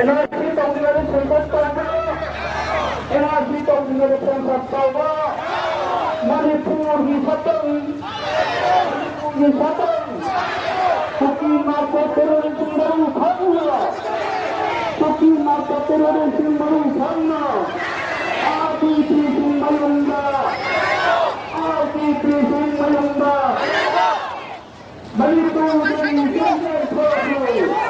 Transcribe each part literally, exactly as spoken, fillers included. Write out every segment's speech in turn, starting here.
And R C ꯇꯧꯗ꯭ꯔꯤꯉꯩꯗ census ꯇꯧꯕ, and R C ꯇꯧꯗ꯭ꯔꯤꯉꯩꯗ ꯁꯦꯟꯁꯁ ꯇꯧꯕ, ꯃꯅꯤꯄꯨꯔꯒꯤ ꯁꯛꯇꯝ, ꯃꯅꯤꯄꯨꯔꯒꯤ ꯁꯛꯇꯝ, ꯀꯨꯀꯤ ꯅꯥꯔꯀꯣ ꯇꯦꯔꯣꯔꯤꯁ꯭ꯠꯁꯤꯡ ꯃꯔꯨ ꯈꯪꯅ, ꯀꯨꯀꯤ ꯅꯥꯔꯀꯣ ꯇꯦꯔꯣꯔꯤꯁ꯭ꯠꯁꯤꯡ ꯃꯔꯨ ꯈꯪꯅ, ꯑꯥꯔ ꯄꯤ ꯁꯤꯁꯤꯡ ꯃꯌꯨꯝꯗ, ꯑꯥꯔ ꯄꯤ ꯁꯤꯁꯤꯡ ꯃꯌꯨꯝꯗ, ꯃꯅꯤꯄꯨꯔꯒꯤ ꯁꯦꯟꯁꯁ ꯊꯣꯛꯂꯛꯂꯨ!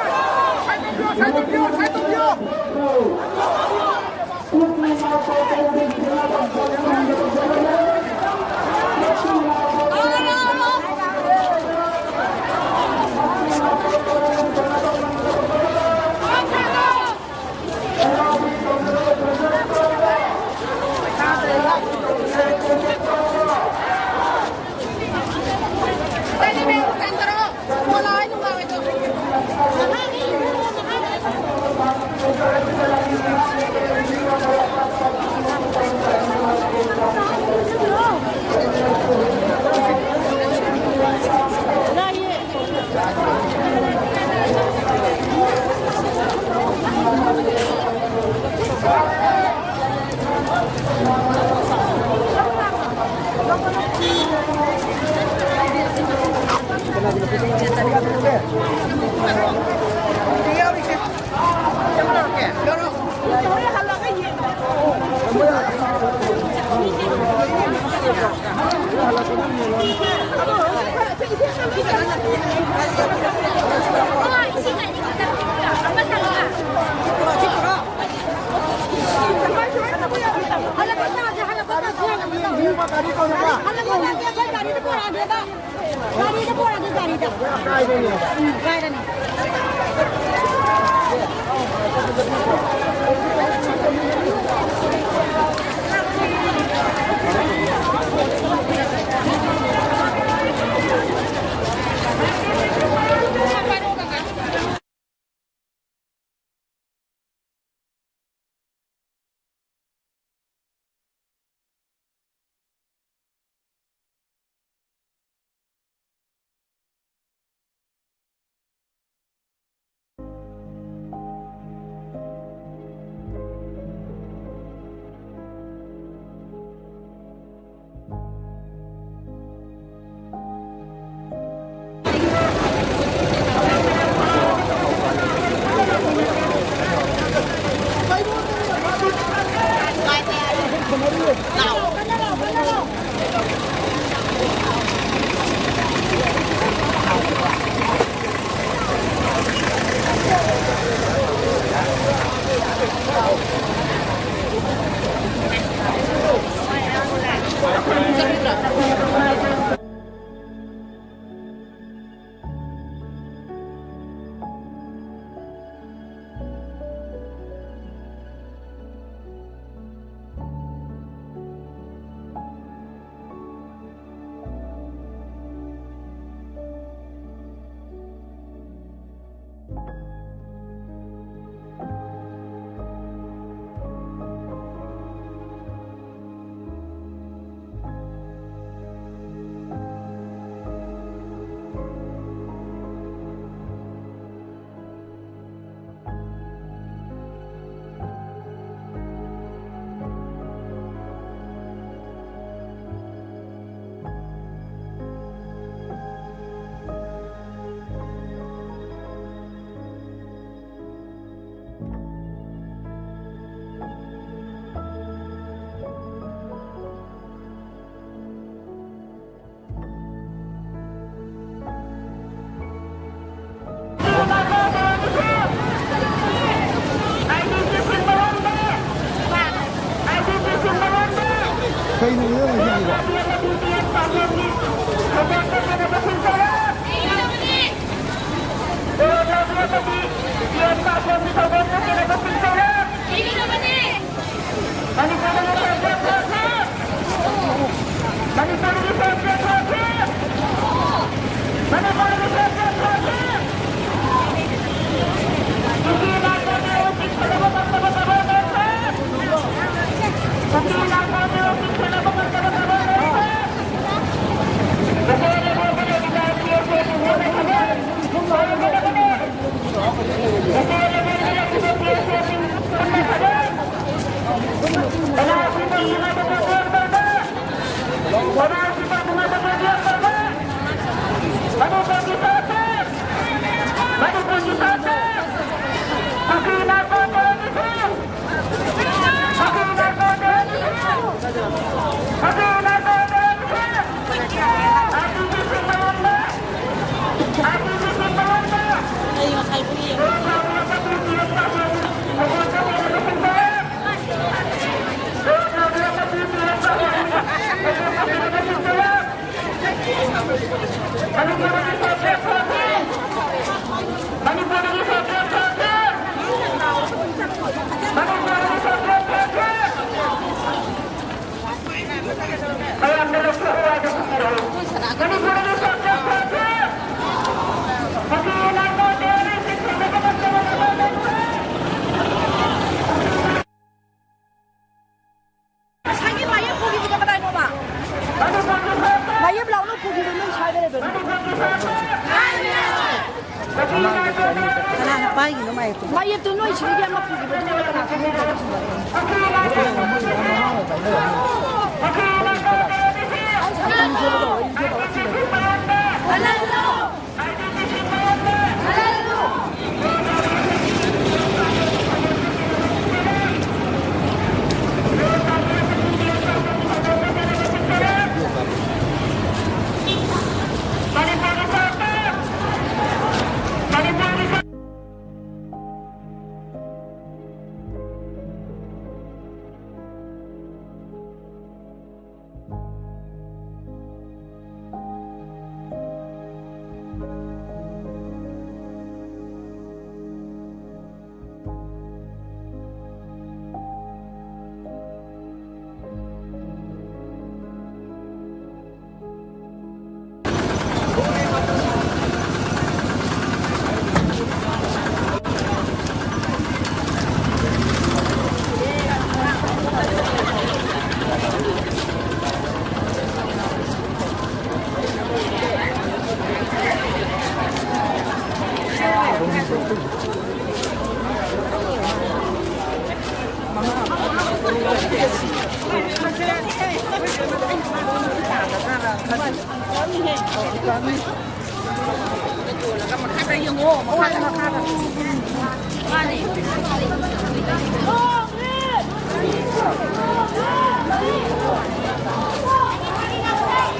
ꯉꯁꯥꯏꯒꯤ ꯃꯥꯌꯦꯞ ꯄꯨꯈꯤꯕꯗꯣ ꯀꯗꯥꯏꯅꯣꯕ? ꯃꯥꯌꯦꯞ ꯂꯥꯎꯅ ꯄꯨꯈꯤꯕ ꯅꯣꯏ ꯁ꯭ꯋꯥꯏꯗ ꯂꯩꯕꯅꯤ꯫ ꯀꯅꯥꯅ ꯄꯥꯏꯈꯤꯅꯣ ꯃꯥꯌꯦꯞꯇꯨ? ꯃꯥꯌꯦꯞꯇꯨ ꯅꯣꯏ ꯁꯤꯗꯒꯤ ꯑꯃ ꯄꯨꯈꯤꯕꯗꯨ ꯀꯅꯥ ꯈꯪꯕ?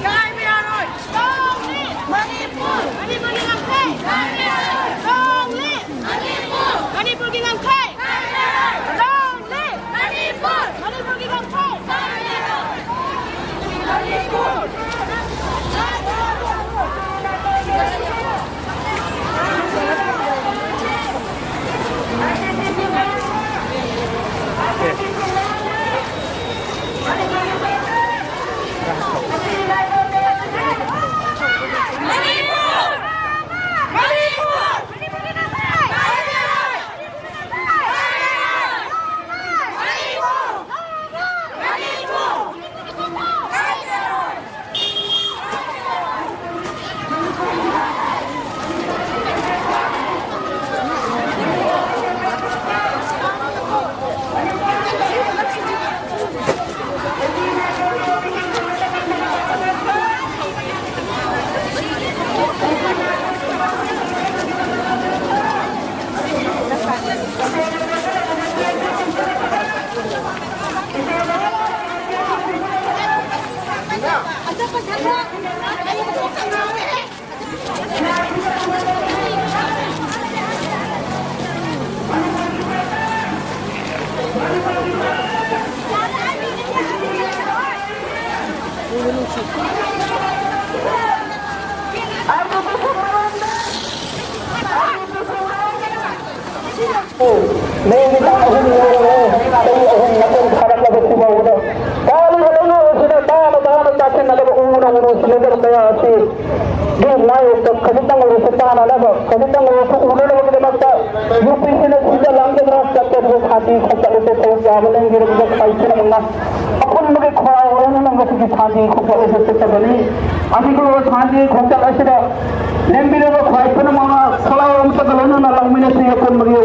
ꯀꯥꯏꯕ ꯌꯥꯔꯣꯏ꯫ Long live Manipur! ꯃꯅꯤꯄꯨꯔꯒꯤ ꯉꯝꯈꯩ! ꯀꯥꯏꯕ ꯌꯥꯔꯣꯏ꯫ Long live Manipur! ꯃꯅꯤꯄꯨꯔꯒꯤ ꯉꯝꯈꯩ! ꯀꯥꯏꯕ ꯌꯥꯔꯣꯏ꯫ Long live Manipur! ꯃꯅꯤꯄꯨꯔꯒꯤ ꯉꯝꯈꯩ! ꯀꯥꯏꯕ ꯌꯥꯔꯣꯏ꯫ ꯃꯦꯒꯤ ꯇꯥꯡ ꯑꯍꯨꯝ ꯌꯧꯔꯦ꯫ ꯆꯍꯤ ꯑꯍꯨꯝ ꯃꯇꯨꯡ ꯊꯥꯔꯛꯂꯕꯁꯤ ꯐꯥꯎꯕꯗ ꯀꯥꯔꯤꯕ ꯂꯩꯉꯥꯛ ꯑꯁꯤꯅ ꯇꯥꯅ ꯇꯥꯅ ꯇꯥꯁꯤꯟꯅꯗꯕ ꯅꯧꯅ ꯅꯨꯡꯁꯤꯅꯗꯕ ꯀꯌꯥ ꯑꯁꯤ ꯒꯤ ꯃꯥꯌꯣꯛꯇ ꯈꯖꯤꯛꯇꯪ ꯑꯣꯏꯔꯁꯨ ꯇꯥꯅꯅꯕ, ꯈꯖꯤꯛꯇꯪ ꯑꯣꯏꯔꯁꯨ ꯎꯅꯅꯕꯒꯤꯗꯃꯛꯇ ꯌꯨ ꯄꯤ ꯁꯤꯅ ꯁꯤꯟꯖ ꯂꯥꯡꯖꯗꯨꯅ ꯆꯠꯀꯗꯕ ꯁꯥꯟꯇꯤ ꯈꯣꯡꯆꯠ ꯑꯁꯤ ꯊꯧꯖꯥꯕ ꯂꯦꯡꯕꯤꯔꯕꯗ ꯈ꯭ꯋꯥꯏ ꯄꯨꯝꯅꯃꯛꯅ ꯑꯄꯨꯟꯕꯒꯤ ꯈ꯭ꯋꯥꯏ ꯑꯣꯏꯅ ꯉꯁꯤꯒꯤ ꯁꯥꯟꯇꯤ ꯈꯣꯡꯆꯠ ꯑꯁꯤ ꯆꯠꯆꯕꯅꯤ꯫ ꯑꯁꯤꯒꯨꯝꯂꯕ ꯁꯥꯟꯇꯤ ꯈꯣꯡꯆꯠ ꯑꯁꯤꯗ ꯂꯦꯡꯕꯤꯔꯕ ꯈ꯭ꯋꯥꯏ ꯄꯨꯝꯅꯃꯛꯅ ꯈꯣꯜꯂꯥꯎ ꯑꯃꯠꯇꯒ ꯂꯣꯏꯅꯅ ꯂꯥꯎꯃꯤꯟꯅꯁꯤ ꯑꯄꯨꯟꯕꯒꯤ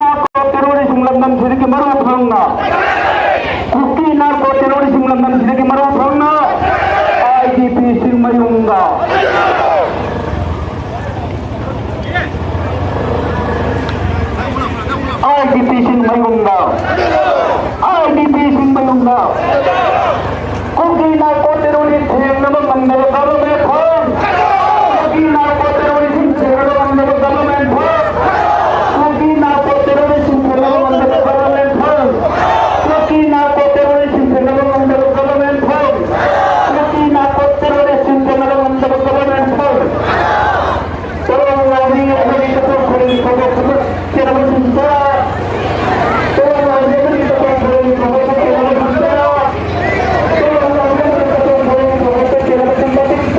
ꯅꯥꯔꯀꯣ ꯇꯦꯔꯣꯔꯤꯁ꯭ꯠꯁꯤꯡ ꯂꯝꯗꯝꯁꯤꯗꯒꯤ ꯃꯔꯨ ꯐꯪꯅ, ꯀꯨꯀꯤ ꯅꯥꯔꯀꯣ ꯇꯦꯔꯣꯔꯤꯁ꯭ꯠꯁꯤꯡ ꯂꯝꯗꯝꯁꯤꯗꯒꯤ ꯃꯔꯨ ꯐꯪꯅ, ꯑꯥꯏ ꯗꯤ ꯄꯤꯁꯤꯡ ꯃꯌꯨꯝꯗ, ꯑꯥꯏ ꯗꯤ ꯄꯤꯁꯤꯡ ꯃꯌꯨꯝꯗ, ꯑꯥꯏ ꯗꯤ ꯄꯤꯁꯤꯡ ꯃꯌꯨꯝꯗ, ꯀꯨꯀꯤ ꯅꯥꯔꯀꯣ ꯇꯦꯔꯣꯔꯤꯁ꯭ꯠ ꯊꯦꯡꯅꯕ ꯉꯝꯗꯕ government force꯫ ꯀꯨꯀꯤ ꯅꯥꯔꯀꯣ ꯇꯦꯔꯣꯔꯤꯁ꯭ꯠꯁꯤꯡ ꯊꯦꯡꯅꯕ ꯉꯝꯗꯕ government force꯫ ꯀꯨꯀꯤ ꯅꯥꯔꯀꯣ ꯇꯦꯔꯣꯔꯤꯁ꯭ꯠꯁꯤꯡ ꯊꯦꯡꯅꯕ ꯉꯝꯗꯕ government force꯫ ꯀꯨꯀꯤ ꯅꯥꯔꯀꯣ ꯇꯦꯔꯣꯔꯤꯁ꯭ꯠꯁꯤꯡ ꯊꯦꯡꯅꯕ ꯉꯝꯗꯕ government force꯫ ꯀꯨꯀꯤ ꯅꯥꯔꯀꯣ ꯇꯦꯔꯣꯔꯤꯁ꯭ꯠꯁꯤꯡ ꯊꯦꯡꯅꯕ ꯉꯝꯗꯕ government force꯫ ꯇꯣꯂꯣꯝ ꯂꯥꯎꯕꯤ ꯑꯩꯈꯣꯏꯒꯤ ꯀꯇꯣꯛ ꯈꯔꯒꯤ ꯊꯧꯗꯣꯛ ꯊꯣꯛꯆꯔꯕꯁꯤꯡꯗ, ꯇꯣꯂꯣꯝ ꯂꯥꯎꯕꯤ ꯑꯩꯈꯣꯏꯒꯤ ꯀꯇꯣꯛ ꯈꯔꯒꯤ ꯊꯧꯗꯣꯛ ꯊꯣꯛꯆꯔꯕꯁꯤꯡꯗ, ꯇꯣꯂꯣꯝ ꯂꯥꯎꯕꯤ ꯑꯩꯈꯣꯏꯒꯤ ꯀꯇꯣꯛ ꯈꯔꯒꯤ ꯊꯧꯗꯣꯛ ꯊꯣꯛꯆꯔꯕꯁꯤꯡꯗ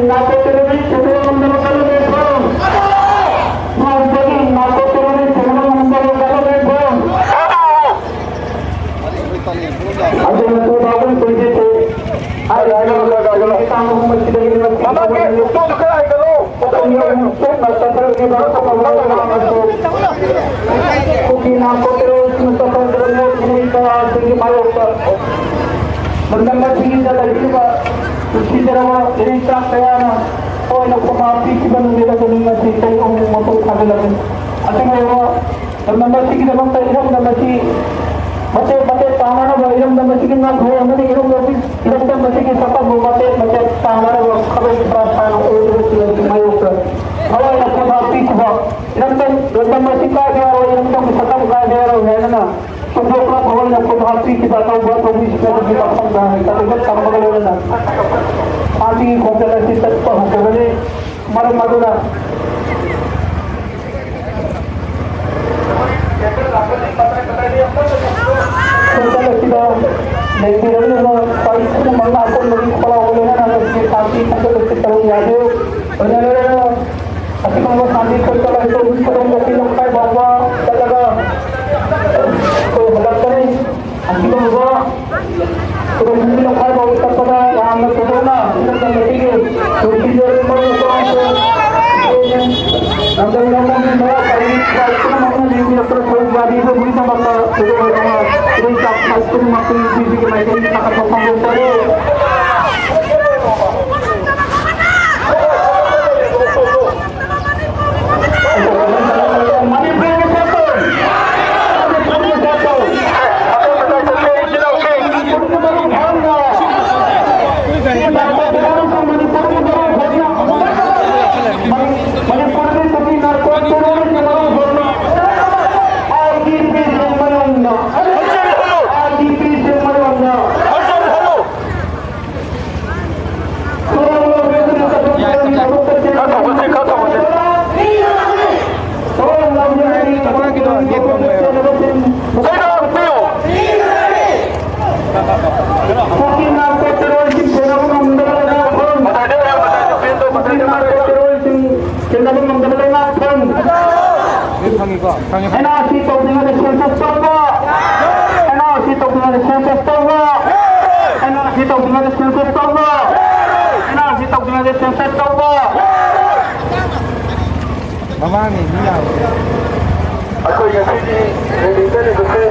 Narco terrorist ꯊꯤꯡꯕ ꯉꯝꯗꯕ ꯀꯜꯂꯕ ꯐꯣꯡ꯫ ꯐ꯭ꯔꯥꯟꯁꯇꯒꯤ narco terrorist ꯊꯤꯡꯕ ꯉꯝꯗꯕ ꯀꯜꯂꯕ ꯐꯣꯡ꯫ ꯑꯗꯨꯅ two thousand twenty-two ꯍꯥꯏꯔꯤꯕ ꯇꯥꯡ ꯑꯍꯨꯝ ꯑꯁꯤꯗꯒꯤ ꯃꯃꯥꯡꯒꯤ ꯎꯇꯣꯟꯗꯨ ꯈꯔ ꯍꯥꯏꯒꯠꯂꯣ꯫ ꯀꯨꯀꯤ narco terrorist ꯃꯨꯁꯇꯐꯥ ꯖꯔꯃꯣꯠ ꯃꯤꯑꯣꯏ ꯀꯌꯥꯁꯤꯡꯒꯤ ꯃꯥꯌꯣꯛꯇ ꯂꯝꯗꯝ ꯑꯁꯤꯒꯤꯗ ꯂꯩꯕꯤꯔꯤꯕ ꯅꯨꯡꯁꯤꯖꯔꯕ ꯏꯔꯩꯆꯥꯛ ꯀꯌꯥꯅ ꯊꯋꯥꯏꯅ ꯈꯨꯠꯊꯥ ꯄꯤꯈꯤꯕ ꯅꯨꯃꯤꯠ ꯑꯗꯨꯅꯤ꯫ ꯉꯁꯤ ꯆꯍꯤ ꯑꯍꯨꯝ ꯃꯄꯨꯡ ꯐꯥꯖꯤꯜꯂꯛꯂꯤ꯫ ꯑꯁꯤꯒꯨꯝꯂꯕ ꯂꯝꯗꯝ ꯑꯁꯤꯒꯤꯗꯃꯛꯇ ꯏꯔꯝꯗꯝ ꯑꯁꯤ ꯃꯆꯦꯠ ꯃꯆꯦꯠ ꯇꯥꯅꯅꯕ, ꯏꯔꯝꯗꯝ ꯑꯁꯤꯒꯤ ꯉꯝꯈꯩ ꯑꯃꯗꯤ ꯏꯔꯝꯗꯝ ꯑꯁꯤ-, ꯏꯔꯝꯗꯝ ꯑꯁꯤꯒꯤ ꯁꯛꯇꯝꯕꯨ ꯃꯆꯦꯠ ꯃꯆꯦꯠ ꯇꯥꯅꯅꯕ ꯈꯕꯔ ꯈꯔ ꯁꯥꯅ ꯑꯣꯏꯔꯤꯕꯁꯤꯡ ꯑꯁꯤ ꯃꯥꯌꯣꯛꯇ ꯊꯋꯥꯏꯅ ꯈꯨꯠꯊꯥ ꯄꯤꯈꯤꯕ ꯏꯔꯝꯗꯝ, ꯏꯔꯝꯗꯝ ꯑꯁꯤ ꯀꯥꯏꯕ ꯌꯥꯔꯣꯏ, ꯏꯔꯝꯗꯝꯒꯤ ꯁꯛꯇꯝ ꯀꯥꯏꯕ ꯌꯥꯔꯣꯏ ꯍꯥꯏꯗꯨꯅ ꯐꯣꯡꯗꯣꯛꯄ ꯊꯑꯣꯏꯅ ꯈꯨꯠ ꯍꯥꯞꯄꯤꯈꯤꯕ ꯇꯧꯕ ꯇꯧꯕꯤꯈꯤꯕ ꯑꯗꯨꯒꯤ ꯃꯐꯝꯗ ꯍꯦꯛꯇ ꯇꯝꯕꯒ ꯂꯣꯏꯅꯅ ꯄꯥꯔꯇꯤꯒꯤ ꯈꯣꯡꯆꯠ ꯑꯁꯤ ꯆꯠꯄ ꯍꯧꯈ꯭ꯔꯕꯅꯤ꯫ ꯃꯔꯝ ꯑꯗꯨꯅ ꯈꯣꯡꯆꯠ ꯑꯁꯤꯗ ꯂꯩꯕꯤꯔꯛꯂꯤꯕ ꯄꯥꯔꯤ ꯄꯨꯝꯅꯃꯛꯅ ꯑꯀꯣꯟꯕꯒꯤ ꯈꯣꯜꯂꯥꯎꯕ ꯂꯣꯏꯅꯅ ꯉꯁꯤꯒꯤ ꯄꯥꯔꯇꯤ ꯈꯣꯡꯆꯠ ꯑꯁꯤ ꯇꯧꯕ ꯌꯥꯗꯦ꯫ ꯂꯣꯏꯅ ꯂꯣꯏꯅꯅ ꯑꯁꯤꯒꯨꯝꯕ ꯁꯥꯟꯇꯤ ꯈꯣꯡꯆꯠ ꯑꯁꯤꯗ ꯃꯤ ꯈꯨꯗꯤꯡꯃꯛꯀꯤ ꯂꯧꯈꯥꯏ ꯐꯥꯎꯕ ꯆꯠꯂꯒ ꯑꯩꯈꯣꯏ ꯍꯜꯂꯛꯀꯅꯤ꯫ ꯑꯁꯤꯒꯨꯝꯕ ꯈꯨꯗꯣꯡꯊꯤꯕ ꯂꯧꯈꯥꯏ ꯐꯥꯎꯕ ꯆꯠꯄꯗ ꯌꯥꯝꯅ ꯊꯣꯏꯗꯣꯛꯅ ꯏꯔꯝꯗꯝ ꯑꯁꯤꯒꯤ ꯅꯨꯡꯁꯤꯖꯔꯕ ꯃꯔꯨꯞ ꯃꯄꯥꯡꯁꯤꯡ, ꯂꯝꯗꯝ ꯂꯝꯗꯝꯒꯤ ꯃꯔꯥ ꯄꯥꯏꯕꯤ ꯄꯨꯝꯅꯃꯛꯅ ꯌꯦꯡꯕꯤꯔꯛꯄꯗ ꯁꯔꯨꯛ ꯌꯥꯕꯤꯕ ꯃꯤꯒꯤꯗꯃꯛꯇ ꯊꯣꯏꯗꯣꯛ ꯍꯦꯟꯗꯣꯛꯅ ꯏꯔꯩꯆꯥꯛ ꯄꯨꯝꯅꯃꯛꯀꯤ ꯅꯨꯄꯤꯁꯤꯡꯒꯤ ꯃꯥꯏꯀꯩꯗꯒꯤ ꯊꯥꯒꯠꯄ ꯐꯣꯡꯗꯣꯛꯆꯔꯤ꯫ ꯈꯪꯉꯦ, ꯈꯪꯉꯦ꯫ ꯑꯦꯟ ꯑꯥꯔ ꯁꯤ ꯇꯧꯗ꯭ꯔꯤꯉꯩꯗ ꯁꯦꯟꯁꯁ ꯇꯧꯕ! ꯑꯦꯟ ꯑꯥꯔ ꯁꯤ ꯇꯧꯗ꯭ꯔꯤꯉꯩꯗ ꯁꯦꯟꯁꯁ ꯇꯧꯕ! ꯑꯦꯟ ꯑꯥꯔ ꯁꯤ ꯇꯧꯗ꯭ꯔꯤꯉꯩꯗ ꯁꯦꯟꯁꯁ ꯇꯧꯕ! ꯑꯦꯟ ꯑꯥꯔ ꯁꯤ ꯇꯧꯗ꯭ꯔꯤꯉꯩꯗ ꯁꯦꯟꯁꯁ ꯇꯧꯕ! ꯃꯃꯥꯡꯒꯤ ꯃꯤ ꯌꯥꯝ ꯑꯩꯈꯣꯏ ꯉꯁꯤꯒꯤ ꯔꯦꯂꯤ ꯆꯠꯂꯤꯕꯁꯦ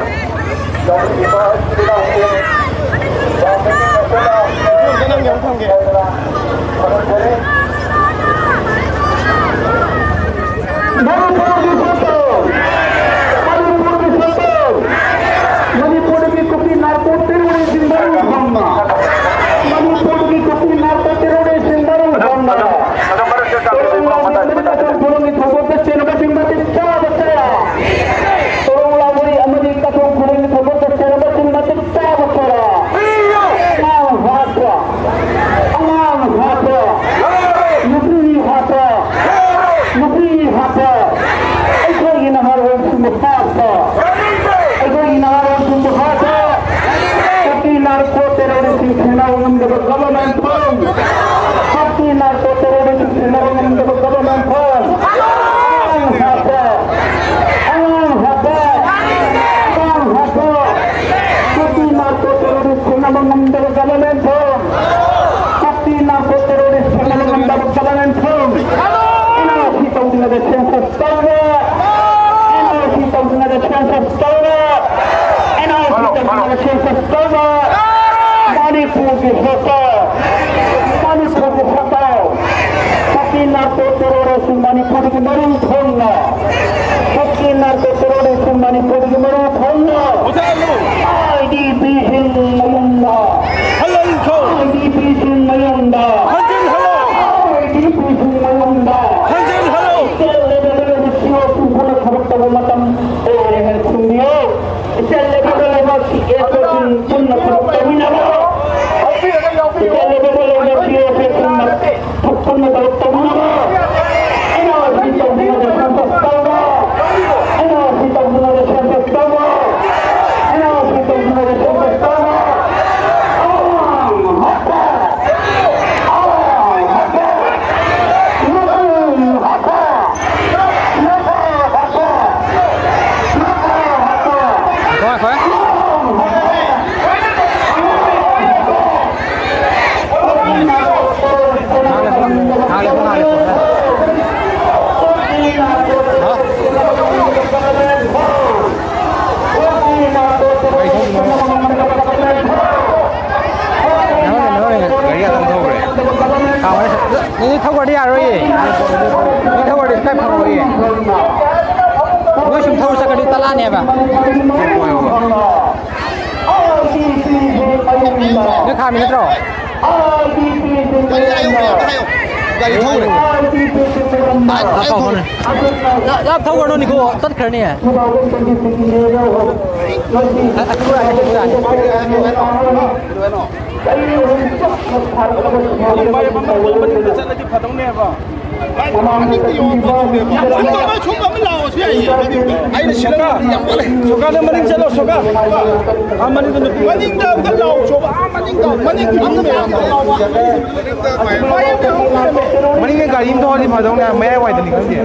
ꯌꯥꯎꯕꯤꯔꯤꯕ ꯏꯆꯤꯜ ꯏꯅꯥꯎꯁꯤꯡ ꯌꯥꯝꯅ ꯅꯤꯡꯅ ꯅꯪꯒꯤ ꯑꯃꯨꯛ ꯊꯝꯒꯦ꯫ ꯈꯨꯔꯨꯝꯖꯔꯤ꯫ ꯃꯅꯤꯄꯨꯔꯒꯤ ꯁꯦꯟꯇꯔ, ꯃꯅꯤꯄꯨꯔꯒꯤ ꯁꯦꯟꯇꯔ, ꯃꯅꯤꯄꯨꯔꯒꯤ ꯀꯨꯀꯤ ꯅꯥꯔꯀꯣ ꯇꯦꯔꯣꯔꯤꯁꯁꯤꯡ ꯃꯔꯨ ꯐꯪꯅ, ꯃꯅꯤꯄꯨꯔꯒꯤ ꯀꯨꯀꯤ ꯅꯥꯔꯀꯣ ꯇꯦꯔꯣꯔꯤꯁꯁꯤꯡ ꯃꯔꯨ ꯐꯪꯅ, ꯇꯣꯔꯣꯡ ꯂꯥꯎꯕꯒꯤ ꯊꯧꯒꯜꯗ ꯆꯦꯟꯕꯁꯤꯡ ꯃꯇꯤꯛ ꯆꯥꯕ ꯀꯌꯥ, ꯇꯣꯔꯣꯡ ꯂꯥꯎꯕꯒꯤ ꯑꯃꯗꯤ ꯀꯊꯣꯡ ꯈꯨꯔꯦꯟꯒꯤ ꯊꯧꯒꯜꯗ ꯆꯦꯟꯕꯁꯤꯡ ꯃꯇꯤꯛ ꯆꯥꯕ ꯀꯌꯥ, ꯑꯉꯥꯡ ꯍꯥꯠꯄ, ꯑꯉꯥꯡ ꯍꯥꯠꯄ, ꯅꯨꯄꯤ ꯍꯥꯠꯄ, ꯅꯨꯄꯤ ꯍꯥꯠꯄ, ꯑꯩꯈꯣꯏꯒꯤ ꯅꯍꯥꯔꯣꯜꯁꯤꯡꯕꯨ ꯍꯥꯠꯄ, ꯑꯩꯈꯣꯏꯒꯤ ꯅꯍꯥꯔꯣꯜꯁꯤꯡꯕꯨ ꯍꯥꯠꯄ, ꯀꯨꯀꯤ ꯅꯥꯔꯀꯣ ꯇꯦꯔꯣꯔꯤꯁꯁꯤꯡ ꯊꯦꯡꯅꯕ ꯉꯝꯗꯕ ꯒꯚꯔꯟꯃꯦꯟꯠ ꯐꯣꯔꯝ, ꯀꯨꯀꯤ ꯅꯥꯔꯀꯣ ꯇꯦꯔꯣꯔꯤꯁꯁꯤꯡ ꯊꯦꯡꯅꯕ ꯉꯝꯗꯕ ꯒꯚꯔꯟꯃꯦꯟꯠ ꯐꯣꯔꯝ, ꯑꯉꯥꯡ ꯍꯥꯠꯄ, ꯑꯉꯥꯡ ꯍꯥꯠꯄ, ꯑꯉꯥꯡ ꯍꯥꯠꯄ, ꯀꯨꯀꯤ ꯅꯥꯔꯀꯣ ꯇꯦꯔꯣꯔꯤꯁ ꯊꯦꯡꯅꯕ ꯉꯝꯗꯕ ꯒꯚꯔꯟꯃꯦꯟꯠ ꯐꯣꯔꯝ, ꯀꯨꯀꯤ ꯅꯥꯔꯀꯣ ꯇꯦꯔꯣꯔꯤꯁ ꯊꯦꯡꯅꯕ ꯉꯝꯗꯕ government form, and R C ꯇꯧꯗ꯭ꯔꯤꯉꯩꯗ ꯁꯦꯟꯁꯁ ꯇꯧꯕ, ꯑꯦꯟ ꯑꯥꯔ ꯁꯤ ꯇꯧꯗ꯭ꯔꯤꯉꯩꯗ ꯁꯦꯟꯁꯁ ꯇꯧꯕ, ꯑꯦꯟ ꯑꯥꯔ ꯁꯤ ꯇꯧꯗ꯭ꯔꯤꯉꯩꯗ ꯁꯦꯟꯁꯁ ꯇꯧꯕ, ꯃꯅꯤꯄꯨꯔꯒꯤ ꯁꯔꯀꯥꯔ, ꯃꯅꯤꯄꯨꯔꯒꯤ ꯁꯔꯀꯥꯔ, ꯀꯨꯀꯤ ꯅꯥꯔꯀꯣ ꯇꯦꯔꯣꯔꯤꯁꯁꯤꯡ ꯃꯅꯤꯄꯨꯔꯒꯤ ꯃꯔꯨ ꯊꯣꯡꯅ, ꯀꯨꯀꯤ ꯅꯥꯔꯀꯣ ꯇꯦꯔꯣꯔꯤꯁꯁꯤꯡ ꯃꯅꯤꯄꯨꯔꯒꯤ ꯃꯔꯨ ꯊꯣꯡꯅ, ꯑꯥꯏ ꯗꯤ ꯄꯤꯁꯤꯡ ꯃꯌꯨꯝꯗ, ꯍꯜꯍꯟꯈꯣ! ꯑꯥꯏ ꯗꯤ ꯄꯤꯁꯤꯡ ꯃꯌꯨꯝꯗ, ꯍꯟꯖꯤꯟꯍꯜꯂꯣ! ꯑꯥꯏ ꯗꯤ ꯄꯤꯁꯤꯡ ꯃꯌꯨꯝꯗ, ꯍꯟꯖꯤꯟꯍꯜꯂꯣ! ꯁ꯭ꯇꯦꯠ ꯂꯦꯚꯦꯜꯗ ꯂꯩꯕ ꯁꯤ ꯑꯣ ꯁꯤꯡ ꯄꯨꯟꯅ ꯊꯕꯛ ꯇꯧꯕ ꯃꯇꯝ ꯑꯣꯏꯔꯦ ꯍꯥꯏꯅ ꯈꯨꯝꯕꯤꯌꯨ꯫ ꯁ꯭ꯇꯦꯠ ꯂꯦꯚꯦꯜꯗ ꯂꯩꯕ ꯁꯤ ꯑꯦꯁ ꯑꯣꯁꯤꯡ ꯄꯨꯟꯅ ꯊꯕꯛ ꯇꯧꯃꯤꯟꯅꯕ꯫ ꯁ꯭ꯇꯦꯠ ꯂꯦꯚꯦꯜꯗ ꯂꯩꯕ ꯁꯤ ꯑꯦꯁ ꯑꯣꯁꯤꯡꯅ ꯄꯨꯟꯅ ꯊꯕꯛ ꯇꯧꯃꯤꯟꯅꯕ꯫ ꯑꯦꯟ ꯑꯥꯔ ꯁꯤ ꯇꯧꯃꯤꯟꯅꯕ ꯊꯕꯛ ꯅꯣꯏ ꯊꯧꯒ꯭ꯔꯗꯤ ꯌꯥꯔꯣꯏꯌꯦ꯫ ꯅꯣꯏ ꯊꯧꯒ꯭ꯔꯗꯤ ꯀꯥꯏ ꯐꯪꯉꯣꯏꯌꯦ꯫ ꯅꯣꯏ ꯁꯨꯝ ꯊꯧꯔ ꯆꯠꯈ꯭ꯔꯗꯤ ꯇꯠꯂꯛꯑꯅꯦꯕ꯫ ꯅꯣꯏ ꯈꯥꯝꯃꯤ ꯅꯠꯇ꯭ꯔꯣ? ꯒꯥꯔꯤ ꯍꯥꯏꯌꯣ, ꯃꯌꯥꯝꯗ ꯍꯥꯏꯌꯣ꯫ ꯒꯥꯔꯤ ꯊꯧꯔꯦ꯫ ꯂꯥꯞ ꯊꯧꯔꯦ꯫ ꯂꯥꯞ, ꯂꯥꯞ ꯊꯧꯒꯅꯨ, ꯅꯤꯀꯣ, ꯇꯠꯈ꯭ꯔꯅꯤ꯫ ꯑ, ꯑ, ꯑ, ꯑ, ꯑ, ꯑ꯫ ꯃꯥꯏ ꯑꯃ ꯃꯅꯤꯡꯗ ꯆꯠꯂꯗꯤ ꯐꯗꯧꯅꯦꯕ꯫ ꯃꯥꯏ ꯃꯅꯤꯡꯗ ꯌꯣꯝꯕ ꯇꯧꯗꯦꯕ꯫ ꯁꯣꯝꯗ ꯑꯃ, ꯁꯣꯝꯗ ꯑꯃ ꯂꯥꯛꯑꯣ, ꯁꯤ ꯑꯩ ꯌꯥꯅꯤꯡꯗꯦ꯫ ꯑꯩꯅ ꯁꯤꯜꯂꯝꯕꯗꯤ ꯌꯥꯝ ꯋꯥꯠꯂꯦ꯫ ꯁꯣꯀꯥ, ꯅꯪ ꯃꯅꯤꯡ ꯆꯠꯂꯣ, ꯁꯣꯀꯥ꯫ ꯑꯥ, ꯃꯅꯤꯡꯗ ꯅꯨꯄꯤ꯫ ꯃꯅꯤꯡꯗ ꯑꯝꯇ ꯂꯥꯛꯑꯣ, ꯁꯣꯕ꯫ ꯑꯥ, ꯃꯅꯤꯡꯗ, ꯃꯅꯤꯡꯒꯤ ꯃꯅꯤꯡꯗ ꯃꯌꯥꯝꯗꯣ ꯂꯥꯛꯑꯣ꯫ ꯃꯥꯏ ꯑꯃ ꯌꯥꯎꯈ꯭ꯔꯦ꯫ ꯃꯅꯤꯡꯗ ꯒꯥꯔꯤ ꯑꯃ ꯊꯧꯔꯗꯤ ꯐꯗꯧꯅꯦ, ꯃꯌꯥꯏ ꯋꯥꯏꯗꯅꯤ ꯈꯪꯗꯦ꯫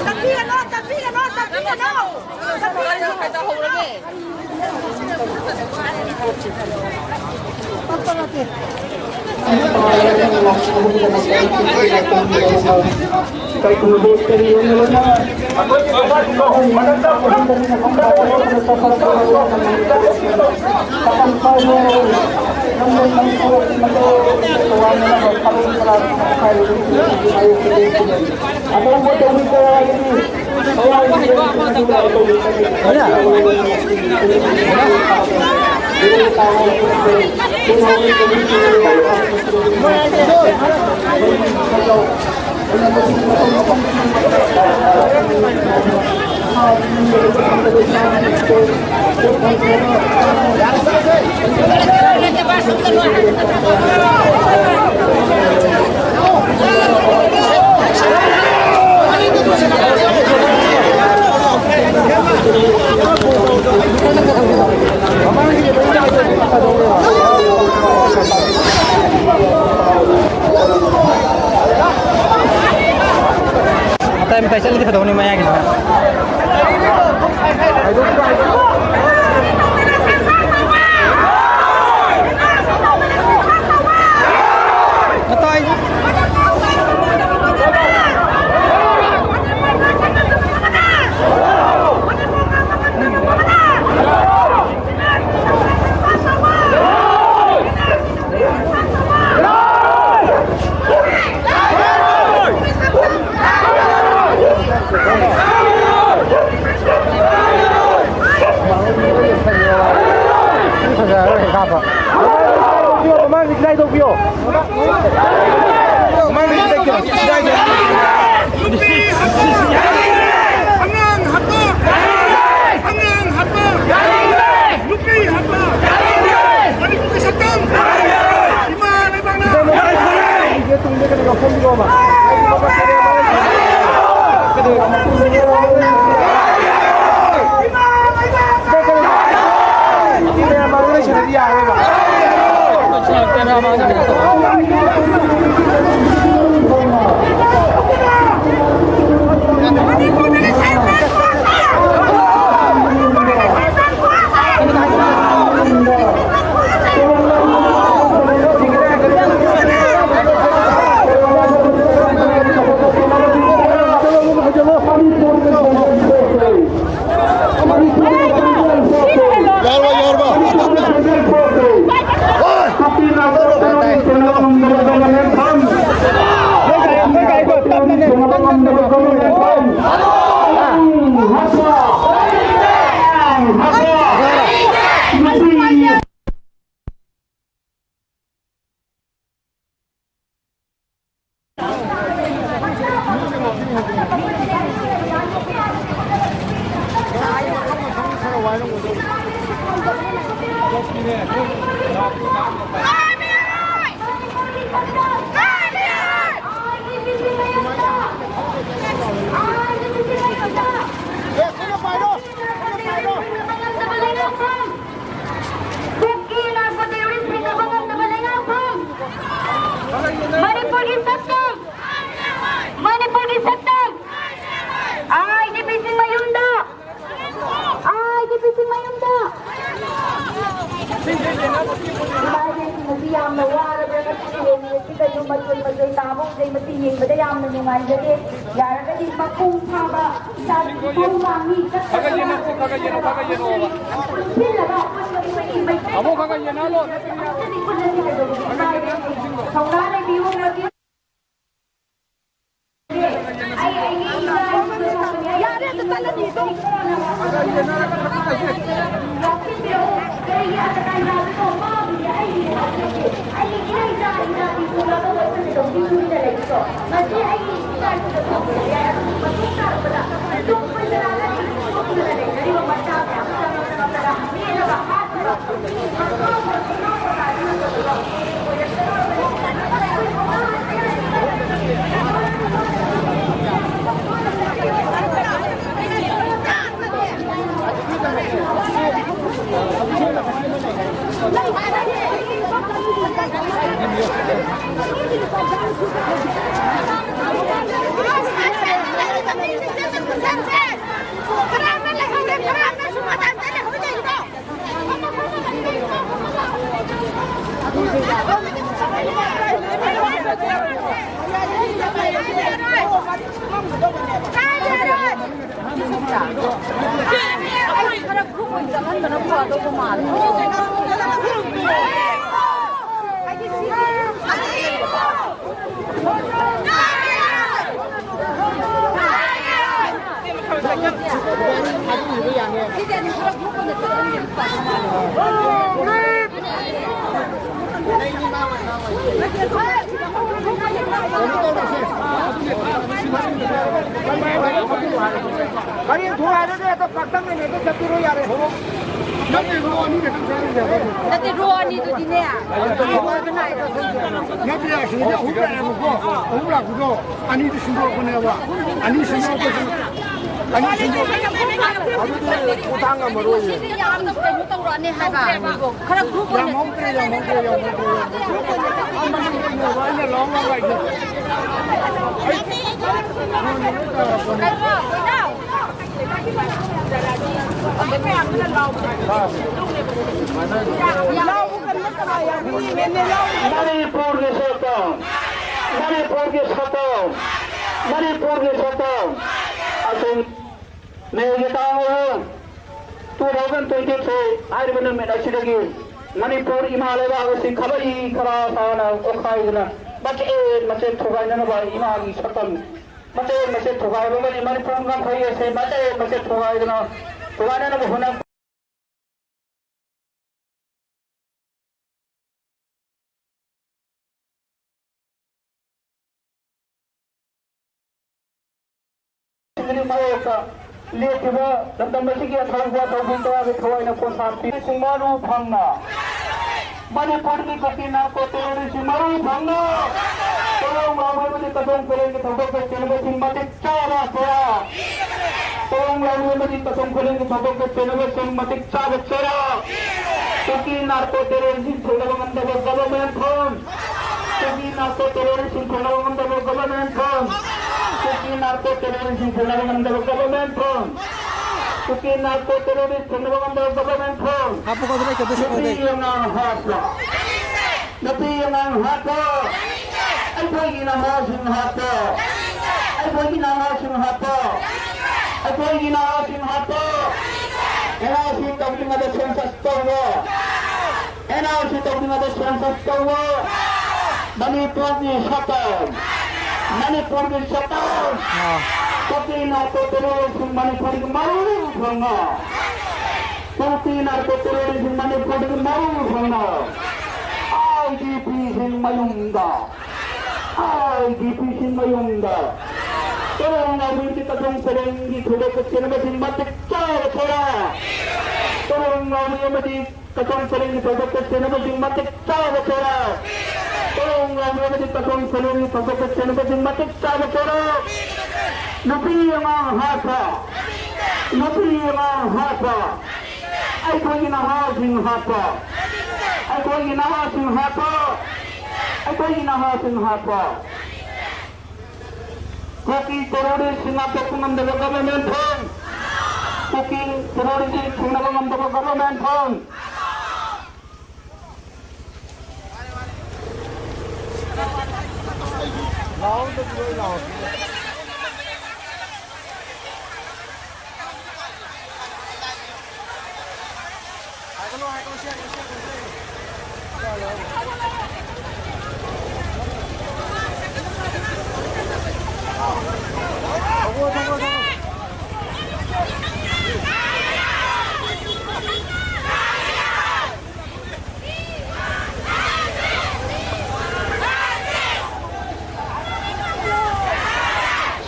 ꯇꯛꯄꯤꯒꯅꯣ, ꯇꯛꯄꯤꯒꯅꯣ, ꯇꯛꯄꯤꯒꯅꯣ꯫ ꯀꯨꯀꯤ ꯂꯥꯛꯄ ꯇꯦꯔꯣꯔꯤꯁꯁꯤꯡ ꯉꯝꯕ ꯉꯝꯗꯕ ꯂꯩꯉꯥꯛꯐꯝ꯫ ꯃꯅꯤꯄꯨꯔꯒꯤ ꯁꯛꯇꯝ꯫ ꯃꯅꯤꯄꯨꯔꯒꯤ ꯁꯛꯇꯝ꯫ ꯑꯥꯏ ꯗꯤ ꯄꯤꯁꯤꯡ ꯃꯌꯨꯝꯗ꯫ ꯑꯥꯏ ꯗꯤ ꯄꯤꯁꯤꯡ ꯃꯌꯨꯝꯗ꯫ ꯏꯃꯥ ꯏꯕꯦꯟꯁꯤꯡ ꯑꯁꯤ ꯌꯥꯝꯅ ꯋꯥꯔꯕ꯭ꯔꯥ ꯉꯁꯤꯒꯤ ꯔꯦꯂꯤ ꯑꯁꯤꯗꯁꯨ ꯃꯆꯣꯏ ꯃꯆꯣꯏ ꯇꯥꯕ ꯎꯖꯩ꯫ ꯃꯁꯤ ꯌꯦꯡꯕꯗ ꯌꯥꯝꯅ ꯅꯨꯡꯉꯥꯏꯖꯗꯦ꯫ ꯌꯥꯔꯒꯗꯤ ꯃꯄꯨꯡ ꯐꯥꯕ ꯏꯁꯥꯒꯤ ꯏꯊꯧ ꯄꯥꯡꯉꯤ꯫ ꯈꯔ ꯈꯔ ꯌꯦꯟꯅꯧ, ꯈꯔ ꯈꯔ ꯌꯦꯟꯅꯧ, ꯈꯔ ꯈꯔ ꯌꯦꯟꯅꯧꯑꯕ꯫ ꯄꯨꯟꯁꯤꯜꯂꯒ ꯑꯄꯨꯟꯕ ꯑꯩꯈꯣꯏꯒꯤ ꯃꯩꯇꯩ ꯑꯃꯨꯛ ꯈꯔ ꯈꯔ ꯌꯦꯟꯅꯍꯜꯂꯣ꯫ ꯄꯨꯟꯁꯤꯜꯂꯁꯤ ꯍꯥꯏꯕꯗꯨ ꯏꯃꯥ ꯏꯕꯦꯟꯁꯤꯡ ꯊꯧꯅꯥ ꯂꯩꯕꯤꯌꯨ꯫ ꯃꯁꯤ ꯌꯥꯔꯦ, ꯑꯗꯨ ꯆꯠꯂꯅꯤ, ꯑꯗꯨ꯫ ꯒꯥꯔꯤ ꯊꯨꯒꯥꯏꯔꯗꯤ ꯍꯦꯛꯇ ꯄꯥꯛꯇꯛꯅꯅ ꯍꯦꯛꯇ ꯆꯠꯄꯤꯔꯣ ꯌꯥꯔꯦ꯫ ꯅꯠꯇꯦ, ꯔꯣ ꯑꯅꯤꯗꯨꯗꯤꯅꯦ, ꯅꯠꯇꯦ, ꯑꯁꯤꯗꯤ ꯑꯍꯨꯝ ꯂꯥꯛꯑꯦꯕꯀꯣ, ꯑꯍꯨꯝ ꯂꯥꯛꯄꯗꯣ ꯑꯅꯤꯗꯨ ꯁꯤꯟꯗꯣꯔꯛꯄꯅꯦꯕ꯫ ꯑꯅꯤ ꯁꯤꯟꯗꯣꯔꯛꯄꯁꯤꯅ, ꯑꯅꯤ ꯁꯤꯟꯗꯣꯔꯛꯄ, ꯑꯗꯨꯗꯤ ꯄꯣꯊꯥ ꯉꯝꯃꯔꯣꯏꯌꯦ꯫ ꯁꯤꯗꯤ ꯌꯥꯝꯅ ꯀꯩꯅꯣ ꯇꯧꯔꯛꯑꯅꯤ ꯍꯥꯏꯕ꯫ ꯈꯔ ꯒ꯭ꯔꯨꯞ ꯑꯣꯏꯅ ꯌꯥꯝ ꯍꯧꯗ꯭ꯔꯦ, ꯌꯥꯝ ꯍꯧꯗ꯭ꯔꯦ, ꯌꯥꯝ ꯍꯧꯗ꯭ꯔꯦ, ꯌꯥꯝ ꯍꯧꯗ꯭ꯔꯦ꯫ ꯑꯩꯅ ꯂꯥꯎ ꯉꯝꯕ ꯍꯥꯏꯁꯦ꯫ ꯃꯅꯤꯄꯨꯔꯒꯤ ꯁꯛꯇꯝ, ꯃꯅꯤꯄꯨꯔꯒꯤ ꯁꯛꯇꯝ, ꯃꯅꯤꯄꯨꯔꯒꯤ ꯁꯛꯇꯝ꯫ ꯑꯁꯨꯝ ꯃꯦꯒꯤ ꯇꯥꯡ ꯑꯍꯨꯝ, two thousand twenty three ꯍꯥꯏꯔꯤꯕ ꯅꯨꯃꯤꯠ ꯑꯁꯤꯗꯒꯤ ꯃꯅꯤꯄꯨꯔ ꯏꯃꯥ ꯂꯩꯕꯥꯛ ꯑꯁꯤ ꯈꯕꯩ ꯈꯔꯥ ꯁꯥꯅ ꯑꯣꯠꯈꯥꯏꯗꯨꯅ ꯃꯆꯦꯠ ꯃꯆꯦꯠ ꯊꯨꯒꯥꯏꯅꯅꯕ ꯏꯃꯥꯒꯤ ꯁꯛꯇꯝ ꯃꯆꯦꯠ ꯃꯆꯦꯠ ꯊꯨꯒꯥꯏꯕ ꯑꯃꯗꯤ ꯃꯅꯤꯄꯨꯔ ꯉꯝꯈꯩ ꯑꯁꯦ ꯃꯆꯦꯠ ꯃꯆꯦꯠ ꯊꯨꯒꯥꯏꯗꯨꯅ ꯊꯨꯒꯥꯏꯅꯅꯕ ꯍꯣꯠꯅ ꯁꯤꯡꯒꯤ ꯃꯥꯌꯣꯛꯇ ꯂꯦꯞꯈꯤꯕ ꯂꯝꯗꯝ ꯑꯁꯤꯒꯤ ꯑꯊꯧꯕ ꯊꯧꯕꯤ ꯀꯌꯥꯒꯤ ꯊꯋꯥꯏꯅ ꯈꯣꯡꯊꯥꯡ ꯄꯤ꯫ ꯁꯤꯡ ꯃꯔꯨ ꯐꯪꯅ ꯃꯅꯤꯄꯨꯔꯒꯤ ꯀꯨꯀꯤ ꯅꯥꯔꯀꯣ ꯇꯦꯔꯣꯔꯤꯁ ꯁꯤꯡ ꯃꯔꯨ ꯐꯪꯅ ꯇꯣꯂꯣꯡ ꯂꯥꯎꯕ ꯑꯃꯗꯤ ꯇꯁꯣꯡ ꯄꯔꯦꯡꯒꯤ ꯊꯧꯗꯣꯛꯇ ꯆꯦꯟꯕꯁꯤꯡ ꯃꯇꯤꯛ ꯆꯥꯕ ꯆꯩꯔꯥꯛ꯫ ꯇꯣꯂꯣꯡ ꯂꯥꯎꯕ ꯑꯃꯗꯤ ꯇꯁꯣꯡ ꯄꯔꯦꯡꯒꯤ ꯊꯧꯗꯣꯛꯇ ꯆꯦꯟꯕꯁꯤꯡ ꯃꯇꯤꯛ ꯆꯥꯕ ꯆꯩꯔꯥꯛ꯫ ꯀꯨꯀꯤ ꯅꯥꯔꯀꯣ ꯇꯦꯔꯣꯔꯤꯁ ꯊꯦꯡꯅꯕ ꯉꯝꯗꯕ ꯒꯚꯔꯟꯃꯦꯟ ꯐꯣꯔꯝ꯫ ꯀꯨꯀꯤ ꯅꯥꯔꯀꯣ ꯇꯦꯔꯣꯔꯤꯁ ꯊꯦꯡꯅꯕ ꯉꯝꯗꯕ ꯒꯚꯔꯟꯃꯦꯟ ꯐꯣꯔꯝ꯫ ꯀꯨꯀꯤ ꯅꯥꯔꯀꯣ ꯇꯦꯔꯣꯔꯤꯁ ꯊꯦꯡꯅꯕ ꯉꯝꯗꯕ ꯒꯚꯔꯟꯃꯦꯟ ꯐꯣꯔꯝ꯫ ꯀꯨꯀꯤ ꯅꯥꯔꯀꯣ ꯇꯦꯔꯣꯔꯤꯁ ꯊꯦꯡꯅꯕ ꯉꯝꯗꯕ ꯒꯚꯔꯟꯃꯦꯟ ꯐꯣꯔꯝ꯫ ꯍꯥꯞꯄꯨꯀꯣ, ꯑꯗꯨ ꯂꯩꯇꯦ, ꯑꯗꯨ ꯁꯤ ꯅꯨꯄꯤ ꯑꯣꯏꯗꯦ꯫ ꯑꯉꯥꯡ ꯍꯥꯠꯄ꯫ ꯅꯨꯄꯤ ꯑꯉꯥꯡ ꯍꯥꯠꯄ꯫ ꯑꯩꯈꯣꯏꯒꯤ ꯅꯍꯥꯁꯤꯡ ꯍꯥꯠꯄ꯫ ꯑꯩꯈꯣꯏꯒꯤ ꯅꯍꯥꯁꯤꯡ ꯍꯥꯠꯄ꯫ ꯑꯩꯈꯣꯏꯒꯤ ꯅꯍꯥꯁꯤꯡ ꯍꯥꯠꯄ꯫ ꯑꯦꯟ ꯑꯥꯔ ꯁꯤ ꯇꯧꯗ꯭ꯔꯤꯉꯩꯗ ꯁꯦꯟꯁꯁ ꯇꯧꯕ꯫ ꯑꯦꯟ ꯑꯥꯔ ꯁꯤ ꯇꯧꯗ꯭ꯔꯤꯉꯩꯗ ꯁꯦꯟꯁꯁ ꯇꯧꯕ꯫ ꯃꯅꯤꯄꯨꯔꯒꯤ ꯁꯛꯇꯝ꯫ ꯃꯅꯤꯄꯨꯔꯒꯤ ꯁꯛꯇꯝ꯫ ꯑꯥ꯫ ꯀꯨꯀꯤ ꯅꯥꯔꯀꯣ ꯇꯦꯔꯣꯔꯤꯁ ꯃꯅꯤꯄꯨꯔꯒꯤ ꯃꯔꯨ ꯐꯪꯅ꯫ ꯀꯨꯀꯤ ꯅꯥꯔꯀꯣ ꯇꯦꯔꯣꯔꯤꯁ ꯃꯅꯤꯄꯨꯔꯒꯤ ꯃꯔꯨ ꯐꯪꯅ꯫ ꯑꯥꯏ ꯗꯤ ꯄꯤꯁꯤꯡ ꯃꯌꯨꯝꯗ꯫ ꯑꯥꯏ ꯗꯤ ꯄꯤꯁꯤꯡ ꯃꯌꯨꯝꯗ꯫ ꯇꯣꯂꯣꯡ ꯂꯥꯎꯕꯤꯒꯤ ꯇꯁꯣꯡ ꯄꯔꯦꯡꯒꯤ ꯊꯧꯗꯣꯛꯇ ꯆꯦꯟꯕꯁꯤꯡ ꯃꯇꯤꯛ ꯆꯥꯕ ꯆꯩꯔꯥꯛ꯫ ꯇꯣꯂꯣꯡ ꯂꯥꯎꯕꯤ ꯑꯃꯗꯤ ꯀꯆꯣꯡ ꯐꯂꯦꯡꯒꯤ ꯊꯧꯗꯣꯛꯇ ꯆꯦꯟꯅꯕꯁꯤꯡ ꯃꯇꯤꯛ ꯆꯥꯕ ꯊꯣꯔꯛ꯫ ꯀꯣꯂꯣꯡ ꯂꯥꯎꯕꯤ ꯑꯃꯗꯤ ꯀꯆꯣꯡ ꯐꯂꯦꯡꯒꯤ ꯊꯧꯗꯣꯛꯇ ꯆꯦꯟꯅꯕꯁꯤꯡ ꯃꯇꯤꯛ ꯆꯥꯕ ꯊꯣꯔꯛ꯫ ꯅꯨꯄꯤ ꯑꯉꯥꯡ ꯍꯥꯠꯄ, ꯅꯨꯄꯤ ꯑꯉꯥꯡ ꯍꯥꯠꯄ, ꯑꯩꯈꯣꯏꯒꯤ ꯅꯍꯥꯁꯤꯡ ꯍꯥꯠꯄ, ꯑꯩꯈꯣꯏꯒꯤ ꯅꯍꯥꯁꯤꯡ ꯍꯥꯠꯄ, ꯑꯩꯈꯣꯏꯒꯤ ꯅꯍꯥꯁꯤꯡ ꯍꯥꯠꯄ꯫ ꯀꯨꯀꯤ ꯇꯦꯔꯣꯔꯤꯁꯁꯤꯡ ꯉꯥꯛꯊꯣꯛꯄ ꯉꯝꯗꯕ ꯒꯚꯔꯟꯃꯦꯟ ꯐꯣꯔꯝ꯫ ꯀꯨꯀꯤ ꯇꯦꯔꯣꯔꯤꯁꯁꯤꯡ ꯊꯤꯡꯅꯕ ꯉꯝꯗꯕ ꯒꯚꯔꯟꯃꯦꯟ ꯐꯣꯔꯝ꯫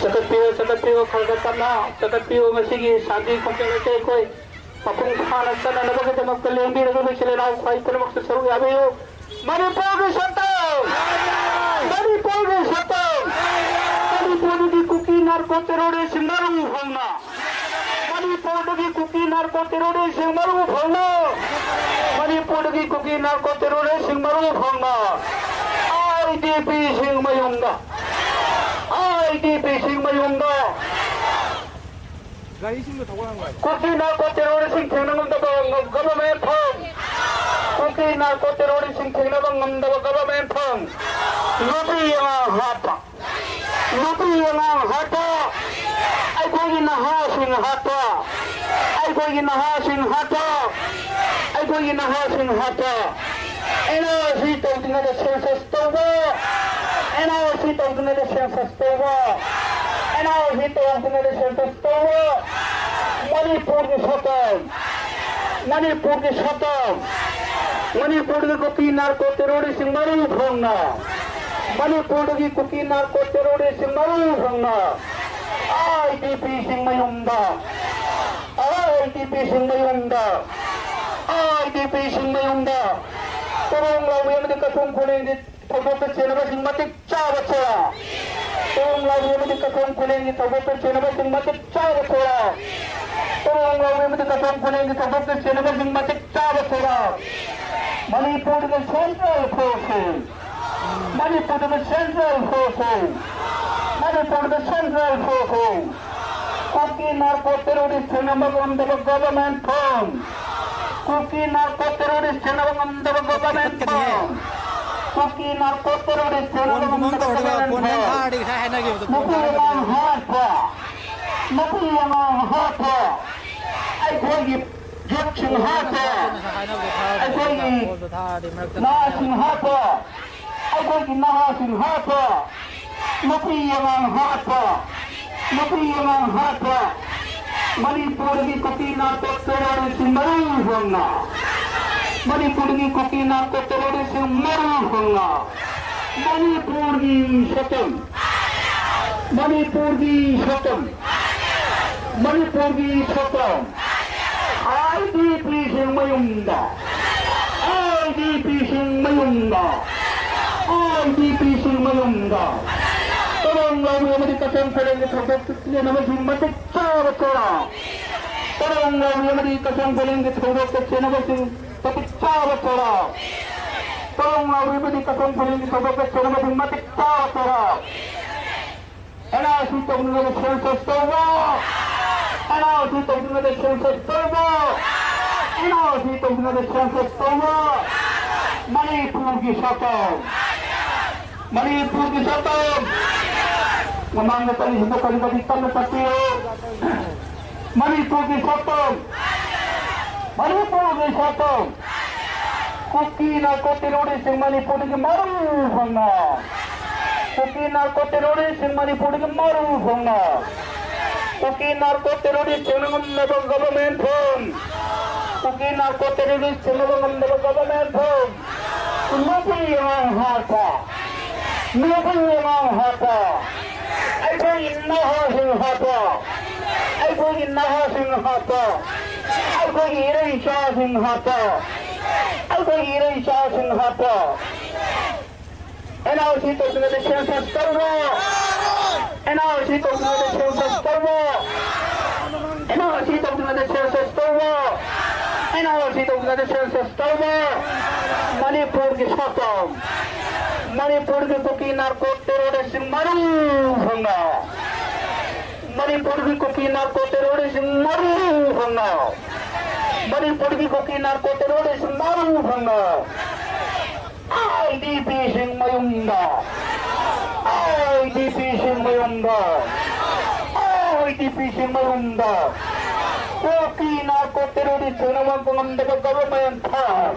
ꯆꯈꯠꯄꯤꯌꯨ, ꯆꯈꯠꯄꯤꯌꯨ, ꯈꯔ ꯈꯔ ꯇꯞꯅ ꯆꯈꯠꯄꯤꯌꯨ꯫ ꯉꯁꯤꯒꯤ ꯁꯥꯟꯇꯤ ꯈꯣꯡꯖꯦꯜ ꯑꯁꯤ ꯑꯩꯈꯣꯏ ꯃꯄꯨꯡ ꯐꯥꯅ ꯆꯠꯅꯅꯕꯒꯤꯗꯃꯛꯇ ꯂꯦꯡꯕꯤꯔꯒ ꯏꯆꯤꯜ ꯏꯅꯥꯎ ꯈ꯭ꯋꯥꯏ ꯄꯨꯝꯅꯃꯛꯁꯨ ꯁꯔꯨꯛ ꯌꯥꯕꯤꯌꯨ꯫ ꯃꯅꯤꯄꯨꯔꯒꯤ ꯁꯛꯇꯝ! ꯃꯅꯤꯄꯨꯔꯒꯤ ꯁꯛꯇꯝ! ꯃꯅꯤꯄꯨꯔꯗꯒꯤ ꯀꯨꯀꯤ ꯅꯥꯔꯀꯣ ꯇꯦꯔꯣꯔꯤꯁꯁꯤꯡ ꯃꯔꯨ ꯐꯪꯅ, ꯃꯅꯤꯄꯨꯔꯗꯒꯤ ꯀꯨꯀꯤ ꯅꯥꯔꯀꯣ ꯇꯦꯔꯣꯔꯤꯁꯁꯤꯡ ꯃꯔꯨ ꯐꯪꯅ, ꯃꯅꯤꯄꯨꯔꯗꯒꯤ ꯀꯨꯀꯤ ꯅꯥꯔꯀꯣ ꯇꯦꯔꯣꯔꯤꯁꯁꯤꯡ ꯃꯔꯨ ꯐꯪꯅ, ꯑꯥꯏ ꯗꯤ ꯄꯤꯁꯤꯡ ꯃꯌꯨꯝꯗ, ꯑꯥꯏ ꯗꯤ ꯄꯤꯁꯤꯡ ꯃꯌꯨꯝꯗ, ꯒꯥꯔꯤꯁꯤꯡꯗꯣ ꯊꯧꯒꯠꯂꯝꯃꯣ꯫ ꯀꯨꯀꯤ ꯅꯥꯔꯀꯣ ꯇꯦꯔꯣꯔꯤꯁꯁꯤꯡ ꯊꯦꯡꯅ ꯉꯝꯗꯕ ꯒꯚꯔꯟꯃꯦꯟ ꯐꯣꯔꯝ꯫ ꯀꯨꯀꯤ ꯅꯥꯔꯀꯣ ꯇꯦꯔꯣꯔꯤꯁꯁꯤꯡ ꯊꯦꯡꯅꯕ ꯉꯝꯗꯕ ꯒꯚꯔꯟꯃꯦꯟ ꯐꯣꯔꯝ꯫ ꯅꯨꯄꯤ ꯑꯉꯥꯡ ꯍꯥꯠꯄ, ꯅꯨꯄꯤ ꯑꯉꯥꯡ ꯍꯥꯠꯄ, ꯑꯩꯈꯣꯏꯒꯤ ꯅꯍꯥꯁꯤꯡ ꯍꯥꯠꯄ, ꯑꯩꯈꯣꯏꯒꯤ ꯅꯍꯥꯁꯤꯡ ꯍꯥꯠꯄ, ꯑꯩꯈꯣꯏꯒꯤ ꯅꯍꯥꯁꯤꯡ ꯍꯥꯠꯄ꯫ ꯑꯦꯟ ꯑꯥꯔ ꯁꯤ ꯇꯧꯗ꯭ꯔꯤꯉꯩꯗ ꯁꯦꯟꯁꯁ ꯇꯧꯕ, ꯑꯦꯟ ꯑꯥꯔ ꯁꯤ ꯇꯧꯗ꯭ꯔꯤꯉꯩꯗ ꯁꯦꯟꯁꯁ ꯇꯧꯕ, ꯑꯦꯟ ꯑꯥꯔ ꯁꯤ ꯇꯧꯗ꯭ꯔꯤꯉꯩꯗ ꯁꯦꯟꯁꯁ ꯇꯧꯕ꯫ ꯃꯅꯤꯄꯨꯔꯒꯤ ꯁꯛꯇꯝ, ꯃꯅꯤꯄꯨꯔꯒꯤ ꯁꯛꯇꯝ, ꯃꯅꯤꯄꯨꯔꯒꯤ ꯀꯨꯀꯤ ꯅꯥꯔꯀꯣ ꯇꯦꯔꯣꯔꯤꯁꯁꯤꯡ ꯃꯔꯨ ꯐꯪꯅ, ꯃꯅꯤꯄꯨꯔꯗꯒꯤ ꯀꯨꯀꯤ ꯅꯥꯔꯀꯣ ꯇꯦꯔꯣꯔꯤꯁꯁꯤꯡ ꯃꯔꯨ ꯐꯪꯅ ꯑꯥꯏ ꯗꯤ ꯄꯤꯁꯤꯡ ꯃꯌꯨꯝꯗ, ꯑꯥꯏ ꯗꯤ ꯄꯤꯁꯤꯡ ꯃꯌꯨꯝꯗ, ꯅꯨꯄꯤꯁꯤꯡ ꯃꯌꯨꯝꯗ ꯇꯣꯔꯣꯡ ꯂꯥꯎꯕꯤ ꯑꯃꯗꯤ ꯀꯁꯣꯡ ꯈꯨꯂꯦꯡꯒꯤ ꯊꯧꯗꯣꯛꯇ ꯆꯦꯟꯅꯕꯁꯤꯡ ꯃꯇꯤꯛ ꯆꯥꯕ ꯆꯦꯔꯥ꯫ ꯇꯣꯔꯣꯡ ꯂꯥꯎꯕꯤ ꯑꯃꯗꯤ ꯀꯁꯣꯡ ꯈꯨꯂꯦꯡꯒꯤ ꯊꯧꯗꯣꯛꯇ ꯆꯦꯟꯅꯕꯁꯤꯡ ꯃꯇꯤꯛ ꯆꯥꯕ ꯆꯦꯔꯥ꯫ ꯇꯣꯔꯣꯡ ꯂꯥꯎꯕꯤ ꯑꯃꯗꯤ ꯀꯁꯣꯡ ꯈꯨꯂꯦꯡꯒꯤ ꯊꯧꯗꯣꯛꯇ ꯆꯦꯟꯅꯕꯁꯤꯡ ꯃꯇꯤꯛ ꯆꯥꯕ ꯆꯦꯔꯥ꯫ ꯃꯅꯤꯄꯨꯔꯒꯤ ꯁꯦꯟꯇ꯭ꯔꯦꯜ ꯐꯣꯔꯁꯁꯤꯡ, ꯃꯅꯤꯄꯨꯔꯗ ꯁꯦꯟꯇ꯭ꯔꯦꯜ ꯐꯣꯔꯁꯁꯤꯡ, ꯃꯅꯤꯄꯨꯔꯗ ꯁꯦꯟꯇ꯭ꯔꯦꯜ ꯐꯣꯔꯁꯁꯤꯡ, ꯀꯨꯀꯤ ꯅꯥꯔꯀꯣ ꯇꯦꯔꯣꯔꯤꯁ ꯊꯦꯡꯅꯕ ꯉꯝꯗꯕ ꯒꯚꯔꯟꯃꯦꯟꯠ ꯐꯣꯔꯝ, ꯀꯨꯀꯤ ꯅꯥꯔꯀꯣ ꯇꯦꯔꯣꯔꯤꯁ ꯊꯦꯡꯅꯕ ꯉꯝꯗꯕ ꯒꯚꯔꯟꯃꯦꯟꯠ ꯐꯣꯔꯝ, ꯀꯨꯀꯤ ꯅꯥꯔꯀꯣ ꯇꯦꯔꯣꯔꯤꯁ ꯊꯦꯡꯅꯕ ꯉꯝꯗꯕ ꯒꯚꯔꯟꯃꯦꯟꯠ ꯐꯣꯔꯝ, ꯅꯨꯄꯤ ꯑꯉꯥꯡ ꯍꯥꯠꯄ, ꯅꯨꯄꯤ ꯑꯉꯥꯡ ꯍꯥꯠꯄ, ꯑꯩꯈꯣꯏꯒꯤ ꯌꯨꯠꯁꯤꯡ ꯍꯥꯠꯄ, ꯑꯩꯈꯣꯏꯒꯤ ꯅꯍꯥꯁꯤꯡ ꯍꯥꯠꯄ, ꯑꯩꯈꯣꯏꯒꯤ ꯅꯍꯥꯁꯤꯡ ꯍꯥꯠꯄ, ꯅꯨꯄꯤ ꯑꯉꯥꯡ ꯍꯥꯠꯄ, ꯅꯨꯄꯤ ꯑꯉꯥꯡ ꯍꯥꯠꯄ, ꯃꯅꯤꯄꯨꯔꯒꯤ ꯀꯨꯀꯤ ꯅꯥꯔꯀꯣ ꯇꯦꯔꯣꯔꯤꯁꯁꯤꯡ ꯃꯔꯨ ꯍꯣꯟꯅ, ꯃꯅꯤꯄꯨꯔꯒꯤ ꯀꯨꯀꯤ ꯅꯥꯔꯀꯣ ꯇꯦꯔꯣꯔꯤꯁꯁꯤꯡ ꯃꯔꯨ ꯍꯣꯟꯅ, ꯃꯅꯤꯄꯨꯔꯒꯤ ꯁꯛꯇꯝ, ꯃꯅꯤꯄꯨꯔꯒꯤ ꯁꯛꯇꯝ, ꯃꯅꯤꯄꯨꯔꯒꯤ ꯁꯛꯇꯝ, ꯑꯥꯏ ꯗꯤ ꯄꯤꯁꯤꯡ ꯃꯌꯨꯝꯗ, ꯑꯥꯏ ꯗꯤ ꯄꯤꯁꯤꯡ ꯃꯌꯨꯝꯗ, ꯑꯥꯏ ꯗꯤ ꯄꯤꯁꯤꯡ ꯃꯌꯨꯝꯗ ꯇꯣꯔꯣꯡ ꯂꯥꯎꯕꯤ ꯑꯃꯗꯤ ꯀꯁꯣꯡ ꯈꯨꯂꯦꯡꯒꯤ ꯊꯧꯗꯣꯛꯇ ꯆꯦꯟꯅꯕꯁꯤꯡ ꯃꯇꯤꯛ ꯆꯥꯕ ꯆꯦꯔꯥ꯫ ꯇꯣꯔꯣꯡ ꯂꯥꯎꯕꯤ ꯑꯃꯗꯤ ꯀꯁꯣꯡ ꯈꯨꯂꯦꯡꯒꯤ ꯊꯧꯗꯣꯛꯇ ꯆꯦꯟꯅꯕꯁꯤꯡ ꯃꯇꯤꯛ ꯆꯥꯕ ꯆꯦꯔꯥ꯫ ꯇꯣꯔꯣꯡ ꯂꯥꯎꯕꯤ ꯑꯃꯗꯤ ꯀꯁꯣꯡ ꯈꯨꯂꯦꯡꯒꯤ ꯊꯧꯗꯣꯛꯇ ꯆꯦꯟꯅꯕꯁꯤꯡ ꯃꯇꯤꯛ ꯆꯥꯕ ꯆꯦꯔꯥ꯫ ꯑꯦꯟ ꯑꯥꯔ ꯁꯤ ꯇꯧꯗ꯭ꯔꯤꯉꯩꯗ ꯁꯦꯟꯁꯁ ꯇꯧꯕ, ꯑꯦꯟ ꯑꯥꯔ ꯁꯤ ꯇꯧꯗ꯭ꯔꯤꯉꯩꯗ ꯁꯦꯟꯁꯁ ꯇꯧꯕ, ꯑꯦꯟ ꯑꯥꯔ ꯁꯤ ꯇꯧꯗ꯭ꯔꯤꯉꯩꯗ ꯁꯦꯟꯁꯁ ꯇꯧꯕ꯫ ꯃꯅꯤꯄꯨꯔꯒꯤ ꯁꯛꯇꯝ, ꯃꯅꯤꯄꯨꯔꯒꯤ ꯁꯛꯇꯝ꯫ ꯃꯃꯥꯡꯗ ꯆꯠꯂꯤꯁꯤꯡꯗꯣ ꯀꯔꯤ ꯀꯔꯤ ꯀꯟꯅ ꯆꯠꯄꯤꯌꯨ꯫ ꯃꯅꯤꯄꯨꯔꯒꯤ ꯁꯛꯇꯝ, ꯃꯅꯤꯄꯨꯔꯒꯤ ꯁꯛꯇꯝ꯫ ꯀꯨꯀꯤ ꯅꯥꯔꯀꯣ ꯇꯦꯔꯣꯔꯤꯁꯁꯤꯡ ꯃꯅꯤꯄꯨꯔꯗꯒꯤ ꯃꯔꯨ ꯐꯪꯅ, ꯀꯨꯀꯤ ꯅꯥꯔꯀꯣ ꯇꯦꯔꯣꯔꯤꯁꯁꯤꯡ ꯃꯅꯤꯄꯨꯔꯗꯒꯤ ꯃꯔꯨ ꯐꯪꯅ, ꯀꯨꯀꯤ ꯅꯥꯔꯀꯣ ꯇꯦꯔꯣꯔꯤꯁ ꯊꯤꯡꯅ ꯉꯝꯅꯕ ꯒꯚꯔꯟꯃꯦꯟꯠ ꯐꯣꯔꯝ, ꯀꯨꯀꯤ ꯅꯥꯔꯀꯣ ꯇꯦꯔꯣꯔꯤꯁ ꯊꯤꯡꯅꯕ ꯉꯝꯅꯕ ꯒꯚꯔꯟꯃꯦꯟꯠ ꯐꯣꯔꯝ, ꯅꯨꯄꯤ ꯑꯉꯥꯡ ꯍꯥꯠꯄ, ꯅꯨꯄꯤ ꯑꯉꯥꯡ ꯍꯥꯠꯄ, ꯑꯩꯈꯣꯏꯒꯤ ꯅꯍꯥꯁꯤꯡ ꯍꯥꯠꯄ, ꯑꯩꯈꯣꯏꯒꯤ ꯅꯍꯥꯁꯤꯡ ꯍꯥꯠꯄ, ꯑꯩꯈꯣꯏꯒꯤ ꯏꯔꯩꯆꯥꯁꯤꯡ ꯍꯥꯠꯄ, ꯑꯩꯈꯣꯏꯒꯤ ꯏꯔꯩꯆꯥꯁꯤꯡ ꯍꯥꯠꯄ, ꯑꯦꯟ ꯑꯥꯔ ꯁꯤ ꯇꯧꯗ꯭ꯔꯤꯉꯩꯗ ꯁꯦꯟꯁꯁ ꯇꯧꯕ, ꯑꯦꯟ ꯑꯥꯔ ꯁꯤ ꯇꯧꯗ꯭ꯔꯤꯉꯩꯗ ꯁꯦꯟꯁꯁ ꯇꯧꯕ, ꯑꯦꯟ ꯑꯥꯔ ꯁꯤ ꯇꯧꯗ꯭ꯔꯤꯉꯩꯗ ꯁꯦꯟꯁꯁ ꯇꯧꯕ, ꯑꯦꯟ ꯑꯥꯔ ꯁꯤ ꯇꯧꯗ꯭ꯔꯤꯉꯩꯗ ꯁꯦꯟꯁꯁ ꯇꯧꯕ꯫ ꯃꯅꯤꯄꯨꯔꯒꯤ ꯁꯛꯇꯝ, ꯃꯅꯤꯄꯨꯔꯒꯤ ꯀꯨꯀꯤ ꯅꯥꯔꯀꯣ ꯇꯦꯔꯣꯔꯤꯁꯁꯤꯡ ꯃꯔꯨ ꯐꯪꯅ, ꯃꯅꯤꯄꯨꯔꯒꯤ ꯀꯨꯀꯤ ꯅꯥꯔꯀꯣ ꯇꯦꯔꯣꯔꯤꯁꯁꯤꯡ ꯃꯔꯨ ꯐꯪꯅ, ꯃꯅꯤꯄꯨꯔꯒꯤ ꯀꯨꯀꯤ ꯅꯥꯔꯀꯣ ꯇꯦꯔꯣꯔꯤꯁꯁꯤꯡ ꯃꯔꯨ ꯐꯪꯅ꯫ ꯑꯥꯏ ꯗꯤ ꯄꯤꯁꯤꯡ ꯃꯌꯨꯝꯗ, ꯑꯥꯏ ꯗꯤ ꯄꯤꯁꯤꯡ ꯃꯌꯨꯝꯗ, ꯑꯥꯏ ꯗꯤ ꯄꯤꯁꯤꯡ ꯃꯌꯨꯝꯗ꯫ ꯀꯨꯀꯤ ꯅꯥꯔꯀꯣ ꯇꯦꯔꯣꯔꯤꯁ ꯊꯦꯡꯅꯕ ꯉꯝꯗꯕ ꯒꯚꯔꯟꯃꯦꯟꯠ ꯐꯥꯝ,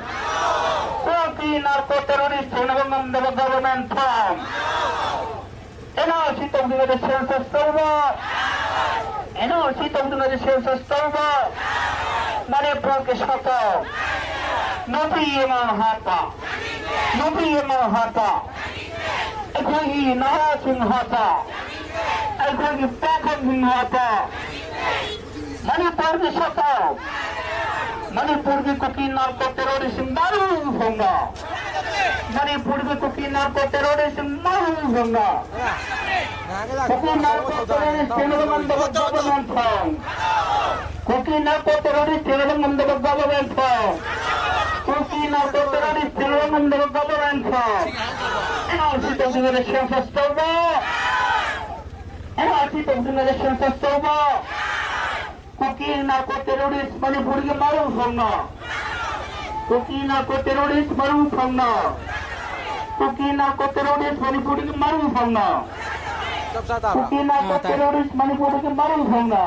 ꯀꯨꯀꯤ ꯅꯥꯔꯀꯣ ꯇꯦꯔꯣꯔꯤꯁ ꯊꯦꯡꯅꯕ ꯉꯝꯗꯕ government farm. And R C ꯇꯧꯗ꯭ꯔꯤꯉꯩꯗ ꯁꯦꯟꯁꯁ ꯇꯧꯕ, ꯑꯦꯟ ꯑꯥꯔ ꯁꯤ ꯇꯧꯗ꯭ꯔꯤꯉꯩꯗ ꯁꯦꯟꯁꯁ ꯇꯧꯕ꯫ ꯃꯅꯤꯄꯨꯔꯒꯤ ꯁꯛꯇꯝ, ꯅꯨꯄꯤ ꯑꯉꯥꯡ ꯍꯥꯠꯄ, ꯅꯨꯄꯤ ꯑꯉꯥꯡ ꯍꯥꯠꯄ, ꯑꯩꯈꯣꯏꯒꯤ ꯅꯍꯥꯁꯤꯡ ꯍꯥꯠꯄ, ꯑꯩꯈꯣꯏꯒꯤ ꯄꯥꯈꯪꯁꯤꯡ ꯍꯥꯠꯄ꯫ ꯃꯅꯤꯄꯨꯔꯒꯤ ꯁꯛꯇꯝ, ꯃꯅꯤꯄꯨꯔꯒꯤ ꯀꯨꯀꯤ ꯅꯥꯔꯀꯣ ꯇꯦꯔꯣꯔꯤꯁꯁꯤꯡ ꯃꯔꯨ ꯐꯪꯅ, ꯃꯅꯤꯄꯨꯔꯒꯤ ꯀꯨꯀꯤ ꯅꯥꯔꯀꯣ ꯇꯦꯔꯣꯔꯤꯁꯁꯤꯡ ꯃꯔꯨ ꯐꯪꯅ꯫ ꯀꯨꯀꯤ ꯅꯥꯔꯀꯣ ꯇꯦꯔꯣꯔꯤꯁ ꯊꯦꯡꯅꯕ ꯉꯝꯗꯕ ꯒꯚꯔꯟꯃꯦꯟꯠ ꯐꯥꯝ, ꯀꯨꯀꯤ ꯅꯥꯔꯀꯣ ꯇꯦꯔꯣꯔꯤꯁ ꯊꯦꯡꯅꯕ ꯉꯝꯗꯕ ꯒꯚꯔꯟꯃꯦꯟꯠ ꯐꯥꯝ, ꯀꯨꯀꯤ ꯅꯥꯔꯀꯣ ꯇꯦꯔꯣꯔꯤꯁ ꯊꯦꯡꯅꯕ ꯉꯝꯗꯕ government farm. And R C ꯇꯧꯗ꯭ꯔꯤꯉꯩꯗ ꯁꯦꯟꯁꯁ ꯇꯧꯕ, ꯑꯦꯟ ꯑꯥꯔ ꯁꯤ ꯇꯧꯗ꯭ꯔꯤꯉꯩꯗ ꯁꯦꯟꯁꯁ ꯇꯧꯕ꯫ ꯀꯨꯀꯤ ꯅꯥꯔꯀꯣ ꯇꯦꯔꯣꯔꯤꯁ ꯃꯅꯤꯄꯨꯔꯒꯤ ꯃꯔꯨ ꯐꯪꯅ, ꯀꯨꯀꯤ ꯅꯥꯔꯀꯣ ꯇꯦꯔꯣꯔꯤꯁ ꯃꯔꯨ ꯐꯪꯅ, ꯀꯨꯀꯤ ꯅꯥꯔꯀꯣ ꯇꯦꯔꯣꯔꯤꯁ ꯃꯅꯤꯄꯨꯔꯒꯤ ꯃꯔꯨ ꯐꯪꯅ, ꯆꯞ ꯆꯥ ꯇꯥꯕ꯭ꯔꯥ? ꯀꯨꯀꯤ ꯅꯥꯔꯀꯣ ꯑꯥ, ꯇꯥꯏ꯫ ꯇꯦꯔꯣꯔꯤꯁ ꯃꯅꯤꯄꯨꯔꯒꯤ ꯃꯔꯨ ꯐꯪꯅ꯫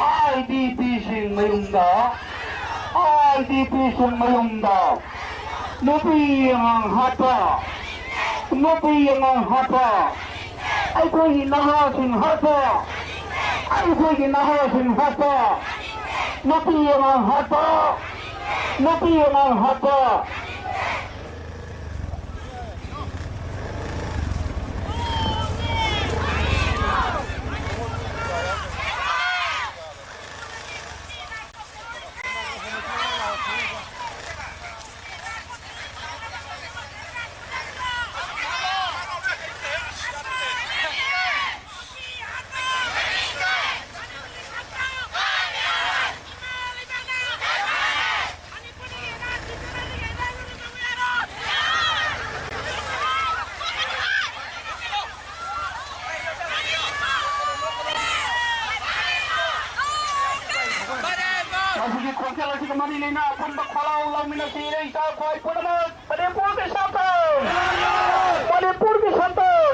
ꯑꯥꯏ ꯗꯤ ꯄꯤꯁꯤꯡ ꯃꯌꯨꯝꯗ, ꯑꯥꯏ ꯗꯤ ꯄꯤꯁꯤꯡ ꯃꯌꯨꯝꯗ ꯅꯨꯄꯤ ꯑꯉꯥꯡ ꯍꯥꯠꯄ, ꯅꯨꯄꯤ ꯑꯉꯥꯡ ꯍꯥꯠꯄ, ꯑꯩꯈꯣꯏꯒꯤ ꯅꯍꯥꯁꯤꯡ ꯍꯥꯠꯄ, ꯑꯩꯈꯣꯏꯒꯤ ꯅꯍꯥꯁꯤꯡ ꯍꯥꯠꯄ, ꯅꯨꯄꯤ ꯑꯉꯥꯡ ꯍꯥꯠꯄ, ꯅꯨꯄꯤ ꯑꯉꯥꯡ ꯍꯥꯠꯄ꯫ ꯑꯁꯤꯒꯤ ꯈꯣꯡꯖꯦꯜ ꯑꯁꯤꯒ ꯃꯔꯤ ꯂꯩꯅ ꯑꯄꯨꯟꯕ ꯈꯣꯜꯂꯥꯎ ꯂꯥꯎꯃꯤꯟꯅꯁꯤ, ꯏꯔꯩ ꯏꯆꯥ ꯏꯄꯥ ꯄꯨꯝꯅꯃꯛ꯫ ꯃꯅꯤꯄꯨꯔꯒꯤ ꯁꯛꯇꯝ! ꯃꯅꯤꯄꯨꯔꯒꯤ ꯁꯛꯇꯝ!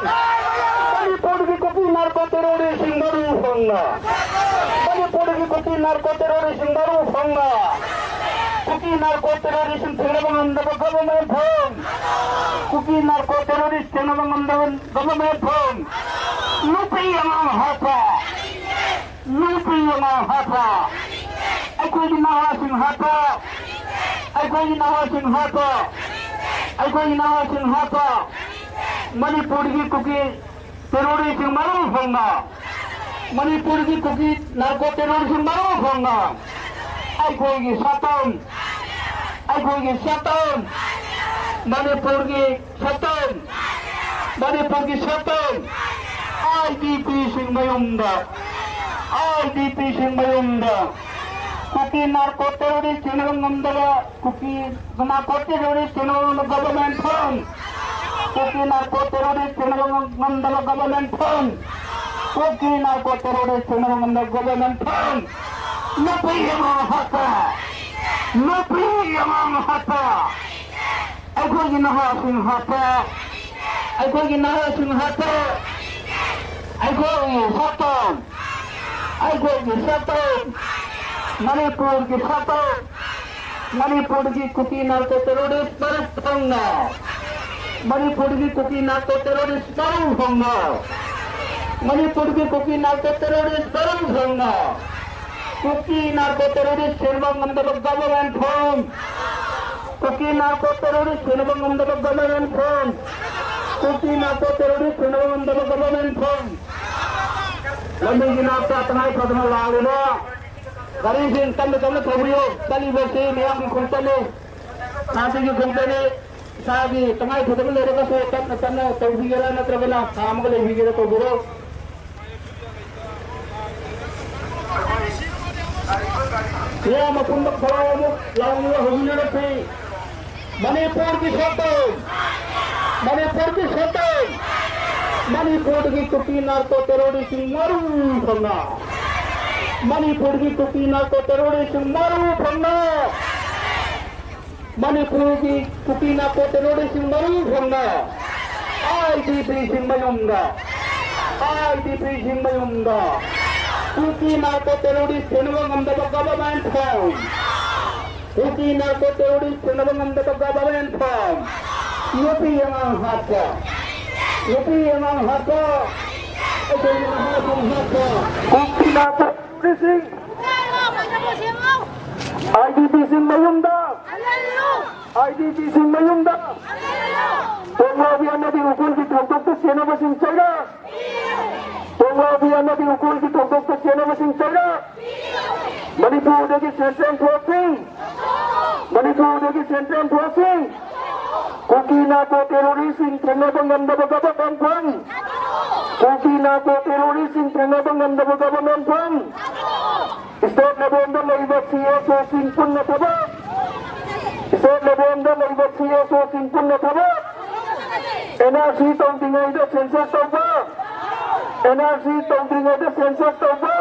ꯃꯅꯤꯄꯨꯔꯒꯤ ꯀꯨꯀꯤ ꯅꯥꯔꯀꯣ ꯇꯦꯔꯣꯔꯤꯁꯁꯤꯡ ꯃꯔꯨ ꯐꯪꯅ! ꯃꯅꯤꯄꯨꯔꯒꯤ ꯀꯨꯀꯤ ꯅꯥꯔꯀꯣ ꯇꯦꯔꯣꯔꯤꯁꯁꯤꯡ ꯃꯔꯨ ꯐꯪꯅ! ꯀꯨꯀꯤ ꯅꯥꯔꯀꯣ ꯇꯦꯔꯣꯔꯤꯁꯁꯤꯡ ꯊꯦꯡꯅꯕ ꯉꯝꯗꯕ ꯒꯚꯔꯟꯃꯦꯟ ꯐꯣꯔꯝ! ꯀꯨꯀꯤ ꯅꯥꯔꯀꯣ ꯇꯦꯔꯣꯔꯤꯁ ꯊꯦꯡꯅꯕ ꯉꯝꯗꯕ ꯒꯚꯔꯟꯃꯦꯟ ꯐꯣꯔꯝ! ꯅꯨꯄꯤ ꯑꯉꯥꯡ ꯍꯥꯠꯄ! ꯅꯨꯄꯤ ꯑꯉꯥꯡ ꯍꯥꯠꯄ! ꯑꯩꯈꯣꯏꯒꯤ ꯅꯍꯥꯁꯤꯡ ꯍꯥꯠꯄ! ꯑꯩꯈꯣꯏꯒꯤ ꯅꯍꯥꯁꯤꯡ ꯍꯥꯠꯄ! ꯑꯩꯈꯣꯏꯒꯤ ꯅꯍꯥꯁꯤꯡ ꯍꯥꯠꯄ! ꯃꯅꯤꯄꯨꯔꯒꯤ ꯀꯨꯀꯤ ꯇꯦꯔꯣꯔꯤꯁꯁꯤꯡ ꯃꯔꯨ ꯐꯪꯅ! ꯃꯅꯤꯄꯨꯔꯒꯤ ꯀꯨꯀꯤ ꯅꯥꯔꯀꯣ ꯇꯦꯔꯣꯔꯤꯁꯁꯤꯡ ꯃꯔꯨ ꯐꯪꯅ! ꯑꯩꯈꯣꯏꯒꯤ ꯁꯛꯇꯝ! ꯑꯩꯈꯣꯏꯒꯤ ꯁꯛꯇꯝ! ꯃꯅꯤꯄꯨꯔꯒꯤ ꯁꯛꯇꯝ! ꯃꯅꯤꯄꯨꯔꯒꯤ ꯁꯛꯇꯝ! ꯑꯥꯏ ꯗꯤ ꯄꯤꯁꯤꯡ ꯃꯌꯨꯝꯗ! ꯑꯥꯏ ꯗꯤ ꯄꯤꯁꯤꯡ ꯃꯌꯨꯝꯗ! ꯀꯨꯀꯤ ꯅꯥꯔꯀꯣ ꯇꯦꯔꯣꯔꯤꯁ ꯊꯦꯡꯅꯕ ꯉꯝꯗꯕ, ꯀꯨꯀꯤ ꯅꯥꯔꯀꯣ ꯇꯦꯔꯣꯔꯤꯁ ꯊꯦꯡꯅꯕ ꯉꯝꯗꯕ ꯒꯚꯔꯟꯃꯦꯟ ꯐꯣꯔꯝ! ꯀꯨꯀꯤ ꯅꯥꯔꯀꯣ ꯇꯦꯔꯣꯔꯤꯁ ꯊꯦꯡꯅꯕ ꯉꯝꯗꯕ ꯒꯚꯔꯟꯃꯦꯟ ꯐꯣꯔꯝ! ꯀꯨꯀꯤ ꯅꯥꯔꯀꯣ ꯇꯦꯔꯣꯔꯤꯁ ꯊꯦꯡꯅꯕ ꯉꯝꯗꯕ ꯒꯚꯔꯟꯃꯦꯟ ꯐꯣꯔꯝ! ꯅꯨꯄꯤ ꯑꯉꯥꯡ ꯍꯥꯠꯄ! ꯅꯨꯄꯤ ꯑꯉꯥꯡ ꯍꯥꯠꯄ! ꯑꯩꯈꯣꯏꯒꯤ ꯅꯍꯥꯁꯤꯡ ꯍꯥꯠꯄ! ꯑꯩꯈꯣꯏꯒꯤ ꯅꯍꯥꯁꯤꯡ ꯍꯥꯠꯄ! ꯑꯩꯈꯣꯏꯒꯤ ꯁꯛꯇꯝ! ꯑꯩꯈꯣꯏꯒꯤ ꯁꯛꯇꯝ! ꯃꯅꯤꯄꯨꯔꯒꯤ ꯁꯛꯇꯝ! ꯃꯅꯤꯄꯨꯔꯒꯤ ꯀꯨꯀꯤ ꯅꯥꯔꯀꯣ ꯇꯦꯔꯣꯔꯤꯁ ꯃꯔꯨ ꯐꯪꯅ! ꯃꯅꯤꯄꯨꯔꯒꯤ ꯀꯨꯀꯤ ꯅꯥꯔꯀꯣ ꯇꯦꯔꯣꯔꯤꯁ ꯃꯔꯨ ꯐꯪꯅ! ꯃꯅꯤꯄꯨꯔꯒꯤ ꯀꯨꯀꯤ ꯅꯥꯔꯀꯣ ꯇꯦꯔꯣꯔꯤꯁ ꯃꯔꯨ ꯐꯪꯅ! ꯀꯨꯀꯤ ꯅꯥꯔꯀꯣ ꯇꯦꯔꯣꯔꯤꯁ ꯊꯦꯡꯅꯕ ꯉꯝꯗꯕ ꯒꯚꯔꯟꯃꯦꯟ ꯐꯣꯔꯝ! ꯀꯨꯀꯤ ꯅꯥꯔꯀꯣ ꯇꯦꯔꯣꯔꯤꯁ ꯊꯦꯡꯅꯕ ꯉꯝꯗꯕ ꯒꯚꯔꯟꯃꯦꯟ ꯐꯣꯔꯝ! ꯀꯨꯀꯤ ꯅꯥꯔꯀꯣ ꯇꯦꯔꯣꯔꯤꯁ ꯊꯦꯡꯅꯕ ꯉꯝꯗꯕ ꯒꯚꯔꯟꯃꯦꯟ ꯐꯣꯔꯝ! ꯂꯝꯕꯤꯒꯤ ꯅꯥꯛꯇ ꯇꯉꯥꯏ ꯐꯗꯅ ꯂꯥꯛꯂꯤꯕ ꯒꯥꯔꯤꯁꯤꯡ ꯇꯞꯅ ꯇꯞꯅ ꯊꯧꯕꯤꯌꯨ꯫ ꯆꯠꯂꯤꯕꯁꯤ ꯃꯤꯌꯥꯝꯒꯤ ꯈꯣꯡꯆꯠꯅꯤ, ꯁꯥꯟꯇꯤꯒꯤ ꯈꯣꯡꯆꯠꯅꯤ꯫ ꯏꯁꯥꯒꯤ ꯇꯉꯥꯏ ꯐꯗꯕ ꯂꯩꯔꯒꯁꯨ ꯇꯞꯅ ꯇꯞꯅ ꯇꯧꯕꯤꯒꯦꯔꯥ ꯅꯠꯇ꯭ꯔꯒꯅ ꯈꯥꯝꯃꯒ ꯂꯩꯕꯤꯒꯦꯔꯥ ꯇꯧꯕꯤꯔꯣ꯫ ꯃꯤꯌꯥꯝ ꯑꯄꯨꯟꯕ ꯈꯣꯜꯂꯥꯎ ꯑꯃꯨꯛ ꯂꯥꯎꯅꯕ ꯍꯧꯃꯤꯟꯅꯔꯁꯤ꯫ ꯃꯅꯤꯄꯨꯔꯒꯤ ꯁꯛꯇꯝ! ꯃꯅꯤꯄꯨꯔꯒꯤ ꯁꯛꯇꯝ! ꯃꯅꯤꯄꯨꯔꯗꯒꯤ ꯀꯨꯀꯤ ꯅꯥꯔꯀꯣ ꯇꯦꯔꯣꯔꯤꯁꯁꯤꯡ ꯃꯔꯨ ꯐꯪꯅ! ꯃꯅꯤꯄꯨꯔꯒꯤ ꯀꯨꯀꯤ ꯅꯥꯔꯀꯣ ꯇꯦꯔꯣꯔꯤꯁꯁꯤꯡ ꯃꯔꯨ ꯐꯪꯅ, ꯃꯅꯤꯄꯨꯔꯒꯤ ꯀꯨꯀꯤ ꯅꯥꯔꯀꯣ ꯇꯦꯔꯣꯔꯤꯁꯁꯤꯡ ꯃꯔꯨ ꯐꯪꯅ, ꯑꯥꯏ ꯗꯤ ꯄꯤꯁꯤꯡ ꯃꯌꯨꯝꯗ, ꯑꯥꯏ ꯗꯤ ꯄꯤꯁꯤꯡ ꯃꯌꯨꯝꯗ, ꯀꯨꯀꯤ ꯅꯥꯔꯀꯣ ꯇꯦꯔꯣꯔꯤꯁ ꯊꯦꯡꯅꯕ ꯉꯝꯗꯕ ꯒꯚꯔꯟꯃꯦꯟ ꯐꯣꯔꯝ, ꯀꯨꯀꯤ ꯅꯥꯔꯀꯣ ꯇꯦꯔꯣꯔꯤꯁ ꯊꯦꯡꯅꯕ ꯉꯝꯗꯕ ꯒꯚꯔꯟꯃꯦꯟ ꯐꯣꯔꯝ, ꯅꯨꯄꯤ ꯑꯉꯥꯡ ꯍꯥꯠꯄ, ꯅꯨꯄꯤ ꯑꯉꯥꯡ ꯍꯥꯠꯄ, ꯑꯩꯈꯣꯏꯒꯤ ꯅꯍꯥꯁꯤꯡ ꯍꯥꯠꯄ, ꯀꯨꯀꯤ ꯅꯥꯔꯀꯣ ꯇꯦꯔꯣꯔꯤꯁꯁꯤꯡ, ꯑꯥꯏ ꯗꯤ ꯄꯤꯁꯤꯡ ꯃꯌꯨꯝꯗ, ꯑꯥꯏ ꯗꯤ ꯄꯤꯁꯤꯡ ꯃꯌꯨꯝꯗ, ꯇꯣꯡꯂꯥꯕꯤ ꯑꯃꯗꯤ ꯎꯈ꯭ꯔꯨꯜꯒꯤ ꯊꯧꯗꯣꯛꯇ ꯆꯦꯟꯅꯕꯁꯤꯡ ꯆꯩꯔꯛ, ꯇꯣꯡꯂꯥꯕꯤ ꯑꯃꯗꯤ ꯎꯈ꯭ꯔꯨꯜꯒꯤ ꯊꯧꯗꯣꯛꯇ ꯆꯦꯟꯅꯕꯁꯤꯡ ꯆꯩꯔꯛ, ꯃꯅꯤꯄꯨꯔꯗꯒꯤ ꯁꯦꯟꯇ꯭ꯔꯦꯜ ꯐꯣꯔꯁꯁꯤꯡ, ꯃꯅꯤꯄꯨꯔꯗꯒꯤ ꯁꯦꯟꯇ꯭ꯔꯦꯜ ꯐꯣꯔꯁꯁꯤꯡ, ꯀꯨꯀꯤ ꯅꯥꯔꯀꯣ ꯇꯦꯔꯣꯔꯤꯁꯁꯤꯡ ꯊꯦꯡꯅꯕ ꯉꯝꯗꯕ ꯒꯚꯔꯟꯃꯦꯟ ꯐꯣꯔꯝ, ꯀꯨꯀꯤ ꯅꯥꯔꯀꯣ ꯇꯦꯔꯣꯔꯤꯁꯁꯤꯡ ꯊꯦꯡꯅꯕ ꯉꯝꯗꯕ ꯒꯚꯔꯟꯃꯦꯟ ꯐꯣꯔꯝ, ꯁ꯭ꯇꯦꯠ ꯂꯦꯚꯦꯜꯗ ꯂꯩꯕ ꯁꯤ ꯑꯦꯁ ꯑꯣꯁꯤꯡ ꯄꯨꯟꯅ ꯊꯕꯛ, ꯁ꯭ꯇꯦꯠ ꯂꯦꯚꯦꯜꯗ ꯂꯩꯕ ꯁꯤ ꯑꯦꯁ ꯑꯣꯁꯤꯡ ꯄꯨꯟꯅ ꯊꯕꯛ, ꯑꯦꯟ ꯑꯥꯔ ꯁꯤ ꯇꯧꯗ꯭ꯔꯤꯉꯩꯗ ꯁꯦꯟꯁꯁ ꯇꯧꯕ, ꯑꯦꯟ ꯑꯥꯔ ꯁꯤ ꯇꯧꯗ꯭ꯔꯤꯉꯩꯗ ꯁꯦꯟꯁꯁ ꯇꯧꯕ꯫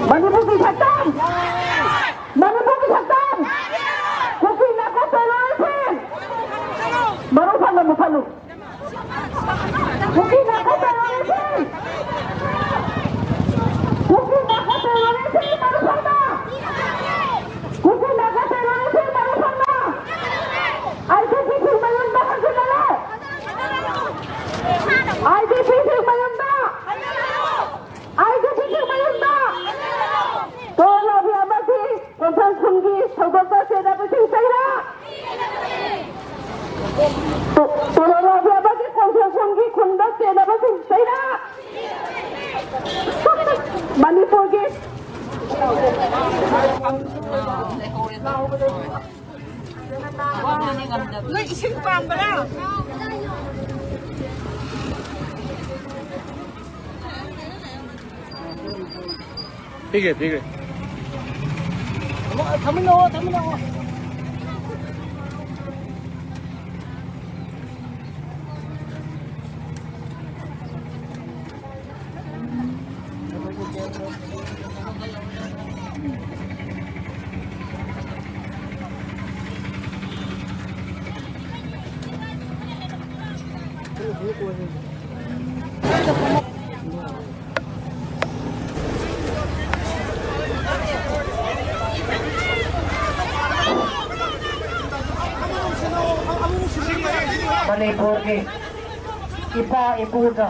ꯃꯅꯤꯄꯨꯔꯒꯤ ꯁꯛꯇꯝ! ꯃꯅꯤꯄꯨꯔꯒꯤ ꯁꯛꯇꯝ! ꯀꯨꯀꯤ ꯅꯥꯔꯀꯣ ꯇꯦꯔꯣꯔꯤꯁꯁꯤꯡ! ꯃꯔꯨ ꯐꯪꯅ ꯃꯨꯊꯠꯂꯨ! ꯀꯨꯀꯤ ꯅꯥꯔꯀꯣ ꯇꯦꯔꯣꯔꯤꯁꯁꯤꯡ! ꯀꯨꯀꯤ ꯅꯥꯔꯀꯣ ꯇꯦꯔꯣꯔꯤꯁꯁꯤꯡ ꯃꯔꯨ ꯐꯪꯅ! ꯀꯨꯀꯤ ꯅꯥꯔꯀꯣ ꯇꯦꯔꯣꯔꯤꯁꯁꯤꯡ ꯃꯔꯨ ꯐꯪꯅ! ꯑꯥꯏ ꯗꯤ ꯄꯤꯁꯤꯡ ꯃꯌꯨꯝꯗ ꯍꯟꯖꯤꯜꯍꯜꯂꯨ! ꯑꯥꯏ ꯗꯤ ꯄꯤꯁꯤꯡ ꯃꯌꯨꯝꯗ! ꯑꯥꯏ ꯗꯤ ꯄꯤꯁꯤꯡ ꯃꯌꯨꯝꯗ! ꯇꯣꯂꯥꯕꯤ ꯑꯃꯗꯤ ꯀꯣꯟꯁꯥꯡ ꯈꯨꯟꯒꯤ ꯊꯧꯗꯣꯛꯇ ꯆꯦꯟꯅꯕꯁꯤꯡ ꯆꯩꯔꯛ! ꯇꯣꯂꯥꯕꯤ ꯑꯃꯗꯤ ꯀꯣꯟꯁꯥꯡ ꯈꯨꯟꯒꯤ ꯈꯨꯟꯗ ꯆꯦꯟꯅꯕꯁꯤꯡ ꯆꯩꯔꯛ! ꯃꯅꯤꯄꯨꯔꯒꯤ ꯅꯣꯏ ꯏꯁꯤꯡ ꯄꯥꯝꯕ꯭ꯔꯥ? ꯄꯤꯈ꯭ꯔꯦ, ꯄꯤꯈ꯭ꯔꯦ꯫ ꯊꯝꯃꯤꯟꯅꯧꯑꯣ, ꯊꯝꯃꯤꯟꯅꯧꯑꯣ꯫ ꯃꯅꯤꯄꯨꯔꯒꯤ ꯏꯄꯥ ꯏꯄꯨꯗ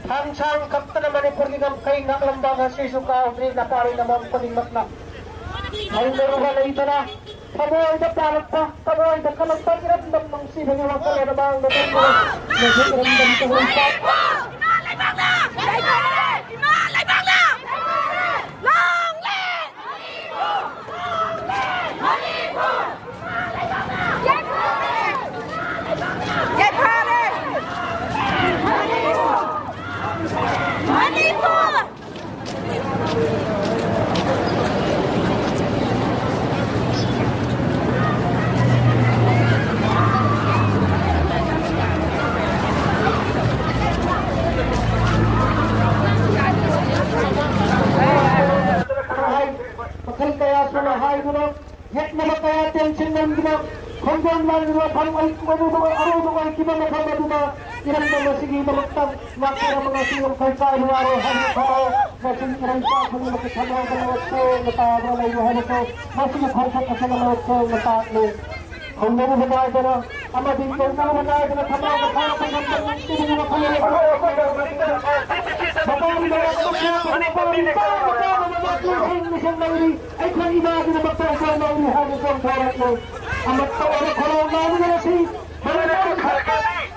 ꯊꯥꯡꯁꯥꯡ ꯀꯛꯇꯅ ꯃꯅꯤꯄꯨꯔꯒꯤ ꯉꯝꯈꯩ ꯉꯥꯛꯂꯝꯕ ꯉꯁꯤꯁꯨ ꯀꯥꯎꯗ꯭ꯔꯤ ꯅꯄꯥꯔꯤ ꯅꯃꯣꯝ ꯈꯨꯗꯤꯡꯃꯛꯅ꯫ ꯍꯧꯅꯔꯨꯕ ꯂꯩꯇꯅ ꯊꯃꯣꯏꯗ ꯄꯥꯜꯂꯛꯄ, ꯊꯃꯣꯏꯗ ꯀꯜꯂꯛꯄ ꯏꯔꯝꯗꯝ ꯅꯨꯡꯁꯤꯕꯒꯤ ꯋꯥꯈꯜꯂꯣꯟ ꯃꯥꯡꯗ ꯊꯝꯗꯨꯅ ꯉꯁꯤ ꯏꯔꯝꯗꯝ ꯇꯧꯔꯤꯕ ꯏꯃꯥ ꯂꯩꯕꯥꯛꯅ! ꯏꯃꯥ ꯂꯩꯕꯥꯛꯅ! Long live! Long live! Long live! ꯌꯥꯏꯐꯔꯦ! Manipur! ꯃꯈꯜ ꯀꯌꯥ ꯁꯨꯅ ꯍꯥꯏꯗꯨꯅ ꯌꯦꯠꯅꯕ ꯀꯌꯥ ꯇꯦꯡꯁꯤꯟꯅꯗꯨꯅ ꯈꯣꯡꯖꯣꯝ ꯂꯥꯟꯃꯤꯒꯤ ꯋꯥꯐꯝ ꯑꯔꯨꯕ ꯑꯔꯨꯕ ꯑꯣꯏꯈꯤꯕ ꯃꯐꯝ ꯑꯗꯨꯗ ꯏꯔꯝꯗꯝ ꯑꯁꯤꯒꯤꯗꯃꯛꯇ ꯂꯥꯛꯆꯔꯕ ꯉꯁꯤ ꯌꯥꯡꯈꯩ ꯆꯥꯏꯕ ꯌꯥꯔꯣꯏ ꯍꯥꯏꯕ ꯈꯪꯍꯧ꯫ ꯃꯁꯤꯒꯤ ꯏꯔꯩꯆꯥ ꯈꯨꯗꯤꯡꯃꯛꯀꯤ ꯊꯃꯣꯏꯗ ꯂꯣꯠꯁꯦꯡꯅ ꯇꯥꯕ ꯂꯩꯔꯤ ꯍꯥꯏꯕꯁꯨ ꯃꯁꯤꯒꯤ ꯈꯣꯡꯆꯠ ꯑꯁꯤꯅ ꯂꯣꯠꯁꯦꯡꯅ ꯇꯥꯛꯂꯤ꯫ ꯍꯧꯅꯔꯨꯕ ꯅꯥꯏꯗꯅ ꯑꯃꯗꯤ ꯌꯧꯅꯔꯨꯕ ꯅꯥꯏꯗꯅ ꯊꯃꯣꯏꯗ ꯐꯥꯎꯔꯛꯄ ꯉꯝꯕ ꯉꯝꯈꯤꯕꯒꯤ ꯋꯥꯈꯜꯂꯣꯟ ꯑꯗꯨ ꯃꯄꯥꯟꯗ ꯃꯄꯥꯟꯗ ꯃꯄꯥꯟꯗ ꯃꯄꯥꯟꯗ ꯂꯩꯔꯤ꯫ ꯑꯩꯈꯣꯏ ꯏꯃꯥꯒꯤꯗꯃꯛꯇ ꯑꯩꯈꯣꯏ ꯂꯩꯔꯤ ꯍꯥꯏꯅ ꯆꯣꯡꯊꯣꯔꯛꯂꯦ꯫ ꯑꯃꯠꯇ ꯑꯣꯏꯕ ꯈꯣꯜꯂꯥꯎ ꯂꯥꯎꯃꯤꯟꯅꯔꯁꯤ꯫ ꯃꯅꯤꯄꯨꯔ ꯁꯔꯀꯥꯔꯅꯤ꯫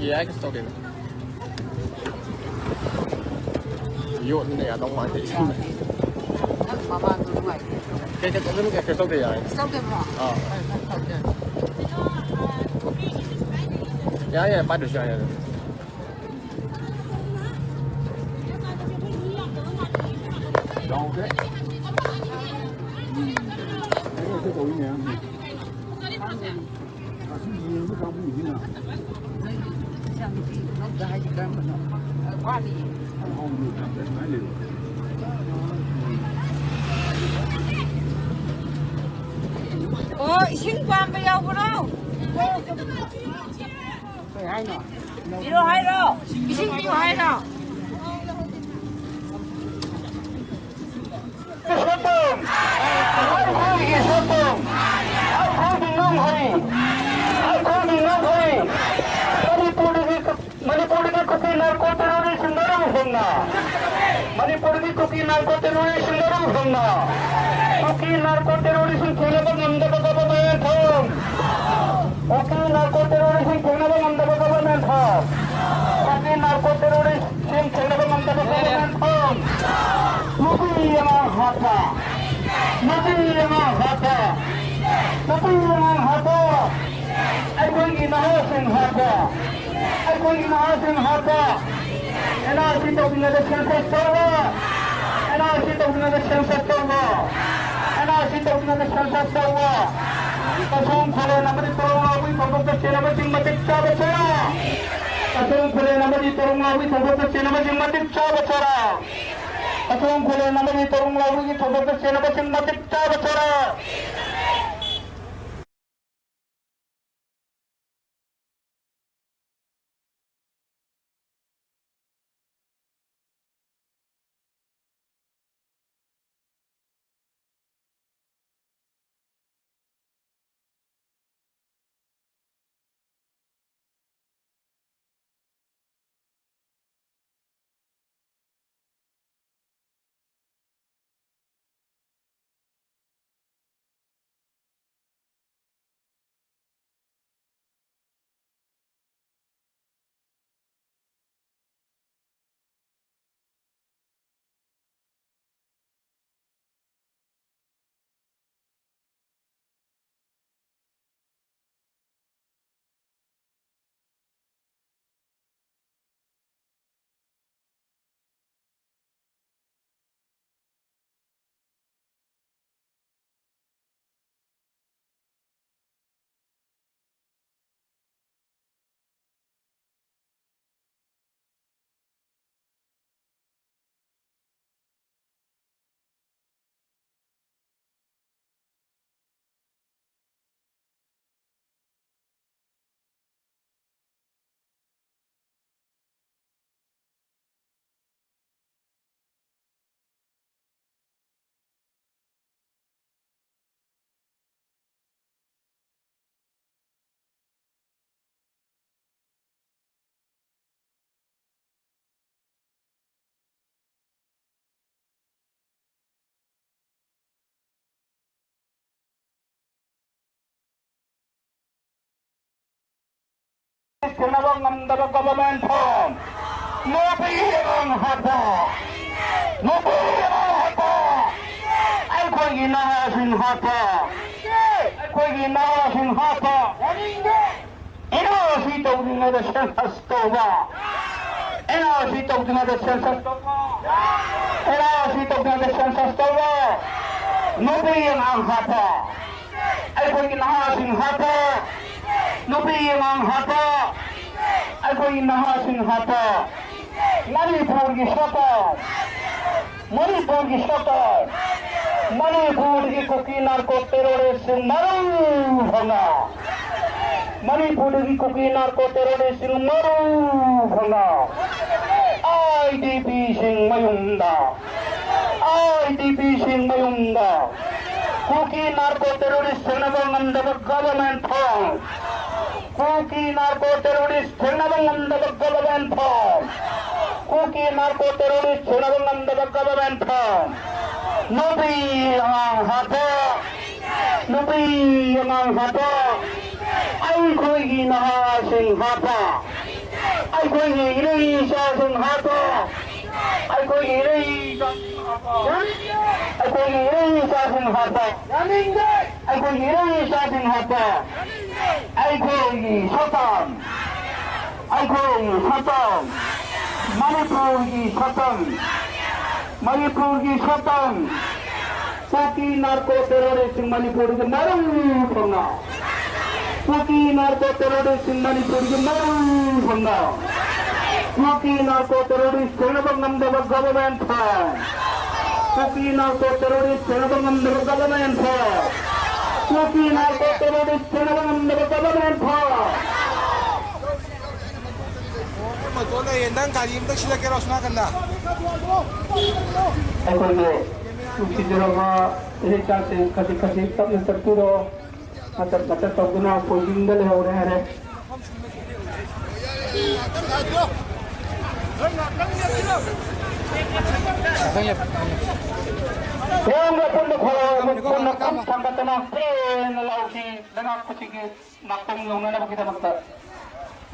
ꯌꯥꯏ, ꯀꯩꯁꯨ ꯇꯧꯗꯦꯗ꯫ ꯌꯣꯠꯅꯤꯅ ꯌꯥꯗꯧ ꯃꯥꯟꯗꯦ ꯏꯁꯤꯡꯗ꯫ ꯅꯪ ꯃꯃꯥꯡꯗꯣ ꯅꯨꯡꯉꯥꯏꯇꯦ꯫ ꯀꯩ-, ꯀꯩ-, ꯑꯗꯨꯝ ꯀꯩ-, ꯀꯩꯁꯨ ꯇꯧꯗꯦ, ꯌꯥꯏ꯫ ꯀꯩꯁꯨ ꯇꯧꯗꯦꯕ꯭ꯔꯣ? ꯑꯥ꯫ ꯐꯔꯦ, ꯐꯔꯦ, ꯐꯔꯦ꯫ ꯌꯥꯏ, ꯌꯥꯏ, ꯄꯥꯏꯗ꯭ꯔꯁꯨ ꯌꯥꯏ, ꯌꯥꯏ꯫ ꯆꯥꯎꯗꯦ꯫ ꯎꯝ꯫ ꯑꯩꯅ ꯁꯤ ꯇꯧꯔꯤ ꯃꯌꯥꯝꯁꯦ꯫ ꯑꯣ, ꯏꯁꯤꯡ ꯄꯥꯝꯕ ꯌꯥꯎꯕ꯭ꯔꯣ? ꯀꯩ ꯍꯥꯏꯅꯣ? ꯄꯤꯔꯣ ꯍꯥꯏꯔꯣ? ꯏꯁꯤꯡ ꯄꯤꯌꯨ ꯍꯥꯏꯔꯣ? ꯁꯛꯇꯝ! ꯑꯩꯈꯣꯏꯒꯤ ꯁꯛꯇꯝ! ꯑꯩꯈꯣꯏꯒꯤ ꯉꯝꯈꯩ! ꯑꯩꯈꯣꯏꯒꯤ ꯉꯝꯈꯩ! ꯃꯅꯤꯄꯨꯔꯗꯒꯤ, ꯃꯅꯤꯄꯨꯔꯗꯒꯤ ꯀꯨꯀꯤ ꯅꯥꯔꯀꯣ ꯇꯦꯔꯣꯔꯤꯁꯁꯤꯡ ꯃꯔꯨ ꯍꯣꯡꯅ! ꯃꯅꯤꯄꯨꯔꯗꯒꯤ ꯀꯨꯀꯤ ꯅꯥꯔꯀꯣ ꯇꯦꯔꯣꯔꯤꯁꯁꯤꯡ ꯃꯔꯨ ꯍꯣꯡꯅ! ꯀꯨꯀꯤ ꯅꯥꯔꯀꯣ ꯇꯦꯔꯣꯔꯤꯁꯁꯤꯡ ꯊꯦꯡꯅꯕ ꯉꯝꯗꯕ ꯒꯚꯔꯟꯃꯦꯟ ꯊꯝ! ꯀꯨꯀꯤ ꯅꯥꯔꯀꯣ ꯇꯦꯔꯣꯔꯤꯁꯁꯤꯡ ꯊꯦꯡꯅꯕ ꯉꯝꯗꯕ ꯒꯚꯔꯟꯃꯦꯟ ꯊꯝ! ꯀꯨꯀꯤ ꯅꯥꯔꯀꯣ ꯇꯦꯔꯣꯔꯤꯁ ꯁꯦꯝ ꯊꯦꯡꯅꯕ ꯉꯝꯗꯕ ꯒꯣꯕꯔꯃꯦꯟ ꯐꯣꯝ꯫ ꯅꯨꯄꯤ ꯑꯉꯥꯡ ꯍꯥꯠꯄ꯫ ꯅꯨꯄꯤ ꯑꯉꯥꯡ ꯍꯥꯠꯄ꯫ ꯅꯨꯄꯤ ꯑꯉꯥꯡ ꯍꯥꯠꯄ꯫ ꯑꯩꯈꯣꯏꯒꯤ ꯅꯍꯥꯁꯤꯡ ꯍꯥꯠꯄ꯫ ꯑꯩꯈꯣꯏꯒꯤ ꯅꯍꯥꯁꯤꯡ ꯍꯥꯠꯄ꯫ ꯑꯦꯟ ꯑꯥꯔ ꯁꯤ ꯇꯧꯗ꯭ꯔꯤꯉꯩꯗ ꯁꯦꯟꯁꯁ ꯇꯧꯕ꯫ ꯑꯦꯟ ꯑꯥꯔ ꯁꯤ ꯇꯧꯗ꯭ꯔꯤꯉꯩꯗ ꯁꯦꯟꯁꯁ ꯇꯧꯕ꯫ ꯑꯦꯟ ꯑꯥꯔ ꯁꯤ ꯇꯧꯗ꯭ꯔꯤꯉꯩꯗ ꯁꯦꯟꯁꯁ ꯇꯧꯕ꯫ ꯀꯁꯣꯡ ꯈꯣꯂꯦꯟ ꯑꯃꯗꯤ ꯇꯣꯔꯣꯡ ꯉꯥꯎꯕꯒꯤ ꯊꯧꯗꯣꯛꯇ ꯆꯦꯟꯅꯕꯁꯤꯡ ꯃꯇꯤꯛ ꯆꯥꯕ ꯆꯔꯥ꯫ ꯀꯁꯣꯡ ꯈꯣꯂꯦꯟ ꯑꯃꯗꯤ ꯇꯣꯔꯣꯡ ꯉꯥꯎꯕꯒꯤ ꯊꯧꯗꯣꯛꯇ ꯆꯦꯟꯅꯕꯁꯤꯡ ꯃꯇꯤꯛ ꯆꯥꯕ ꯆꯔꯥ꯫ ꯀꯁꯣꯡ ꯈꯣꯂꯦꯟ ꯑꯃꯗꯤ ꯇꯣꯔꯣꯡ ꯉꯥꯎꯕꯒꯤ ꯊꯧꯗꯣꯛꯇ ꯆꯦꯟꯅꯕꯁꯤꯡ ꯃꯇꯤꯛ ꯆꯥꯕ ꯆꯔꯥ꯫ ꯊꯦꯡꯅꯕ ꯉꯝꯗꯕ government form꯫ ꯅꯨꯄꯤ ꯑꯉꯥꯡ ꯍꯥꯠꯄ, ꯅꯨꯄꯤ ꯑꯉꯥꯡ ꯍꯥꯠꯄ, ꯑꯩꯈꯣꯏꯒꯤ ꯅꯍꯥꯁꯤꯡ ꯍꯥꯠꯄ, ꯑꯩꯈꯣꯏꯒꯤ ꯅꯍꯥꯁꯤꯡ ꯍꯥꯠꯄ꯫ ꯑꯦꯟ ꯑꯥꯔ ꯁꯤ ꯇꯧꯗ꯭ꯔꯤꯉꯩꯗ census ꯇꯧꯕ, ꯑꯦꯟ ꯑꯥꯔ ꯁꯤ ꯇꯧꯗ꯭ꯔꯤꯉꯩꯗ census ꯇꯧꯕ, ꯑꯦꯟ ꯑꯥꯔ ꯁꯤ ꯇꯧꯗ꯭ꯔꯤꯉꯩꯗ census ꯇꯧꯕ, ꯅꯨꯄꯤ ꯑꯉꯥꯡ ꯍꯥꯠꯄ, ꯑꯩꯈꯣꯏꯒꯤ ꯅꯍꯥꯁꯤꯡ ꯍꯥꯠꯄ, ꯅꯨꯄꯤ ꯑꯉꯥꯡ ꯍꯥꯠꯄ, ꯑꯩꯈꯣꯏꯒꯤ ꯅꯍꯥꯁꯤꯡ ꯍꯥꯠꯄ꯫ ꯃꯅꯤꯄꯨꯔꯒꯤ ꯁꯔꯀꯥꯔ, ꯃꯅꯤꯄꯨꯔꯒꯤ ꯁꯔꯀꯥꯔ, ꯃꯅꯤꯄꯨꯔꯗꯒꯤ ꯀꯨꯀꯤ narco terroristꯁꯤꯡ ꯃꯔꯨ ꯐꯪꯅ, ꯃꯅꯤꯄꯨꯔꯗꯒꯤ ꯀꯨꯀꯤ narco terroristꯁꯤꯡ ꯃꯔꯨ ꯐꯪꯅ, ꯑꯥꯏ ꯗꯤ ꯄꯤꯁꯤꯡ ꯃꯌꯨꯝꯗ, ꯑꯥꯏ ꯗꯤ ꯄꯤꯁꯤꯡ ꯃꯌꯨꯝꯗ, ꯀꯨꯀꯤ narco terrorist ꯊꯦꯡꯅꯕ ꯉꯝꯗꯕ government form, ꯀꯨꯀꯤ narco terrorist ꯊꯦꯡꯅꯕ ꯉꯝꯗꯕ government form, ꯀꯨꯀꯤ narco terrorist ꯊꯦꯡꯅꯕ ꯉꯝꯗꯕ government form꯫ ꯅꯨꯄꯤ ꯑꯉꯥꯡ ꯍꯥꯠꯄ, ꯅꯨꯄꯤ ꯑꯉꯥꯡ ꯍꯥꯠꯄ, ꯑꯩꯈꯣꯏꯒꯤ ꯅꯍꯥꯁꯤꯡ ꯍꯥꯠꯄ, ꯑꯩꯈꯣꯏꯒꯤ ꯏꯔꯩ ꯏꯆꯥꯁꯤꯡ ꯍꯥꯠꯄ, ꯑꯩꯈꯣꯏꯒꯤ ꯏꯔꯩ ꯏꯆꯥꯁꯤꯡ ꯍꯥꯠꯄ, ꯑꯩꯈꯣꯏꯒꯤ ꯏꯔꯩ ꯏꯆꯥꯁꯤꯡ ꯍꯥꯠꯄ, ꯌꯥꯅꯤꯡꯗꯦ꯫ ꯑꯩꯈꯣꯏꯒꯤ ꯏꯔꯩ ꯏꯆꯥꯁꯤꯡ ꯍꯥꯠꯄ, ꯑꯩꯈꯣꯏꯒꯤ ꯁꯛꯇꯝ, ꯑꯩꯈꯣꯏꯒꯤ ꯁꯛꯇꯝ, ꯃꯅꯤꯄꯨꯔꯒꯤ ꯁꯛꯇꯝ, ꯃꯅꯤꯄꯨꯔꯒꯤ ꯁꯛꯇꯝ꯫ ꯀꯨꯀꯤ narco terroristꯁꯤꯡ ꯃꯅꯤꯄꯨꯔꯗꯒꯤ ꯃꯔꯨ ꯐꯪꯅ, ꯀꯨꯀꯤ narco terroristꯁꯤꯡ ꯃꯅꯤꯄꯨꯔꯗꯒꯤ ꯃꯔꯨ ꯐꯪꯅ, ꯀꯨꯀꯤ narco terrorist ꯊꯦꯡꯅꯕ ꯉꯝꯗꯕ government form, ꯀꯨꯀꯤ narco terrorist ꯊꯦꯡꯅꯕ ꯉꯝꯗꯕ government form, ꯀꯨꯀꯤ narco terrorist ꯊꯦꯡꯅꯕ ꯉꯝꯗꯕ government form꯫ ꯅꯪ ꯒꯥꯔꯤ ꯑꯝꯇ ꯁꯤꯜꯂꯛꯀꯦꯔꯣ, ꯑꯁꯣꯝ ꯅꯥꯀꯟꯗ? ꯑꯩꯈꯣꯏꯒꯤ ꯅꯨꯡꯁꯤꯖꯔꯕ ꯏꯆꯥꯁꯤꯡ ꯈꯖꯤꯛ ꯈꯖꯤꯛ ꯇꯞꯅ ꯆꯠꯄꯤꯔꯣ꯫ ꯃꯇꯠ ꯃꯇꯠ ꯇꯧꯗꯨꯅ ꯄꯣꯏꯖꯤꯡꯗ ꯂꯩꯍꯧꯔꯦ ꯍꯥꯏꯔꯦ꯫ ꯈꯣꯡꯒ ꯄꯨꯟꯅ ꯈꯣꯡ ꯄꯨꯟꯅ ꯈꯨꯠ ꯊꯥꯡꯒꯠꯇꯅ ꯄꯦꯟꯅ ꯂꯥꯎꯁꯤ꯫ ꯂꯩꯉꯥꯛꯄꯁꯤꯒꯤ ꯅꯥꯀꯣꯡ ꯌꯧꯅꯅꯕꯒꯤꯗꯃꯛꯇ꯫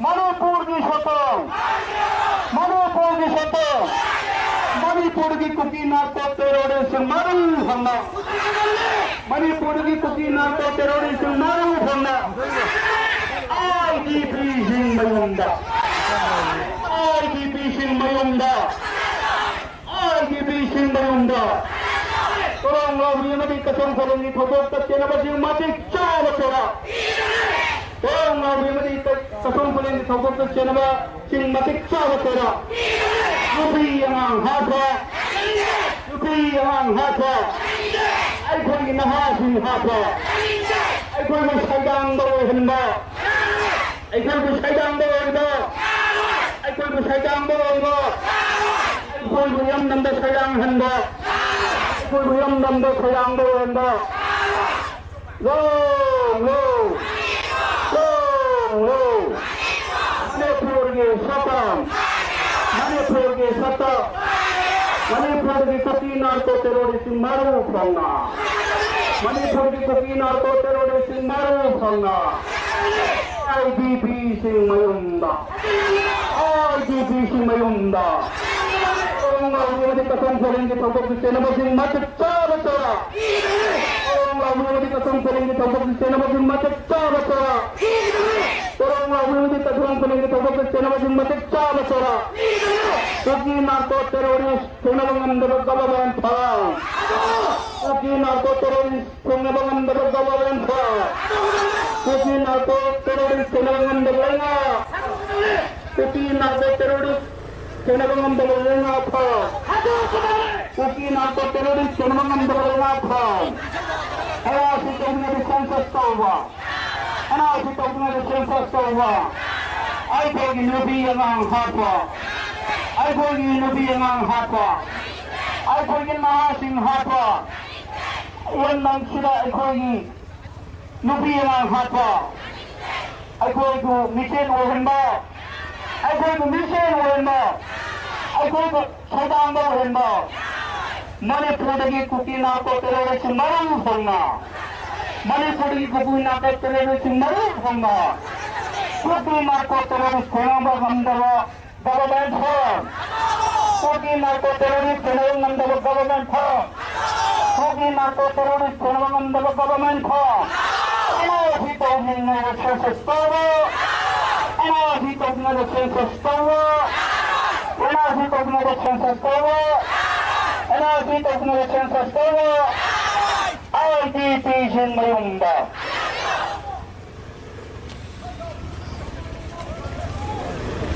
ꯃꯅꯤꯄꯨꯔꯒꯤ ꯁꯛꯇꯝ! ꯃꯅꯤꯄꯨꯔꯒꯤ ꯁꯛꯇꯝ! ꯃꯅꯤꯄꯨꯔꯒꯤ ꯀꯨꯀꯤ ꯅꯥꯔꯀꯣ ꯇꯦꯔꯣꯔꯤꯁꯁꯤꯡ ꯃꯔꯨ ꯐꯪꯅ, ꯃꯅꯤꯄꯨꯔꯒꯤ ꯀꯨꯀꯤ ꯅꯥꯔꯀꯣ ꯇꯦꯔꯣꯔꯤꯁꯁꯤꯡ ꯃꯔꯨ ꯐꯪꯅ, ꯑꯥꯏ ꯗꯤ ꯄꯤꯁꯤꯡ ꯃꯌꯨꯝꯗ, ꯑꯥꯏ ꯗꯤ ꯄꯤꯁꯤꯡ ꯃꯌꯨꯝꯗ, ꯑꯥꯏ ꯗꯤ ꯄꯤꯁꯤꯡ ꯃꯌꯨꯝꯗ ꯇꯣꯔꯣꯡ ꯂꯥꯎꯕꯤ ꯑꯃꯗꯤ ꯀꯁꯣꯡ ꯐꯂꯦꯡꯒꯤ ꯊꯧꯗꯣꯛꯇ ꯆꯦꯟꯅꯕꯁꯤꯡ ꯃꯇꯤꯛ ꯆꯥꯕ ꯆꯩꯔꯥꯛ! ꯇꯣꯔꯣꯡ ꯂꯥꯎꯕꯤ ꯑꯃꯗꯤ ꯀꯁꯣꯡ ꯐꯂꯦꯡꯒꯤ ꯊꯧꯗꯣꯛꯇ ꯆꯦꯟꯅꯕꯁꯤꯡ ꯃꯇꯤꯛ ꯆꯥꯕ ꯆꯩꯔꯥꯛ! ꯅꯨꯄꯤ ꯑꯉꯥꯡ ꯍꯥꯠꯄ! ꯅꯨꯄꯤ ꯑꯉꯥꯡ ꯍꯥꯠꯄ! ꯑꯩꯈꯣꯏꯒꯤ ꯅꯍꯥꯁꯤꯡ ꯍꯥꯠꯄ! ꯑꯩꯈꯣꯏꯕꯨ ꯁꯩꯗꯥꯡꯗ ꯑꯣꯏꯍꯟꯕ! ꯑꯩꯈꯣꯏꯕꯨ ꯁꯩꯗꯥꯡꯗ ꯑꯣꯏꯕ! ꯑꯩꯈꯣꯏꯕꯨ ꯁꯩꯗꯥꯡꯗ ꯑꯣꯏꯕ! ꯑꯩꯈꯣꯏꯕꯨ ꯏꯔꯝꯗꯝꯗ ꯁꯩꯗꯥꯡꯍꯟꯕ! ꯑꯩꯈꯣꯏꯕꯨ ꯏꯔꯝꯗꯝꯗ ꯁꯩꯗꯥꯡꯗ ꯑꯣꯏꯍꯟꯕ! ꯂꯣꯡ ꯂꯣ! ꯂꯣꯡ ꯂꯣ! ꯃꯅꯤꯄꯨꯔꯒꯤ ꯁꯛꯇꯝ! ꯃꯅꯤꯄꯨꯔꯒꯤ ꯁꯛꯇꯝ! ꯃꯅꯤꯄꯨꯔꯒꯤ ꯀꯨꯀꯤ ꯅꯥꯔꯀꯣ ꯇꯦꯔꯣꯔꯤꯁꯁꯤꯡ ꯃꯔꯨ ꯐꯪꯅ! ꯃꯅꯤꯄꯨꯔꯒꯤ ꯀꯨꯀꯤ ꯅꯥꯔꯀꯣ ꯇꯦꯔꯣꯔꯤꯁꯁꯤꯡ ꯃꯔꯨ ꯐꯪꯅ! ꯑꯥꯏ ꯗꯤ ꯄꯤꯁꯤꯡ ꯃꯌꯨꯝꯗ! ꯑꯥꯏ ꯗꯤ ꯄꯤꯁꯤꯡ ꯃꯌꯨꯝꯗ! ꯇꯣꯔꯣꯡ ꯂꯥꯎꯕꯤ ꯑꯃꯗꯤ ꯀꯁꯣꯡ ꯐꯂꯦꯡꯒꯤ ꯊꯧꯗꯣꯛꯇ ꯆꯦꯟꯅꯕꯁꯤꯡ ꯃꯇꯤꯛ ꯆꯥꯕ ꯆꯩꯔꯥꯛ! ꯇꯣꯔꯣꯡ ꯂꯥꯎꯕꯤ ꯑꯃꯗꯤ ꯀꯁꯣꯡ ꯐꯂꯦꯡꯒꯤ ꯊꯧꯗꯣꯛꯇ ꯆꯦꯟꯅꯕꯁꯤꯡ ꯃꯇꯤꯛ ꯆꯥꯕ ꯆꯩꯔꯥꯛ! ꯇꯣꯔꯣꯡ ꯂꯥꯎꯕꯤ ꯑꯃꯗꯤ ꯀꯁꯣꯡ ꯐꯂꯦꯡꯒꯤ ꯊꯧꯗꯣꯛꯇ ꯆꯦꯟꯅꯕꯁꯤꯡ ꯃꯇꯤꯛ ꯆꯥꯕ ꯆꯩꯔꯥꯛ! ꯀꯨꯀꯤ ꯅꯥꯔꯀꯣ ꯇꯦꯔꯣꯔꯤꯁ ꯊꯦꯡꯅꯕ ꯉꯝꯗꯕ ꯒꯚꯔꯟꯃꯦꯟꯠ ꯐꯥꯎ! ꯀꯨꯀꯤ ꯅꯥꯔꯀꯣ ꯇꯦꯔꯣꯔꯤꯁ ꯊꯦꯡꯅꯕ ꯉꯝꯗꯕ ꯒꯚꯔꯟꯃꯦꯟꯠ ꯐꯥꯎ! ꯀꯨꯀꯤ ꯅꯥꯔꯀꯣ ꯇꯦꯔꯣꯔꯤꯁ ꯊꯦꯡꯅꯕ ꯉꯝꯗꯕ ꯂꯩꯉꯥꯛ! ꯀꯨꯀꯤ ꯅꯥꯔꯀꯣ ꯇꯦꯔꯣꯔꯤꯁ ꯊꯦꯡꯅꯕ ꯉꯝꯗꯕ ꯂꯩꯉꯥꯛ ꯐꯥꯎ! ꯀꯨꯀꯤ ꯅꯥꯔꯀꯣ ꯇꯦꯔꯣꯔꯤꯁ ꯊꯦꯡꯅꯕ ꯉꯝꯗꯕ ꯂꯩꯉꯥꯛ ꯐꯥꯎ! ꯑꯦꯟ ꯑꯥꯔ ꯁꯤ ꯇꯧꯗ꯭ꯔꯤꯉꯩꯗ ꯁꯦꯟꯁꯁ ꯇꯧꯕ! ꯑꯦꯟ ꯑꯥꯔ ꯁꯤ ꯇꯧꯗ꯭ꯔꯤꯉꯩꯗ ꯁꯦꯟꯁꯁ ꯇꯧꯕ! ꯑꯩꯈꯣꯏꯒꯤ ꯅꯨꯄꯤ ꯑꯉꯥꯡ ꯍꯥꯠꯄ! ꯑꯩꯈꯣꯏꯒꯤ ꯅꯨꯄꯤ ꯑꯉꯥꯡ ꯍꯥꯠꯄ! ꯑꯩꯈꯣꯏꯒꯤ ꯅꯍꯥꯁꯤꯡ ꯍꯥꯠꯄ! ꯏꯔꯝꯗꯝꯁꯤꯗ ꯑꯩꯈꯣꯏꯒꯤ ꯅꯨꯄꯤ ꯑꯉꯥꯡ ꯍꯥꯠꯄ! ꯑꯩꯈꯣꯏꯕꯨ ꯃꯤꯁꯦꯟ ꯑꯣꯏꯍꯟꯕ! ꯑꯩꯈꯣꯏꯕꯨ ꯃꯤꯁꯦꯟ ꯑꯣꯏꯍꯟꯕ! ꯑꯩꯈꯣꯏꯕꯨ ꯁꯩꯗꯥꯡꯕ ꯑꯣꯏꯍꯟꯕ! ꯃꯅꯤꯄꯨꯔꯗꯒꯤ ꯀꯨꯀꯤ ꯅꯥꯔꯀꯣ ꯇꯦꯔꯣꯔꯤꯁ ꯃꯔꯨ ꯐꯪꯅ! ꯃꯅꯤꯄꯨꯔꯗꯒꯤ ꯀꯨꯀꯤ ꯅꯥꯔꯀꯣ ꯇꯦꯔꯣꯔꯤꯁ ꯃꯔꯨ ꯐꯪꯅ! ꯀꯨꯀꯤ ꯅꯥꯔꯀꯣ ꯇꯦꯔꯣꯔꯤꯁ ꯊꯦꯡꯅꯕ ꯉꯝꯗꯕ ꯒꯚꯔꯟꯃꯦꯟ ꯐꯣꯔꯝ꯫ ꯀꯨꯀꯤ ꯅꯥꯔꯀꯣ ꯇꯦꯔꯣꯔꯤꯁ ꯊꯦꯡꯅꯕ ꯉꯝꯗꯕ ꯒꯚꯔꯟꯃꯦꯟ ꯐꯣꯔꯝ꯫ ꯀꯨꯀꯤ ꯅꯥꯔꯀꯣ ꯇꯦꯔꯣꯔꯤꯁ ꯊꯦꯡꯅꯕ ꯉꯝꯗꯕ government form. And R C ꯇꯧꯗ꯭ꯔꯤꯉꯩꯗ ꯁꯦꯟꯁꯁ ꯇꯧꯕ꯫ ꯑꯦꯟ ꯑꯥꯔ ꯁꯤ ꯇꯧꯗ꯭ꯔꯤꯉꯩꯗ ꯁꯦꯟꯁꯁ ꯇꯧꯕ꯫ ꯑꯦꯟ ꯑꯥꯔ ꯁꯤ ꯇꯧꯗ꯭ꯔꯤꯉꯩꯗ ꯁꯦꯟꯁꯁ ꯇꯧꯕ꯫ ꯑꯦꯟ ꯑꯥꯔ ꯁꯤ ꯇꯧꯗ꯭ꯔꯤꯉꯩꯗ ꯁꯦꯟꯁꯁ ꯇꯧꯕ꯫ ꯑꯥꯏ ꯗꯤ ꯄꯤꯁꯤꯡ ꯃꯌꯨꯝꯗ꯫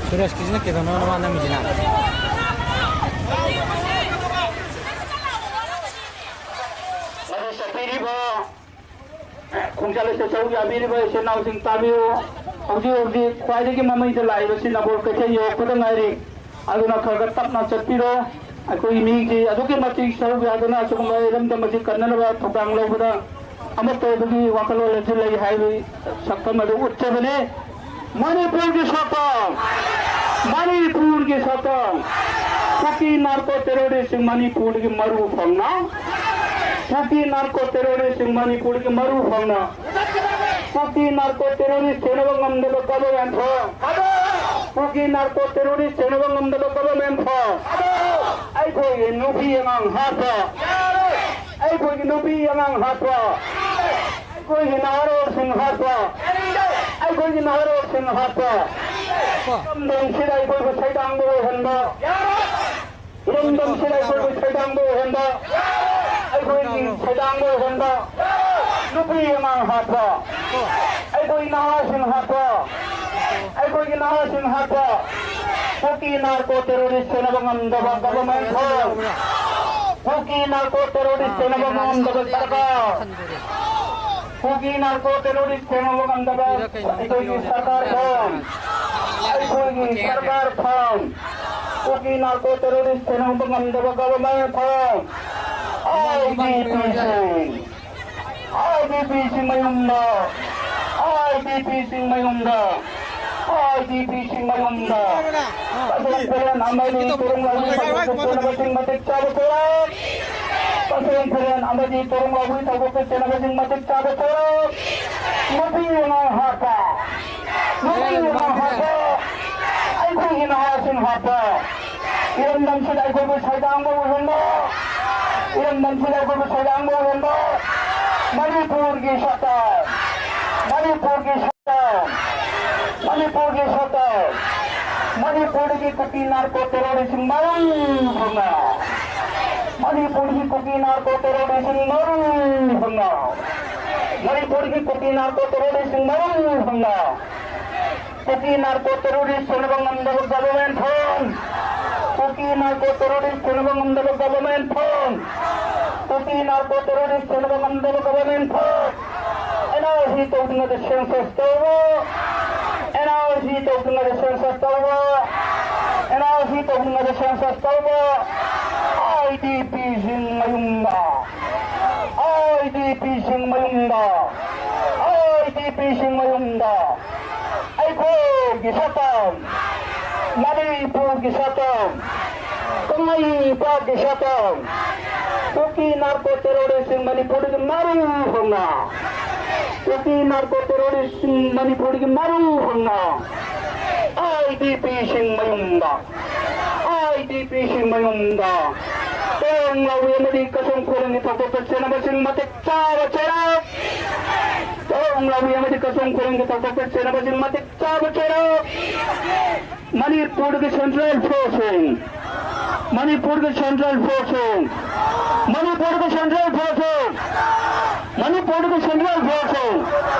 ꯁꯨꯔꯦꯁꯀꯤꯁꯤꯅ ꯀꯩꯗꯧꯅꯕꯅꯣ ꯃꯥ ꯅꯝꯃꯤꯁꯤꯅ? ꯃꯗꯨ ꯆꯠꯄꯤꯔꯤꯕ ꯈꯣꯡꯖꯥ ꯂꯩꯁꯥ ꯁꯔꯨꯛ ꯌꯥꯕꯤꯔꯤꯕ ꯏꯆꯤꯟ ꯏꯅꯥꯎꯁꯤꯡ ꯇꯥꯕꯤꯌꯨ꯫ ꯍꯧꯖꯤꯛ ꯍꯧꯖꯤꯛ ꯈ꯭ꯋꯥꯏꯗꯒꯤ ꯃꯃꯩꯗ ꯂꯥꯛꯏꯕꯁꯤ ꯅꯝꯕꯣꯜ ꯀꯩꯊꯦꯜ ꯌꯧꯔꯛꯄꯗ ꯉꯥꯏꯔꯤ꯫ ꯑꯗꯨꯅ ꯈꯔ ꯈꯔ ꯇꯞꯅ ꯆꯠꯄꯤꯔꯣ꯫ ꯑꯩꯈꯣꯏ ꯃꯤꯁꯤ ꯑꯗꯨꯛꯀꯤ ꯃꯇꯤꯛ ꯁꯔꯨꯛ ꯌꯥꯗꯨꯅ ꯑꯁꯤꯒꯨꯝꯕ ꯏꯔꯝꯗꯝ ꯑꯁꯤ ꯀꯟꯅꯅꯕ ꯊꯧꯗꯥꯡ ꯂꯧꯕꯗ ꯑꯃꯠꯇ ꯑꯣꯏꯕꯒꯤ ꯋꯥꯈꯜꯂꯣꯟ ꯑꯁꯤ ꯂꯩ ꯍꯥꯏꯕꯒꯤ ꯁꯛꯇꯝ ꯑꯗꯨ ꯎꯠꯆꯕꯅꯤ꯫ ꯃꯅꯤꯄꯨꯔꯒꯤ ꯁꯛꯇꯝ, ꯃꯅꯤꯄꯨꯔꯒꯤ ꯁꯛꯇꯝ꯫ ꯀꯨꯀꯤ ꯅꯥꯔꯀꯣ ꯇꯦꯔꯣꯔꯤꯁꯁꯤꯡ ꯃꯅꯤꯄꯨꯔꯗꯒꯤ ꯃꯔꯨ ꯐꯪꯅ, ꯀꯨꯀꯤ ꯅꯥꯔꯀꯣ ꯇꯦꯔꯣꯔꯤꯁꯁꯤꯡ ꯃꯅꯤꯄꯨꯔꯗꯒꯤ ꯃꯔꯨ ꯐꯪꯅ, ꯀꯨꯀꯤ ꯅꯥꯔꯀꯣ ꯇꯦꯔꯣꯔꯤꯁ ꯊꯦꯡꯅꯕ ꯉꯝꯗꯕ ꯒꯚꯔꯟꯃꯦꯟ ꯐꯣꯔꯝ, ꯀꯨꯀꯤ ꯅꯥꯔꯀꯣ ꯇꯦꯔꯣꯔꯤꯁ ꯊꯦꯡꯅꯕ ꯉꯝꯗꯕ ꯒꯚꯔꯟꯃꯦꯟ ꯐꯣꯔꯝ꯫ ꯑꯩꯈꯣꯏꯒꯤ ꯅꯨꯄꯤ ꯑꯉꯥꯡ ꯍꯥꯠꯄ, ꯑꯩꯈꯣꯏꯒꯤ ꯅꯨꯄꯤ ꯑꯉꯥꯡ ꯍꯥꯠꯄ, ꯑꯩꯈꯣꯏꯒꯤ ꯅꯍꯥꯔꯣꯜꯁꯤꯡ ꯍꯥꯠꯄ, ꯑꯩꯈꯣꯏꯒꯤ ꯅꯍꯥꯔꯣꯜꯁꯤꯡ ꯍꯥꯠꯄ, ꯏꯔꯝꯗꯝꯁꯤꯗ ꯑꯩꯈꯣꯏꯕꯨ ꯁꯩꯗꯥꯡꯕ ꯑꯣꯏꯍꯟꯕ, ꯏꯔꯝꯗꯝꯁꯤꯗ ꯑꯩꯈꯣꯏꯕꯨ ꯁꯩꯗꯥꯡꯕ ꯑꯣꯏꯍꯟꯕ, ꯑꯩꯈꯣꯏꯒꯤ ꯁꯩꯗꯥꯡꯕ ꯑꯣꯏꯍꯟꯕ, ꯅꯨꯄꯤ ꯑꯉꯥꯡ ꯍꯥꯠꯄ, ꯑꯩꯈꯣꯏ ꯅꯍꯥꯁꯤꯡ ꯍꯥꯠꯄ, ꯑꯩꯈꯣꯏꯒꯤ ꯅꯍꯥꯁꯤꯡ ꯍꯥꯠꯄ, ꯀꯨꯀꯤ ꯅꯥꯔꯀꯣ ꯇꯦꯔꯣꯔꯤꯁ ꯁꯦꯟꯅꯕ ꯉꯝꯗꯕ ꯒꯚꯔꯟꯃꯦꯟ ꯐꯣꯔꯝ, ꯀꯨꯀꯤ ꯅꯥꯔꯀꯣ ꯇꯦꯔꯣꯔꯤꯁ ꯁꯦꯟꯅꯕ ꯉꯝꯗꯕ ꯁꯔꯀꯥꯔ, ꯀꯨꯀꯤ ꯅꯥꯔꯀꯣ ꯇꯦꯔꯣꯔꯤꯁ ꯁꯦꯟꯅꯕ ꯉꯝꯗꯕ ꯑꯩꯈꯣꯏꯒꯤ ꯁꯔꯀꯥꯔ ꯐꯣꯔꯝ, ꯑꯩꯈꯣꯏꯒꯤ ꯁꯔꯀꯥꯔ ꯐꯣꯔꯝ, ꯀꯨꯀꯤ ꯅꯥꯔꯀꯣ ꯇꯦꯔꯣꯔꯤꯁ ꯁꯦꯟꯅꯕ ꯉꯝꯗꯕ government form, I D ꯄꯤꯁꯤꯡ, I D ꯄꯤꯁꯤꯡ ꯃꯌꯨꯝꯗ, ꯑꯥꯏ ꯗꯤ ꯄꯤꯁꯤꯡ ꯃꯌꯨꯝꯗ, ꯑꯥꯏ ꯗꯤ ꯄꯤꯁꯤꯡ ꯃꯌꯨꯝꯗ ꯇꯁꯦꯡ ꯐꯤꯔꯦꯟ ꯑꯃꯗꯤ ꯇꯨꯔꯨꯡ ꯂꯧꯕꯤ ꯊꯧꯗꯣꯛꯇ ꯆꯦꯟꯅꯕꯁꯤꯡ ꯃꯇꯤꯛ ꯆꯥꯕ ꯊꯧꯔꯥꯡ, ꯇꯁꯦꯡ ꯐꯤꯔꯦꯟ ꯑꯃꯗꯤ ꯇꯨꯔꯨꯡ ꯂꯧꯕꯤ ꯊꯧꯗꯣꯛꯇ ꯆꯦꯟꯅꯕꯁꯤꯡ ꯃꯇꯤꯛ ꯆꯥꯕ ꯊꯧꯔꯥꯡ, ꯅꯨꯄꯤ ꯑꯉꯥꯡ ꯍꯥꯠꯄ, ꯑꯩꯈꯣꯏꯒꯤ ꯅꯍꯥꯁꯤꯡ ꯍꯥꯞꯄ, ꯏꯔꯝꯗꯝꯁꯤꯗ ꯑꯩꯈꯣꯏꯕꯨ ꯁꯩꯗꯥꯡꯕ ꯑꯣꯏꯍꯟꯕ, ꯏꯔꯝꯗꯝꯁꯤꯗ ꯑꯩꯈꯣꯏꯕꯨ ꯁꯩꯗꯥꯡꯕ ꯑꯣꯏꯍꯟꯕ, ꯃꯅꯤꯄꯨꯔꯒꯤ ꯁꯛꯇꯝ, ꯃꯅꯤꯄꯨꯔꯒꯤ ꯁꯛꯇꯝ, ꯃꯅꯤꯄꯨꯔꯒꯤ ꯁꯛꯇꯝ, ꯃꯅꯤꯄꯨꯔꯗꯒꯤ ꯀꯨꯀꯤ ꯅꯥꯔꯀꯣ ꯇꯦꯔꯣꯔꯤꯁꯁꯤꯡ ꯃꯔꯨ ꯐꯪꯅ, ꯃꯅꯤꯄꯨꯔꯒꯤ ꯀꯨꯀꯤ ꯅꯥꯔꯀꯣ ꯇꯦꯔꯣꯔꯤꯁꯁꯤꯡ ꯃꯔꯨ ꯐꯪꯅ, ꯃꯅꯤꯄꯨꯔꯒꯤ ꯀꯨꯀꯤ ꯅꯥꯔꯀꯣ ꯇꯦꯔꯣꯔꯤꯁꯁꯤꯡ ꯃꯔꯨ ꯐꯪꯅ, ꯀꯨꯀꯤ ꯅꯥꯔꯀꯣ ꯇꯦꯔꯣꯔꯤꯁ ꯊꯦꯡꯅꯕ ꯉꯝꯗꯕ ꯒꯚꯔꯟꯃꯦꯟ ꯐꯣꯟ, ꯀꯨꯀꯤ ꯅꯥꯔꯀꯣ ꯇꯦꯔꯣꯔꯤꯁ ꯊꯦꯡꯅꯕ ꯉꯝꯗꯕ ꯒꯚꯔꯟꯃꯦꯟ ꯐꯣꯟ, ꯀꯨꯀꯤ ꯅꯥꯔꯀꯣ ꯇꯦꯔꯣꯔꯤꯁ ꯊꯦꯡꯅꯕ ꯉꯝꯗꯕ government phone. And R C ꯇꯧꯗ꯭ꯔꯤꯉꯩꯗ ꯁꯦꯟꯁꯁ ꯇꯧꯕ, ꯑꯦꯟ ꯑꯥꯔ ꯁꯤ ꯇꯧꯗ꯭ꯔꯤꯉꯩꯗ ꯁꯦꯟꯁꯁ ꯇꯧꯕ, ꯑꯦꯟ ꯑꯥꯔ ꯁꯤ ꯇꯧꯗ꯭ꯔꯤꯉꯩꯗ ꯁꯦꯟꯁꯁ ꯇꯧꯕ, ꯑꯥꯏ ꯗꯤ ꯄꯤꯁꯤꯡ ꯃꯌꯨꯝꯗ, ꯑꯥꯏ ꯗꯤ ꯄꯤꯁꯤꯡ ꯃꯌꯨꯝꯗ, ꯑꯥꯏ ꯗꯤ ꯄꯤꯁꯤꯡ ꯃꯌꯨꯝꯗ ꯑꯩꯈꯣꯏꯒꯤ ꯁꯛꯇꯝ, ꯃꯅꯤꯄꯨꯔꯒꯤ ꯁꯛꯇꯝ, ꯀꯪꯂꯩꯄꯥꯛꯀꯤ ꯁꯛꯇꯝ, ꯀꯨꯀꯤ ꯅꯥꯔꯀꯣ ꯇꯦꯔꯣꯔꯤꯁꯁꯤꯡ ꯃꯅꯤꯄꯨꯔꯗꯒꯤ ꯃꯔꯨ ꯍꯣꯡꯅ, ꯀꯨꯀꯤ ꯅꯥꯔꯀꯣ ꯇꯦꯔꯣꯔꯤꯁꯁꯤꯡ ꯃꯅꯤꯄꯨꯔꯗꯒꯤ ꯃꯔꯨ ꯍꯣꯡꯅ, ꯑꯥꯏ ꯗꯤ ꯄꯤꯁꯤꯡ ꯃꯌꯨꯝꯗ, ꯑꯥꯏ ꯗꯤ ꯄꯤꯁꯤꯡ ꯃꯌꯨꯝꯗ, ꯇꯣꯡ ꯂꯥꯎꯕꯤ ꯑꯃꯗꯤ ꯀꯁꯣꯡ ꯈꯨꯔꯦꯡꯒꯤ ꯊꯧꯗꯣꯛꯇ ꯆꯦꯟꯅꯕꯁꯤꯡ ꯃꯇꯤꯛ ꯆꯥꯕ ꯆꯩꯔꯥꯛ, ꯇꯣꯡ ꯂꯥꯎꯕꯤ ꯑꯃꯗꯤ ꯀꯁꯣꯡ ꯈꯨꯔꯦꯡꯒꯤ ꯊꯧꯗꯣꯛꯇ ꯆꯦꯟꯅꯕꯁꯤꯡ ꯃꯇꯤꯛ ꯆꯥꯕ ꯆꯩꯔꯥꯛ꯫ ꯃꯅꯤꯄꯨꯔꯒꯤ ꯁꯦꯟꯇ꯭ꯔꯦꯜ ꯐꯣꯔꯁꯁꯤꯡ, ꯃꯅꯤꯄꯨꯔꯒꯤ ꯁꯦꯟꯇ꯭ꯔꯦꯜ ꯐꯣꯔꯁꯁꯤꯡ, ꯃꯅꯤꯄꯨꯔꯒꯤ ꯁꯦꯟꯇ꯭ꯔꯦꯜ ꯐꯣꯔꯁꯁꯤꯡ, ꯃꯅꯤꯄꯨꯔꯒꯤ ꯁꯦꯟꯇ꯭ꯔꯦꯜ ꯐꯣꯔꯁꯁꯤꯡ,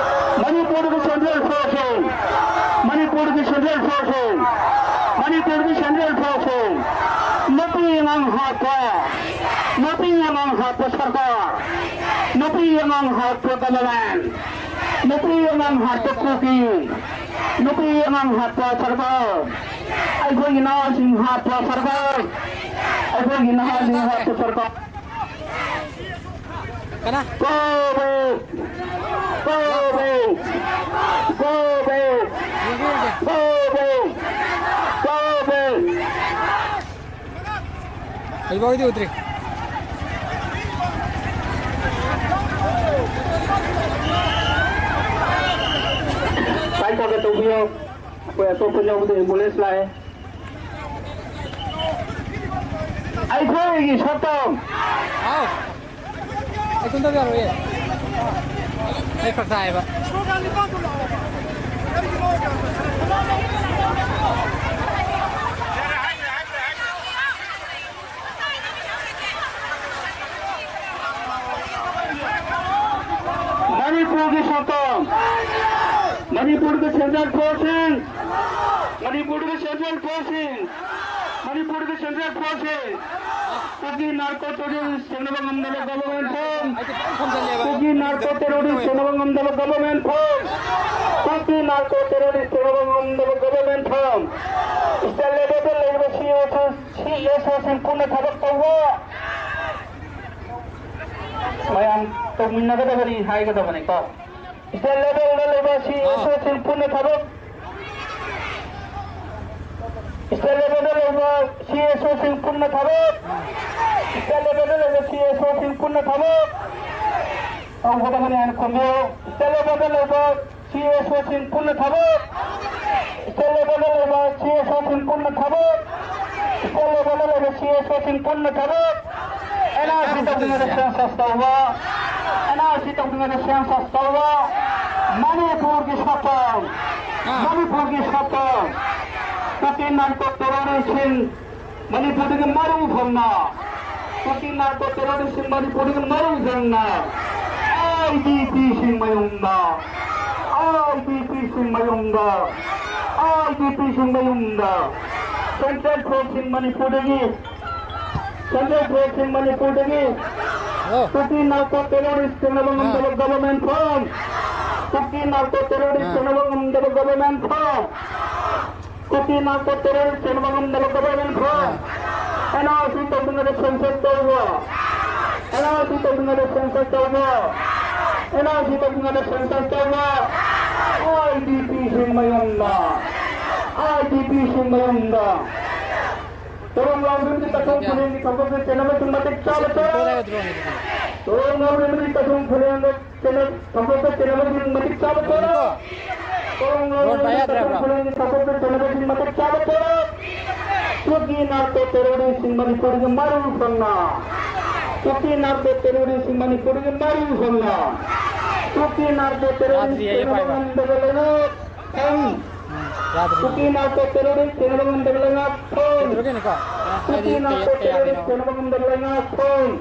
ꯃꯅꯤꯄꯨꯔꯒꯤ ꯁꯦꯟꯇ꯭ꯔꯦꯜ ꯐꯣꯔꯁꯁꯤꯡ, ꯃꯅꯤꯄꯨꯔꯒꯤ ꯁꯦꯟꯇ꯭ꯔꯦꯜ ꯐꯣꯔꯁꯁꯤꯡ, ꯃꯅꯤꯄꯨꯔꯒꯤ ꯁꯦꯟꯇ꯭ꯔꯦꯜ ꯐꯣꯔꯁꯁꯤꯡ, ꯅꯨꯄꯤ ꯑꯉꯥꯡ ꯍꯥꯠꯄ, ꯅꯨꯄꯤ ꯑꯉꯥꯡ ꯍꯥꯠꯄ ꯁꯔꯀꯥꯔ, ꯅꯨꯄꯤ ꯑꯉꯥꯡ ꯍꯥꯠꯄ ꯒꯚꯔꯟꯃꯦꯟ, ꯅꯨꯄꯤ ꯑꯉꯥꯡ ꯍꯥꯠꯄ ꯀꯨꯀꯤ, ꯅꯨꯄꯤ ꯑꯉꯥꯡ ꯍꯥꯠꯄ ꯁꯔꯀꯥꯔ, ꯑꯩꯈꯣꯏꯒꯤ ꯅꯍꯥꯁꯤꯡ ꯍꯥꯠꯄ ꯁꯔꯀꯥꯔ, ꯑꯩꯈꯣꯏꯒꯤ ꯅꯍꯥꯁꯤꯡ ꯍꯥꯠꯄ ꯁꯔꯀꯥꯔ꯫ ꯀꯅꯥ? Go back! Go back! Go back! Go back! Go back! ꯍꯧꯖꯤꯛꯐꯥꯎꯒꯤꯗꯤ ꯎꯗ꯭ꯔꯤ꯫ ꯍꯥꯏ ꯇꯧꯕꯤꯌꯣ꯫ ꯑꯩꯈꯣꯏ ꯑꯇꯣꯞꯄ ꯌꯥꯎꯕꯗ ambulance ꯂꯥꯛꯑꯦ꯫ ꯑꯩꯈꯣꯏꯒꯤ ꯁꯛꯇꯝ꯫ ꯍꯥꯎ꯫ ꯑꯩ ꯀꯨꯝꯗꯕ ꯌꯥꯔꯣꯏꯌꯦ꯫ ꯑꯩ ꯐꯔꯛ ꯇꯥꯏꯌꯦꯕ꯫ ꯃꯅꯤꯄꯨꯔꯒꯤ ꯁꯛꯇꯝ, ꯃꯅꯤꯄꯨꯔꯒꯤ central force ꯁꯤꯡ, ꯃꯅꯤꯄꯨꯔꯒꯤ central force ꯁꯤꯡ, ꯃꯅꯤꯄꯨꯔꯒꯤ central force ꯁꯤꯡ, ꯀꯨꯀꯤ narco terrorist ꯊꯦꯡꯅꯕ ꯉꯝꯗꯕ government form, ꯀꯨꯀꯤ narco terrorist ꯊꯦꯡꯅꯕ ꯉꯝꯗꯕ government form, ꯀꯨꯀꯤ narco terrorist ꯊꯦꯡꯅꯕ ꯉꯝꯗꯕ government form, state level ꯗ ꯂꯩꯔꯤꯕ CSO, CSO ꯁꯤꯡ ꯄꯨꯟꯅ ꯊꯕꯛ ꯇꯧꯕ꯫ ꯃꯌꯥꯝ ꯇꯧꯃꯤꯟꯅꯒꯗꯕꯅꯤ ꯍꯥꯏꯒꯗꯕꯅꯤꯀꯣ꯫ State level ꯗ ꯂꯩꯕ CSO ꯁꯤꯡ ꯄꯨꯟꯅ ꯊꯕꯛ, state level ꯗ ꯂꯩꯕ CSO ꯁꯤꯡ ꯄꯨꯟꯅ ꯊꯕꯛ, state level ꯗ ꯂꯩꯕ CSO ꯁꯤꯡ ꯄꯨꯟꯅ ꯊꯕꯛ ꯇꯧꯒꯗꯕꯅꯤ ꯍꯥꯏꯅ ꯈꯨꯝꯕꯤꯌꯨ꯫ State level ꯗ ꯂꯩꯕ CSO ꯁꯤꯡ ꯄꯨꯟꯅ ꯊꯕꯛ, state level ꯗ ꯂꯩꯕ CSO ꯁꯤꯡ ꯄꯨꯟꯅ ꯊꯕꯛ, state level ꯗ ꯂꯩꯕ CSO ꯁꯤꯡ ꯄꯨꯟꯅ ꯊꯕꯛ꯫ NRC ꯇꯧꯗ꯭ꯔꯤꯉꯩꯗ census ꯇꯧꯕ, NRC ꯇꯧꯗ꯭ꯔꯤꯉꯩꯗ census ꯇꯧꯕ꯫ ꯃꯅꯤꯄꯨꯔꯒꯤ ꯁꯛꯇꯝ, ꯃꯅꯤꯄꯨꯔꯒꯤ ꯁꯛꯇꯝ꯫ ꯀꯨꯀꯤ narco terrorist ꯁꯤꯡ ꯃꯅꯤꯄꯨꯔꯗꯒꯤ ꯃꯔꯨ ꯐꯪꯅ, ꯀꯨꯀꯤ narco terrorist ꯁꯤꯡ ꯃꯅꯤꯄꯨꯔꯗꯒꯤ ꯃꯔꯨ ꯐꯪꯅ, IDP ꯁꯤꯡ ꯃꯌꯨꯝꯗ, IDP ꯁꯤꯡ ꯃꯌꯨꯝꯗ, IDP ꯁꯤꯡ ꯃꯌꯨꯝꯗ, central force ꯁꯤꯡ ꯃꯅꯤꯄꯨꯔꯗꯒꯤ, central force ꯁꯤꯡ ꯃꯅꯤꯄꯨꯔꯗꯒꯤ, ꯀꯨꯀꯤ narco terrorist ꯊꯦꯡꯅꯕ ꯉꯝꯗꯕ government form, ꯀꯨꯀꯤ narco terrorist ꯊꯦꯡꯅꯕ ꯉꯝꯗꯕ government form꯫ ꯀꯨꯀꯤ narco terrorist ꯊꯦꯡꯅꯕ ꯉꯝꯗꯕ government form꯫ NRC ꯇꯧꯗ꯭ꯔꯤꯉꯩꯗ census ꯇꯧꯕ꯫ NRC ꯇꯧꯗ꯭ꯔꯤꯉꯩꯗ census ꯇꯧꯕ꯫ NRC ꯇꯧꯗ꯭ꯔꯤꯉꯩꯗ census ꯇꯧꯕ꯫ IDP ꯁꯤꯡ ꯃꯌꯨꯝꯗ꯫ IDP ꯁꯤꯡ ꯃꯌꯨꯝꯗ꯫ ꯇꯣꯂꯣꯞ ꯂꯥꯎꯗ꯭ꯔꯤꯕꯗꯤ ꯀꯊꯣꯡ ꯈꯨꯂꯦꯟꯒꯤ ꯊꯕꯛꯇ ꯆꯦꯟꯅꯕꯁꯤꯡ ꯃꯇꯤꯛ ꯆꯥꯕ ꯆꯦꯟꯅ-, ꯇꯣꯂꯣꯞ ꯂꯥꯎꯗ꯭ꯔꯤꯕꯗꯤ ꯀꯊꯣꯡ ꯈꯨꯂꯦꯟꯗ ꯆꯦꯟꯅ-, ꯊꯕꯛꯇ ꯆꯦꯟꯅꯕꯁꯤꯡ ꯃꯇꯤꯛ ꯆꯥꯕ ꯆꯦꯟꯅ-, ꯗ꯭ꯔꯣꯟ ꯄꯥꯏ ꯌꯥꯗ꯭ꯔꯦ ꯍꯥꯏꯕ꯭ꯔꯣ? ꯃꯇꯤꯛ ꯆꯥꯕ ꯇꯧꯔꯣ꯫ ꯀꯨꯀꯤ ꯅꯥꯔꯀꯣ ꯇꯦꯔꯣꯔꯤꯁꯁꯤꯡ ꯃꯅꯤꯄꯨꯔꯒꯤ ꯃꯔꯨ ꯐꯪꯅ, ꯀꯨꯀꯤ ꯅꯥꯔꯀꯣ ꯇꯦꯔꯣꯔꯤꯁꯁꯤꯡ ꯃꯅꯤꯄꯨꯔꯒꯤ ꯃꯔꯨ ꯐꯪꯅ, ꯀꯨꯀꯤ ꯅꯥꯔꯀꯣ ꯇꯦꯔꯣꯔꯤꯁ ꯌꯥꯗ꯭ꯔꯤꯌꯦ, ꯁꯦꯟꯅꯕ ꯄꯥꯏꯕ꯫ ꯉꯝꯗꯕ ꯂꯩꯉꯥꯛ ꯐꯪ꯫ ꯎꯝ, ꯌꯥꯗ꯭ꯔꯤ꯫ ꯀꯨꯀꯤ ꯅꯥꯔꯀꯣ ꯇꯦꯔꯣꯔꯤꯁ ꯁꯦꯟꯅꯕ ꯉꯝꯗꯕ ꯂꯩꯉꯥꯛ ꯐꯪ꯫ ꯀꯩꯗꯧꯔꯒꯦꯅꯦꯀꯣ? ꯀꯨꯀꯤ ꯍꯥꯏꯗꯤ ꯅꯥꯔꯀꯣ ꯀꯩ-, ꯇꯦꯔꯣꯔꯤꯁ ꯀꯌꯥꯒꯤꯅꯣ? ꯁꯦꯟꯅꯕ ꯉꯝꯗꯕ ꯂꯩꯉꯥꯛ ꯐꯪ꯫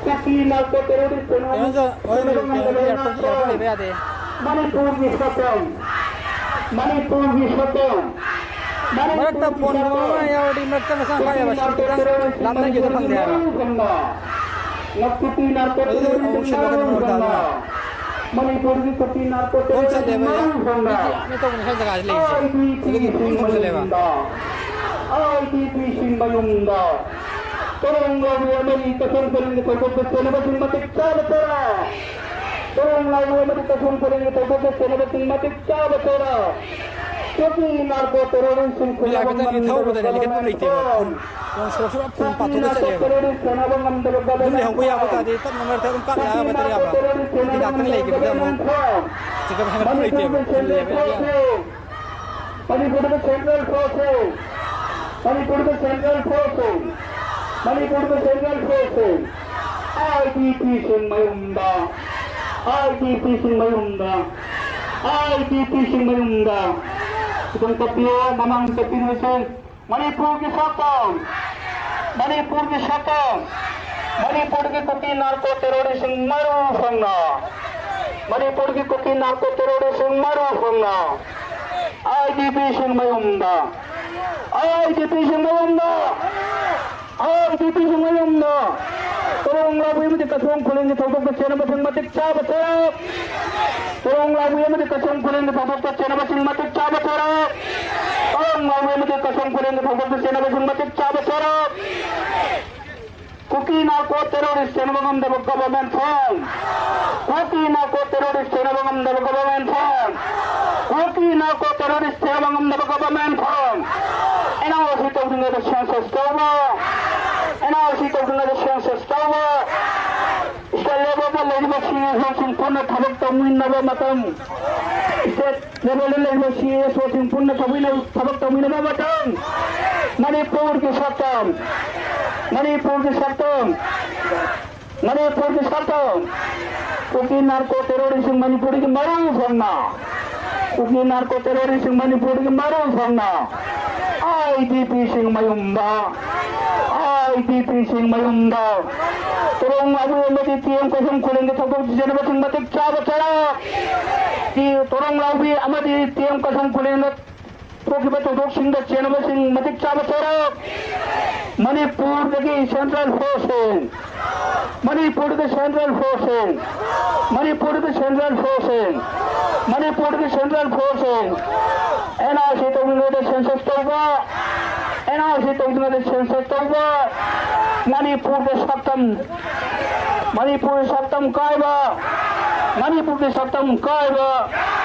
ꯀꯨꯀꯤ ꯅꯥꯔꯀꯣ ꯇꯦꯔꯣꯔꯤꯁ ꯁꯦꯟꯅꯕ ꯀꯩꯅꯣꯁꯨ, ꯍꯣꯏ, ꯁꯦꯟꯅꯕ ꯉꯝꯗꯕ ꯀꯩꯅꯣꯁꯨ ꯂꯩꯉꯥꯛ ꯌꯥꯔꯛꯄ, ꯌꯥꯔꯛꯄ ꯐꯪ꯫ ꯂꯩꯕ ꯌꯥꯗꯦ꯫ ꯃꯅꯤꯄꯨꯔꯒꯤ ꯁꯛꯇꯝ, ꯃꯅꯤꯄꯨꯔꯒꯤ ꯁꯛꯇꯝ, ꯃꯔꯛꯇ ꯃꯅꯤꯄꯨꯔꯒꯤ ꯐꯣꯟꯒꯨꯝꯕ ꯑꯃ ꯁꯛꯇꯝ꯫ ꯌꯥꯎꯔꯗꯤ ꯃꯔꯛꯇ ꯃꯁꯥ ꯀꯨꯀꯤ ꯄꯥꯏꯌꯦꯕ, ꯁꯤ ꯅꯥꯔꯀꯣ ꯈꯤꯇꯪ ꯇꯦꯔꯣꯔꯤꯁ ꯂꯥꯞꯅꯈꯤꯕꯗ ꯃꯅꯤꯄꯨꯔꯒꯤ ꯐꯪꯗꯦ ꯍꯥꯏꯕ꯫ ꯃꯔꯨ ꯐꯪꯅ, ꯀꯨꯀꯤ ꯅꯥꯔꯀꯣ ꯑꯗꯨꯗꯤ ꯇꯦꯔꯣꯔꯤꯁ ꯑꯃꯨꯛ ꯁꯤꯜꯂꯒ ꯑꯗꯨꯝ ꯃꯔꯨ ꯐꯪꯅ, ꯐꯪꯗꯕꯅꯤꯅ꯫ ꯃꯅꯤꯄꯨꯔꯒꯤ ꯀꯨꯀꯤ ꯅꯥꯔꯀꯣ ꯍꯣꯝ ꯇꯦꯔꯣꯔꯤꯁ ꯆꯠꯂꯦꯕ, ꯌꯥꯝ ꯃꯔꯨ ꯐꯪꯅ꯫ ꯃꯤ ꯌꯥꯝꯃꯦ ꯇꯧꯕꯅꯦ ꯁ꯭ꯋꯥꯏ ꯖꯒꯥꯁꯤ ꯂꯩꯔꯤꯁꯦ꯫ ꯑꯥꯏ ꯗꯤ ꯄꯤ ꯁꯤꯗꯒꯤ ꯁꯤꯡ ꯍꯣꯝ ꯆꯠꯂꯦꯕ꯫ ꯃꯌꯨꯝꯗ, ꯑꯥꯏ ꯗꯤ ꯄꯤ ꯁꯤꯡ ꯃꯌꯨꯝꯗ꯫ ꯇꯣꯔꯣꯡ ꯂꯥꯎꯕꯤ ꯑꯃꯗꯤ ꯇꯁꯣꯡ ꯄꯔꯦꯡꯒꯤ ꯊꯧꯗꯣꯛꯇ ꯁꯦꯟꯅꯕꯁꯤꯡ ꯃꯇꯤꯛ ꯆꯥꯕ ꯆꯦꯔꯥ꯫ ꯇꯣꯔꯣꯡ ꯂꯥꯎꯕꯤ ꯑꯃꯗꯤ ꯇꯁꯣꯡ ꯄꯔꯦꯡꯒꯤ ꯊꯧꯗꯣꯛꯇ ꯁꯦꯟꯅꯕꯁꯤꯡ ꯃꯇꯤꯛ ꯆꯥꯕ ꯆꯦꯔꯥ꯫ ꯀꯨꯀꯤ ꯅꯥꯔꯀꯣ ꯇꯦꯔꯣꯔꯤꯁꯁꯤꯡ ꯃꯤ ꯁꯦꯟꯅꯕ ꯍꯥꯏꯐꯦꯠꯇꯪ ꯉꯝꯗꯕ ꯊꯧꯕꯗꯅꯦ ꯂꯩꯈꯠꯐꯝ ꯒꯕꯔꯃꯦꯟ ꯂꯩꯇꯦꯕ꯫ ꯐꯣꯟ, ꯐꯣꯟ ꯁꯣꯔꯣꯛꯁꯤꯗ ꯐꯣꯟ ꯀꯨꯀꯤ ꯄꯥꯊꯣꯛꯑ ꯅꯥꯔꯀꯣ ꯆꯠꯂꯦꯕ꯫ ꯇꯦꯔꯣꯔꯤꯁ ꯁꯦꯟꯅꯕ ꯉꯝꯗꯕ ꯑꯗꯨꯝ ꯒꯕꯔꯃꯦꯟ ꯂꯩꯍꯧꯕ ꯌꯥꯕ ꯐꯣꯟ꯫ ꯇꯥꯔꯗꯤ ꯇꯞꯅ ꯃꯔꯛꯇ ꯑꯗꯨꯝ ꯀꯥꯞ ꯀꯨꯀꯤ ꯌꯥꯕ ꯕꯦꯇꯔꯤ ꯅꯥꯔꯀꯣ ꯌꯥꯕ꯫ ꯇꯦꯔꯣꯔꯤꯁ ꯁꯤꯗꯤ ꯁꯦꯟꯅꯕ ꯉꯥꯛꯇꯪ ꯉꯝꯗꯕ ꯂꯩꯈꯤꯕꯗ ꯒꯕꯔꯃꯦꯟ ꯑꯃꯨꯛ ꯐꯣꯟ꯫ ꯆꯤꯡꯈꯠ ꯍꯦꯟꯒꯠꯐꯝ ꯂꯩꯇꯦꯕ꯫ ꯃꯅꯤꯄꯨꯔꯒꯤ ꯁꯦꯟꯇ꯭ꯔꯦꯜ ꯐꯣꯔꯁꯁꯨ, ꯃꯅꯤꯄꯨꯔꯒꯤ ꯁꯦꯟꯇ꯭ꯔꯦꯜ ꯐꯣꯔꯁꯁꯨ, ꯃꯅꯤꯄꯨꯔꯒꯤ ꯁꯦꯟꯇ꯭ꯔꯦꯜ ꯐꯣꯔꯁꯁꯨ, ꯃꯅꯤꯄꯨꯔꯒꯤ ꯁꯦꯟꯇ꯭ꯔꯦꯜ ꯐꯣꯔꯁꯁꯨ, ꯑꯥꯏ ꯗꯤ ꯄꯤꯁꯤꯡ ꯃꯌꯨꯝꯗ, ꯑꯥꯏ ꯗꯤ ꯄꯤꯁꯤꯡ ꯃꯌꯨꯝꯗ, ꯑꯥꯏ ꯗꯤ ꯄꯤꯁꯤꯡ ꯃꯌꯨꯝꯗ꯫ ꯈꯤꯇꯪ ꯇꯞꯄꯤꯌꯣ, ꯃꯃꯥꯡ ꯆꯠꯄꯤꯔꯣꯏꯁꯦ꯫ ꯃꯅꯤꯄꯨꯔꯒꯤ ꯁꯛꯇꯝ, ꯃꯅꯤꯄꯨꯔꯒꯤ ꯁꯛꯇꯝ, ꯃꯅꯤꯄꯨꯔꯒꯤ ꯀꯨꯀꯤ ꯅꯥꯔꯀꯣ ꯇꯦꯔꯣꯔꯤꯁꯁꯤꯡ ꯃꯔꯨ ꯐꯪꯅ, ꯃꯅꯤꯄꯨꯔꯒꯤ ꯀꯨꯀꯤ ꯅꯥꯔꯀꯣ ꯇꯦꯔꯣꯔꯤꯁꯁꯤꯡ ꯃꯔꯨ ꯐꯪꯅ, ꯑꯥꯏ ꯗꯤ ꯄꯤꯁꯤꯡ ꯃꯌꯨꯝꯗ, ꯑꯥꯏ ꯗꯤ ꯄꯤꯁꯤꯡ ꯃꯌꯨꯝꯗ, ꯑꯥꯏ ꯗꯤ ꯄꯤꯁꯤꯡ ꯃꯌꯨꯝꯗ꯫ ꯇꯣꯔꯣꯡ ꯂꯥꯎꯕꯤ ꯑꯃꯗꯤ ꯀꯁꯣꯡ ꯈꯨꯂꯦꯟꯒꯤ ꯊꯧꯗꯣꯛꯇ ꯁꯦꯟꯅꯕꯁꯤꯡ ꯃꯇꯤꯛ ꯆꯥꯕ ꯆꯦꯔꯥ꯫ ꯇꯣꯔꯣꯡ ꯂꯥꯎꯕꯤ ꯑꯃꯗꯤ ꯀꯁꯣꯡ ꯈꯨꯂꯦꯟꯒꯤ ꯊꯧꯗꯣꯛꯇ ꯁꯦꯟꯅꯕꯁꯤꯡ ꯃꯇꯤꯛ ꯆꯥꯕ ꯆꯦꯔꯥ꯫ ꯇꯣꯔꯣꯡ ꯂꯥꯎꯕꯤ ꯑꯃꯗꯤ ꯀꯁꯣꯡ ꯈꯨꯂꯦꯟꯒꯤ ꯊꯧꯗꯣꯛꯇ ꯁꯦꯟꯅꯕꯁꯤꯡ ꯃꯇꯤꯛ ꯆꯥꯕ ꯆꯦꯔꯥ꯫ ꯀꯨꯀꯤ ꯅꯥꯔꯀꯣ ꯇꯦꯔꯣꯔꯤꯁ ꯁꯦꯟꯅꯕ ꯉꯝꯗꯕ ꯒꯕꯔꯃꯦꯟ ꯐꯣꯟ꯫ ꯀꯨꯀꯤ ꯅꯥꯔꯀꯣ ꯇꯦꯔꯣꯔꯤꯁ ꯁꯦꯟꯅꯕ ꯉꯝꯗꯕ ꯒꯕꯔꯃꯦꯟ ꯐꯣꯟ꯫ ꯀꯨꯀꯤ ꯅꯥꯔꯀꯣ ꯇꯦꯔꯣꯔꯤꯁ ꯁꯦꯟꯅꯕ ꯉꯝꯗꯕ government phone. And R C ꯇꯧꯗ꯭ꯔꯤꯉꯩꯗ ꯁꯦꯟꯁꯁ ꯇꯧꯕ꯫ ꯑꯦꯟ ꯑꯥꯔ ꯁꯤ ꯇꯧꯗ꯭ꯔꯤꯉꯩꯗ ꯁꯦꯟꯁꯁ ꯇꯧꯕ꯫ ꯁ꯭ꯇꯦꯠ ꯂꯦꯚꯦꯜꯗ ꯂꯩꯔꯤꯕ ꯁꯤ ꯏ ꯑꯣꯁꯤꯡ ꯄꯨꯟꯅ ꯊꯕꯛ ꯇꯧꯃꯤꯟꯅꯕ ꯃꯇꯝ꯫ ꯁ꯭ꯇꯦꯠ ꯂꯦꯕꯦꯜꯗ ꯂꯩꯔꯤꯕ ꯁꯤ ꯑꯦꯁ ꯑꯣꯁꯤꯡ ꯄꯨꯟꯅ ꯊꯧꯃꯤꯟꯅ-, ꯊꯕꯛ ꯇꯧꯃꯤꯟꯅꯕ ꯃꯇꯝ꯫ ꯃꯅꯤꯄꯨꯔꯒꯤ ꯁꯛꯇꯝ, ꯃꯅꯤꯄꯨꯔꯒꯤ ꯁꯛꯇꯝ, ꯃꯅꯤꯄꯨꯔꯒꯤ ꯁꯛꯇꯝ꯫ ꯀꯨꯀꯤ ꯅꯥꯔꯀꯣ ꯇꯦꯔꯣꯔꯤꯁꯁꯤꯡ ꯃꯅꯤꯄꯨꯔꯗꯒꯤ ꯃꯔꯨ ꯐꯪꯅ, ꯀꯨꯀꯤ ꯅꯥꯔꯀꯣ ꯇꯦꯔꯣꯔꯤꯁꯁꯤꯡ ꯃꯅꯤꯄꯨꯔꯗꯒꯤ ꯃꯔꯨ ꯐꯪꯅ, ꯑꯥꯏ ꯗꯤ ꯄꯤꯁꯤꯡ ꯃꯌꯨꯝꯗ, ꯑꯥꯏ ꯗꯤ ꯄꯤꯁꯤꯡ ꯃꯌꯨꯝꯗ ꯇꯣꯔꯣꯡ ꯂꯥꯎꯕꯤ ꯑꯃꯗꯤ ꯇꯤ ꯑꯦꯝ ꯀꯣꯏꯁꯝ ꯈꯨꯂꯦꯟꯒꯤ ꯊꯧꯗꯣꯛ ꯊꯤꯖꯤꯟꯅꯕꯁꯤꯡ ꯃꯇꯤꯛ ꯆꯥꯕ ꯆꯔꯥ, ꯇꯤ-, ꯇꯣꯔꯣꯡ ꯂꯥꯎꯕꯤ ꯑꯃꯗꯤ ꯇꯤ ꯑꯦꯝ ꯀꯣꯏꯁꯝ ꯈꯨꯂꯦꯟꯗ ꯊꯣꯛꯈꯤꯕ ꯊꯧꯗꯣꯛꯁꯤꯡꯗ ꯆꯦꯟꯅꯕꯁꯤꯡ ꯃꯇꯤꯛ ꯆꯥꯕ ꯆꯔꯥ, ꯃꯅꯤꯄꯨꯔꯗꯒꯤ ꯁꯦꯟꯇ꯭ꯔꯦꯜ ꯐꯣꯔꯁꯁꯤꯡ, ꯃꯅꯤꯄꯨꯔꯗ ꯁꯦꯟꯇ꯭ꯔꯦꯜ ꯐꯣꯔꯁꯁꯤꯡ, ꯃꯅꯤꯄꯨꯔꯗ ꯁꯦꯟꯇ꯭ꯔꯦꯜ ꯐꯣꯔꯁꯁꯤꯡ, ꯃꯅꯤꯄꯨꯔꯗ ꯁꯦꯟꯇ꯭ꯔꯦꯜ ꯐꯣꯔꯁꯁꯤꯡ, ꯑꯦꯟ ꯑꯥꯔ ꯁꯤ ꯇꯧꯗ꯭ꯔꯤꯉꯩꯗ ꯁꯦꯟꯁꯁ ꯇꯧꯕ, ꯑꯦꯟ ꯑꯥꯔ ꯁꯤ ꯇꯧꯗ꯭ꯔꯤꯉꯩꯗ ꯁꯦꯟꯁꯁ ꯇꯧꯕ, ꯃꯅꯤꯄꯨꯔꯗ ꯁꯛꯇꯝ, ꯃꯅꯤꯄꯨꯔꯗ ꯁꯛꯇꯝ ꯀꯥꯏꯕ, ꯃꯅꯤꯄꯨꯔꯗ ꯁꯛꯇꯝ ꯀꯥꯏꯕ,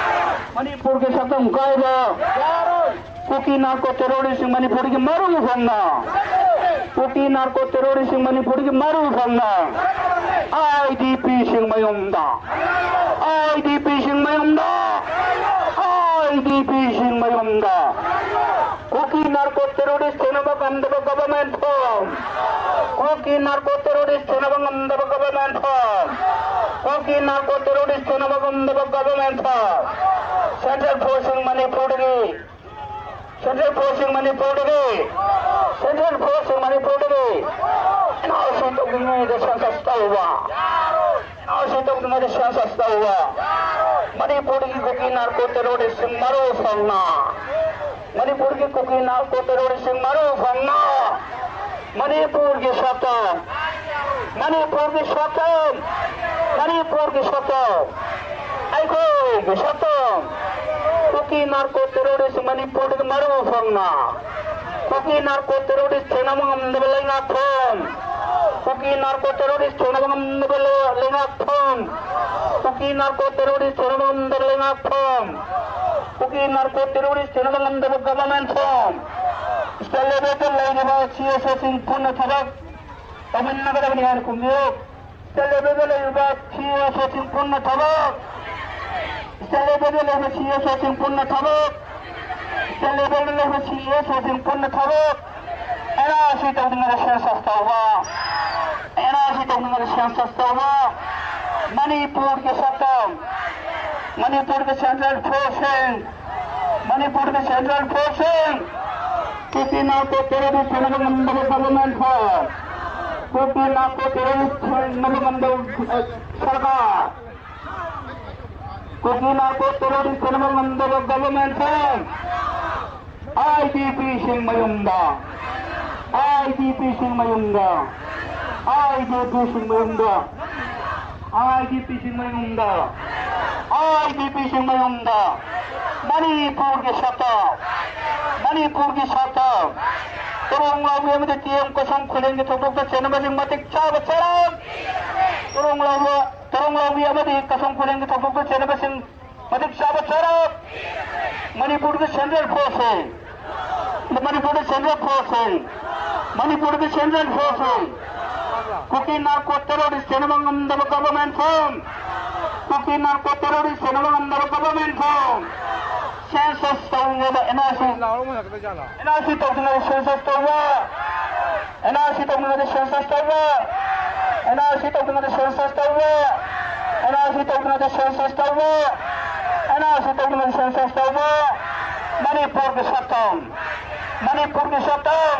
ꯃꯅꯤꯄꯨꯔꯒꯤ ꯁꯛꯇꯝ ꯀꯥꯏꯕ꯫ ꯀꯨꯀꯤ ꯅꯥꯔꯀꯣ ꯇꯦꯔꯣꯔꯤꯁꯁꯤꯡ ꯃꯅꯤꯄꯨꯔꯗꯒꯤ ꯃꯔꯨ ꯐꯪꯅ, ꯀꯨꯀꯤ ꯅꯥꯔꯀꯣ ꯇꯦꯔꯣꯔꯤꯁꯁꯤꯡ ꯃꯅꯤꯄꯨꯔꯗꯒꯤ ꯃꯔꯨ ꯐꯪꯅ, ꯑꯥꯏ ꯗꯤ ꯄꯤꯁꯤꯡ ꯃꯌꯨꯝꯗ, ꯑꯥꯏ ꯗꯤ ꯄꯤꯁꯤꯡ ꯃꯌꯨꯝꯗ, ꯑꯥꯏ ꯗꯤ ꯄꯤꯁꯤꯡ ꯃꯌꯨꯝꯗ꯫ ꯀꯨꯀꯤ ꯅꯥꯔꯀꯣ ꯇꯦꯔꯣꯔꯤꯁ ꯊꯦꯡꯅꯕ ꯉꯝꯗꯕ ꯒꯚꯔꯟꯃꯦꯟꯠ ꯐꯣꯔꯝ, ꯀꯨꯀꯤ ꯅꯥꯔꯀꯣ ꯇꯦꯔꯣꯔꯤꯁ ꯊꯦꯡꯅꯕ ꯉꯝꯗꯕ ꯒꯚꯔꯟꯃꯦꯟꯠ ꯐꯣꯔꯝ, ꯀꯨꯀꯤ ꯅꯥꯔꯀꯣ ꯇꯦꯔꯣꯔꯤꯁ ꯊꯦꯡꯅꯕ ꯉꯝꯗꯕ ꯒꯚꯔꯟꯃꯦꯟꯠ ꯐꯣꯔꯝ꯫ ꯁꯦꯟꯇ꯭ꯔꯦꯜ ꯐꯣꯔꯁꯁꯤꯡ ꯃꯅꯤꯄꯨꯔꯗꯒꯤ, ꯁꯦꯟꯇ꯭ꯔꯦꯜ ꯐꯣꯔꯁꯁꯤꯡ ꯃꯅꯤꯄꯨꯔꯗꯒꯤ, ꯁꯦꯟꯇ꯭ꯔꯦꯜ ꯐꯣꯔꯁꯁꯤꯡ ꯃꯅꯤꯄꯨꯔꯗꯒꯤ ꯑꯦꯟ ꯑꯥꯔ ꯁꯤ ꯇꯧꯗ꯭ꯔꯤꯉꯩꯗ ꯁꯦꯟꯁꯁ ꯇꯧꯕ, ꯑꯦꯟ ꯑꯥꯔ ꯁꯤ ꯇꯧꯗ꯭ꯔꯤꯉꯩꯗ ꯁꯦꯟꯁꯁ ꯇꯧꯕ꯫ ꯃꯅꯤꯄꯨꯔꯒꯤ ꯀꯨꯀꯤ ꯅꯥꯔꯀꯣ ꯇꯦꯔꯣꯔꯤꯁꯁꯤꯡ ꯃꯔꯨ ꯐꯪꯅ, ꯃꯅꯤꯄꯨꯔꯒꯤ ꯀꯨꯀꯤ ꯅꯥꯔꯀꯣ ꯇꯦꯔꯣꯔꯤꯁꯁꯤꯡ ꯃꯔꯨ ꯐꯪꯅ, ꯃꯅꯤꯄꯨꯔꯒꯤ ꯁꯛꯇꯝ, ꯃꯅꯤꯄꯨꯔꯒꯤ ꯁꯛꯇꯝ, ꯃꯅꯤꯄꯨꯔꯒꯤ ꯁꯛꯇꯝ, ꯑꯩꯈꯣꯏꯒꯤ ꯁꯛꯇꯝ꯫ ꯀꯨꯀꯤ ꯅꯥꯔꯀꯣ ꯇꯦꯔꯣꯔꯤꯁ ꯃꯅꯤꯄꯨꯔꯗꯒꯤ ꯃꯔꯨ ꯐꯪꯅ, ꯀꯨꯀꯤ ꯅꯥꯔꯀꯣ ꯇꯦꯔꯣꯔꯤꯁ ꯊꯦꯡꯅꯕ ꯉꯝꯗꯕ ꯂꯩꯉꯥꯛꯐꯝ, ꯀꯨꯀꯤ ꯅꯥꯔꯀꯣ ꯇꯦꯔꯣꯔꯤꯁ ꯊꯦꯡꯅꯕ ꯉꯝꯗꯕ ꯂꯩ-, ꯂꯩꯉꯥꯛꯐꯝ, ꯀꯨꯀꯤ ꯅꯥꯔꯀꯣ ꯇꯦꯔꯣꯔꯤꯁ ꯊꯦꯡꯅꯕ ꯉꯝꯗꯕ ꯂꯩꯉꯥꯛꯐꯝ, ꯀꯨꯀꯤ ꯅꯥꯔꯀꯣ ꯇꯦꯔꯣꯔꯤꯁ ꯊꯦꯡꯅꯕ ꯉꯝꯗꯕ ꯒꯚꯔꯟꯃꯦꯟꯠ ꯐꯣꯔꯝ꯫ ꯁ꯭ꯇꯦꯠ ꯂꯦꯚꯦꯜꯗ ꯂꯩꯔꯤꯕ ꯁꯤ ꯑꯦꯁ ꯑꯣꯁꯤꯡ ꯄꯨꯟꯅ ꯊꯕꯛ ꯇꯧꯃꯤꯟꯅꯒꯗꯕꯅꯤ ꯍꯥꯏꯅ ꯈꯨꯝꯕꯤꯌꯨ꯫ ꯁ꯭ꯇꯦꯠ ꯂꯦꯚꯦꯜꯗ ꯂꯩꯔꯤꯕ ꯁꯤ ꯑꯦꯁ ꯑꯣꯁꯤꯡ ꯄꯨꯟꯅ ꯊꯕꯛ, ꯁ꯭ꯇꯦꯠ ꯂꯦꯚꯦꯜꯗ ꯂꯩꯕ ꯁꯤ ꯑꯦꯁ ꯑꯣꯁꯤꯡ ꯄꯨꯟꯅ ꯊꯕꯛ꯫ ꯁ꯭ꯇꯦꯠ ꯂꯦꯚꯦꯜꯗ ꯂꯩꯕ ꯁꯤ ꯑꯦꯁ ꯑꯣꯁꯤꯡ ꯄꯨꯟꯅ ꯊꯕꯛ꯫ ꯑꯦꯟ ꯑꯥꯔ ꯁꯤ ꯇꯧꯗ꯭ꯔꯤꯉꯩꯗ ꯁꯦꯟꯁꯁ ꯇꯧꯕ꯫ ꯑꯦꯟ ꯑꯥꯔ ꯁꯤ ꯇꯧꯗ꯭ꯔꯤꯉꯩꯗ ꯁꯦꯟꯁꯁ ꯇꯧꯕ꯫ ꯃꯅꯤꯄꯨꯔꯒꯤ ꯁꯛꯇꯝ, ꯃꯅꯤꯄꯨꯔꯒꯤ ꯁꯦꯟꯇ꯭ꯔꯦꯜ ꯐꯣꯔꯁꯁꯤꯡ, ꯃꯅꯤꯄꯨꯔꯒꯤ ꯁꯦꯟꯇ꯭ꯔꯦꯜ ꯐꯣꯔꯁꯁꯤꯡ ꯀꯨꯀꯤ ꯅꯥꯔꯀꯣ ꯇꯦꯔꯣꯔꯤꯁ ꯁꯦꯟꯅꯕ ꯉꯝꯗꯕ government force, Kuki narco terrorist ꯁꯦꯟꯅꯕ ꯉꯝꯗꯕ, ꯑ, ꯁꯔꯀꯥꯔ, ꯀꯨꯀꯤ ꯅꯥꯔꯀꯣ ꯇꯦꯔꯣꯔꯤꯁ ꯁꯦꯟꯅꯕ ꯉꯝꯗꯕ ꯒꯚꯔꯟꯃꯦꯟꯠ ꯐꯣꯔꯁ, ꯑꯥꯏ ꯗꯤ ꯄꯤꯁꯤꯡ ꯃꯌꯨꯝꯗ, ꯑꯥꯏ ꯗꯤ ꯄꯤꯁꯤꯡ ꯃꯌꯨꯝꯗ, ꯑꯥꯏ ꯗꯤ ꯄꯤꯁꯤꯡ ꯃꯌꯨꯝꯗ, ꯑꯥꯏ ꯗꯤ ꯄꯤꯁꯤꯡ ꯃꯌꯨꯝꯗ, ꯑꯥꯏ ꯗꯤ ꯄꯤꯁꯤꯡ ꯃꯌꯨꯝꯗ, ꯃꯅꯤꯄꯨꯔꯒꯤ ꯁꯛꯇꯝ, ꯃꯅꯤꯄꯨꯔꯒꯤ ꯁꯛꯇꯝ, ꯇꯣꯔꯣꯡ ꯂꯥꯎꯕꯤ ꯑꯃꯗꯤ ꯇꯤ ꯑꯦꯝ ꯀꯁꯨꯝ ꯈꯨꯂꯦꯟꯒꯤ ꯊꯧꯗꯣꯛꯇ ꯆꯦꯟꯅꯕꯁꯤꯡ ꯃꯇꯤꯛ ꯆꯥꯕ ꯆꯔꯥꯡ, ꯇꯣꯔꯣꯡ ꯂꯥꯎꯕ, ꯇꯣꯔꯣꯡ ꯂꯥꯎꯕꯤ ꯑꯃꯗꯤ ꯀꯁꯨꯝ ꯈꯨꯂꯦꯟꯒꯤ ꯊꯧꯗꯣꯛꯇ ꯆꯦꯟꯅꯕꯁꯤꯡ ꯃꯇꯤꯛ ꯆꯥꯕ ꯆꯔꯥꯡ, ꯃꯅꯤꯄꯨꯔꯒꯤ ꯁꯦꯟꯇ꯭ꯔꯦꯜ ꯐꯣꯔꯁꯁꯤꯡ, ꯃꯅꯤꯄꯨꯔꯒꯤ ꯁꯦꯟꯇ꯭ꯔꯦꯜ ꯐꯣꯔꯁꯁꯤꯡ, ꯃꯅꯤꯄꯨꯔꯒꯤ ꯁꯦꯟꯇ꯭ꯔꯦꯜ ꯐꯣꯔꯁꯁꯤꯡ, ꯀꯨꯀꯤ ꯅꯥꯔꯀꯣ ꯇꯦꯔꯣꯔꯤꯁ ꯁꯦꯟꯅꯕ ꯉꯝꯗꯕ government force, Kuki narco terrorist ꯁꯦꯟꯅꯕ ꯉꯝꯗꯕ ꯒꯚꯔꯟꯃꯦꯟꯠ ꯐꯣꯔꯁ, ꯁꯦꯟꯁꯁ ꯇꯧꯔꯤꯉꯩꯗ N R C, N R C ꯇꯧꯗ꯭ꯔꯤꯉꯩꯗ ꯁꯦꯟꯁꯁ ꯇꯧꯕ, ꯑꯦꯟ ꯑꯥꯔ ꯁꯤ ꯇꯧꯗ꯭ꯔꯤꯉꯩꯗ ꯁꯦꯟꯁꯁ ꯇꯧꯕ, ꯑꯦꯟ ꯑꯥꯔ ꯁꯤ ꯇꯧꯗ꯭ꯔꯤꯉꯩꯗ ꯁꯦꯟꯁꯁ ꯇꯧꯕ, ꯑꯦꯟ ꯑꯥꯔ ꯁꯤ ꯇꯧꯗ꯭ꯔꯤꯉꯩꯗ ꯁꯦꯟꯁꯁ ꯇꯧꯕ, ꯑꯦꯟ ꯑꯥꯔ ꯁꯤ ꯇꯧꯗ꯭ꯔꯤꯉꯩꯗ ꯁꯦꯟꯁꯁ ꯇꯧꯕ, ꯃꯅꯤꯄꯨꯔꯒꯤ ꯁꯛꯇꯝ, ꯃꯅꯤꯄꯨꯔꯒꯤ ꯁꯛꯇꯝ,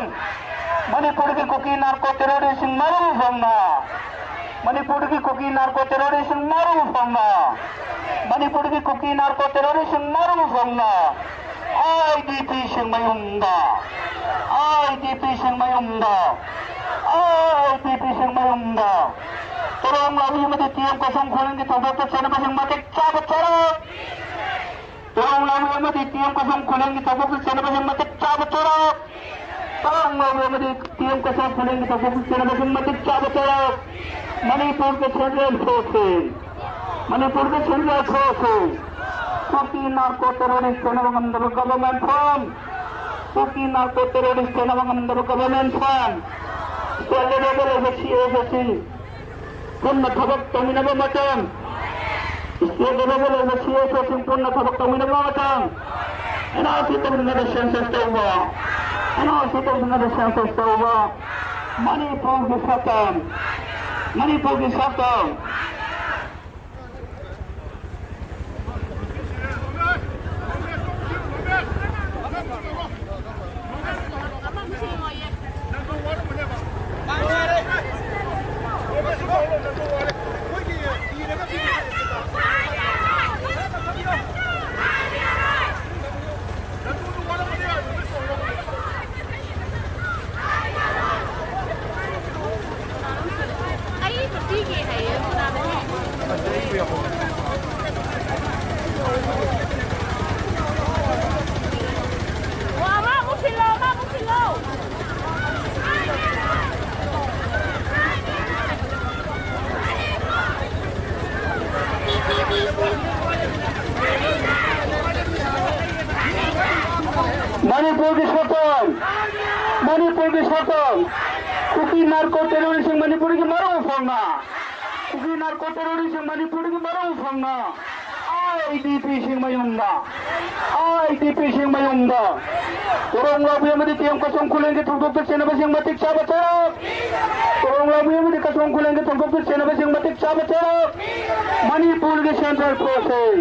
ꯃꯅꯤꯄꯨꯔꯒꯤ ꯀꯨꯀꯤ ꯅꯥꯔꯀꯣ ꯇꯦꯔꯣꯔꯤꯁꯁꯤꯡ ꯃꯔꯨ ꯐꯪꯅ, ꯃꯅꯤꯄꯨꯔꯒꯤ ꯀꯨꯀꯤ ꯅꯥꯔꯀꯣ ꯇꯦꯔꯣꯔꯤꯁꯁꯤꯡ ꯃꯔꯨ ꯐꯪꯅ, ꯃꯅꯤꯄꯨꯔꯒꯤ ꯀꯨꯀꯤ ꯅꯥꯔꯀꯣ ꯇꯦꯔꯣꯔꯤꯁꯁꯤꯡ ꯃꯔꯨ ꯐꯪꯅ, ꯑꯥꯏ ꯗꯤ ꯄꯤꯁꯤꯡ ꯃꯌꯨꯝꯗ, ꯑꯥꯏ ꯗꯤ ꯄꯤꯁꯤꯡ ꯃꯌꯨꯝꯗ, ꯑꯥꯏ ꯗꯤ ꯄꯤꯁꯤꯡ ꯃꯌꯨꯝꯗ, ꯇꯣꯔꯣꯡ ꯂꯥꯎꯕꯤ ꯑꯃꯗꯤ ꯇꯤ ꯑꯦꯝ ꯀꯁꯨꯝ ꯈꯨꯂꯦꯟꯒꯤ ꯊꯧꯗꯣꯛꯇ ꯆꯦꯟꯅꯕꯁꯤꯡ ꯃꯇꯤꯛ ꯆꯥꯕ ꯆꯔꯥꯡ, ꯇꯣꯔꯣꯡ ꯂꯥꯎꯕꯤ ꯑꯃꯗꯤ ꯇꯤ ꯑꯦꯝ ꯀꯁꯨꯝ ꯈꯨꯂꯦꯟꯒꯤ ꯊꯧꯗꯣꯛꯇ ꯆꯦꯟꯅꯕꯁꯤꯡ ꯃꯇꯤꯛ ꯆꯥꯕ ꯆꯔꯥꯡ, ꯇꯣꯔꯣꯡ ꯂꯥꯎꯕꯤ ꯑꯃꯗꯤ ꯇꯤ ꯑꯦꯝ ꯀꯁꯨꯝ ꯈꯨꯂꯦꯟꯒꯤ ꯊꯧꯗꯣꯛꯇ ꯆꯦꯟꯅꯕꯁꯤꯡ ꯃꯇꯤꯛ ꯆꯥꯕ ꯆꯔꯥꯡ, ꯃꯅꯤꯄꯨꯔꯒꯤ ꯁꯦꯟꯇ꯭ꯔꯦꯜ ꯐꯣꯔꯁꯁꯤꯡ, ꯃꯅꯤꯄꯨꯔꯒꯤ ꯁꯦꯟꯇ꯭ꯔꯦꯜ ꯐꯣꯔꯁꯁꯤꯡ, ꯀꯨꯀꯤ ꯅꯥꯔꯀꯣ ꯇꯦꯔꯣꯔꯤꯁ ꯁꯦꯟꯅꯕ ꯉꯝꯗꯕ government force, Kuki narco terrorist ꯁꯦꯟꯅꯕ ꯉꯝꯗꯕ ꯒꯚꯔꯟꯃꯦꯟꯠ ꯐꯣꯔꯁ, ꯁ꯭ꯇꯦꯠ ꯂꯦꯚꯦꯜꯗ ꯂꯩꯕ ꯁꯤ ꯑꯦꯁ ꯑꯣꯁꯤꯡ ꯄꯨꯟꯅ ꯊꯕꯛ ꯇꯧꯃꯤꯟꯅꯕ ꯃꯇꯝ, ꯁ꯭ꯇꯦꯠ ꯂꯦꯚꯦꯜꯗ ꯂꯩꯕ ꯁꯤ ꯑꯦꯁ ꯑꯣꯁꯤꯡ ꯄꯨꯟꯅ ꯊꯕꯛ ꯇꯧꯃꯤꯟꯅꯕ ꯃꯇꯝ, ꯑꯦꯟ ꯑꯥꯔ ꯁꯤ ꯇꯧꯗ꯭ꯔꯤꯉꯩꯗ ꯁꯦꯟꯁꯁ ꯇꯧꯕ, ꯑꯦꯟ ꯑꯥꯔ ꯁꯤ ꯇꯧꯗ꯭ꯔꯤꯉꯩꯗ ꯁꯦꯟꯁꯁ ꯇꯧꯕ, ꯃꯅꯤꯄꯨꯔꯒꯤ ꯁꯛꯇꯝ, ꯃꯅꯤꯄꯨꯔꯒꯤ ꯁꯛꯇꯝ꯫ ꯃꯅꯤꯄꯨꯔꯒꯤ ꯁꯛꯇꯝ, ꯃꯅꯤꯄꯨꯔꯒꯤ ꯁꯛꯇꯝ, ꯀꯨꯀꯤ ꯅꯥꯔꯀꯣ ꯇꯦꯔꯣꯔꯤꯁꯁꯤꯡ ꯃꯅꯤꯄꯨꯔꯒꯤ ꯃꯔꯧ ꯐꯪꯅ, ꯀꯨꯀꯤ ꯅꯥꯔꯀꯣ ꯇꯦꯔꯣꯔꯤꯁꯁꯤꯡ ꯃꯅꯤꯄꯨꯔꯒꯤ ꯃꯔꯧ ꯐꯪꯅ, ꯑꯥꯏ ꯗꯤ ꯄꯤꯁꯤꯡ ꯃꯌꯨꯝꯗ, ꯑꯥꯏ ꯗꯤ ꯄꯤꯁꯤꯡ ꯃꯌꯨꯝꯗ, ꯇꯣꯔꯣꯡ ꯂꯥꯎꯕꯤ ꯑꯃꯗꯤ ꯇꯤ ꯑꯦꯝ ꯀꯁꯣꯡ ꯈꯨꯂꯦꯟꯒꯤ ꯊꯧꯗꯣꯛꯇ ꯆꯦꯟꯅꯕꯁꯤꯡ ꯃꯇꯤꯛ ꯆꯥꯕ ꯆꯩꯔꯥꯛ, ꯇꯣꯔꯣꯡ ꯂꯥꯎꯕꯤ ꯑꯃꯗꯤ ꯀꯁꯣꯡ ꯈꯨꯂꯦꯟꯒꯤ ꯊꯧꯗꯣꯛꯇ ꯆꯦꯟꯅꯕꯁꯤꯡ ꯃꯇꯤꯛ ꯆꯥꯕ ꯆꯩꯔꯥꯛ, ꯃꯅꯤꯄꯨꯔꯒꯤ ꯁꯦꯟꯇ꯭ꯔꯦꯜ ꯐꯣꯔꯁꯁꯤꯡ,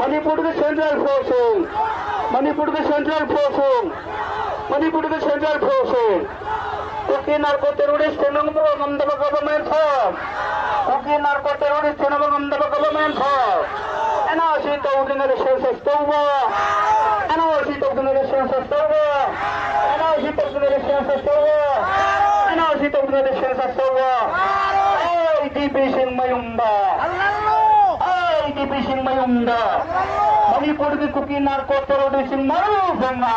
ꯃꯅꯤꯄꯨꯔꯒꯤ ꯁꯦꯟꯇ꯭ꯔꯦꯜ ꯐꯣꯔꯁꯁꯤꯡ, ꯃꯅꯤꯄꯨꯔꯒꯤ ꯁꯦꯟꯇ꯭ꯔꯦꯜ ꯐꯣꯔꯁꯁꯤꯡ, ꯃꯅꯤꯄꯨꯔꯒꯤ ꯁꯦꯟꯇ꯭ꯔꯦꯜ ꯐꯣꯔꯁꯁꯤꯡ, ꯀꯨꯀꯤ ꯅꯥꯔꯀꯣ ꯇꯦꯔꯣꯔꯤꯁ ꯊꯦꯡꯅꯕ ꯉꯝꯗꯕ ꯒꯚꯔꯟꯃꯦꯟꯠ ꯐꯣꯔꯝ, ꯀꯨꯀꯤ ꯅꯥꯔꯀꯣ ꯇꯦꯔꯣꯔꯤꯁ ꯊꯦꯡꯅꯕ ꯉꯝꯗꯕ government form, and R C ꯇꯧꯗ꯭ꯔꯤꯉꯩꯗ ꯁꯦꯟꯁꯁ ꯇꯧꯕ, ꯑꯦꯟ ꯑꯥꯔ ꯁꯤ ꯇꯧꯗ꯭ꯔꯤꯉꯩꯗ ꯁꯦꯟꯁꯁ ꯇꯧꯕ, ꯑꯦꯟ ꯑꯥꯔ ꯁꯤ ꯇꯧꯗ꯭ꯔꯤꯉꯩꯗ ꯁꯦꯟꯁꯁ ꯇꯧꯕ, ꯑꯦꯟ ꯑꯥꯔ ꯁꯤ ꯇꯧꯗ꯭ꯔꯤꯉꯩꯗ ꯁꯦꯟꯁꯁ ꯇꯧꯕ, ꯑꯥꯏ ꯗꯤ ꯄꯤꯁꯤꯡ ꯃꯌꯨꯝꯗ, ꯑꯥꯏ ꯗꯤ ꯄꯤꯁꯤꯡ ꯃꯌꯨꯝꯗ, ꯃꯅꯤꯄꯨꯔꯒꯤ ꯀꯨꯀꯤ ꯅꯥꯔꯀꯣ ꯇꯦꯔꯣꯔꯤꯁꯁꯤꯡ ꯃꯔꯧ ꯐꯪꯅ,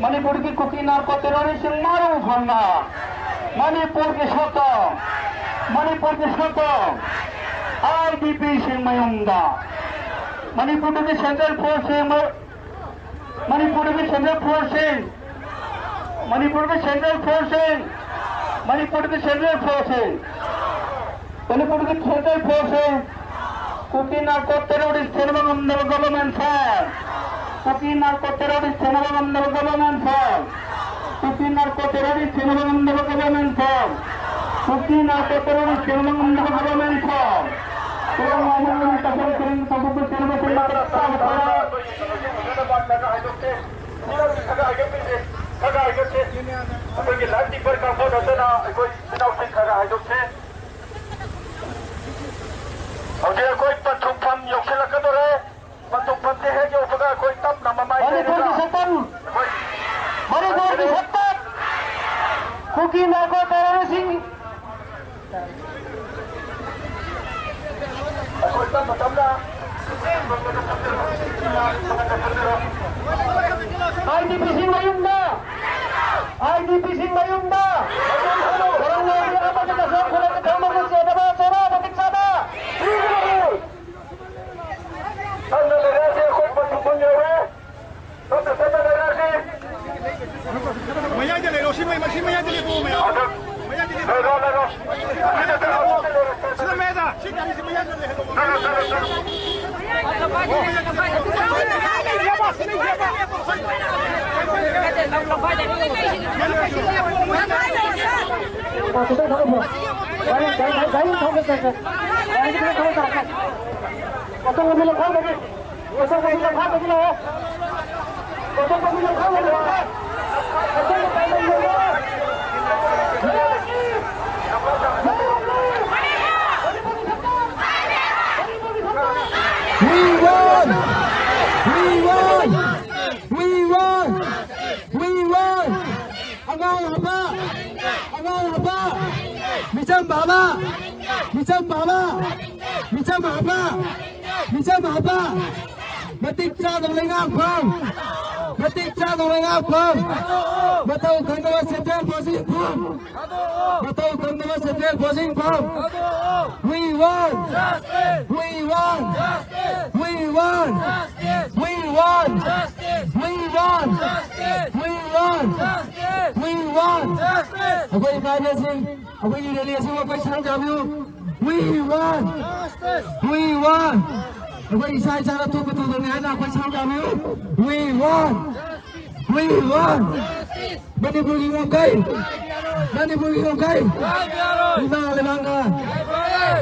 ꯃꯅꯤꯄꯨꯔꯒꯤ ꯀꯨꯀꯤ ꯅꯥꯔꯀꯣ ꯇꯦꯔꯣꯔꯤꯁꯁꯤꯡ ꯃꯔꯧ ꯐꯪꯅ, ꯃꯅꯤꯄꯨꯔꯒꯤ ꯁꯛꯇꯝ, ꯃꯅꯤꯄꯨꯔꯒꯤ ꯁꯛꯇꯝ, ꯑꯥꯏ ꯗꯤ ꯄꯤꯁꯤꯡ ꯃꯌꯨꯝꯗ, ꯃꯅꯤꯄꯨꯔꯗꯒꯤ ꯁꯦꯟꯇ꯭ꯔꯦꯜ ꯐꯣꯔꯁꯁꯤꯡ, ꯃꯅꯤꯄꯨꯔꯗꯒꯤ ꯁꯦꯟꯇ꯭ꯔꯦꯜ ꯐꯣꯔꯁꯁꯤꯡ, ꯃꯅꯤꯄꯨꯔꯒꯤ ꯁꯦꯟꯇ꯭ꯔꯦꯜ ꯐꯣꯔꯁꯁꯤꯡ, ꯃꯅꯤꯄꯨꯔꯒꯤ ꯁꯦꯟꯇ꯭ꯔꯦꯜ ꯐꯣꯔꯁꯁꯤꯡ, ꯃꯅꯤꯄꯨꯔꯒꯤ ꯁꯦꯟꯇ꯭ꯔꯦꯜ ꯐꯣꯔꯁꯁꯤꯡ, ꯀꯨꯀꯤ ꯅꯥꯔꯀꯣ ꯇꯦꯔꯣꯔꯤꯁ ꯁꯦꯟꯅꯕ ꯉꯝꯗꯕ ꯒꯚꯔꯟꯃꯦꯟꯠ ꯐꯣꯔꯝ꯫ ꯀꯨꯀꯤ ꯅꯥꯔꯀꯣ ꯇꯦꯔꯣꯔꯤꯁ ꯁꯦꯟꯅꯕ ꯉꯝꯗꯕ ꯒꯚꯔꯟꯃꯦꯟꯠ ꯐꯣꯔꯝ꯫ ꯀꯨꯀꯤ ꯅꯥꯔꯀꯣ ꯇꯦꯔꯣꯔꯤꯁ ꯁꯦꯟꯅꯕ ꯉꯝꯗꯕ ꯒꯚꯔꯟꯃꯦꯟꯠ ꯐꯣꯔꯝ꯫ ꯀꯨꯀꯤ ꯅꯥꯔꯀꯣ ꯇꯦꯔꯣꯔꯤꯁ ꯁꯦꯟꯅꯕ ꯉꯝꯗꯕ ꯒꯚꯔꯟꯃꯦꯟꯠ ꯐꯣꯔꯝ꯫ ꯇꯨꯔꯦꯜ ꯃꯥꯡꯕ ꯉꯝꯗꯕ ꯇꯧꯐꯝ ꯈꯨꯗꯤꯡ ꯇꯧꯊꯣꯛꯄ ꯁꯦꯟꯅꯕ ꯁꯦꯟꯕ ꯆꯞ ꯆꯥꯕ ꯊꯧꯔꯥꯡ꯫ ꯑꯩꯈꯣꯏꯒꯤ ꯂꯥꯏꯐ ꯀꯤꯄꯔ ꯀꯥꯡꯕꯨ ꯅꯠꯇꯅ ꯑꯩꯈꯣꯏ ꯏꯆꯤꯟ ꯏꯅꯥꯎꯁꯤꯡ ꯈꯔ ꯍꯥꯏꯗꯣꯛꯁꯤ꯫ ꯍꯧꯖꯤꯛ ꯑꯩꯈꯣꯏ ꯄꯟꯊꯨꯡꯐꯝ ꯌꯧꯁꯤꯜꯂꯛꯀꯗꯧꯔꯦ꯫ ꯄꯟꯊꯨꯡꯐꯝꯁꯦ ꯍꯦꯛ ꯌꯧꯕꯒ ꯑꯩꯈꯣꯏ ꯇꯞꯅ ꯃꯃꯥꯏ ꯃꯅꯤꯄꯨꯔꯒꯤ ꯂꯩꯔꯒ ꯁꯛꯇꯝ, ꯑꯩꯈꯣꯏ ꯃꯅꯤꯄꯨꯔꯒꯤ ꯁꯛꯇꯝ, ꯀꯨꯀꯤ ꯅꯥꯔꯀꯣ ꯇꯦꯔꯣꯔꯤꯁꯁꯤꯡ꯫ ꯑꯩꯈꯣꯏ ꯇꯞꯅ ꯇꯞꯅ ꯑꯥꯏ ꯗꯤ ꯄꯤꯁꯤꯡ ꯃꯌꯨꯝꯗ, ꯑꯥꯏ ꯗꯤ ꯄꯤꯁꯤꯡ ꯃꯌꯨꯝꯗ ꯀꯣꯔꯣꯅꯥꯒꯤ ꯑꯃꯗ ꯀꯩꯁꯨ ꯈꯨꯂꯪ ꯊꯝꯕ ꯉꯝꯖꯗꯕ ꯆꯔꯥ ꯃꯇꯤꯛ ꯆꯥꯕ ꯄꯤꯒꯗꯕꯅꯤ꯫ ꯇꯞꯅ ꯂꯩꯔꯛꯑꯁꯤ, ꯑꯩꯈꯣꯏ ꯄꯟꯊꯨꯡꯐꯝ ꯌꯧꯔꯦ꯫ ꯇꯞꯅ ꯇꯞꯅ ꯂꯩꯔꯛꯑꯁꯤ꯫ ꯃꯌꯥꯏꯗ ꯂꯩꯔꯣ, ꯁꯤ ꯃꯌꯥꯏ, ꯁꯤ ꯃꯌꯥꯏꯗ ꯂꯦꯞꯄꯣ, ꯃꯌꯥꯝ꯫ ꯑꯗꯨ ꯃꯌꯥꯏꯗ ꯂꯦꯞꯄꯣ꯫ ꯂꯩꯔꯣ, ꯂꯩꯔꯣ꯫ ꯁꯤꯗ ꯂꯩꯔꯣ, ꯁꯤꯗ ꯂꯩꯔꯣ꯫ ꯁꯤꯗ ꯃꯌꯥꯏꯗ꯫ ꯁꯤ ꯒꯥꯔꯤꯁꯤ ꯃꯌꯥꯏꯗ ꯂꯩꯍꯜꯂꯣ꯫ ꯆꯠꯂꯣ, ꯆꯠꯂꯣ, ꯆꯠꯂꯣ꯫ ꯒꯥꯔꯤ, ꯒꯥꯔꯤ, ꯒꯥꯔꯤ ꯊꯧꯒꯦ, ꯒꯥꯔꯤ, ꯒꯥꯔꯤ, ꯒꯥꯔꯤ ꯊꯧꯒꯦ, ꯒꯥꯔꯤ꯫ ꯒꯥꯔꯤꯁꯤ ꯈꯤꯇꯪ ꯊꯧꯒꯦ ꯇꯧꯔꯛꯀꯦ꯫ ꯑꯣꯇꯣ ꯃꯃꯤꯡ ꯂꯧꯈꯠꯂꯒꯦ꯫ ꯑꯣꯇꯣ ꯃꯃꯤꯡ ꯂꯧꯈꯠꯂꯒꯦ ꯂꯥꯛꯑꯣ꯫ ꯑꯣꯇꯣ ꯃꯃꯤꯡ ꯂꯧꯈꯠꯂꯒꯦ ꯂꯥꯛꯑꯣ꯫ ꯑꯣꯇꯣ ꯃꯃꯤꯡ ꯂꯧꯈꯠꯂꯒꯦ ꯂꯥꯛꯑꯣ꯫ We won! We won! We won! We won! ꯑꯉꯥꯡ ꯍꯥꯞꯄ! ꯑꯉꯥꯡ ꯍꯥꯞꯄ! ꯃꯤꯆꯝ ꯐꯕ! ꯃꯤꯆꯝ ꯐꯕ! ꯃꯤꯆꯝ ꯍꯥꯞꯄ! ꯃꯤꯆꯝ ꯍꯥꯞꯄ! ꯃꯇꯤꯛ ꯆꯥꯗꯕ ꯂꯩꯉꯥꯛ ꯐꯝ! ꯃꯇꯤꯛ ꯆꯥꯗꯕ ꯂꯩꯉꯥꯛ ꯐꯝ! ꯃꯇꯧ ꯈꯪꯗꯕ ꯁꯦꯟꯇ꯭ꯔꯦꯜ ꯕꯣꯔꯗꯁꯤꯡ ꯐꯝ! ꯃꯇꯧ ꯈꯪꯗꯕ ꯁꯦꯟꯇ꯭ꯔꯦꯜ ꯕꯣꯔꯗꯁꯤꯡ ꯐꯝ! We want! We want! We want! We want! We want! We want! We want! ꯑꯩꯈꯣꯏ ꯏꯃꯥ ꯏꯕꯦꯟꯁꯤꯡ, ꯑꯩꯈꯣꯏꯒꯤ ꯔꯦꯂꯤ ꯑꯁꯤꯕꯨ ꯑꯩꯈꯣꯏ ꯁꯔꯨꯛ ꯌꯥꯕꯤꯌꯨ꯫ We want. We want. ꯑꯩꯈꯣꯏ ꯏꯁꯥ ꯏꯁꯥꯅ ꯊꯣꯛꯄ ꯊꯧꯗꯣꯛꯅꯤ ꯍꯥꯏꯅ ꯑꯩꯈꯣꯏ ꯁꯔꯨꯛ ꯌꯥꯕꯤꯌꯨ꯫ We want. We want. ꯃꯅꯤꯄꯨꯔꯒꯤ ꯉꯝꯈꯩ꯫ ꯃꯅꯤꯄꯨꯔꯒꯤ ꯉꯝꯈꯩ꯫ ꯏꯃꯥ ꯂꯩꯕꯥꯛꯅ꯫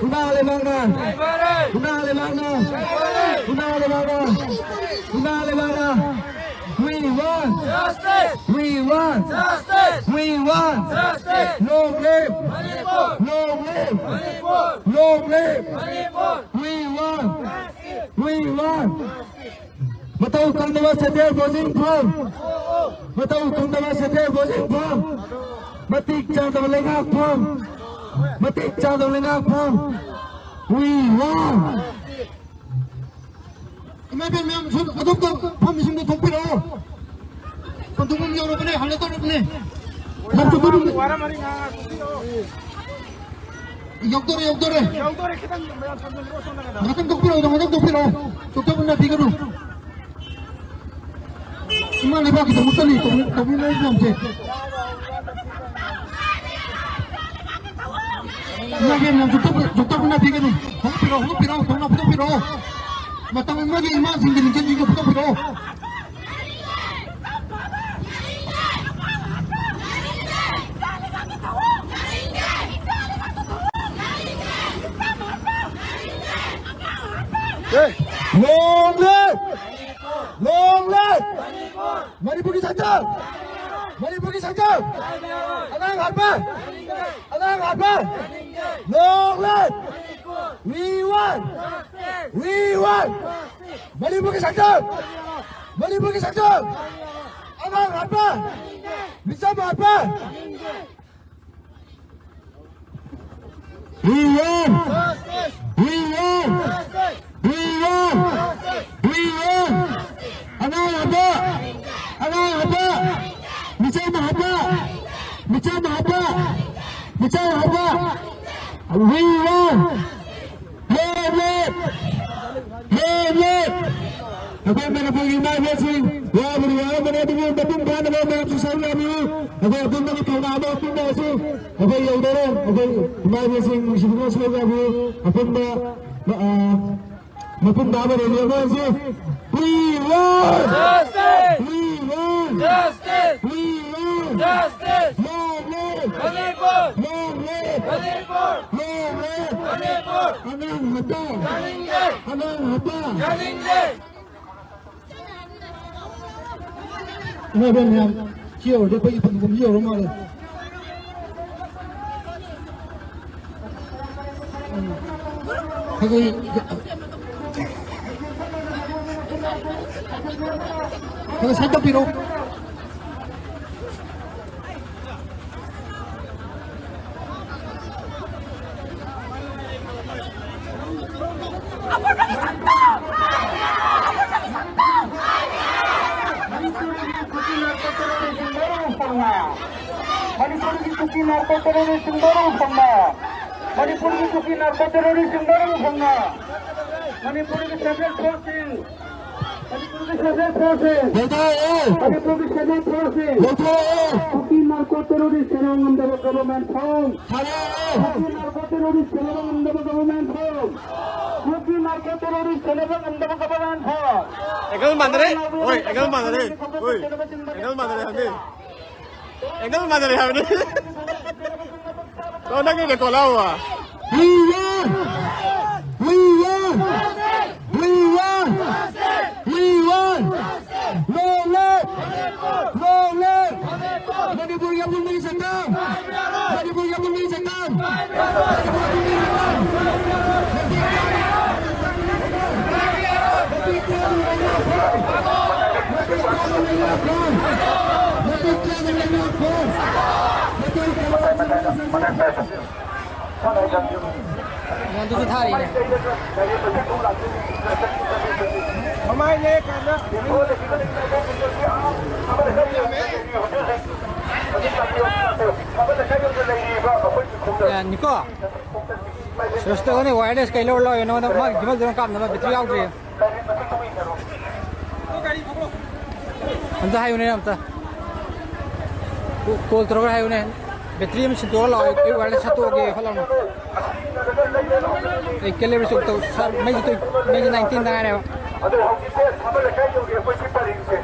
ꯏꯃꯥ ꯂꯩꯕꯥꯛꯅ꯫ ꯏꯃꯥ ꯂꯩꯕꯥꯛꯅ꯫ ꯏꯃꯥ ꯂꯩꯕꯥꯛꯅ꯫ ꯏꯃꯥ ꯂꯩꯕꯥꯛꯅ꯫ We want. Justice. We want. Justice. We want. Justice. Long live. Manipur. Long live. Manipur. Long live. Manipur. We want. We want. ꯃꯇꯧ ꯇꯝꯗꯕ ꯁꯦꯟꯇ꯭ꯔꯦꯜ ꯕꯣꯔꯗꯤꯡ ꯐꯥꯝ꯫ ꯃꯇꯧ ꯇꯝꯗꯕ ꯁꯦꯟꯇ꯭ꯔꯦꯜ ꯕꯣꯔꯗꯤꯡ ꯐꯥꯝ꯫ ꯃꯇꯤꯛ ꯆꯥꯗꯕ ꯂꯩꯉꯥꯛ ꯐꯥꯝ꯫ ꯃꯇꯤꯛ ꯆꯥꯗꯕ ꯂꯩꯉꯥꯛ ꯐꯥꯝ꯫ We want. ꯏꯃꯥ ꯏꯕꯦꯟ ꯃꯌꯥꯝ, ꯁꯨꯝ ꯑꯗꯣꯝꯗ ꯐꯝꯃꯤꯁꯤꯡꯗꯣ ꯊꯣꯛꯄꯤꯔꯛꯑꯣ꯫ ꯄꯟꯊꯨꯡꯐꯝ ꯌꯧꯔꯕꯅꯦ, ꯍꯜꯂꯛꯇꯧꯔꯕꯅꯦ꯫ ꯌꯧꯗꯣꯔꯦ, ꯌꯧꯗꯣꯔꯦ꯫ ꯌꯧꯗꯣꯔꯦ, ꯈꯤꯇꯪ ꯃꯌꯥꯝ ꯊꯝꯖꯤꯜꯂꯣ, ꯁꯣꯝ ꯅꯥꯀꯟꯗ꯫ ꯉꯥꯛꯇꯪ ꯊꯣꯛꯄꯤꯔꯛꯑꯣ, ꯉꯥꯛꯇꯪ ꯊꯣꯛꯄꯤꯔꯛꯑꯣ꯫ ꯆꯣꯞꯆꯣꯞ ꯎꯅꯕꯤꯒꯅꯨ꯫ ꯏꯃꯥ ꯂꯩꯕꯥꯛꯀꯤꯗꯃꯛꯇꯅꯤ ꯇꯧꯕꯤ-, ꯇꯧꯕꯤꯅꯔꯤꯕ ꯃꯌꯥꯝꯁꯦ꯫ ꯏꯃꯥꯒꯤ ꯃꯌꯥꯝ ꯆꯣꯞꯆꯣꯞ, ꯆꯣꯞꯆꯣꯞ ꯎꯅꯕꯤꯒꯅꯨ꯫ ꯍꯧꯒꯠꯄꯤꯔꯛꯑꯣ, ꯍꯧꯒꯠꯄꯤꯔꯛꯑꯣ, ꯊꯧꯅꯥ ꯐꯨꯗꯣꯛꯄꯤꯔꯛꯑꯣ꯫ ꯃꯇꯝ ꯑꯃꯒꯤ ꯏꯃꯥꯁꯤꯡꯒꯤ ꯂꯤꯡꯖꯦꯜꯁꯤꯡꯗꯣ ꯐꯨꯗꯣꯛꯄꯤꯔꯛꯑꯣ꯫ Long live! Long live! ꯃꯅꯤꯄꯨꯔꯒꯤ ꯁꯛꯇꯝ! ꯃꯅꯤꯄꯨꯔꯒꯤ ꯁꯛꯇꯝ! ꯑꯉꯥꯡ ꯍꯥꯠꯄ! ꯑꯉꯥꯡ ꯍꯥꯠꯄ! Long live! We want! We want! ꯃꯅꯤꯄꯨꯔꯒꯤ ꯁꯛꯇꯝ! ꯃꯅꯤꯄꯨꯔꯒꯤ ꯁꯛꯇꯝ! ꯑꯉꯥꯡ ꯍꯥꯠꯄ! ꯃꯤꯆꯝ ꯍꯥꯠꯄ! We want! We want! We want! We want! ꯑꯉꯥꯡ ꯍꯥꯠꯄ! ꯑꯉꯥꯡ ꯍꯥꯠꯄ! ꯃꯤꯆꯝ ꯍꯥꯠꯄ! ꯃꯤꯆꯝ ꯍꯥꯠꯄ! ꯃꯤꯆꯝ ꯍꯥꯠꯄ! We want! Long live! Long live! ꯑꯩꯈꯣꯏ ꯃꯅꯤꯄꯨꯔꯒꯤ ꯏꯃꯥ ꯏꯕꯦꯜꯁꯤꯡ ꯋꯥꯕꯨꯗꯤ ꯋꯥꯔꯝꯕꯅꯤ, ꯑꯗꯨꯕꯨ ꯃꯄꯨꯡ ꯐꯥꯅꯕ ꯃꯌꯥꯝꯁꯨ ꯁꯔꯨꯛ ꯌꯥꯕꯤꯌꯨ꯫ ꯑꯩꯈꯣꯏ ꯑꯄꯨꯟꯕꯒꯤ ꯊꯧꯅꯥ ꯑꯃ ꯑꯄꯨꯟꯕ ꯑꯁꯤ ꯑꯩꯈꯣꯏ ꯌꯧꯗꯧꯔꯦ꯫ ꯑꯩꯈꯣꯏ ꯏꯃꯥ ꯏꯕꯦꯜꯁꯤꯡ ꯅꯨꯡꯁꯤꯕꯤꯅ ꯁꯔꯨꯛ ꯌꯥꯕꯤꯌꯨ꯫ ꯑꯄꯨꯟꯕ, ꯑ, ꯃꯄꯨꯡ ꯐꯥꯕ ꯔꯦꯂꯤ ꯑꯃ ꯑꯁꯤ We want! Justice! We want! Justice! We want! Justice! Long live! Manipur! Long live! Manipur! Long live! Manipur! ꯑꯉꯥꯡ ꯃꯆꯥ! ꯌꯥꯅꯤꯡꯗꯦ! ꯑꯉꯥꯡ ꯃꯆꯥ! ꯌꯥꯅꯤꯡꯗꯦ! ꯏꯃꯥ ꯏꯕꯦꯟ ꯃꯌꯥꯝ, ꯁꯤ ꯌꯧꯔꯗꯤ ꯑꯩꯈꯣꯏꯒꯤ ꯐꯝꯐꯝꯁꯤ ꯌꯧꯔ ꯃꯥꯜꯂꯦ꯫ ꯎꯝ꯫ ꯈꯔ ꯈꯔ, ꯈꯔ ꯈꯔ ꯁꯥꯏꯠ ꯇꯧꯕꯤꯔꯣ꯫ ꯃꯅꯤꯄꯨꯔꯒꯤ ꯀꯨꯀꯤ ꯅꯥꯔꯀꯣ ꯇꯦꯔꯣꯔꯤꯁꯁꯤꯡ ꯃꯔꯨ ꯐꯪꯅ, ꯃꯅꯤꯄꯨꯔꯒꯤ ꯀꯨꯀꯤ ꯅꯥꯔꯀꯣ ꯇꯦꯔꯣꯔꯤꯁꯁꯤꯡ ꯃꯔꯨ ꯐꯪꯅ, ꯃꯅꯤꯄꯨꯔꯒꯤ ꯀꯨꯀꯤ ꯅꯥꯔꯀꯣ ꯇꯦꯔꯣꯔꯤꯁꯁꯤꯡ ꯃꯔꯨ ꯐꯪꯅ, ꯃꯅꯤꯄꯨꯔꯒꯤ ꯁꯦꯟꯇ꯭ꯔꯦꯜ ꯐꯣꯔꯁꯁꯤꯡ, ꯃꯅꯤꯄꯨꯔꯒꯤ ꯁꯦꯟꯇ꯭ꯔꯦꯜ ꯐꯣꯔꯁꯁꯤꯡ, ꯂꯧꯊꯣꯛꯑꯣ! ꯃꯅꯤꯄꯨꯔꯒꯤ ꯁꯦꯟꯇ꯭ꯔꯦꯜ ꯐꯣꯔꯁꯁꯤꯡ, ꯂꯧꯊꯣꯛꯑꯣ! ꯀꯨꯀꯤ ꯅꯥꯔꯀꯣ ꯇꯦꯔꯣꯔꯤꯁ ꯁꯦꯟꯅꯕ ꯉꯝꯗꯕ ꯒꯚꯔꯟꯃꯦꯟ ꯐꯣꯔꯝ, ꯊꯥꯗꯣꯛꯑꯣ! ꯀꯨꯀꯤ ꯅꯥꯔꯀꯣ ꯇꯦꯔꯣꯔꯤꯁ ꯁꯦꯟꯅꯕ ꯉꯝꯗꯕ ꯒꯚꯔꯟꯃꯦꯟ ꯐꯣꯔꯝ, ꯀꯨꯀꯤ ꯅꯥꯔꯀꯣ ꯇꯦꯔꯣꯔꯤꯁ ꯁꯦꯟꯅꯕ ꯉꯝꯗꯕ ꯒꯚꯔꯟꯃꯦꯟ ꯐꯣꯔꯝ꯫ ꯑꯦꯡꯒꯜ ꯃꯥꯟꯅꯔꯦ꯫ ꯍꯣꯏ, ꯑꯦꯡꯒꯜ ꯃꯥꯟꯅꯔꯦ꯫ ꯍꯣꯏ, ꯑꯦꯡꯒꯜ ꯃꯥꯟꯅꯔꯦ ꯍꯥꯏꯕꯅꯤ꯫ ꯑꯦꯡꯒꯜ ꯃꯥꯟꯅꯔꯦ ꯍꯥꯏꯕꯅꯤ꯫ ꯇꯣ, ꯅꯪꯒꯤ record ꯂꯥꯛꯑꯣꯕ꯫ We want! We want! We want! We want! Long live! Long live! ꯃꯅꯤꯄꯨꯔꯒꯤ ꯑꯄꯨꯟꯕꯒꯤ ꯁꯛꯇꯝ! ꯃꯅꯤꯄꯨꯔꯒꯤ ꯑꯄꯨꯟꯕꯒꯤ ꯁꯛꯇꯝ! ꯃꯇꯝꯗꯨꯁꯨ ꯊꯥꯔꯤꯅꯦ꯫ ꯃꯃꯥꯏꯅꯦ ꯀꯥꯟꯗ꯫ ꯑꯦ, ꯅꯤꯀꯣ, ꯁꯨꯔꯖꯇꯒꯅꯦ wireless ꯀꯩ ꯂꯧꯔ ꯂꯥꯛꯑꯣ, ꯅꯉꯣꯟꯗ ꯃꯥꯒꯤ gimbal ꯗꯨ ꯀꯥꯞꯅꯕ battery ꯌꯥꯎꯗ꯭ꯔꯤ꯫ ꯑꯝꯇ ꯍꯥꯏꯌꯨꯅꯦ, ꯑꯝꯇ꯫ ꯀꯣ-, call ꯇꯧꯔꯒ ꯍꯥꯏꯌꯨꯅꯦ꯫ Battery ꯑꯃ ꯁꯤꯟꯗꯣꯛꯑꯒ ꯂꯥꯛꯑꯣ, ꯑꯩ wireless ꯁꯠꯇꯣꯛꯑꯒꯦ ꯐꯠ ꯂꯥꯎꯅ꯫ ꯑꯩ calibrate ꯇꯧ-, ꯁꯥ-, ꯃꯩꯁꯨ ꯇꯨ-, ꯃꯩꯁꯨ nineteen ꯗ ꯉꯥꯏꯔꯦꯕ꯫ ꯑꯗꯣ ꯍꯧꯖꯤꯛꯁꯦ ꯁꯥꯕ ꯂꯩꯀꯥꯏ ꯌꯧꯔꯦ ꯑꯩꯈꯣꯏꯒꯤ ꯄꯔꯦꯡꯁꯦ꯫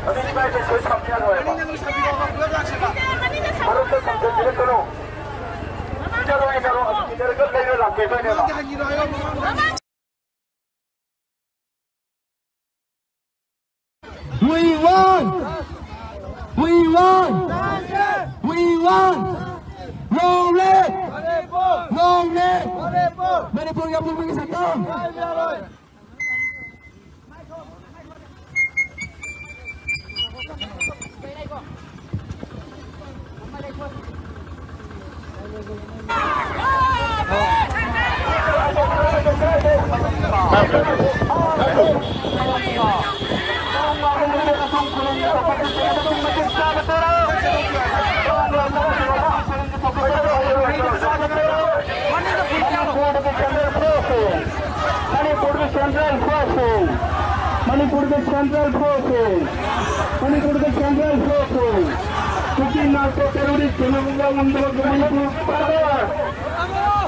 ꯑꯗꯨ ꯏꯃꯥꯏꯗ ꯁꯣꯏ ꯁꯥꯕ ꯌꯥꯔꯣꯏꯕ꯫ ꯃꯔꯛꯇ ꯊꯝꯖꯤꯟꯕꯤꯔꯛꯀꯅꯨ꯫ ꯆꯠꯂꯣ, ꯆꯠꯂꯣ, ꯑꯗꯨ ꯏꯟꯅꯔꯒ ꯂꯩꯔ ꯂꯥꯛꯀꯦ ꯅꯣꯏꯅꯦꯕ꯫ We want! We want! We want! Long live! Long live! ꯃꯅꯤꯄꯨꯔꯒꯤ ꯑꯄꯨꯟꯕꯒꯤ ꯁꯛꯇꯝ! ꯃꯅꯤꯄꯨꯔꯒꯤ central force ꯁꯤꯡ, ꯃꯅꯤꯄꯨꯔꯒꯤ central force ꯁꯤꯡ, ꯃꯅꯤꯄꯨꯔꯒꯤ central force ꯁꯤꯡ, ꯀꯨꯀꯤ narco terrorist ꯁꯦꯟꯅꯕ ꯉꯝꯗꯕ ꯃꯅꯤꯄꯨꯔ ꯁꯔꯀꯥꯔ,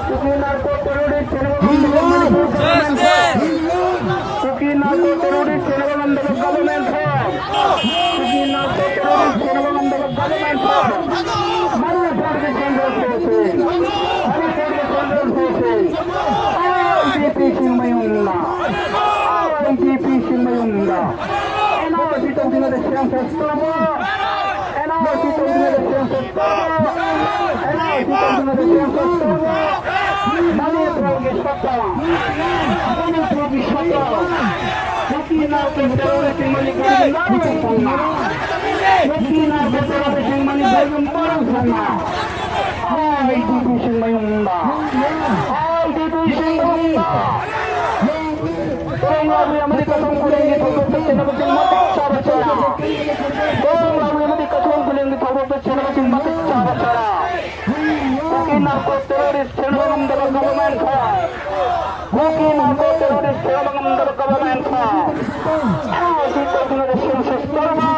ꯀꯨꯀꯤ narco terrorist ꯁꯦꯟꯅꯕ ꯉꯝꯗꯕ ꯃꯅꯤꯄꯨꯔ government ꯁꯤꯡ, ꯀꯨꯀꯤ narco terrorist ꯁꯦꯟꯅꯕ ꯉꯝꯗꯕ government ꯁꯤꯡ, ꯀꯨꯀꯤ narco terrorist ꯁꯦꯟꯅꯕ ꯉꯝꯗꯕ government ꯁꯤꯡ, ꯃꯅꯤꯄꯨꯔꯒꯤ central force ꯁꯤꯡ, ꯃꯅꯤꯄꯨꯔꯒꯤ central force ꯁꯤꯡ, IDP ꯁꯤꯡ ꯃꯌꯨꯝꯗ, IDP ꯁꯤꯡ ꯃꯌꯨꯝꯗ, NRC ꯇꯧꯗ꯭ꯔꯤꯉꯩꯗ census ꯇꯧꯕ, NRC ꯇꯧꯗ꯭ꯔꯤꯉꯩꯗ census ꯇꯧꯕ, NRC ꯇꯧꯗ꯭ꯔꯤꯉꯩꯗ census ꯇꯧꯕ, ꯃꯅꯤꯄꯨꯔꯒꯤ ꯁꯛꯇꯝ, ꯃꯅꯤꯄꯨꯔꯒꯤ ꯁꯛꯇꯝ, ꯀꯨꯀꯤ narco terrorist ꯁꯤꯡ ꯃꯅꯤꯄꯨꯔꯒꯤ ꯂꯥꯟ ꯐꯪꯅ, ꯀꯨꯀꯤ narco terrorist ꯁꯤꯡ ꯃꯅꯤꯄꯨꯔꯒꯤ ꯃꯔꯨ ꯐꯪꯅ, IDP ꯁꯤꯡ ꯃꯌꯨꯝꯗ, IDP ꯁꯤꯡ ꯃꯌꯨꯝꯗ, ꯇꯣꯔꯣꯡ ꯂꯥꯕꯤ ꯑꯃꯗꯤ ꯀꯁꯣꯡ ꯈꯨꯂꯦꯟꯒꯤ ꯊꯧꯗꯣꯛꯇ ꯆꯦꯟꯅꯕꯁꯤꯡ ꯃꯇꯤꯛ ꯆꯥꯕ ꯆꯔꯥ꯫ ꯇꯣꯔꯣꯡ ꯂꯥꯕꯤ ꯑꯃꯗꯤ ꯀꯁꯣꯡ ꯈꯨꯂꯦꯟꯒꯤ ꯊꯧꯗꯣꯛꯇ ꯆꯦꯟꯅꯕꯁꯤꯡ ꯃꯇꯤꯛ ꯆꯥꯕ ꯆꯔꯥ꯫ ꯀꯨꯀꯤ narco terrorist ꯊꯦꯡꯅꯕ ꯉꯝꯗꯕ government ꯈꯔ꯫ ꯀꯨꯀꯤ narco terrorist ꯊꯦꯡꯅꯕ ꯉꯝꯗꯕ government ꯈꯔ꯫ NRC ꯇꯧꯗ꯭ꯔꯤꯉꯩꯗ census ꯇꯧꯕ꯫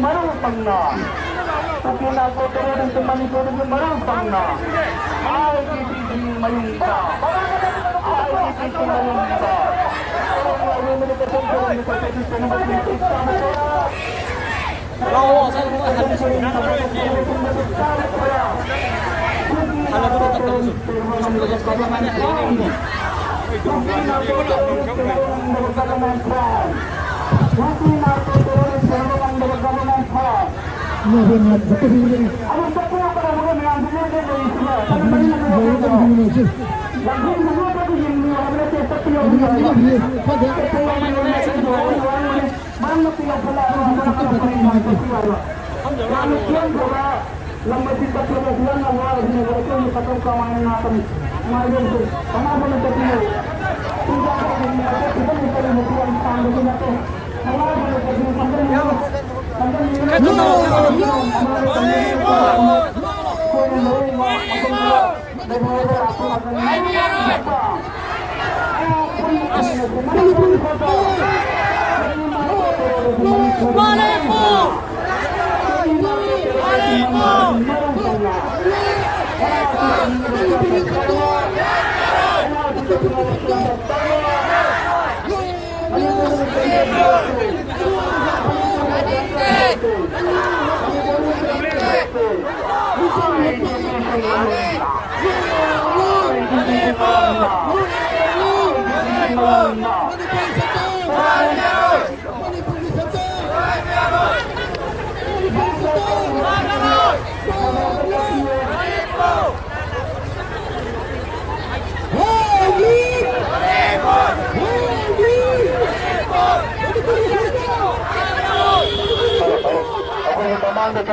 ꯃꯔꯨ ꯐꯪꯅ ꯎꯀꯤꯜ ꯅꯥꯏꯇꯣ ꯇꯦꯔꯣꯔꯤꯁ ꯃꯅꯤꯄꯨꯔꯗꯒꯤ ꯃꯔꯨ ꯐꯪꯅ IDPꯒꯤ ꯃꯌꯨꯝꯗ, IDPꯒꯤ ꯃꯌꯨꯝꯗ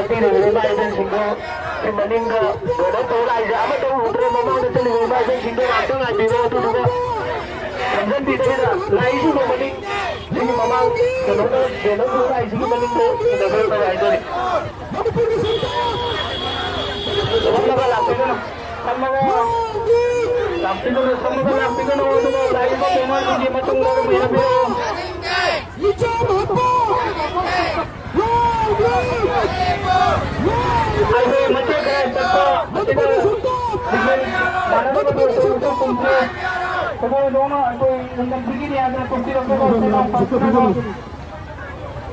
ꯆꯠꯄꯤꯔꯤꯕ ꯏꯃꯥ ꯏꯕꯦꯟꯁꯤꯡꯗꯣ ꯁꯤ ꯃꯅꯤꯡꯗ ꯕꯦꯅꯔ ꯇꯧꯔ ꯂꯥꯛꯏꯁꯦ ꯑꯃꯠꯇ ꯎꯗ꯭ꯔꯦ꯫ ꯃꯃꯥꯡꯗ ꯆꯠꯂꯤꯕ ꯏꯃꯥ ꯏꯕꯦꯟꯁꯤꯡꯗꯣ ꯉꯥꯛꯇ ꯉꯥꯏꯕꯤꯔꯣ꯫ ꯑꯗꯨꯗꯨꯒ ꯅꯝꯖꯟꯕꯤꯗꯕꯤꯗ ꯂꯥꯛꯏꯁꯤꯡꯗꯣ ꯃꯅꯤꯡ, ꯁꯤꯒꯤ ꯃꯃꯥꯡ ꯀꯩꯅꯣꯗ ꯕꯦꯅꯔ ꯇꯧꯔ ꯂꯥꯛꯏꯁꯤꯒꯤ ꯃꯅꯤꯡꯗ ꯎꯅꯕꯤꯔꯣ ꯍꯥꯏꯖꯔꯤ꯫ ꯐꯝꯃꯒ ꯂꯥꯛꯄꯤꯒꯅꯨ꯫ ꯐꯝꯃꯒ ꯂꯥꯛꯄꯤꯒꯅꯨ꯫ ꯐꯝꯃꯒ ꯂꯥꯛꯄꯤꯒꯅꯨ꯫ ꯑꯗꯨꯒ ꯂꯥꯛꯏꯕ ꯕꯦꯅꯔꯁꯤꯡꯒꯤ ꯃꯇꯨꯡꯗ ꯑꯗꯨꯝ ꯏꯟꯅꯕꯤꯔꯛꯑꯣ꯫ ꯃꯤꯆꯝ ꯍꯛꯄ! ꯂꯥꯎꯕ! ꯑꯩꯈꯣꯏ ꯃꯇꯦꯛ ꯈꯔ ꯆꯠꯄ ꯑꯁꯤꯗ ꯃꯅꯤꯄꯨꯔꯒꯤ ꯁꯛꯇꯝ! ꯃꯥꯟꯅꯗꯕ ꯃꯅꯤꯄꯨꯔꯒꯤ ꯁꯛꯇꯝ! ꯈꯨꯃꯣꯏ ꯂꯣꯝꯅ ꯑꯩꯈꯣꯏ ꯂꯝꯗꯝꯁꯤꯒꯤꯅꯤ ꯍꯥꯏꯗꯅ ꯀꯨꯝꯊꯔꯛꯄ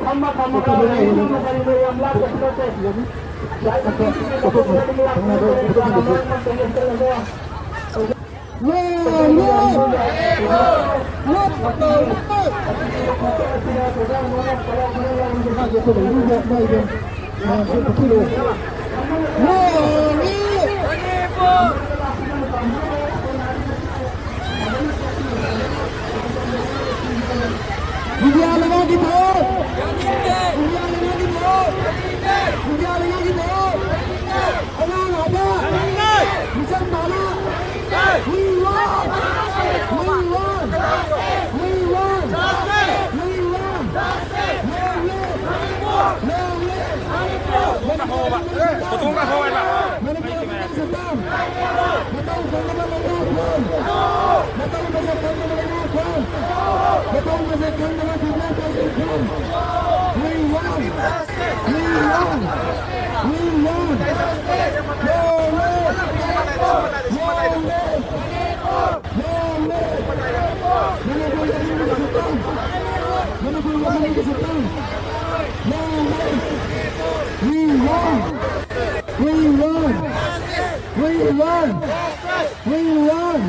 ꯐꯝꯃ ꯐꯝꯃꯒ ꯂꯩꯔꯤꯕ ꯀꯔꯤꯅꯣ ꯌꯥꯝ ꯂꯥꯞꯄꯁꯨ ꯅꯠꯇꯦ꯫ ꯏꯟꯗꯤꯌꯥ ꯂꯩꯉꯥꯛꯀꯤ ꯊꯧꯑꯣꯡ! ꯏꯟꯗꯤꯌꯥ ꯂꯩꯉꯥꯛꯀꯤ ꯊꯧꯑꯣꯡ! ꯏꯟꯗꯤꯌꯥ ꯂꯩꯉꯥꯛꯀꯤ ꯊꯧꯑꯣꯡ! ꯑꯉꯥꯡ ꯍꯥꯠꯄ! ꯃꯤꯆꯝ ꯇꯥꯅ! We want! We want! We want! We want! Long live! Long live! Manipur ꯃꯇꯧ ꯇꯝꯅꯕ ꯂꯩꯉꯥꯛꯐꯝ! ꯃꯇꯧ ꯃꯁꯛ ꯈꯪꯗꯕ ꯂꯩꯉꯥꯛꯐꯝ! ꯃꯇꯧ ꯃꯁꯛ ꯈꯪꯗꯕ ꯁꯔꯀꯥꯔ ꯄꯥꯏꯕꯤꯐꯝ! We want! We want! We want! Long live! Long live! Long live! ꯃꯅꯤꯄꯨꯔꯒꯤ ꯑꯅꯤꯡꯕ ꯁꯛꯇꯝ! ꯃꯅꯤꯄꯨꯔꯒꯤ ꯑꯅꯤꯡꯕ ꯁꯛꯇꯝ! Long live! We want! We want! We want! We want!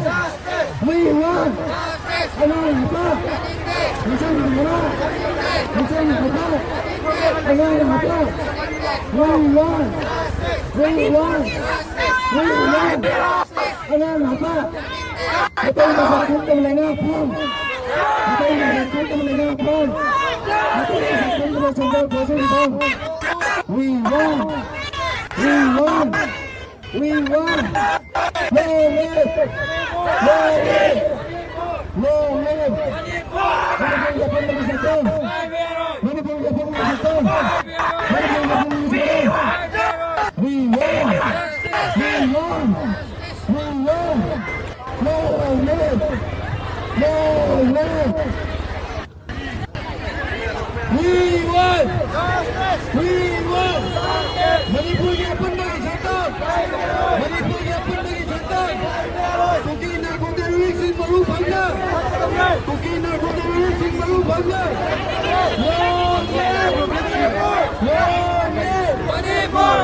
We want! ꯑꯉꯥꯡ ꯍꯥꯠꯄ! ꯃꯤꯆꯝ ꯍꯥꯠꯄ! ꯃꯤꯆꯝ ꯍꯥꯠꯄ! ꯑꯉꯥꯡ ꯍꯥꯠꯄ! We want! We want! We want! ꯑꯉꯥꯡ ꯍꯥꯠꯄ! ꯃꯇꯧ ꯃꯁꯛ ꯈꯪꯗꯕ ꯂꯩꯉꯥꯛꯐꯝ! ꯃꯇꯧ ꯃꯁꯛ ꯈꯪꯗꯕ ꯂꯩꯉꯥꯛꯐꯝ! ꯃꯇꯧ ꯃꯁꯛ ꯈꯪꯗꯕ centre force uniform! We want, we want, we want. Long live, long live, long live. Manipur ꯒꯤ ꯑꯄꯨꯟꯕꯒꯤ ꯁꯛꯇꯝ, Manipur ꯒꯤ ꯑꯄꯨꯟꯕꯒꯤ ꯁꯛꯇꯝ, Manipur ꯒꯤ ꯑꯄꯨꯟꯕꯒꯤ ꯁꯛꯇꯝ. We want, we want, we want. Long live, long live. We want! We want! ꯃꯅꯤꯄꯨꯔꯒꯤ ꯑꯄꯨꯟꯕꯒꯤ ꯁꯛꯇꯝ! ꯃꯅꯤꯄꯨꯔꯒꯤ ꯑꯄꯨꯟꯕꯒꯤ ꯁꯛꯇꯝ! ꯀꯨꯀꯤ ꯅꯥꯔꯀꯣ ꯇꯦꯔꯣꯔꯤꯁꯁꯤꯡ ꯃꯔꯨ ꯐꯪꯅ! ꯀꯨꯀꯤ ꯅꯥꯔꯀꯣ ꯇꯦꯔꯣꯔꯤꯁꯁꯤꯡ ꯃꯔꯨ ꯐꯪꯅ! Long live! Long live! Manipur!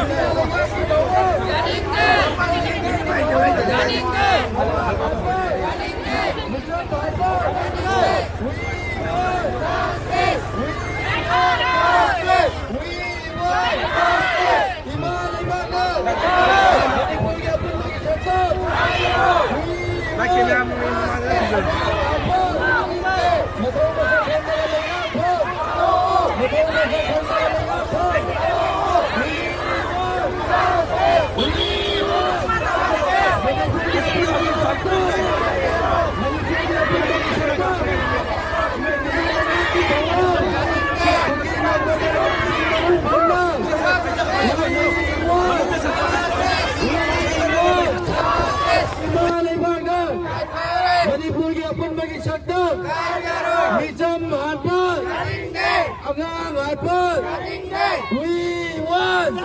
ꯌꯥꯅꯤꯡꯗꯦ! ꯌꯥꯅꯤꯡꯗꯦ! ꯌꯥꯅꯤꯡꯗꯦ! ꯌꯥꯅꯤꯡꯗꯦ! Mister ꯄꯥꯏꯄꯔ! We want justice! We want justice! We want justice! ꯏꯃꯥ ꯂꯩꯕꯥꯛꯅ ꯃꯅꯤꯄꯨꯔꯒꯤ ꯑꯄꯨꯟꯕꯒꯤ ꯁꯛꯇꯝ! We want justice! ꯃꯊꯧ ꯃꯁꯛ ꯈꯪꯗꯅ ꯂꯩꯉꯥꯛ ꯐꯝ! ꯃꯊꯧ ꯃꯁꯛ ꯈꯪꯗꯅ ꯂꯩꯉꯥꯛ ꯐꯝ! We want justice! We want justice! ꯃꯅꯤꯄꯨꯔꯒꯤ ꯑꯄꯨꯟꯕꯒꯤ ꯁꯛꯇꯝ! ꯃꯅꯤꯄꯨꯔꯒꯤ ꯑꯄꯨꯟꯕꯒꯤ ꯁꯛꯇꯝ! ꯏꯃꯥ ꯂꯩꯕꯥꯛꯅ ꯃꯅꯤꯄꯨꯔꯒꯤ ꯑꯄꯨꯟꯕꯒꯤ ꯁꯛꯇꯝ, ꯃꯤꯆꯝ ꯍꯥꯠꯄ, ꯑꯉꯥꯡ ꯍꯥꯠꯄ, we want,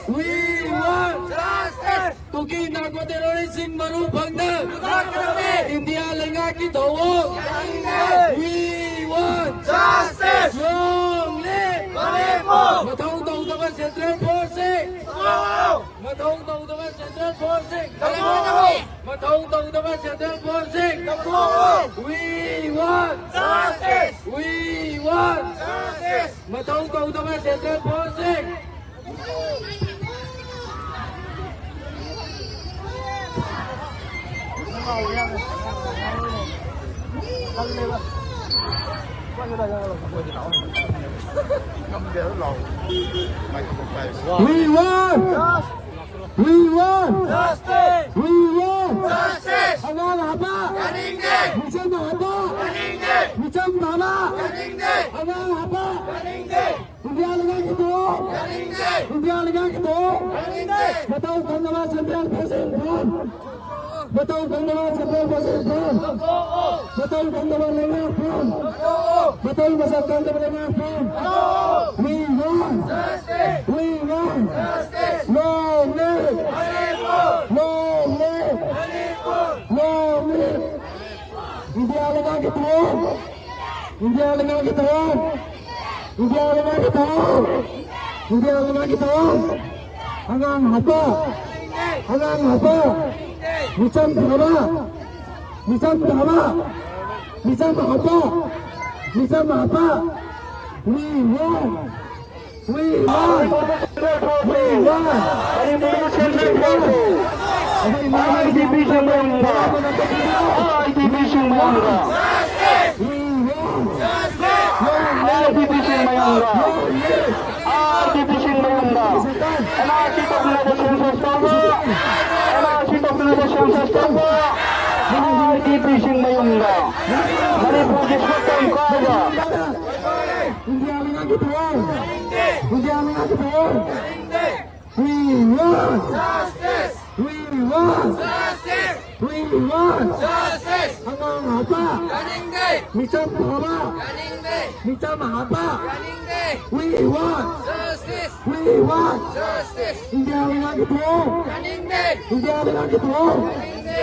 we want. Kuki narco ꯇꯦꯔꯣꯔꯤꯁꯁꯤꯡ ꯃꯔꯨ ꯐꯪꯅ ꯏꯟꯗꯤꯌꯥ ꯂꯩꯉꯥꯛꯀꯤ ꯊꯧꯑꯣꯡ, we want justice! Long live! ꯃꯊꯧ ꯇꯧꯗꯕ ꯁꯦꯟꯇ꯭ꯔꯦꯜ ꯐꯣꯔꯁꯁꯤꯡ! ꯃꯊꯧ ꯇꯧꯗꯕ ꯁꯦꯟꯇ꯭ꯔꯦꯜ ꯐꯣꯔꯁꯁꯤꯡ! ꯃꯊꯧ ꯇꯧꯗꯕ ꯁꯦꯟꯇ꯭ꯔꯦꯜ ꯐꯣꯔꯁꯁꯤꯡ! We want justice! We want justice! ꯃꯊꯧ ꯇꯧꯗꯕ ꯁꯦꯟꯇ꯭ꯔꯦꯜ ꯐꯣꯔꯁꯁꯤꯡ! We want! We want! Justice! We want! Justice! ꯑꯉꯥꯡ ꯍꯥꯠꯄ! ꯌꯥꯅꯤꯡꯗꯦ! ꯃꯤꯆꯝ ꯍꯥꯠꯄ! ꯌꯥꯅꯤꯡꯗꯦ! ꯃꯤꯆꯝ ꯍꯥꯠꯄ! ꯌꯥꯅꯤꯡꯗꯦ! ꯑꯉꯥꯡ ꯍꯥꯠꯄ! ꯌꯥꯅꯤꯡꯗꯦ! ꯏꯟꯗꯤꯌꯥ ꯂꯩꯉꯥꯛꯀꯤ ꯊꯧꯑꯣꯡ! ꯌꯥꯅꯤꯡꯗꯦ! ꯏꯟꯗꯤꯌꯥ ꯂꯩꯉꯥꯛꯀꯤ ꯊꯧꯑꯣꯡ! ꯌꯥꯅꯤꯡꯗꯦ! ꯃꯇꯧ ꯈꯪꯗꯕ ꯁꯦꯟꯇ꯭ꯔꯦꯜ ꯐꯣꯔꯁ ꯌꯨꯅꯤꯐꯣꯔꯝ! ꯃꯇꯧ ꯈꯪꯗꯕ ꯁꯦꯟꯇ꯭ꯔꯦꯜ ꯐꯣꯔꯁ ꯌꯨꯅꯤꯐꯣꯔꯝ! ꯃꯇꯧ ꯈꯪꯗꯕ ꯂꯩꯉꯥꯛ ꯐꯣꯔꯝ! ꯃꯇꯧ ꯃꯁꯛ ꯈꯪꯗꯕ ꯂꯩꯉꯥꯛ form! We want! We want! Long live! Long live! Long live! India ꯂꯩꯉꯥꯛꯀꯤ ꯊꯧꯑꯣꯡ! ꯏꯟꯗꯤꯌꯥ ꯂꯩꯉꯥꯛꯀꯤ ꯊꯧꯑꯣꯡ! ꯏꯟꯗꯤꯌꯥ ꯂꯩꯉꯥꯛꯀꯤ ꯊꯧꯑꯣꯡ! ꯏꯟꯗꯤꯌꯥ ꯂꯩꯉꯥꯛꯀꯤ ꯊꯧꯑꯣꯡ! ꯑꯉꯥꯡ ꯍꯥꯠꯄ! ꯑꯉꯥꯡ ꯍꯥꯠꯄ! ꯃꯤꯆꯝ ꯐꯥꯕ! ꯃꯤꯆꯝ ꯐꯥꯕ! ꯃꯤꯆꯝ ꯍꯥꯠꯄ! ꯃꯤꯆꯝ ꯍꯥꯠꯄ! We want! We want! We want! ꯑꯩꯈꯣꯏ ꯃꯥꯒꯤ ꯅꯨꯄꯤꯁꯤꯡ ꯃꯌꯨꯝꯗ! ꯑꯩꯈꯣꯏ ꯅꯨꯄꯤꯁꯤꯡ ꯃꯌꯨꯝꯗ! ꯑꯥꯔ ꯗꯤ ꯄꯤꯁꯤꯡ ꯃꯌꯨꯝꯗ, ꯑꯥꯔ ꯗꯤ ꯄꯤꯁꯤꯡ ꯃꯌꯨꯝꯗ, ꯑꯦꯟ ꯑꯥꯔ ꯁꯤ ꯇꯧꯅꯕ ꯁꯦꯟꯁꯁ ꯇꯧꯕ, ꯑꯦꯟ ꯑꯥꯔ ꯁꯤ ꯇꯧꯅꯕ ꯁꯦꯟꯁꯁ ꯇꯧꯕ, ꯑꯥꯔ ꯗꯤ ꯄꯤꯁꯤꯡ ꯃꯌꯨꯝꯗ, ꯃꯅꯤꯄꯨꯔꯒꯤ ꯁꯛꯇꯝ ꯀꯥꯏꯕ, ꯏꯟꯗꯤꯌꯥ ꯂꯩꯉꯥꯛꯀꯤ ꯊꯧꯑꯣꯡ, ꯏꯟꯗꯤꯌꯥ ꯂꯩꯉꯥꯛꯀꯤ ꯊꯧꯑꯣꯡ, We want! Justice! We want! Justice! We want! Justice! ꯑꯉꯥꯡ ꯍꯥꯠꯄ! ꯌꯥꯅꯤꯡꯗꯦ! ꯃꯤꯆꯝ ꯐꯥꯕ! ꯌꯥꯅꯤꯡꯗꯦ! ꯃꯤꯆꯝ ꯍꯥꯠꯄ! ꯌꯥꯅꯤꯡꯗꯦ! We want! Justice! We want! Justice! India ꯂꯩꯉꯥꯛꯀꯤ ꯊꯧꯑꯣꯡ! ꯌꯥꯅꯤꯡꯗꯦ! ꯏꯟꯗꯤꯌꯥ ꯂꯩꯉꯥꯛꯀꯤ ꯊꯧꯑꯣꯡ! ꯌꯥꯅꯤꯡꯗꯦ!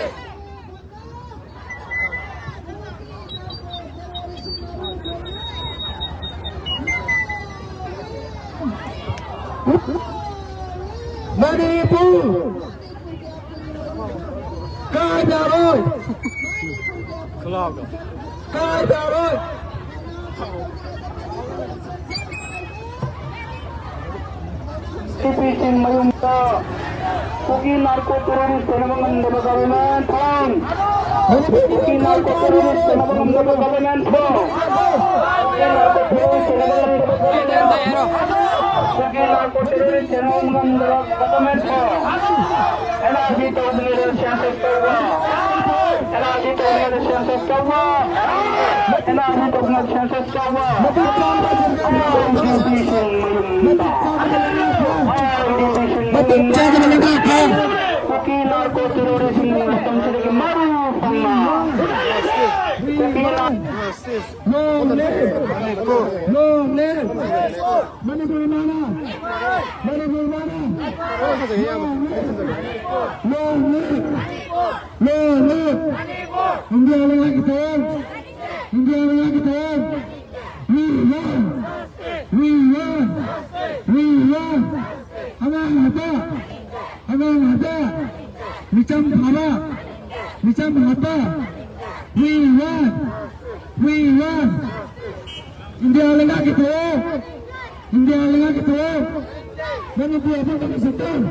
ꯃꯅꯤꯄꯨꯔ ꯀꯥꯏꯗ ꯌꯥꯔꯣꯏ! ꯀꯥꯏꯗ ꯌꯥꯔꯣꯏ! ꯅꯨꯄꯤꯁꯤꯡ ꯃꯌꯨꯝꯗ ꯀꯨꯀꯤ ꯅꯥꯔꯀꯣ ꯇꯦꯔꯣꯔꯤꯁ ꯊꯦꯡꯅꯕ ꯉꯝꯗꯕ ꯒꯚꯔꯟꯃꯦꯟ ꯐꯣꯔꯝ! ꯀꯨꯀꯤ ꯅꯥꯔꯀꯣ ꯇꯦꯔꯣꯔꯤꯁ ꯊꯦꯡꯅꯕ ꯉꯝꯗꯕ ꯒꯚꯔꯟꯃꯦꯟ ꯐꯣꯔꯝ! ꯀꯨꯀꯤ ꯂꯥꯟ ꯀꯣꯠꯄꯗꯒꯤ ꯊꯦꯝꯕ ꯉꯝꯗꯕ ꯒꯣꯚꯔꯟꯃꯦꯟꯠꯄꯨ ꯑꯦꯟ ꯑꯥꯔ ꯁꯤ ꯇꯧꯗ꯭ꯔꯤꯉꯩꯗ ꯁꯦꯟꯁꯁ ꯇꯧꯕ, ꯑꯦꯟ ꯑꯥꯔ ꯁꯤ ꯇꯧꯗ꯭ꯔꯤꯉꯩꯗ ꯁꯦꯟꯁꯁ ꯇꯧꯕ, ꯑꯦꯟ ꯑꯥꯔ ꯁꯤ ꯇꯧꯗ꯭ꯔꯤꯉꯩꯗ ꯁꯦꯟꯁꯁ ꯇꯧꯕ, ꯑꯥꯏ ꯗꯤ ꯄꯤꯁꯤꯡ ꯃꯌꯨꯝꯗ, ꯑꯥꯏ ꯗꯤ ꯄꯤꯁꯤꯡ ꯃꯌꯨꯝꯗ, ꯀꯨꯀꯤ ꯅꯥꯔꯀꯣ ꯇꯦꯔꯣꯔꯤꯁ꯭ꯠꯁꯤꯡꯒꯤ ꯃꯇꯝꯁꯤꯗꯒꯤ ꯃꯔꯨ ꯐꯪꯅ ꯀꯨꯀꯤ ꯅꯥꯔ- Long live! Long live! Manipur ꯏꯃꯥꯅ! ꯃꯅꯤꯄꯨꯔ ꯏꯃꯥꯅ! Long live! Long live! Long live! India ꯂꯩꯉꯥꯛꯀꯤ ꯊꯧꯑꯣꯡ! ꯏꯟꯗꯤꯌꯥ ꯂꯩꯉꯥꯛꯀꯤ ꯊꯧꯑꯣꯡ! We want! We want! We want! ꯑꯉꯥꯡ ꯉꯥꯛꯇ! ꯑꯉꯥꯡ ꯉꯥꯛꯇ! ꯃꯤꯆꯝ ꯐꯥꯕ! ꯃꯤꯆꯝ ꯍꯥꯠꯄ! We want! We want! India ꯂꯩꯉꯥꯛꯀꯤ ꯊꯧꯑꯣꯡ! ꯏꯟꯗꯤꯌꯥ ꯂꯩꯉꯥꯛꯀꯤ ꯊꯧꯑꯣꯡ! ꯃꯅꯤꯄꯨꯔ ꯑꯄꯨꯟꯕꯒꯤ ꯁꯛꯇꯝ!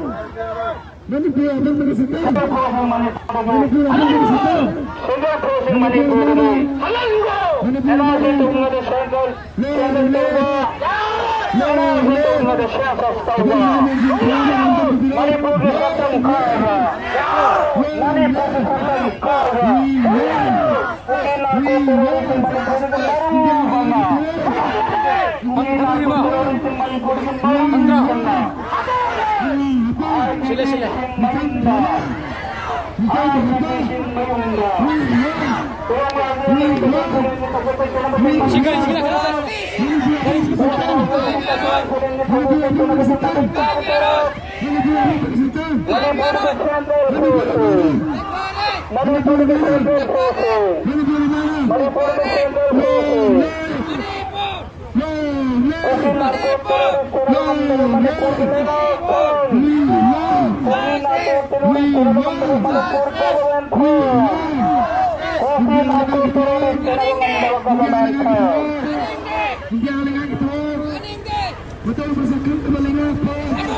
ꯃꯅꯤꯄꯨꯔ ꯑꯄꯨꯟꯕꯒꯤ ꯁꯛꯇꯝ! ꯃꯅꯤꯄꯨꯔ ꯑꯄꯨꯟꯕꯒꯤ ꯁꯛꯇꯝ! ꯃꯅꯤꯄꯨꯔ ꯑꯄꯨꯟꯕꯒꯤ ꯁꯛꯇꯝ! ꯃꯅꯤꯄꯨꯔ ꯑꯄꯨꯟꯕꯒꯤ ꯁꯛꯇꯝ! ꯃꯅꯤꯄꯨꯔꯒꯤ ꯁꯛꯇꯝ ꯀꯥꯏꯕ, ꯃꯅꯤꯄꯨꯔꯒꯤ ꯁꯛꯇꯝ ꯀꯥꯏꯕ, ꯀꯨꯀꯤ ꯅꯥꯔꯀꯣ ꯇꯦꯔꯣꯔꯤꯁ꯭ꯠꯁꯤꯡ ꯃꯅꯤꯄꯨꯔꯗꯒꯤ ꯃꯔꯨ ꯐꯪꯅ, ꯀꯨꯀꯤ ꯅꯥꯔꯀꯣ ꯇꯦꯔꯣꯔꯤꯁ꯭ꯠꯁꯤꯡ ꯃꯅꯤꯄꯨꯔꯗꯒꯤ ꯃꯔꯨ ꯐꯪꯅ, ꯁꯤꯂꯦ, ꯁꯤꯂꯦ꯫ ꯃꯌꯨꯝꯗ, ꯃꯌꯨꯝꯗ, ꯁꯤ ꯒꯥꯔꯤꯁꯤꯒꯤ ꯅꯥꯀꯟꯗ ꯆꯠꯂꯣ꯫ ꯒꯥꯔꯤꯁꯤꯒꯤ ꯅꯥꯀꯟꯗ ꯆꯠꯂꯣ꯫ ꯃꯅꯤꯄꯨꯔꯒꯤ ꯁꯦꯟꯇ꯭ꯔꯦꯜ ꯐꯣꯔꯁꯁꯤꯡ, ꯃꯅꯤꯄꯨꯔꯒꯤ ꯁꯦꯟꯇ꯭ꯔꯦꯜ ꯐꯣꯔꯁꯁꯤꯡ, ꯃꯅꯤꯄꯨꯔꯒꯤ ꯁꯦꯟꯇ꯭ꯔꯦꯜ ꯐꯣꯔꯁꯁꯤꯡ, ꯀꯨꯀꯤ ꯅꯥꯔꯀꯣ ꯇꯦꯔꯣꯔꯤꯁ꯭ꯠ ꯁꯦꯟꯅꯕ ꯉꯝꯗꯕ ꯃꯅꯤꯄꯨꯔꯒꯤ ꯂꯩꯉꯥꯛ ꯐꯣꯔꯁ, ꯀꯨꯀꯤ ꯅꯥꯔꯀꯣ ꯇꯦꯔꯣꯔꯤꯁ꯭ꯠ ꯁꯦꯟꯅꯕ ꯉꯝꯗꯕ Manipur government force, Kuki narco terrorist ꯁꯦꯟꯅꯕ ꯉꯝꯗꯕ ꯒꯣꯚꯔꯟꯃꯦꯟꯠ ꯐꯣꯔꯁ꯫ ꯃꯇꯧ ꯃꯁꯛ ꯈꯪꯗꯕ ꯂꯩꯉꯥꯛ ꯐꯣꯔꯁ!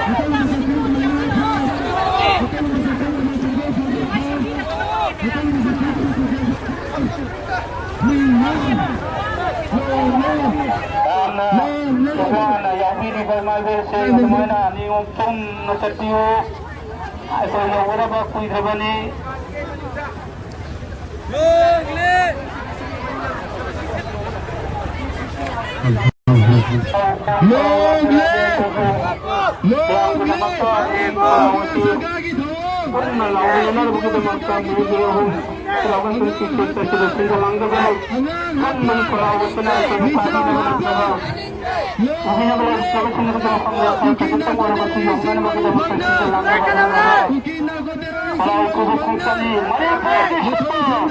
ꯃꯇꯧ ꯃꯁꯛ ꯈꯪꯗꯕ ꯂꯩꯉꯥꯛ ꯐꯣꯔꯁ! ꯃꯇꯧ ꯃꯁꯛ ꯈꯪꯗꯕ ꯂꯩꯉꯥꯛ ꯐꯣꯔꯁ! ꯃꯇꯧ ꯃꯁꯛ ꯈꯪꯗꯕ ꯁꯦꯟꯇ꯭ꯔꯦꯜ ꯐꯣꯔꯁ! ꯃꯇꯧ ꯃꯁꯛ ꯈꯪꯗꯕ ꯁꯦꯟꯇ꯭ꯔꯦꯜ ꯐꯣꯔꯁ! ꯃꯤ ꯍꯥꯠ! ꯂꯣꯏꯔꯦ! ꯂꯣꯏꯔꯦ! ꯄꯤꯔꯤꯕ ꯏꯃꯥ ꯏꯕꯦꯜꯁꯤꯡ ꯑꯗꯨꯃꯥꯏꯅ ꯅꯤꯌꯣꯝ ꯆꯨꯝꯅ ꯆꯠꯄꯤꯌꯨ꯫ ꯑꯩꯈꯣꯏ ꯌꯧꯒꯗꯕ ꯀꯨꯏꯗ꯭ꯔꯕꯅꯤ꯫ ꯄꯨꯟꯅ ꯂꯥꯎꯃꯤꯟꯅꯅꯕꯒꯤꯗꯃꯛꯇ ꯃꯤꯅꯤꯠ ꯑꯍꯨꯝ ꯂꯥꯎꯒꯟꯁꯤꯡ ꯆꯠꯈꯤꯕꯁꯤꯡꯗ ꯂꯥꯡꯗꯕ ꯀꯟꯕꯒꯤ ꯈꯣꯜꯂꯥꯎ ꯎꯠꯇꯨꯅ ꯑꯩꯈꯣꯏꯅ ꯇꯥꯕꯤꯅꯕ ꯉꯝꯖꯕ ꯎꯕꯤꯅꯕ ꯂꯩꯔꯛꯇ꯭ꯔꯕꯁꯤꯡ ꯑꯗꯨꯒꯤ ꯃꯐꯝꯗ ꯈꯔ ꯈꯖꯤꯛꯇꯪ ꯑꯣꯏꯔꯕꯁꯨ ꯌꯧꯅꯅꯕꯒꯤꯗꯃꯛꯇ ꯁꯤꯟꯖ ꯂꯥꯡꯅꯕ ꯍꯣꯠꯅꯒꯗꯕ ꯈꯣꯜꯂꯥꯎ ꯈꯨꯕ ꯈꯣꯡꯆꯠꯅꯤ꯫ ꯃꯅꯤꯄꯨꯔꯒꯤ ꯁꯛꯇꯝ!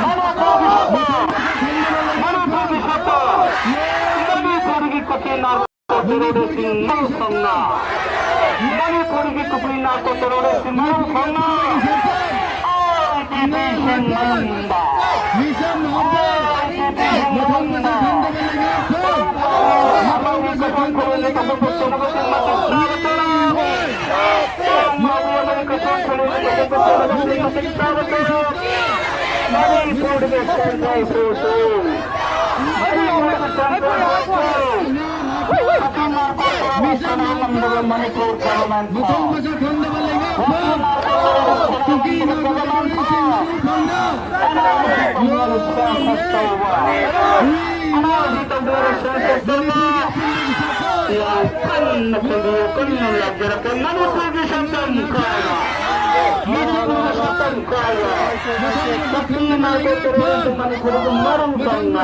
ꯃꯅꯤꯄꯨꯔꯒꯤ ꯁꯛꯇꯝ! ꯃꯅꯤꯄꯨꯔꯒꯤ ꯁꯛꯇꯝ! ꯃꯅꯤꯄꯨꯔꯒꯤ ꯀꯨꯀꯤ ꯅꯥꯔꯀꯣ ꯇꯦꯔꯣꯔꯤꯁꯁꯤꯡ ꯃꯔꯨ ꯐꯪꯅ, ꯃꯅꯤꯄꯨꯔꯒꯤ ꯀꯨꯀꯤ ꯅꯥꯔꯀꯣ ꯇꯦꯔꯣꯔꯤꯁꯁꯤꯡ ꯃꯔꯨ ꯐꯪꯅ, ꯑꯥꯏ ꯄꯤ ꯄꯤꯁꯤꯡ ꯃꯌꯨꯝꯗ, ꯑꯥꯏ ꯄꯤ ꯄꯤꯁꯤꯡ ꯃꯌꯨꯝꯗ, ꯃꯅꯤꯄꯨꯔꯒꯤ ꯀꯁꯣꯟ ꯈꯨꯔꯦꯟꯒꯤ ꯊꯕꯛ ꯇꯧꯅꯕꯁꯤꯡ ꯃꯇꯤꯛ ꯆꯥꯕ ꯇꯔꯥ, ꯃꯅꯤꯄꯨꯔꯒꯤ ꯀꯁꯣꯟ ꯈꯨꯔꯦꯟꯒꯤ ꯊꯕꯛ ꯇꯧꯅꯕꯁꯤꯡ ꯃꯇꯤꯛ ꯆꯥꯕ ꯇꯔꯥ, ꯃꯅꯤꯄꯨꯔꯒꯤ ꯁꯦꯟꯇ꯭ꯔꯦꯜ ꯐꯣꯔꯁꯁꯨ, ꯃꯅꯤꯄꯨꯔꯒꯤ ꯁꯦꯟꯇ꯭ꯔꯦꯜ ꯐꯣꯔꯁꯁꯨ, ꯃꯇꯝ ꯃꯁꯛ ꯈꯪꯗꯕ ꯂꯩꯉꯥꯛ ꯐꯝ! ꯀꯨꯀꯤ ꯅꯥꯔꯀꯣ ꯇꯦꯔꯣꯔꯤꯁꯁꯤꯡ ꯃꯔꯨ ꯐꯪꯅ! ꯂꯣꯡꯂꯦ! ꯂꯣꯡꯂꯦ! ꯌꯥꯝ ꯀꯟꯅ ꯈꯣꯡꯕꯤꯌꯨ, ꯀꯟꯅ ꯂꯥꯎꯖꯔꯛꯀꯦ꯫ ꯃꯅꯤꯄꯨꯔꯒꯤ ꯁꯛꯇꯝ ꯀꯥꯏꯅ! ꯃꯅꯤꯄꯨꯔꯒꯤ ꯁꯛꯇꯝ ꯀꯥꯏꯅ! ꯀꯨꯀꯤ ꯅꯥꯔꯀꯣ ꯇꯦꯔꯣꯔꯤꯁꯁꯤꯡ ꯃꯅꯤꯄꯨꯔꯒꯤ ꯃꯔꯨ ꯐꯪꯅ!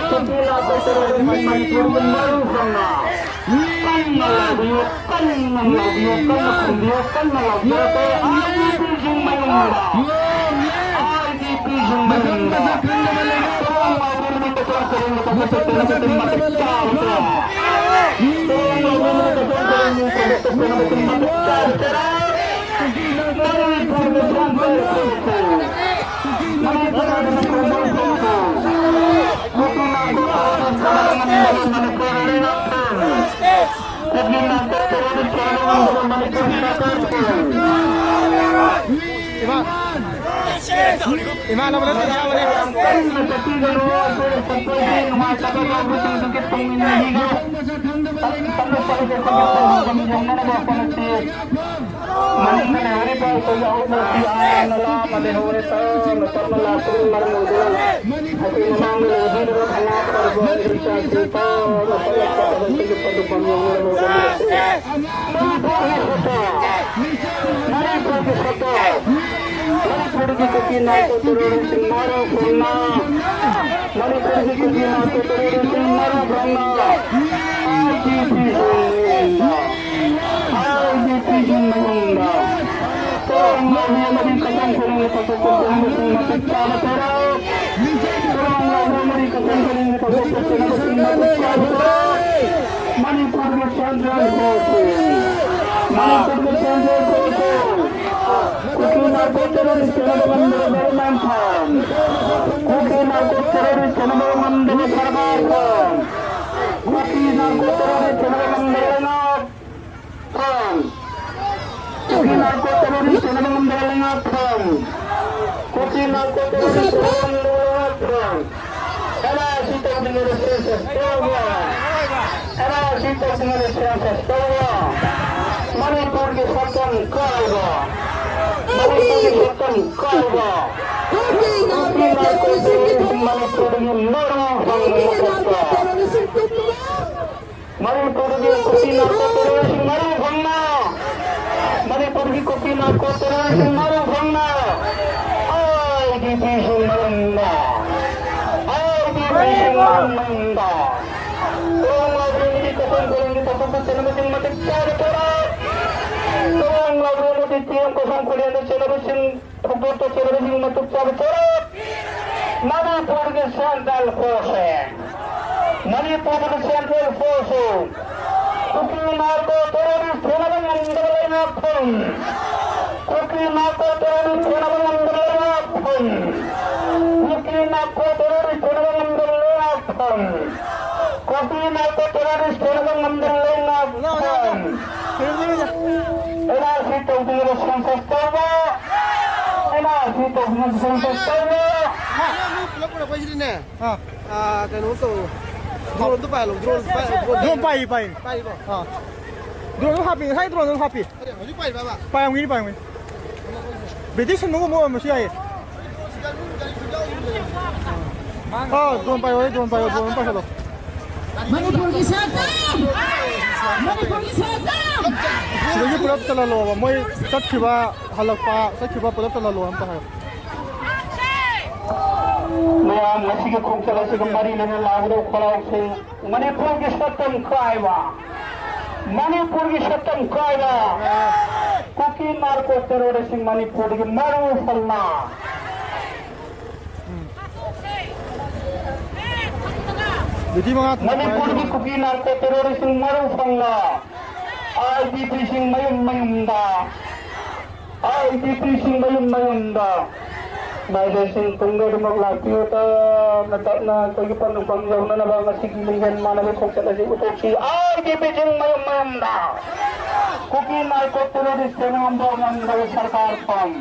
ꯀꯨꯀꯤ ꯅꯥꯔꯀꯣ ꯇꯦꯔꯣꯔꯤꯁꯁꯤꯡ ꯃꯅꯤꯄꯨꯔꯒꯤ ꯃꯔꯨ ꯐꯪꯅ! ꯀꯟꯅ ꯂꯥꯎꯕꯤꯌꯨ, ꯀꯟꯅ ꯂꯥꯎꯕꯤꯌꯨ, ꯀꯟꯅ ꯈꯨꯝꯕꯤꯌꯨ, ꯀꯟꯅ ꯂꯥꯎꯕꯤꯌꯨ꯫ ꯑꯥꯏ ꯗꯤ ꯄꯤꯁꯤꯡ ꯃꯌꯨꯝꯗ, ꯑꯥꯏ ꯗꯤ ꯄꯤꯁꯤꯡ ꯃꯌꯨꯝꯗ, ꯇꯣꯡ ꯂꯥꯎꯕꯤꯌꯨ, ꯃꯇꯝ ꯈꯨꯗꯤꯡꯒꯤ ꯇꯧꯕ ꯆꯠꯇꯅ ꯃꯇꯤꯛ ꯆꯥꯕꯗ, ꯇꯣꯡ ꯂꯥꯎꯕꯤꯌꯨ, ꯃꯇꯝ ꯈꯨꯗꯤꯡꯒꯤ ꯇꯧꯕ ꯆꯠꯇꯅ ꯃꯇꯤꯛ ꯆꯥꯕꯗ, ꯃꯅꯤꯄꯨꯔꯒꯤ ꯁꯦꯟꯇ꯭ꯔꯦꯜ ꯐꯣꯔꯁ, ꯃꯅꯤꯄꯨꯔꯒꯤ central force, Kuki narco terrorist ꯀꯥꯡꯕꯨꯅ ꯃꯅꯤꯄꯨꯔ ꯂꯩꯉꯥꯛꯄꯨ, ꯀꯨꯀꯤ ꯅꯥꯔꯀꯣ ꯇꯦꯔꯣꯔꯤꯁ ꯀꯥꯡꯕꯨꯅ ꯃꯅꯤꯄꯨꯔ ꯁꯔꯀꯥꯔꯕꯨ, ꯏꯃꯥꯟꯅꯕ ꯅꯠꯇꯦ, ꯏꯌꯥꯝꯕꯅꯦ꯫ ꯀꯟꯅ ꯆꯠꯄꯤꯒꯅꯨ꯫ ꯑꯩꯈꯣꯏꯅ ꯆꯠꯄꯒꯤ ꯅꯨꯡꯉꯥꯏꯇꯕ ꯌꯥꯎꯕꯁꯤꯡꯗꯨꯒꯤ ꯇꯨꯡ ꯏꯟꯅꯕꯤꯒꯅꯨ꯫ ꯇꯞꯅ ꯆꯠꯂꯒ ꯑꯩꯈꯣꯏꯒꯤ ꯄꯥꯎꯈꯨꯝ ꯌꯧꯅꯅꯕ ꯍꯣꯠꯅꯁꯤ꯫ ꯃꯅꯤꯡꯗ ꯂꯩꯍꯧꯔꯤꯕ ꯑꯩꯈꯣꯏꯒꯤ ꯑꯍꯨꯝꯂꯛꯀꯤ ꯑꯥ ꯅꯂꯥ ꯑꯃ ꯂꯩꯍꯧꯔꯦ꯫ ꯇꯞꯅ ꯇꯞꯅ ꯂꯥꯛꯄꯒꯤ ꯃꯔꯝ ꯑꯣꯏꯗꯨꯅ ꯑꯩꯈꯣꯏ ꯃꯃꯥꯡꯗ ꯂꯩꯍꯧꯕꯤꯔꯤꯕ ꯊꯧꯅꯥ ꯐꯔꯕ ꯏꯆꯥꯁꯤꯡ ꯇꯞꯅ ꯇꯞꯅ ꯆꯠꯂꯒ ꯑꯩꯈꯣꯏꯒꯤ ꯄꯥꯎꯈꯨꯝ ꯌꯧꯅꯅꯕ ꯍꯣꯠꯅꯁꯤ꯫ ꯃꯅꯤꯄꯨꯔꯒꯤ ꯁꯛꯇꯝ, ꯃꯅꯤꯄꯨꯔꯒꯤ ꯁꯛꯇꯝ, ꯃꯅꯤꯄꯨꯔꯒꯤ ꯀꯨꯀꯤ ꯅꯥꯔꯀꯣ ꯇꯦꯔꯣꯔꯤꯁꯁꯤꯡ ꯃꯔꯨ ꯐꯪꯅ, ꯃꯅꯤꯄꯨꯔꯒꯤ ꯀꯨꯀꯤ ꯅꯥꯔꯀꯣ ꯇꯦꯔꯣꯔꯤꯁꯁꯤꯡ ꯃꯔꯨ ꯐꯪꯅ, ꯑꯥꯏ ꯖꯤ ꯄꯤꯁꯤꯡ ꯃꯌꯨꯝꯗ, ꯑꯥꯏ ꯖꯤ ꯄꯤꯁꯤꯡ ꯃꯌꯨꯝꯗ, ꯇꯣꯉꯥꯟꯕ ꯑꯃꯗꯤ ꯀꯆꯥꯡ ꯈꯨꯗꯤꯡꯒꯤ ꯊꯧꯗꯣꯛ ꯊꯣꯛꯄꯁꯤꯡ ꯃꯇꯤꯛ ꯆꯥꯕ ꯊꯧꯔꯥꯡ, ꯇꯣꯉꯥꯟꯕ ꯑꯃꯗꯤ ꯀꯆꯥꯡ ꯈꯨꯗꯤꯡꯒꯤ ꯊꯧꯗꯣꯛ ꯊꯣꯛꯄꯁꯤꯡ ꯃꯇꯤꯛ ꯆꯥꯕ ꯊꯧꯔꯥꯡ, ꯃꯅꯤꯄꯨꯔꯒꯤ ꯁꯦꯟꯇ꯭ꯔꯦꯜ ꯐꯣꯔꯁꯁꯤꯡ, ꯃꯅꯤꯄꯨꯔꯒꯤ ꯁꯦꯟꯇ꯭ꯔꯦꯜ ꯐꯣꯔꯁꯁꯤꯡ, ꯀꯨꯀꯤ ꯅꯥꯔꯀꯣ ꯇꯦꯔꯣꯔꯤꯁ ꯁꯦꯟꯅꯕ ꯉꯝꯗꯕ ꯒꯣꯔꯃꯦꯟ ꯐꯥꯝ, ꯀꯨꯀꯤ ꯅꯥꯔꯀꯣ ꯇꯦꯔꯣꯔꯤꯁ ꯁꯦꯟꯅꯕ ꯉꯝꯗꯕ ꯁꯔꯀꯥꯔ ꯐꯥꯝ, ꯀꯨꯀꯤ ꯅꯥꯔꯀꯣ ꯇꯦꯔꯣꯔꯤꯁ ꯁꯦꯟꯅꯕ ꯉꯝꯗꯕ ꯂꯩꯉꯥꯛ ꯐꯥꯝ, ꯀꯨꯀꯤ ꯅꯥꯔꯀꯣ ꯇꯦꯔꯣꯔꯤꯁ ꯁꯦꯟꯅꯕ ꯉꯝꯗꯕ ꯂꯩꯉꯥꯛ ꯐꯥꯝ, ꯀꯨꯀꯤ ꯅꯥꯔꯀꯣ ꯇꯦꯔꯣꯔꯤꯁ ꯁꯦꯟꯅꯕ ꯉꯝꯗꯕ ꯂꯩꯉꯥꯛ ꯐꯥꯝ, ꯑꯦꯟ ꯑꯥꯔ ꯁꯤ ꯇꯧꯗ꯭ꯔꯤꯉꯩꯗ ꯁꯦꯟꯁꯁ ꯇꯧꯕ, ꯑꯦꯟ ꯑꯥꯔ ꯁꯤ ꯇꯧꯗ꯭ꯔꯤꯉꯩꯗ ꯁꯦꯟꯁꯁ ꯇꯧꯕ, ꯃꯅꯤꯄꯨꯔꯒꯤ ꯁꯛꯇꯝ ꯀꯥꯏꯕ, ꯃꯅꯤꯄꯨꯔꯒꯤ ꯁꯛꯇꯝ ꯀꯥꯏꯕ, ꯀꯨꯀꯤ ꯅꯥꯔꯀꯣ ꯇꯦꯔꯣꯔꯤꯁ ꯃꯅꯤꯄꯨꯔꯗꯒꯤ ꯃꯔꯨ ꯐꯪꯅ ꯃꯨꯊꯠꯄ, ꯃꯅꯤꯄꯨꯔꯗꯒꯤ ꯀꯨꯀꯤ ꯅꯥꯔꯀꯣ ꯇꯦꯔꯣꯔꯤꯁ ꯃꯔꯨ ꯐꯪꯅ, ꯃꯅꯤꯄꯨꯔꯒꯤ ꯀꯨꯀꯤ ꯅꯥꯔꯀꯣ ꯇꯦꯔꯣꯔꯤꯁ ꯃꯔꯨ ꯐꯪꯅ, ꯑꯥꯏ ꯖꯤ ꯄꯤꯁꯤꯡ ꯃꯔꯨ ꯐꯪꯅ, ꯑꯥꯏ ꯖꯤ ꯄꯤꯁꯤꯡ ꯃꯔꯨ ꯐꯪꯅ, ꯇꯣꯉꯥꯟꯕ ꯂꯥꯎꯕꯒꯤ ꯀꯣꯏꯁꯟ ꯈꯨꯂꯦꯟꯒꯤ ꯊꯧꯗꯣꯛꯇ ꯆꯦꯟꯅꯕꯁꯤꯡ ꯃꯇꯤꯛ ꯆꯥꯕ ꯊꯧꯔꯥꯡ, ꯇꯣꯉꯥꯟꯕ ꯂꯥꯎꯕꯒꯤ ꯇꯤ ꯑꯦꯝ ꯀꯣꯏꯁꯟ ꯈꯨꯂꯦꯟꯗ ꯆꯦꯟꯅꯕꯁꯤꯡ ꯊꯧꯗꯣꯛꯇ ꯆꯦꯟꯅꯕꯁꯤꯡ ꯃꯇꯤꯛ ꯆꯥꯕ ꯊꯧꯔꯥꯡ, ꯃꯅꯤꯄꯨꯔꯒꯤ ꯁꯦꯟꯇ꯭ꯔꯦꯜ ꯐꯣꯔꯁꯁꯤꯡ, ꯃꯅꯤꯄꯨꯔꯒꯤ ꯁꯦꯟꯇ꯭ꯔꯦꯜ ꯐꯣꯔꯁꯁꯤꯡ, ꯀꯨꯀꯤ ꯅꯥꯔꯀꯣ ꯇꯦꯔꯣꯔꯤꯁ ꯊꯦꯡꯅꯕ ꯉꯝꯗꯕ ꯂꯩꯉꯥꯛ ꯐꯝ, ꯀꯨꯀꯤ ꯅꯥꯔꯀꯣ ꯇꯦꯔꯣꯔꯤꯁ ꯊꯦꯡꯅꯕ ꯉꯝꯗꯕ ꯂꯩꯉꯥꯛ ꯐꯝ, ꯀꯨꯀꯤ ꯅꯥꯔꯀꯣ ꯇꯦꯔꯣꯔꯤꯁ ꯊꯦꯡꯅꯕ ꯉꯝꯗꯕ ꯂꯩꯉꯥꯛ ꯐꯝ, ꯀꯨꯀꯤ ꯅꯥꯔꯀꯣ ꯇꯦꯔꯣꯔꯤꯁ ꯊꯦꯡꯅꯕ ꯉꯝꯗꯕ ꯂꯩꯉꯥꯛ ꯐꯝ, ꯑꯦꯟ ꯑꯥꯔ ꯁꯤ ꯇꯧꯗ꯭ꯔꯤꯉꯩꯗ ꯁꯦꯟꯁꯁ ꯇꯧꯕ, ꯑꯦꯟ ꯑꯥꯔ ꯁꯤ ꯇꯧꯗꯨꯅ ꯁꯦꯟꯁꯁ ꯇꯧꯔꯦ꯫ ꯃꯤ ꯄꯨꯂꯞ ꯄꯨꯔꯛꯄꯁꯤꯗꯅꯦ꯫ ꯑꯥ꯫ ꯑꯥ, ꯀꯩꯅꯣ ꯇꯧ꯫ ꯗ꯭ꯔꯣꯟꯗꯣ ꯄꯥꯏꯍꯜꯂꯣ, ꯗ꯭ꯔꯣꯟ ꯄꯥꯏ-, ꯗ꯭ꯔꯣꯟ ꯗ꯭ꯔꯣꯟ ꯄꯥꯏꯔꯤ, ꯄꯥꯏꯔꯤ꯫ ꯄꯥꯏꯔꯤꯕꯣ? ꯑꯥ꯫ ꯗ꯭ꯔꯣꯟ ꯑꯗꯨꯝ ꯍꯥꯞꯄꯤ, ꯉꯁꯥꯏ ꯗ꯭ꯔꯣꯟ ꯑꯗꯨꯝ ꯍꯥꯞꯄꯤ꯫ ꯍꯧꯖꯤꯛ ꯄꯥꯏꯔꯤꯕ? ꯄꯥꯏꯔꯝꯒꯤꯅꯤ, ꯄꯥꯏꯔꯝꯒꯤꯅꯤ꯫ ꯕꯦꯇ꯭ꯔꯤ ꯁꯤꯟꯕꯒꯨꯝꯕ ꯑꯣꯏꯔꯝꯕꯁꯨ ꯌꯥꯏꯌꯦ꯫ ꯑꯥ, ꯗ꯭ꯔꯣꯟ ꯄꯥꯏꯌꯣ, ꯗ꯭ꯔꯣꯟ ꯄꯥꯏꯌꯣ, ꯗ꯭ꯔꯣꯟ ꯑꯗꯨꯝ ꯄꯥꯏꯁꯜꯂꯣ꯫ ꯃꯅꯤꯄꯨꯔꯒꯤ ꯁꯔꯀꯥꯔ! ꯃꯅꯤꯄꯨꯔꯒꯤ ꯁꯔꯀꯥꯔ! ꯁꯤꯗꯒꯤ ꯄꯨꯂꯞ ꯆꯠꯍꯜꯂꯣꯕ, ꯃꯣꯏ ꯆꯠꯈꯤꯕ, ꯍꯜꯂꯛꯄ, ꯆꯠꯈꯤꯕ ꯄꯨꯂꯞ ꯆꯠꯍꯜꯂꯣ ꯑꯝꯇ ꯍꯥꯏꯌꯣ꯫ ꯃꯌꯥꯝ ꯉꯁꯤꯒꯤ ꯈꯣꯡꯆꯠ ꯑꯁꯤꯒ ꯃꯔꯤ ꯂꯩꯅꯅ ꯂꯥꯎꯒꯗꯧꯕ ꯈꯣꯜꯂꯥꯎꯁꯤꯡ, ꯃꯅꯤꯄꯨꯔꯒꯤ ꯁꯛꯇꯝ ꯀꯥꯏꯕ, ꯃꯅꯤꯄꯨꯔꯒꯤ ꯁꯛꯇꯝ ꯀꯥꯏꯕ, ꯀꯨꯀꯤ ꯅꯥꯔꯀꯣ ꯇꯦꯔꯣꯔꯤꯁꯁꯤꯡ ꯃꯅꯤꯄꯨꯔꯗꯒꯤ ꯃꯔꯨ ꯐꯪꯅ꯫ ꯃꯅꯤꯄꯨꯔꯒꯤ ꯀꯨꯀꯤ ꯅꯥꯔꯀꯣ ꯇꯦꯔꯣꯔꯤꯁꯁꯤꯡ ꯃꯔꯨ ꯐꯪꯅ ꯑꯥꯏ ꯗꯤ ꯄꯤꯁꯤꯡ ꯃꯌꯨꯝ ꯃꯌꯨꯝꯗ, ꯑꯥꯏ ꯗꯤ ꯄꯤꯁꯤꯡ ꯃꯌꯨꯝ ꯃꯌꯨꯝꯗ꯫ ꯃꯥꯏꯕꯁꯤꯡ ꯇꯨꯡꯗ ꯑꯗꯨꯃꯛ ꯂꯥꯛꯄꯤꯌꯨ, ꯇꯞꯅ ꯇꯞꯅ ꯑꯩꯈꯣꯏꯒꯤ ꯄꯟꯊꯨꯡꯐꯝ ꯌꯧꯅꯅꯕ ꯉꯁꯤꯒꯤ ꯂꯤꯡꯖꯦꯜ ꯃꯥꯟꯅꯕ ꯈꯣꯡꯆꯠ ꯑꯁꯤ ꯎꯠꯊꯣꯛꯁꯤ꯫ ꯑꯥꯏ ꯗꯤ ꯄꯤꯁꯤꯡ ꯃꯌꯨꯝ ꯃꯌꯨꯝꯗ ꯀꯨꯀꯤ ꯅꯥꯔꯀꯣ ꯇꯦꯔꯣꯔꯤꯁ ꯊꯦꯡꯅꯕ ꯉꯝꯗꯕ ꯁꯔꯀꯥꯔ ꯐꯝ꯫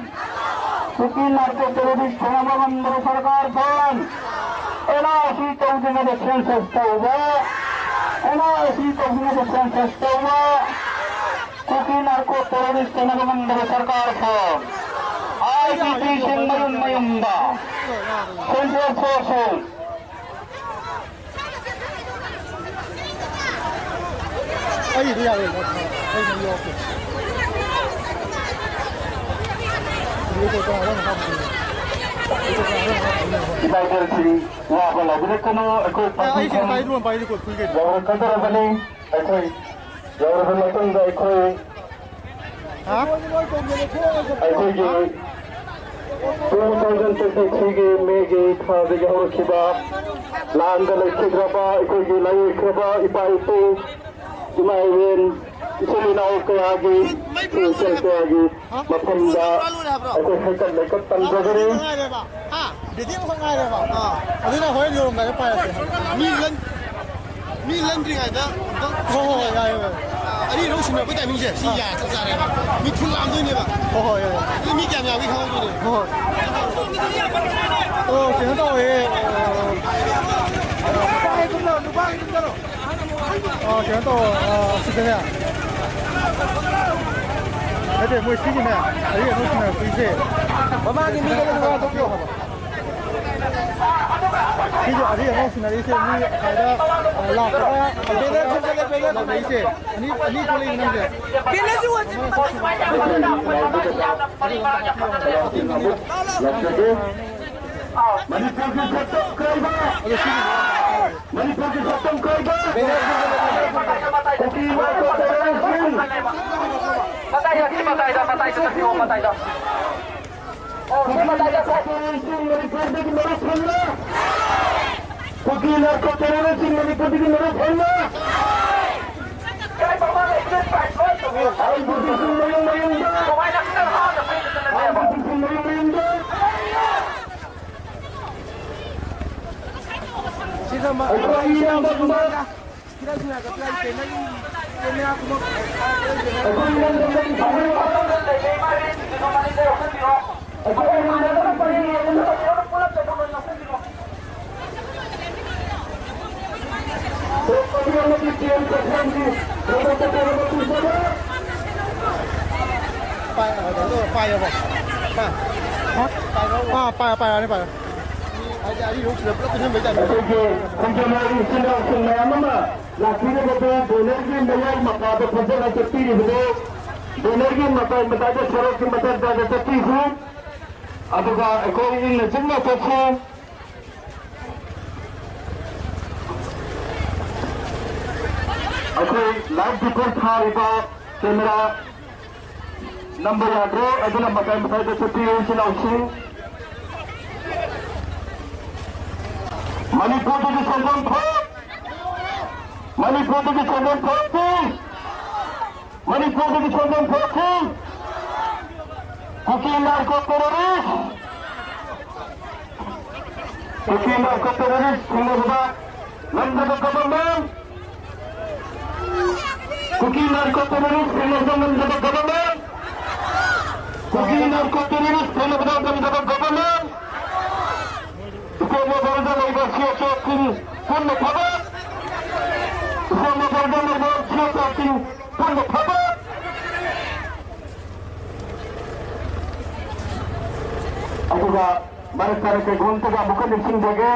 ꯀꯨꯀꯤ ꯅꯥꯔꯀꯣ ꯇꯦꯔꯣꯔꯤꯁ ꯊꯦꯡꯅꯕ ꯉꯝꯗꯕ ꯁꯔꯀꯥꯔ ꯐꯝ꯫ ꯑꯦꯟ ꯑꯥꯔ ꯁꯤ ꯇꯧꯗ꯭ꯔꯤꯉꯩꯗ ꯁꯦꯟꯁꯁ ꯇꯧꯕ꯫ ꯑꯦꯟ ꯑꯥꯔ ꯁꯤ ꯇꯧꯗ꯭ꯔꯤꯉꯩꯗ ꯁꯦꯟꯁꯁ ꯇꯧꯕ꯫ ꯀꯨꯀꯤ ꯅꯥꯔꯀꯣ ꯇꯦꯔꯣꯔꯤꯁ ꯊꯦꯡꯅꯕ ꯉꯝꯗꯕ ꯁꯔꯀꯥꯔ ꯐꯝ꯫ ꯑꯥꯏ ꯗꯤ ꯄꯤꯁꯤꯡ ꯃꯌꯨꯝ ꯃꯌꯨꯝꯗ ꯁꯦꯟꯇ꯭ꯔꯦꯜ ꯐꯣꯔꯁꯁꯤꯡ꯫ ꯑꯩꯒꯤꯗꯤ ꯌꯥꯔꯣꯏ꯫ ꯑꯩꯒꯤꯗꯤ ꯌꯥꯎꯔꯛꯇꯦ꯫ ꯏꯃꯥ ꯏꯕꯦꯜꯁꯤꯡ ꯋꯥꯕ ꯂꯥꯎꯕꯤꯔꯛꯀꯅꯨ꯫ ꯑꯩꯈꯣꯏ ꯑꯩ ꯄꯟꯊꯨꯡꯐꯝ ꯄꯥꯏꯗ꯭ꯔꯣ, ꯄꯥꯏꯗꯤ ꯀꯣꯠ ꯐꯨꯏ ꯀꯩꯅꯣ꯫ ꯌꯧꯔꯛꯀꯗꯧꯔꯕꯅꯤ꯫ ꯑꯩꯈꯣꯏ ꯌꯧꯔꯕ ꯃꯇꯨꯡꯗ ꯑꯩꯈꯣꯏ ꯍꯥ? ꯑꯩꯈꯣꯏꯒꯤ two thousand twenty-three ꯒꯤ ꯃꯦꯒꯤ ꯊꯥꯗꯒꯤ ꯍꯧꯔꯛꯈꯤꯕ ꯂꯥꯟꯗ ꯂꯩꯈꯤꯗ꯭ꯔꯕ ꯑꯩꯈꯣꯏꯒꯤ ꯂꯥꯏꯑꯣꯏꯈ꯭ꯔꯕ ꯏꯄꯥ ꯏꯄꯨ, ꯏꯃꯥ ꯏꯕꯦꯟ, ꯏꯆꯤꯜ ꯏꯅꯥꯎ ꯀꯌꯥꯒꯤ, ꯏꯆꯦꯜ ꯀꯌꯥꯒꯤ ꯃꯐꯝꯗ ꯑꯩꯈꯣꯏ ꯍꯩꯀꯠ ꯂꯩꯀꯠ ꯇꯝꯖꯕꯅꯤ꯫ ꯉꯥꯏꯔꯦꯕ꯫ ꯍꯥ? ꯕꯦꯇ꯭ꯔꯤ ꯑꯃꯈꯛ ꯉꯥꯏꯔꯦꯕ꯫ ꯑꯥ꯫ ꯑꯗꯨꯅ ꯍꯣꯔꯦꯟ ꯌꯧꯔꯝꯗꯥꯏꯗ ꯄꯥꯏꯔꯁꯦ꯫ ꯃꯤ ꯂꯟ-, ꯃꯤ ꯂꯟꯗ꯭ꯔꯤꯉꯩꯗ ꯑꯝꯇꯪ ꯍꯣꯏ, ꯍꯣꯏ, ꯌꯥꯏꯌꯦ, ꯌꯥꯏꯌꯦ꯫ ꯑꯅꯤꯔꯛ ꯁꯤꯟꯅꯔꯛꯄꯩ ꯇꯥꯏꯃꯤꯡꯁꯦ ꯁꯤ ꯌꯥ ꯆꯞ ꯆꯥꯔꯦꯕ꯫ ꯃꯤ ꯐꯨꯜ ꯂꯥꯝꯗꯣꯏꯅꯦꯕ꯫ ꯍꯣꯏ, ꯍꯣꯏ, ꯍꯣꯏ꯫ ꯑꯗꯨ ꯃꯤ ꯀꯌꯥꯝ ꯌꯥꯝꯃꯤ ꯈꯪꯍꯧꯗꯣꯏꯅꯦ꯫ ꯍꯣꯏ, ꯍꯣꯏ꯫ ꯑꯣ, ꯀꯩꯅꯣ ꯇꯧꯋꯦ꯫ ꯑꯣ, ꯀꯩꯅꯣ ꯇꯧ, ꯑ, ꯁꯤꯗꯅꯦ꯫ ꯅꯠꯇꯦ, ꯃꯣꯏ ꯁꯤꯒꯤꯅꯦ꯫ ꯑꯔꯤ ꯑꯅꯧ ꯁꯤꯟꯅꯔꯛꯄꯩꯁꯦ꯫ ꯃꯃꯥꯡꯒꯤ ꯃꯤꯗꯨꯗ ꯅꯨꯡꯉꯥꯏ ꯊꯣꯛꯄꯤꯌꯣ ꯍꯥꯏꯕ꯫ ꯁꯤꯁꯨ ꯑꯔꯤ ꯑꯅꯧ ꯁꯤꯟꯅꯔꯛꯏꯁꯦ ꯃꯤ ꯑꯁꯥꯏꯗ, ꯑ, ꯂꯥꯛꯄꯒ ꯂꯩꯔꯤꯁꯦ꯫ ꯑꯅꯤ, ꯑꯅꯤ ꯊꯣꯛꯂꯛꯏ ꯅꯪꯁꯦ꯫ ꯃꯅꯤꯄꯨꯔꯒꯤ ꯁꯛꯇꯝ ꯀꯥꯏꯕ, ꯃꯅꯤꯄꯨꯔꯒꯤ ꯁꯛꯇꯝ ꯀꯥꯏꯕ, ꯀꯨꯀꯤ ꯃꯣꯔꯆꯥ ꯇꯦꯔꯣꯔꯤꯁꯁꯤꯡ꯫ ꯃꯇꯥꯏꯗ, ꯁꯤ ꯃꯇꯥꯏꯗ, ꯃꯇꯥꯏꯗ ꯆꯠꯄꯤꯌꯣ, ꯃꯇꯥꯏꯗ꯫ ꯑꯣ, ꯁꯤ ꯃꯇꯥꯏꯗ ꯁꯦ꯫ ꯇꯦꯔꯣꯔꯤꯁꯁꯤꯡ ꯃꯅꯤꯄꯨꯔꯗꯒꯤ ꯃꯔꯨꯞ ꯍꯟꯅ꯫ ꯀꯨꯀꯤ ꯅꯥꯔꯀꯣ ꯇꯦꯔꯣꯔꯤꯁꯁꯤꯡ ꯃꯅꯤꯄꯨꯔꯗꯒꯤ ꯃꯔꯨꯞ ꯍꯟꯅ꯫ ꯑꯥꯏ ꯖꯤ ꯄꯤꯁꯤꯡ ꯃꯌꯨꯝ ꯃꯌꯨꯝꯗ꯫ ꯑꯥꯏ ꯖꯤ ꯄꯤꯁꯤꯡ ꯃꯌꯨꯝ ꯃꯌꯨꯝꯗ꯫ ꯑꯩꯈꯣꯏ ꯏꯔꯝꯗꯝꯗ ꯄꯥꯏ-, ꯑ, ꯀꯩꯅꯣ ꯇꯧꯔꯣ, ꯄꯥꯏꯔꯕꯣ? ꯄꯥꯏ-, ꯍꯥ? ꯄꯥꯏꯔꯕꯣ? ꯑꯥ, ꯄꯥꯏ-, ꯄꯥꯏꯔꯛꯑꯅꯤ, ꯄꯥꯏꯔꯛꯑꯅꯤ꯫ ꯍꯥꯏꯗꯤ ꯑꯔꯤꯕ ꯁꯤꯗ ꯄꯨꯂꯞ ꯄꯨꯟꯁꯤꯟꯕꯩ ꯇꯥꯏꯞꯇ꯫ ꯑꯩꯈꯣꯏꯒꯤ ꯈꯣꯡꯖꯣꯝ ꯋꯥꯔꯤ ꯏꯆꯤꯟ ꯏꯅꯥꯎꯁꯤꯡ ꯃꯌꯥꯝ ꯑꯃ ꯂꯥꯛꯄꯤꯔꯤꯕꯗꯨ, ꯕꯦꯅꯔꯒꯤ ꯃꯌꯥꯏ ꯃꯄꯥꯗ ꯐꯖꯅ ꯆꯠꯄꯤꯔꯤꯕꯗꯨ, ꯕꯦꯅꯔꯒꯤ ꯃꯇꯥꯏ ꯃꯇꯥꯏꯗ, ꯁꯣꯔꯣꯛꯀꯤ ꯃꯇꯥꯏ ꯃꯇꯥꯏꯗ ꯆꯠꯄꯤꯈꯣ꯫ ꯑꯗꯨꯒ ꯑꯩꯈꯣꯏ ꯏꯪꯅ ꯆꯤꯛꯅ ꯆꯠꯁꯤ꯫ ꯑꯩꯈꯣꯏ ꯂꯥꯏꯚ ꯔꯤꯄꯣꯔꯠ ꯊꯥꯔꯤꯕ ꯀꯦꯃꯦꯔꯥ ꯅꯝꯕ ꯌꯥꯗ꯭ꯔꯦ, ꯑꯗꯨꯅ ꯃꯇꯥꯏ ꯃꯇꯥꯏꯗ ꯆꯠꯄꯤꯌꯨ, ꯏꯆꯤꯜ ꯏꯅꯥꯎꯁꯤꯡ꯫ ꯃꯅꯤꯄꯨꯔꯗꯒꯤ ꯁꯦꯟꯖꯝ ꯐꯣꯔꯠ, ꯃꯅꯤꯄꯨꯔꯗꯒꯤ ꯁꯦꯟꯖꯝ ꯐꯣꯔꯠꯀꯤ, ꯃꯅꯤꯄꯨꯔꯗꯒꯤ ꯁꯦꯟꯖꯝ ꯐꯣꯔꯠꯀꯤ ꯀꯨꯀꯤ narco terrorist, Kuki narco terrorist ꯊꯦꯡꯅꯕꯗ ꯉꯝꯗꯕ ꯒꯕꯔꯃꯦꯟ, ꯀꯨꯀꯤ Narco terrorist ꯊꯦꯡꯅꯕꯗ ꯉꯝꯗꯕ government, ꯀꯨꯀꯤ narco terrorist ꯊꯦꯡꯅꯕꯗ ꯉꯝꯗꯕ government, ꯏꯁꯇꯦꯠ levelꯗ ꯂꯩꯕ C S Oꯁꯤꯡ ꯄꯨꯟꯅ ꯊꯕꯛ, ꯏꯁꯇꯦꯠ levelꯗ ꯂꯩꯕ C S Oꯁꯤꯡ ꯄꯨꯟꯅ ꯊꯕꯛ꯫ ꯑꯗꯨꯒ ꯃꯔꯛ ꯊꯠꯅ ꯀꯩꯒꯨꯝ ꯑꯃꯠꯇꯒ ꯑꯃꯨꯛꯀ ꯅꯤꯡꯁꯤꯡꯖꯒꯦ꯫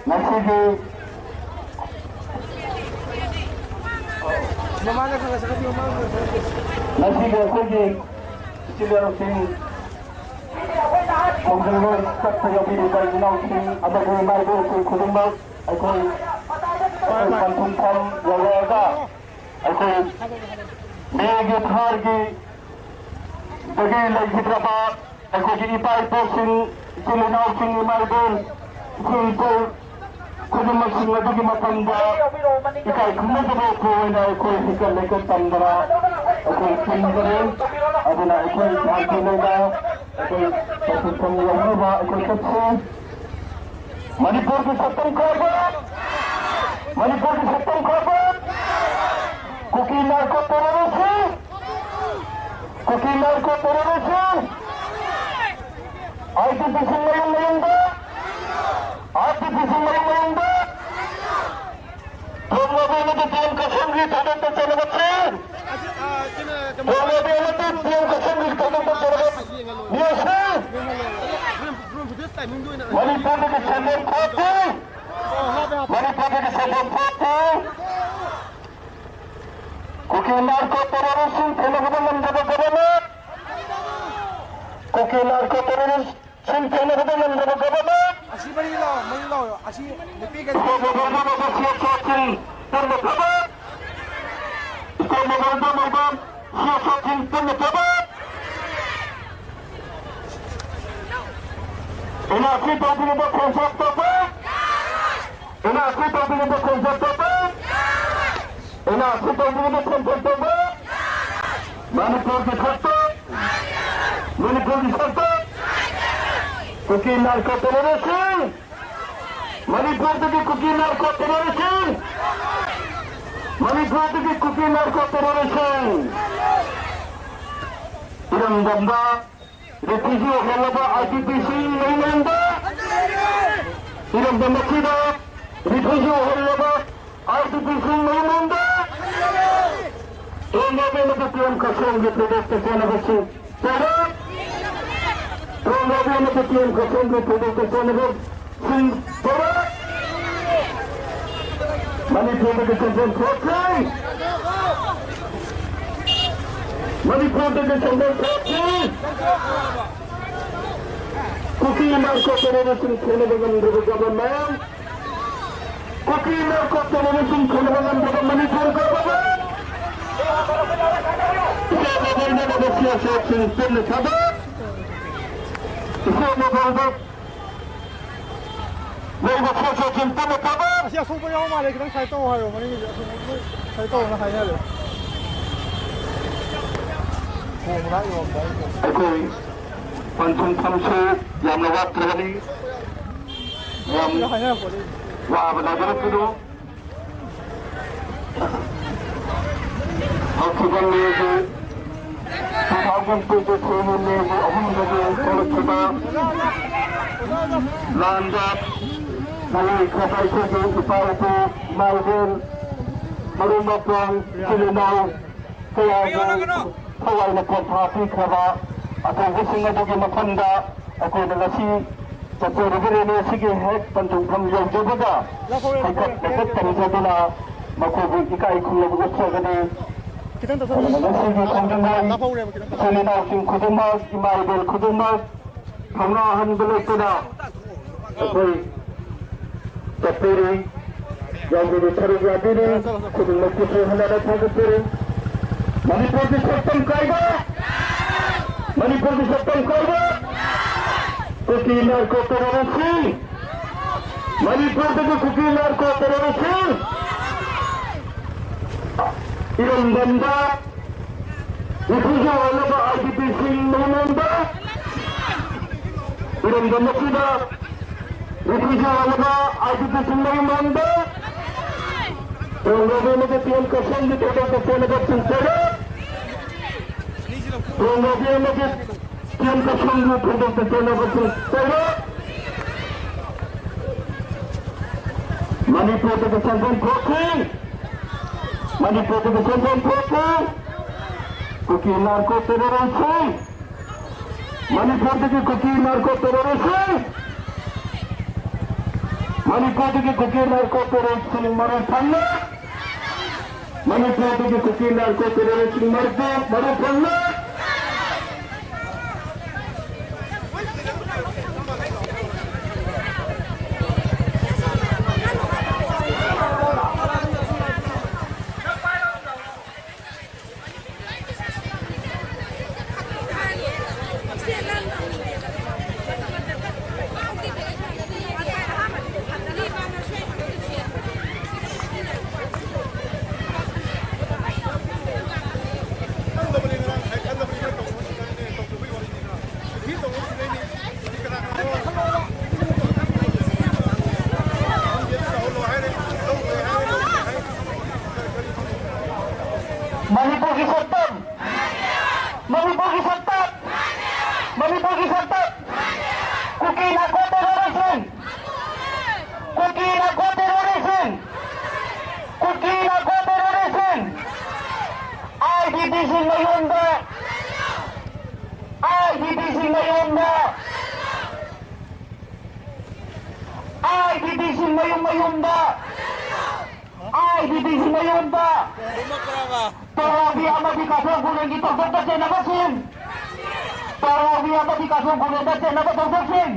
ꯉꯁꯤꯒꯤ ꯃꯃꯥꯡꯗ ꯈꯔ ꯈꯔ ꯆꯠꯄꯤꯌꯨ, ꯃꯃꯥꯡꯗ ꯈꯔ ꯈꯔ ꯆꯠꯄꯤꯌꯨ꯫ ꯉꯁꯤꯒꯤ ꯑꯩꯈꯣꯏꯒꯤ ꯏꯆꯤꯜ ꯏꯅꯥꯎꯁꯤꯡ, ꯈꯣꯡꯖꯪꯂꯣꯏ ꯆꯠꯄ ꯌꯥꯎꯕꯤꯔꯤꯕ ꯏꯆꯤꯜ ꯏꯅꯥꯎꯁꯤꯡ ꯑꯃꯗꯤ ꯏꯃꯥ ꯏꯕꯦꯜꯁꯤꯡ ꯈꯨꯗꯤꯡꯃꯛ ꯑꯩꯈꯣꯏ, ꯑꯩꯈꯣꯏ ꯄꯟꯊꯨꯡꯐꯝ ꯌꯧꯔꯛꯑꯒ ꯑꯩꯈꯣꯏ ꯃꯦꯒꯤ ꯊꯥꯔꯒꯤ ꯗꯒꯤ ꯂꯩꯈꯤꯗ꯭ꯔꯕ ꯑꯩꯈꯣꯏꯒꯤ ꯏꯄꯥ ꯏꯄꯨꯁꯤꯡ, ꯏꯆꯤꯜ ꯏꯅꯥꯎꯁꯤꯡ, ꯏꯃꯥ ꯏꯕꯦꯜ, ꯏꯆꯦ ꯏꯆꯜ ꯈꯨꯗꯤꯡꯃꯛꯁꯤꯡ ꯑꯗꯨꯒꯤ ꯃꯐꯝꯗ ꯏꯀꯥꯏ ꯈꯨꯝꯅꯖꯕ ꯎꯄꯨ ꯑꯣꯏꯅ ꯑꯩꯈꯣꯏ ꯍꯩꯀꯠ ꯂꯩꯀꯠ ꯇꯝꯗꯅ ꯑꯩꯈꯣꯏ ꯄꯨꯟꯒꯅꯤ꯫ ꯑꯗꯨꯅ ꯑꯩꯈꯣꯏ ꯁꯥꯟꯇꯤ ꯂꯩꯅ ꯑꯩꯈꯣꯏ ꯄꯟꯊꯨꯡꯐꯝ ꯌꯧꯅꯕ ꯑꯩꯈꯣꯏ ꯆꯠꯁꯤ꯫ ꯃꯅꯤꯄꯨꯔꯒꯤ ꯁꯛꯇꯝ ꯈꯥꯕ, ꯃꯅꯤꯄꯨꯔꯒꯤ ꯁꯛꯇꯝ ꯈꯥꯕ ꯀꯨꯀꯤ narco terrorist, Kuki narco terrorist, I D P ꯁꯤꯡ ꯃꯌꯨꯝ ꯃꯌꯨꯝꯗ, I D P ꯁꯤꯡ ꯃꯌꯨꯝ ꯃꯌꯨꯝꯗ ꯊꯣꯡꯂꯕ ꯑꯃꯗꯤ P M ꯀꯁꯪꯒꯤ ꯊꯧꯗꯣꯛꯇ ꯆꯠꯂꯕꯁꯤ꯫ ꯊꯣꯡꯂꯕ ꯑꯃꯗꯤ P M ꯀꯁꯪꯒꯤ ꯊꯧꯗꯣꯛꯇ ꯆꯠꯂꯕ ꯃꯤꯑꯣꯏꯁꯤꯡ ꯃꯅꯤꯄꯨꯔꯗꯒꯤ ꯁꯦꯟꯖꯦꯜ ꯊꯣꯛꯇꯦ꯫ ꯃꯅꯤꯄꯨꯔꯗꯒꯤ ꯁꯦꯟꯖꯦꯜ ꯊꯣꯛꯇꯦ꯫ ꯀꯨꯀꯤ narco terrorist ꯁꯤꯡ ꯊꯦꯡꯅꯕꯗ ꯉꯝꯗꯕ government, ꯀꯨꯀꯤ narco terrorist ꯁꯤꯡ ꯊꯦꯡꯅꯕꯗ ꯉꯝꯗꯕ government꯫ ꯑꯁꯤ ꯃꯔꯤ ꯂꯥꯎ, ꯃꯔꯤ ꯂꯥꯎ꯫ ꯑꯁꯤ ꯅꯨꯄꯤ ꯀꯩꯅꯣ꯫ ꯏꯁꯇꯦꯠ levelꯗ ꯂꯩꯕ C S Oꯁꯤꯡ ꯄꯨꯟꯅ ꯊꯕꯛ꯫ ꯏꯁꯇꯦꯠ levelꯗ ꯂꯩꯕ C S Oꯁꯤꯡ ꯄꯨꯟꯅ ꯊꯕꯛ꯫ N R C ꯇꯧꯕꯤꯔꯤꯕ ꯈꯣꯡꯆꯠ ꯇꯧꯕ꯫ N R C ꯇꯧꯕꯤꯔꯤꯕ ꯈꯣꯡꯆꯠ ꯇꯧꯕ꯫ N R C ꯇꯧꯕꯤꯔꯤꯕ ꯈꯣꯡꯆꯠ ꯇꯧꯕ꯫ ꯃꯅꯤꯄꯨꯔꯒꯤ ꯁꯛꯇꯝ, ꯃꯅꯤꯄꯨꯔꯒꯤ ꯁꯛꯇꯝ ꯀꯨꯀꯤ narco terrorist ꯁꯤꯡ, ꯃꯅꯤꯄꯨꯔꯗꯒꯤ ꯀꯨꯀꯤ narco terrorist ꯁꯤꯡ, ꯃꯅꯤꯄꯨꯔꯗꯒꯤ ꯀꯨꯀꯤ ꯅꯥꯔꯀꯣ ꯇꯦꯔꯣꯔꯤꯁꯁꯤꯡ ꯏꯔꯝꯗꯝꯗ ꯔꯤꯐ꯭ꯌꯨꯖꯤ ꯑꯣꯏꯍꯜꯂꯕ ꯑꯥꯏ ꯄꯤ ꯄꯤꯁꯤꯡ ꯃꯌꯨꯝ ꯃꯅꯨꯡꯗ, ꯏꯔꯝꯗꯝ ꯑꯁꯤꯗ ꯔꯤꯐ꯭ꯌꯨꯖꯤ ꯑꯣꯏꯍꯜꯂꯕ ꯑꯥꯏ ꯄꯤ ꯄꯤꯁꯤꯡ ꯃꯌꯨꯝ ꯃꯅꯨꯡꯗ, ꯇꯣꯉꯥꯟꯕ ꯑꯃꯗꯤ ꯄꯤ ꯑꯦꯝ ꯈꯥꯁꯣꯡꯒꯤ ꯊꯧꯗꯣꯛꯇ ꯆꯦꯟꯅꯕꯁꯤꯡ ꯇꯧꯔꯣꯏ꯫ ꯇꯣꯉꯥꯟꯕ ꯑꯃꯗꯤ ꯄꯤ ꯑꯦꯝ ꯈꯥꯁꯣꯡꯒꯤ ꯊꯧꯗꯣꯛꯇ ꯆꯦꯟꯅꯕꯁꯤꯡ ꯇꯧꯔꯣꯏ꯫ ꯃꯅꯤꯄꯨꯔꯗꯒꯤ ꯆꯦꯟꯐꯝ ꯊꯣꯛꯈꯤ꯫ ꯃꯅꯤꯄꯨꯔꯗꯒꯤ ꯆꯦꯟꯐꯝ ꯊꯣꯛꯈꯤ꯫ ꯀꯨꯀꯤ ꯅꯥꯔꯀꯣ ꯇꯦꯔꯣꯔꯤꯁꯁꯤꯡ ꯊꯦꯡꯅꯕ ꯉꯝꯗ꯭ꯔꯕ ꯒꯚꯔꯟꯃꯦꯟ, ꯀꯨꯀꯤ ꯅꯥꯔꯀꯣ ꯇꯦꯔꯣꯔꯤꯁꯁꯤꯡ ꯊꯦꯡꯅꯕ ꯉꯝꯗ꯭ꯔꯕ ꯃꯅꯤꯄꯨꯔ ꯒꯚꯔꯟꯃꯦꯟ, ꯏꯁꯣꯔ ꯃꯕꯨꯡꯗ ꯂꯩꯕ ꯁꯤ ꯑꯦꯁ ꯑꯦꯐꯁꯤꯡ ꯄꯨꯟꯅ ꯊꯥꯗꯣꯛ, ꯏꯁꯣꯔ ꯃꯕꯨꯡꯗ ꯂꯩꯕ ꯁꯤ ꯑꯦꯁ ꯑꯦꯐꯁꯤꯡ ꯄꯨꯟꯅ ꯊꯥꯗꯣꯛ꯫ ꯑꯁꯤ ꯑꯁꯣꯛꯄ ꯌꯥꯎ ꯃꯥꯜꯂꯦ, ꯈꯤꯇꯪ ꯁꯥꯏꯠ ꯇꯧ ꯍꯥꯏꯌꯣ, ꯃꯅꯤꯡꯒꯤꯁꯦ ꯑꯁꯣꯛꯄ ꯁꯥꯏꯠ ꯇꯧꯅ ꯍꯥꯏꯅꯔꯦ꯫ ꯑꯩꯈꯣꯏ ꯄꯟꯊꯨꯡꯐꯝꯁꯨ ꯌꯥꯝꯅ ꯋꯥꯠꯇ꯭ꯔꯕꯅꯤ꯫ ꯌꯥꯝ ꯋꯥꯕ ꯅꯥꯏꯕꯔꯛꯄꯗꯨ ꯍꯧꯈꯤꯕ ꯃꯦꯒꯤ, two thousand twenty three ꯒꯤ ꯃꯦꯒꯤ ꯑꯍꯨꯝꯗꯒꯤ ꯊꯣꯛꯂꯛꯈꯤꯕ ꯂꯥꯟꯗ ꯃꯃꯤꯡ ꯈꯔ ꯑꯩꯈꯣꯏꯒꯤ ꯏꯄꯥ ꯏꯄꯨ, ꯏꯃꯥ ꯏꯕꯦꯜ, ꯃꯔꯨꯞ ꯃꯄꯥꯡ, ꯏꯆꯤꯜ ꯏꯅꯥꯎ ꯀꯌꯥꯒꯤ ꯊꯋꯥꯏꯅ ꯄꯣꯟꯊꯥ ꯄꯤꯈ꯭ꯔꯕ ꯑꯊꯧꯕꯁꯤꯡ ꯑꯗꯨꯒꯤ ꯃꯐꯝꯗ ꯑꯩꯈꯣꯏꯅ ꯉꯁꯤ ꯆꯠꯆꯔꯤꯕ ꯔꯦꯂꯤ ꯑꯁꯤꯒꯤ ꯍꯦꯛ ꯄꯟꯊꯨꯡꯐꯝ ꯌꯧꯖꯕꯗ ꯍꯩꯀꯠ ꯂꯩꯀꯠ ꯇꯝꯖꯗꯨꯅ ꯃꯈꯣꯏꯕꯨ ꯏꯀꯥꯏ ꯈꯨꯝꯅꯕ ꯎꯠꯆꯒꯅꯤ꯫ ꯈꯤꯇꯪ ꯇꯞꯊꯧ꯫ ꯑꯗꯨꯅ ꯉꯁꯤꯒꯤ ꯈꯣꯡꯖꯪ ꯍꯥꯏ ꯂꯥꯞꯍꯧꯔꯦꯕ ꯈꯤꯇꯪ꯫ ꯏꯆꯤꯜ ꯏꯅꯥꯎꯁꯤꯡ ꯈꯨꯗꯤꯡꯃꯛ, ꯏꯃꯥ ꯏꯕꯦꯜ ꯈꯨꯗꯤꯡꯃꯛ ꯊꯧꯅꯥ ꯍꯟꯕ ꯂꯩꯇꯅ ꯑꯩꯈꯣꯏ ꯆꯠꯄꯤꯔꯤ꯫ ꯌꯥꯎꯕꯤꯔꯤ, ꯁꯔꯨꯛ ꯌꯥꯕꯤꯔꯤ꯫ ꯈꯨꯗꯤꯡꯃꯛꯄꯨꯁꯨ ꯍꯟꯅ ꯊꯥꯒꯠꯆꯔꯤ꯫ ꯃꯅꯤꯄꯨꯔꯒꯤ ꯁꯛꯇꯝ ꯀꯥꯏꯕ, ꯃꯅꯤꯄꯨꯔꯒꯤ ꯁꯛꯇꯝ ꯀꯥꯏꯕ ꯀꯨꯀꯤ ꯅꯥꯔꯀꯣ ꯇꯦꯔꯣꯔꯤꯁꯁꯤꯡ, ꯃꯅꯤꯄꯨꯔꯗꯒꯤ ꯀꯨꯀꯤ ꯅꯥꯔꯀꯣ ꯇꯦꯔꯣꯔꯤꯁꯁꯤꯡ ꯏꯔꯝꯗꯝꯗ ꯔꯤꯐ꯭ꯌꯨꯖꯤ ꯑꯣꯏꯅꯕ ꯑꯥꯏ ꯗꯤ ꯄꯤꯁꯤꯡ ꯃꯌꯨꯝꯗ, ꯏꯔꯝꯗꯝ ꯑꯁꯤꯗ ꯔꯤꯐ꯭ꯌꯨꯖꯤ ꯑꯣꯏꯅꯕ ꯑꯥꯏ ꯗꯤ ꯄꯤꯁꯤꯡ ꯃꯌꯨꯝꯗ, ꯇꯣꯡꯂꯕꯤ ꯑꯃꯒꯤ ꯇꯤꯝ ꯀꯛꯆꯤꯡꯒꯤ ꯊꯣꯏꯗꯣꯛꯇ ꯆꯦꯟꯅꯕꯁꯤꯡ ꯇꯔꯦꯠ꯫ ꯇꯣꯡꯂꯕꯤ ꯑꯃꯒꯤ ꯇꯤꯝ ꯀꯛꯆꯤꯡꯒꯤ ꯊꯣꯏꯗꯣꯛꯇ ꯆꯦꯟꯅꯕꯁꯤꯡ ꯇꯔꯦꯠ꯫ ꯃꯅꯤꯄꯨꯔꯗꯒꯤ ꯁꯦꯟꯖꯦꯜ ꯊꯣꯛꯈꯤ꯫ ꯃꯅꯤꯄꯨꯔꯗꯒꯤ ꯁꯦꯟꯖꯦꯜ ꯊꯣꯛꯈꯤ꯫ ꯀꯨꯀꯤ ꯅꯥꯔꯀꯣ ꯇꯦꯔꯣꯔꯤꯁꯁꯤꯡ꯫ ꯃꯅꯤꯄꯨꯔꯗꯒꯤ ꯀꯨꯀꯤ ꯅꯥꯔꯀꯣ ꯇꯦꯔꯣꯔꯤꯁꯁꯤꯡ꯫ ꯃꯅꯤꯄꯨꯔꯗꯒꯤ ꯀꯨꯀꯤ ꯅꯥꯔꯀꯣ ꯇꯦꯔꯣꯔꯤꯁꯁꯤꯡ ꯃꯔꯨ ꯐꯪꯅ꯫ ꯃꯅꯤꯄꯨꯔꯗꯒꯤ ꯀꯨꯀꯤ ꯅꯥꯔꯀꯣ ꯇꯦꯔꯣꯔꯤꯁꯁꯤꯡ ꯃꯔꯨ, ꯃꯔꯨ ꯐꯪꯅ꯫ ꯃꯅꯤꯄꯨꯔꯒꯤ ꯁꯛꯇꯝ! ꯃꯅꯤꯄꯨꯔꯒꯤ ꯁꯛꯇꯝ! ꯃꯅꯤꯄꯨꯔꯒꯤ ꯁꯛꯇꯝ! ꯀꯨꯀꯤ narco ꯇꯦꯔꯣꯔꯤꯁꯁꯤꯡ! Kuki narco ꯇꯦꯔꯣꯔꯤꯁꯁꯤꯡ! Kuki narco ꯇꯦꯔꯣꯔꯤꯁꯁꯤꯡ! I D ꯄꯤꯁꯤꯡ ꯃꯌꯨꯝꯗ! ꯑꯥꯏ ꯗꯤ ꯄꯤꯁꯤꯡ ꯃꯌꯨꯝꯗ! ꯑꯥꯏ ꯗꯤ ꯄꯤꯁꯤꯡ ꯃꯌꯨꯝ ꯃꯌꯨꯝꯗ! ꯑꯥꯏ ꯗꯤ ꯄꯤꯁꯤꯡ ꯃꯌꯨꯝꯗ! ꯇꯣꯔꯣꯕꯤ ꯑꯃꯗꯤ ꯀꯥꯁꯣꯡ ꯈꯨꯅꯦꯡꯒꯤ ꯊꯧꯗꯣꯛꯇ ꯆꯦꯟꯅꯕꯁꯤꯡ! ꯇꯣꯔꯣꯕꯤ ꯑꯃꯗꯤ ꯀꯥꯁꯣꯡ ꯈꯨꯅꯦꯡꯗ ꯆꯦꯟꯅꯕ ꯊꯧꯗꯣꯛꯁꯤꯡ!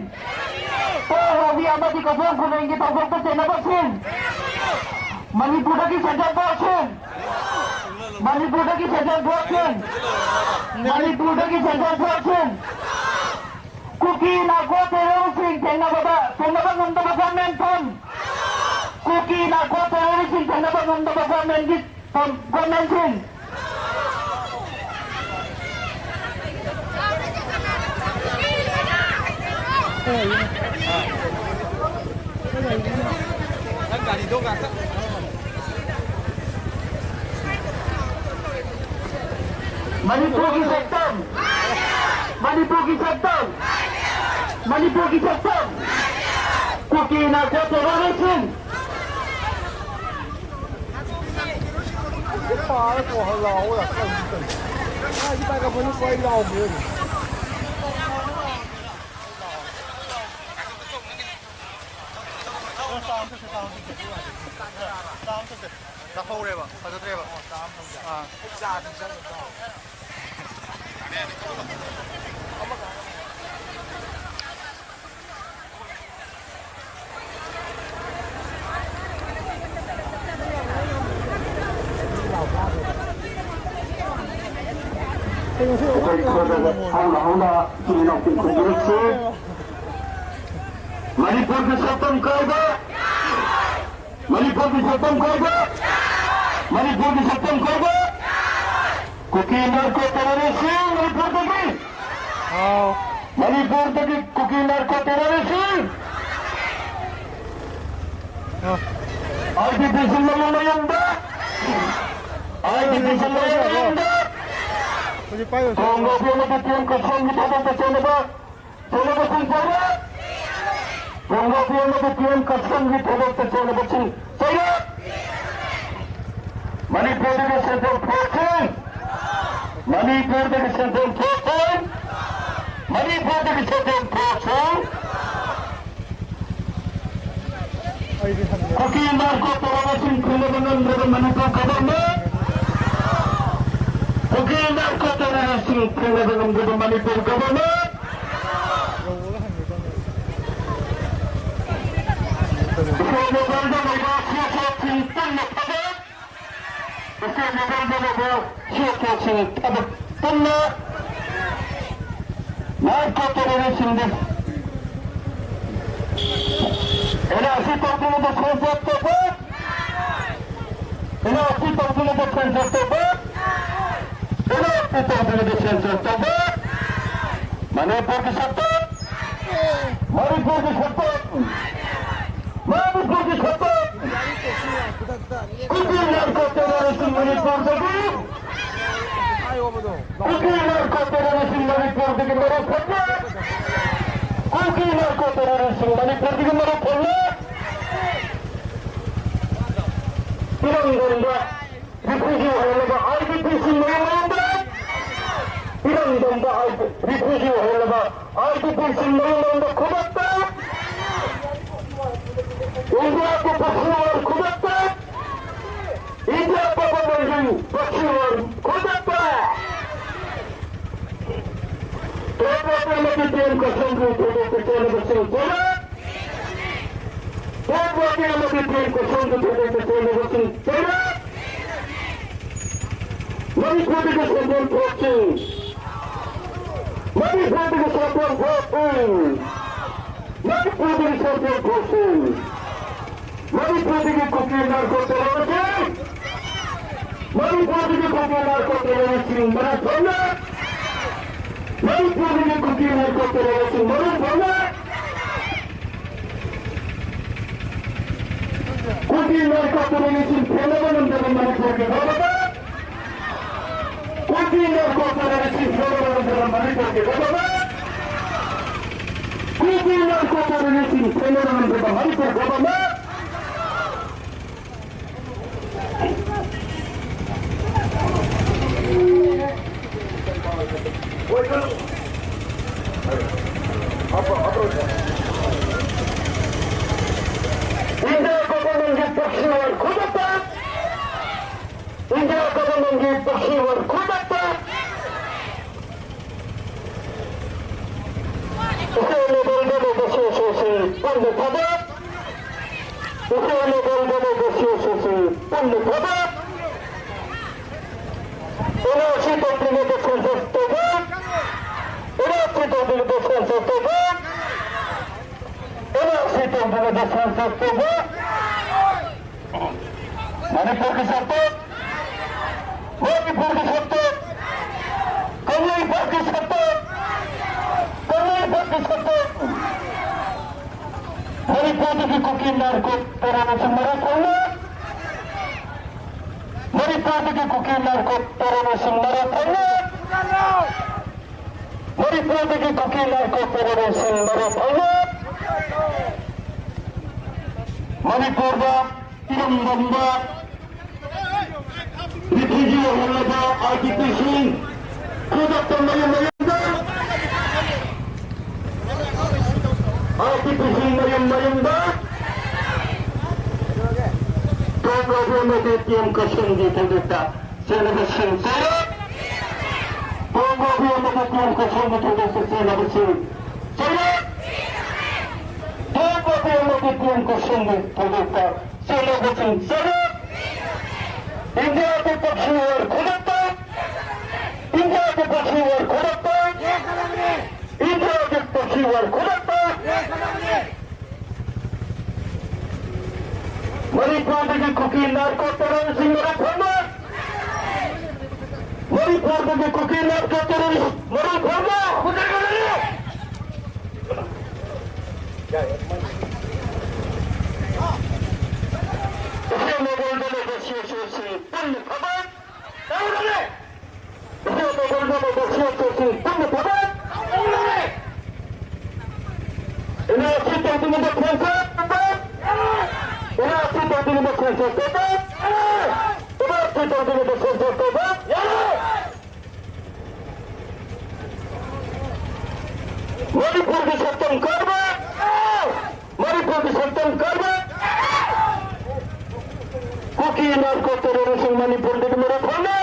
ꯇꯣꯔꯣꯕꯤ ꯑꯃꯗꯤ ꯀꯥꯁꯣꯡ ꯈꯨꯅꯦꯡꯒꯤ ꯊꯧꯗꯣꯛꯇ ꯆꯦꯟꯅꯕꯁꯤꯡ! ꯃꯅꯤꯄꯨꯔꯗꯒꯤ ꯁꯦꯟꯖꯦꯜ ꯊꯣꯛꯁꯤꯡ! ꯃꯅꯤꯄꯨꯔꯗꯒꯤ ꯁꯦꯟꯖꯦꯜ ꯊꯣꯛꯁꯤꯡ! ꯃꯅꯤꯄꯨꯔꯗꯒꯤ ꯁꯦꯟꯖꯦꯜ ꯊꯣꯛꯁꯤꯡ! ꯀꯨꯀꯤ ꯅꯥꯔꯀꯣ ꯇꯦꯔꯣꯔꯤꯁꯁꯤꯡ ꯊꯦꯡꯅꯕꯗ, ꯊꯦꯡꯅꯕ ꯉꯝꯗꯕ ꯒꯣꯔꯃꯦꯟ ꯐꯝ! ꯀꯨꯀꯤ ꯅꯥꯔꯀꯣ ꯇꯦꯔꯣꯔꯤꯁꯁꯤꯡ ꯊꯦꯡꯅꯕ ꯉꯝꯗꯕ ꯒꯣꯔꯃꯦꯟꯒꯤ ꯐꯝ, ꯒꯣꯔꯃꯦꯟꯁꯤꯡ! ꯅꯪ ꯒꯥꯔꯤꯗꯣ ꯉꯥꯛꯇ ꯃꯅꯤꯄꯨꯔꯒꯤ ꯁꯛꯇꯝ! ꯃꯅꯤꯄꯨꯔꯒꯤ ꯁꯛꯇꯝ! ꯃꯅꯤꯄꯨꯔꯒꯤ ꯁꯛꯇꯝ! ꯀꯨꯀꯤ ꯅꯥꯔꯀꯣ ꯇꯦꯔꯣꯔꯤꯁꯁꯤꯡ! ꯆꯥꯍꯧꯔꯦꯕ, ꯐꯖꯗ꯭ꯔꯦꯕ꯫ ꯑꯥ꯫ ꯑꯩꯈꯣꯏ ꯈꯨꯜꯗ ꯍꯧꯅ ꯍꯧꯅ ꯏꯆꯤꯜ ꯏꯅꯥꯎꯁꯤꯡ ꯈꯨꯝꯕꯤꯔꯛꯁꯤ꯫ ꯃꯅꯤꯄꯨꯔꯒꯤ ꯁꯛꯇꯝ ꯀꯥꯏꯕ! ꯃꯅꯤꯄꯨꯔꯒꯤ ꯁꯛꯇꯝ ꯀꯥꯏꯕ! ꯃꯅꯤꯄꯨꯔꯒꯤ ꯁꯛꯇꯝ ꯀꯥꯏꯕ! ꯀꯨꯀꯤ ꯅꯥꯔꯀꯣ ꯇꯦꯔꯣꯔꯤꯁꯁꯤꯡ ꯃꯅꯤꯄꯨꯔꯗꯒꯤ! ꯑꯥꯎ꯫ ꯃꯅꯤꯄꯨꯔꯗꯒꯤ ꯀꯨꯀꯤ ꯅꯥꯔꯀꯣ ꯇꯦꯔꯣꯔꯤꯁꯁꯤꯡ! ꯑꯥ꯫ ꯑꯥꯏ ꯗꯤ ꯄꯤꯁꯤꯡ ꯃꯌꯨꯝ ꯃꯌꯨꯝꯗ! ꯑꯥꯏ ꯗꯤ ꯄꯤꯁꯤꯡ ꯃꯌꯨꯝ ꯃꯌꯨꯝꯗ! ꯍꯧꯖꯤꯛ ꯄꯥꯏꯌꯣ, ꯁꯦ꯫ ꯀꯣꯡꯒꯣ ꯄꯤꯌꯣꯅ ꯕꯤ ꯄꯤ ꯑꯦꯝ ꯀꯁꯣꯝꯒꯤ ꯊꯕꯛꯇ ꯆꯦꯟꯅꯕ ꯆꯦꯟꯅꯕꯁꯤꯡ ꯆꯩꯔꯛ! ꯀꯣꯡꯒꯣ ꯄꯤꯌꯣꯅ ꯕꯤ ꯄꯤ ꯑꯦꯝ ꯀꯁꯣꯝꯒꯤ ꯊꯕꯛꯇ ꯆꯦꯟꯅꯕꯁꯤꯡ ꯆꯩꯔꯛ! ꯃꯅꯤꯄꯨꯔꯗꯒꯤ ꯁꯦꯟꯇ꯭ꯔꯦꯜ ꯐꯣꯔꯁꯁꯤꯡ! ꯃꯅꯤꯄꯨꯔꯗꯒꯤ ꯁꯦꯟꯇ꯭ꯔꯦꯜ ꯐꯣꯔꯁꯁꯤꯡ! ꯃꯅꯤꯄꯨꯔꯗꯒꯤ ꯁꯦꯟꯇ꯭ꯔꯦꯜ ꯐꯣꯔꯁꯁꯤꯡ! ꯑꯩꯗꯤ ꯍꯟꯗꯦ꯫ ꯀꯨꯀꯤ ꯅꯥꯔꯀꯣ ꯇꯦꯔꯣꯔꯤꯁꯁꯤꯡ ꯊꯤꯡꯅꯕ ꯉꯝꯗ꯭ꯔꯕ ꯃꯅꯤꯄꯨꯔ ꯒꯚꯔꯟꯃꯦꯟꯠ! ꯀꯨꯀꯤ ꯅꯥꯔꯀꯣ ꯇꯦꯔꯣꯔꯤꯁꯁꯤꯡ ꯊꯤꯡꯅꯕ ꯉꯝꯗ꯭ꯔꯕ ꯃꯅꯤꯄꯨꯔ ꯒꯚꯔꯟꯃꯦꯟꯠ! ꯌꯧꯕꯒ ꯍꯟꯒꯦ ꯇꯧꯅꯦ꯫ ꯏꯁꯇꯦꯠ ꯂꯦꯚꯦꯜꯗ ꯂꯩꯕ ꯁꯤ ꯑꯦꯁ ꯑꯦꯐꯁꯤꯡ ꯄꯨꯟꯅ ꯊꯕꯛ ꯏꯁꯇꯦꯠ ꯂꯦꯚꯦꯜꯗ ꯂꯩꯕ ꯁꯤ ꯑꯦꯁ ꯑꯦꯐꯁꯤꯡ ꯊꯕꯛ ꯄꯨꯟꯅ ꯅꯥꯔꯀꯣ ꯇꯦꯔꯣꯔꯤꯁꯁꯤꯡꯗ ꯑꯦꯟ ꯑꯥꯔ ꯁꯤ ꯇꯧꯗ꯭ꯔꯤꯉꯩꯗ ꯁꯦꯟꯁꯁ ꯇꯧꯕ, ꯑꯦꯟ ꯑꯥꯔ ꯁꯤ ꯇꯧꯗ꯭ꯔꯤꯉꯩꯗ ꯁꯦꯟꯁꯁ ꯇꯧꯕ, ꯑꯦꯟ ꯑꯥꯔ ꯁꯤ ꯇꯧꯗ꯭ꯔꯤꯉꯩꯗ ꯁꯦꯟꯁꯁ ꯇꯧꯕ, ꯃꯅꯤꯄꯨꯔꯒꯤ ꯁꯛꯇꯝ, ꯃꯅꯤꯄꯨꯔꯒꯤ ꯁꯛꯇꯝ, ꯃꯅꯤꯄꯨꯔꯒꯤ ꯁꯛꯇꯝ, ꯀꯨꯀꯤ ꯅꯥꯔꯀꯣ ꯇꯦꯔꯣꯔꯤꯁꯁꯤꯡ ꯃꯅꯤꯄꯨꯔꯗꯒꯤ ꯀꯨꯀꯤ ꯅꯥꯔꯀꯣ ꯇꯦꯔꯣꯔꯤꯁꯁꯤꯡ ꯃꯅꯤꯄꯨꯔꯗꯒꯤ ꯃꯔꯨ ꯐꯪꯂꯦ꯫ ꯀꯨꯀꯤ ꯅꯥꯔꯀꯣ ꯇꯦꯔꯣꯔꯤꯁꯁꯤꯡ ꯃꯅꯤꯄꯨꯔꯗꯒꯤ ꯃꯔꯨ ꯐꯪꯂꯦ꯫ ꯏꯔꯝꯗꯝꯗ ꯔꯤꯐ꯭ꯌꯨꯖꯤ ꯑꯣꯏꯍꯜꯂꯕ ꯑꯥꯏ ꯗꯤ ꯄꯤꯁꯤꯡ ꯃꯌꯨꯝ ꯃꯅꯨꯡꯗ, ꯏꯔꯝꯗꯝꯗ ꯔꯤꯐ꯭ꯌꯨꯖꯤ ꯑꯣꯏꯍꯜꯂꯕ ꯑꯥꯏ ꯗꯤ ꯄꯤꯁꯤꯡ ꯃꯌꯨꯝ ꯃꯅꯨꯡꯗ ꯈꯨꯗꯛꯇ ꯏꯟꯗꯤꯌꯥꯒꯤ ꯄꯨꯈ꯭ꯔꯤ ꯋꯥꯔ ꯈꯨꯗꯛꯇ, ꯏꯟꯗꯤꯌꯥ ꯄꯨꯝꯕ ꯃꯩꯁꯤꯡ ꯄꯨꯈ꯭ꯔꯤ ꯋꯥꯔ ꯈꯨꯗꯛꯇ꯫ ꯇꯣꯞ ꯋꯥꯀꯤꯡ ꯑꯃꯗꯤ ꯄꯤ ꯑꯦꯝ ꯀꯁꯣꯝꯒꯤ ꯊꯧꯗꯣꯛꯇ ꯆꯦꯟꯅꯕꯁꯤꯡ ꯄꯨꯂꯞ ꯇꯣꯞ ꯋꯥꯀꯤꯡ ꯑꯃꯗꯤ ꯄꯤ ꯑꯦꯝ ꯀꯁꯣꯝꯒꯤ ꯊꯧꯗꯣꯛꯇ ꯆꯦꯟꯅꯕꯁꯤꯡ ꯄꯨꯂꯞ ꯃꯅꯤꯄꯨꯔꯗꯒꯤ ꯁꯦꯟꯖꯦꯜ ꯊꯣꯛꯁꯤꯡ, ꯃꯅꯤꯄꯨꯔꯗꯒꯤ ꯁꯦꯟꯖꯦꯜ ꯊꯣꯛꯁꯤꯡ, ꯃꯅꯤꯄꯨꯔꯗꯒꯤ ꯁꯦꯟꯖꯦꯜ ꯊꯣꯛꯁꯤꯡ, ꯃꯅꯤꯄꯨꯔꯗꯒꯤ ꯀꯨꯀꯤ ꯅꯥꯔꯀꯣ ꯇꯦꯔꯣꯔꯤꯁꯁꯤꯡ, ꯃꯅꯤꯄꯨꯔꯗꯒꯤ ꯀꯨꯀꯤ ꯅꯥꯔꯀꯣ ꯇꯦꯔꯣꯔꯤꯁꯁꯤꯡ ꯃꯔꯨ ꯐꯪꯅ, ꯃꯅꯤꯄꯨꯔꯗꯒꯤ ꯀꯨꯀꯤ ꯅꯥꯔꯀꯣ ꯇꯦꯔꯣꯔꯤꯁꯁꯤꯡ ꯃꯔꯨ ꯐꯪꯅ, ꯀꯨꯀꯤ ꯅꯥꯔꯀꯣ ꯇꯦꯔꯣꯔꯤꯁꯁꯤꯡ ꯊꯦꯡꯅꯕ ꯉꯝꯗꯕ ꯃꯅꯤꯄꯨꯔꯒꯤ ꯒꯚꯔꯟꯃꯦꯟꯠ, ꯀꯨꯀꯤ ꯅꯥꯔꯀꯣ ꯇꯦꯔꯣꯔꯤꯁꯁꯤꯡ ꯊꯦꯡꯅꯕ ꯉꯝꯗꯕ ꯃꯅꯤꯄꯨꯔꯒꯤ ꯒꯚꯔꯟꯃꯦꯟꯠ, ꯀꯨꯀꯤ ꯅꯥꯔꯀꯣ ꯇꯦꯔꯣꯔꯤꯁꯁꯤꯡ ꯊꯦꯡꯅꯕ ꯉꯝꯗꯕ ꯃꯅꯤꯄꯨꯔ ꯒꯚꯔꯟꯃꯦꯟꯠ꯫ ꯏꯟꯗꯤꯌꯥ ꯒꯚꯔꯟꯃꯦꯟꯠꯀꯤ ꯄꯨꯈ꯭ꯔꯤ ꯋꯥꯔ ꯈꯨꯗꯛꯇ, ꯏꯟꯗꯤꯌꯥ ꯒꯚꯔꯟꯃꯦꯟꯠꯀꯤ ꯄꯨꯈ꯭ꯔꯤ ꯋꯥꯔ ꯈꯨꯗꯛꯇ, ꯏꯁꯇꯦꯠ ꯂꯦꯚꯦꯜꯗ ꯂꯩꯕ ꯁꯤ ꯑꯦꯁ ꯑꯣꯁꯤ ꯄꯨꯟꯅ ꯊꯕꯛ, ꯏꯁꯇꯦꯠ ꯂꯦꯚꯦꯜꯗ ꯂꯩꯕ ꯁꯤ ꯑꯦꯁ ꯑꯣꯁꯤ ꯄꯨꯟꯅ ꯊꯕꯛ, ꯑꯦꯟ ꯑꯥꯔ ꯁꯤ ꯇꯧꯗ꯭ꯔꯤꯉꯩꯗ ꯁꯦꯟꯁꯁ ꯇꯧꯕ, ꯑꯦꯟ ꯑꯥꯔ ꯁꯤ ꯇꯧꯗ꯭ꯔꯤꯉꯩꯗ ꯁꯦꯟꯁꯁ ꯇꯧꯕ, ꯑꯦꯟ ꯑꯥꯔ ꯁꯤ ꯇꯧꯗ꯭ꯔꯤꯉꯩꯗ ꯁꯦꯟꯁꯁ ꯇꯧꯕ꯫ ꯃꯅꯤꯄꯨꯔꯒꯤ ꯁꯛꯇꯝ, ꯃꯅꯤꯄꯨꯔꯒꯤ ꯁꯛꯇꯝ, ꯀꯪꯂꯩꯄꯥꯛꯀꯤ ꯁꯛꯇꯝ, ꯀꯪꯂꯩꯄꯥꯛꯀꯤ ꯁꯛꯇꯝ꯫ ꯃꯅꯤꯄꯨꯔꯗꯒꯤ ꯀꯨꯀꯤ ꯅꯥꯔꯀꯣ ꯇꯦꯔꯣꯔꯤꯁꯠ ꯃꯔꯨ ꯐꯪꯅ ꯃꯅꯤꯄꯨꯔꯗꯒꯤ ꯀꯨꯀꯤ ꯅꯥꯔꯀꯣ ꯇꯦꯔꯣꯔꯤꯁꯁꯤꯡ ꯃꯔꯨ ꯐꯪꯅ! ꯃꯅꯤꯄꯨꯔꯗꯒꯤ ꯀꯨꯀꯤ ꯅꯥꯔꯀꯣ ꯇꯦꯔꯣꯔꯤꯁꯁꯤꯡ ꯃꯔꯨ ꯐꯪꯅ! ꯃꯅꯤꯄꯨꯔꯗ ꯏꯔꯝꯗꯝꯗ ꯔꯤꯐ꯭ꯌꯨꯖꯤ ꯑꯣꯏꯍꯜꯂꯕ ꯑꯥꯏ ꯗꯤ ꯄꯤꯁꯤꯡ ꯈꯨꯗꯛꯇ ꯃꯌꯨꯝ ꯃꯌꯨꯝꯗ, ꯑꯥꯏ ꯗꯤ ꯄꯤꯁꯤꯡ ꯃꯌꯨꯝ ꯃꯌꯨꯝꯗ ꯇꯣꯞ ꯂꯧꯕ ꯑꯃꯗꯤ ꯄꯤ ꯑꯦꯝ ꯀꯁꯟꯒꯤ ꯊꯧꯗꯣꯛꯇ ꯆꯦꯜꯂꯕꯁꯤꯡ ꯆꯩꯔꯛ! ꯇꯣꯞ ꯂꯧꯕ ꯑꯃꯗꯤ ꯄꯤ ꯑꯦꯝ ꯀꯁꯟꯒꯤ ꯊꯧꯗꯣꯛꯇ ꯆꯦꯜꯂꯕꯁꯤꯡ ꯆꯩꯔꯛ! ꯇꯣꯞ ꯂꯧꯕ ꯑꯃꯗꯤ ꯄꯤ ꯑꯦꯝ ꯀꯁꯟꯒꯤ ꯊꯧꯗꯣꯛꯇ ꯆꯦꯜꯂꯕꯁꯤꯡ ꯆꯩꯔꯛ! ꯏꯟꯗꯤꯌꯥꯒꯤ ꯄꯛꯁꯤ ꯑꯣꯏ ꯈꯨꯗꯛꯇ! ꯏꯟꯗꯤꯌꯥꯒꯤ ꯄꯛꯁꯤ ꯑꯣꯏ ꯈꯨꯗꯛꯇ! ꯏꯟꯗꯤꯌꯥꯒꯤ ꯄꯛꯁꯤ ꯑꯣꯏ ꯈꯨꯗꯛꯇ! ꯃꯅꯤꯄꯨꯔꯗꯒꯤ ꯀꯨꯀꯤ ꯅꯥꯔꯀꯣ ꯇꯦꯔꯣꯔꯤꯁꯁꯤꯡ ꯃꯔꯨ ꯐꯪꯅ! ꯃꯅꯤꯄꯨꯔꯗꯒꯤ ꯀꯨꯀꯤ ꯅꯥꯔꯀꯣ ꯇꯦꯔꯣꯔꯤꯁ ꯃꯔꯨ ꯐꯪꯅ! ꯏꯆꯦ ꯃꯣꯒꯣꯜꯗ ꯂꯩꯕ ꯁꯤ ꯑꯦꯁ ꯑꯣꯁꯤꯡ ꯄꯨꯟꯅ ꯊꯕꯛ ꯇꯧꯔꯒꯦ! ꯏꯆꯦ ꯃꯣꯒꯣꯜꯗ ꯂꯩꯕ ꯁꯤ ꯑꯦꯁ ꯑꯣꯁꯤꯡ ꯄꯨꯟꯅ ꯊꯕꯛ ꯇꯧꯔꯒꯦ! ꯑꯦꯟ ꯑꯥꯔ ꯁꯤ ꯇꯧꯗ꯭ꯔꯤꯉꯩꯗ ꯈꯣꯡꯆꯠ ꯇꯧꯕ! ꯑꯦꯟ ꯑꯥꯔ ꯁꯤ ꯇꯧꯗ꯭ꯔꯤꯉꯩꯗ ꯈꯣꯡꯆꯠ ꯇꯧꯕ! ꯑꯦꯟ ꯑꯥꯔ ꯁꯤ ꯇꯧꯗ꯭ꯔꯤꯉꯩꯗ ꯈꯣꯡꯆꯠ ꯇꯧꯕ! ꯃꯅꯤꯄꯨꯔꯒꯤ ꯁꯛꯇꯝ ꯀꯥꯏꯕ! ꯃꯅꯤꯄꯨꯔꯒꯤ ꯁꯛꯇꯝ ꯀꯥꯏꯕ! ꯀꯨꯀꯤ ꯅꯥꯔꯀꯣ ꯇꯦꯔꯣꯔꯤꯁꯁꯤꯡ ꯃꯅꯤꯄꯨꯔꯗꯒꯤ ꯃꯔꯨ ꯐꯪꯅ!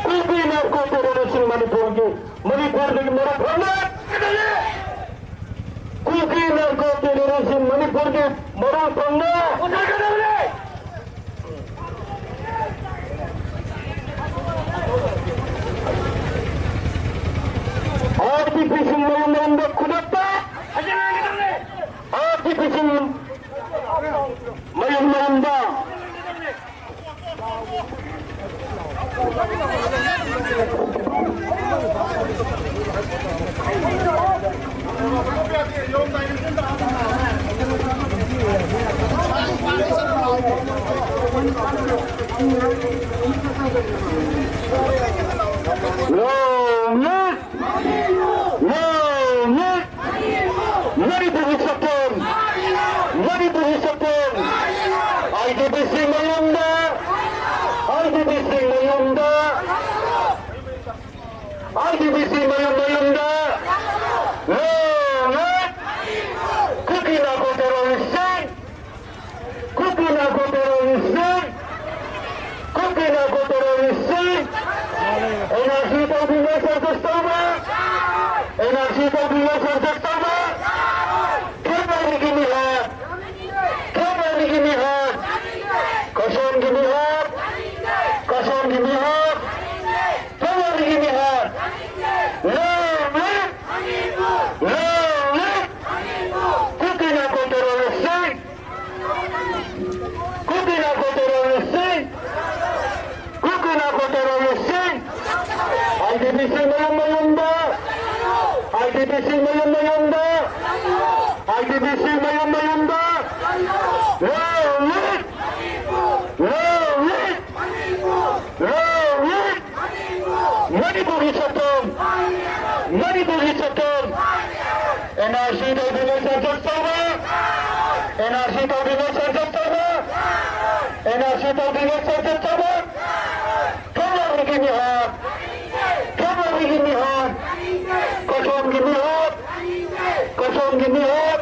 ꯀꯨꯀꯤ ꯅꯥꯔꯀꯣ ꯇꯦꯔꯣꯔꯤꯁꯁꯤꯡ ꯃꯅꯤꯄꯨꯔꯒꯤ, ꯃꯅꯤꯄꯨꯔꯗꯒꯤ ꯃꯔꯨ ꯐꯪꯅ! ꯀꯨꯀꯤ ꯅꯥꯔꯀꯣ ꯇꯦꯔꯣꯔꯤꯁꯁꯤꯡ ꯃꯅꯤꯄꯨꯔꯒꯤ ꯃꯔꯨ ꯐꯪꯅ! ꯑꯥꯔ ꯗꯤ ꯄꯤꯁꯤꯡ ꯃꯌꯨꯝ ꯃꯌꯨꯝꯗ ꯈꯨꯗꯛꯇ! ꯑꯥꯔ ꯗꯤ ꯄꯤꯁꯤꯡ ꯃꯌꯨꯝ ꯃꯌꯨꯝꯗ! Long live! Long live! ꯃꯅꯤꯄꯨꯔꯒꯤ ꯆꯠꯐꯝ! ꯃꯅꯤꯄꯨꯔꯒꯤ ꯆꯠꯐꯝ! ꯑꯥꯏ ꯗꯤ ꯕꯤ ꯁꯤ ꯃꯌꯨꯝꯗ! ꯑꯥꯏ ꯗꯤ ꯕꯤ ꯁꯤ ꯃꯌꯨꯝꯗ! ꯑꯥꯏ ꯗꯤ ꯕꯤ ꯁꯤ ꯃꯌꯨꯝ ꯃꯌꯨꯝꯗ! ꯂꯣꯡꯉꯦ! ꯀꯨꯀꯤ narco ꯇꯦꯔꯣꯔꯤꯁꯁꯤꯡ! Kuki narco ꯇꯦꯔꯣꯔꯤꯁꯁꯤꯡ! Kuki narco ꯇꯦꯔꯣꯔꯤꯁꯁꯤꯡ! And R ꯁꯤ ꯇꯧꯕꯤꯅ ꯁꯔꯀꯁ ꯇꯧꯕ! ꯑꯦꯟ ꯑꯥꯔ ꯁꯤ ꯇꯧꯕꯤꯅ ꯁꯔꯀꯁ ꯇꯧꯕ! ꯐꯦꯕ꯭ꯔꯨꯋꯥꯔꯤꯒꯤ ꯃꯤꯍꯥꯠ! ꯐꯦꯕ꯭ꯔꯨꯋꯥꯔꯤꯒꯤ ꯃꯤꯍꯥꯠ! ꯀꯁꯣꯝꯒꯤ ꯃꯤꯍꯥꯠ! ꯀꯁꯣꯝꯒꯤ ꯃꯤꯍꯥꯠ! ꯐꯦꯕ꯭ꯔꯨꯋꯥꯔꯤꯒꯤ ꯃꯤꯍꯥꯠ! ꯂꯣꯡꯉꯦ! ꯂꯣꯡꯉꯦ! ꯀꯨꯀꯤ ꯅꯥꯔꯀꯣ ꯇꯦꯔꯣꯔꯤꯁꯁꯤꯡ! ꯀꯨꯀꯤ ꯅꯥꯔꯀꯣ ꯇꯦꯔꯣꯔꯤꯁꯁꯤꯡ! ꯀꯨꯀꯤ ꯅꯥꯔꯀꯣ ꯇꯦꯔꯣꯔꯤꯁꯁꯤꯡ! ꯑꯥꯏ ꯗꯤ ꯕꯤ ꯁꯤ ꯃꯌꯨꯝ ꯃꯌꯨꯝꯗ! ꯑꯥꯏ ꯗꯤ ꯕꯤ ꯁꯤ ꯃꯌꯨꯝ ꯃꯌꯨꯝꯗ! ꯑꯥꯏ ꯗꯤ ꯕꯤ ꯁꯤ ꯃꯌꯨꯝ ꯃꯌꯨꯝꯗ! ꯂꯣꯡꯉꯦ! ꯂꯣꯡꯉꯦ! ꯂꯣꯡꯉꯦ! ꯃꯅꯤꯄꯨꯔꯒꯤ ꯆꯠꯐꯝ! ꯃꯅꯤꯄꯨꯔꯒꯤ ꯆꯠꯐꯝ! ꯑꯦꯟ ꯑꯥꯔ ꯁꯤ ꯇꯧꯗ꯭ꯔꯤꯉꯩ ꯁꯦꯟꯁꯁ ꯇꯧꯕ! ꯑꯦꯟ ꯑꯥꯔ ꯁꯤ ꯇꯧꯗ꯭ꯔꯤꯉꯩ ꯁꯦꯟꯁꯁ ꯇꯧꯕ! ꯑꯦꯟ ꯑꯥꯔ ꯁꯤ ꯇꯧꯗ꯭ꯔꯤꯉꯩ ꯁꯦꯟꯁꯁ ꯇꯧꯕ! ꯐꯦꯕ꯭ꯔꯨꯋꯥꯔꯤꯒꯤ ꯃꯤꯍꯥꯠ! ꯐꯦꯕ꯭ꯔꯨꯋꯥꯔꯤꯒꯤ ꯃꯤꯍꯥꯠ! ꯀꯁꯣꯝꯒꯤ ꯃꯤꯍꯥꯠ! ꯀꯁꯣꯝꯒꯤ ꯃꯤꯍꯥꯠ!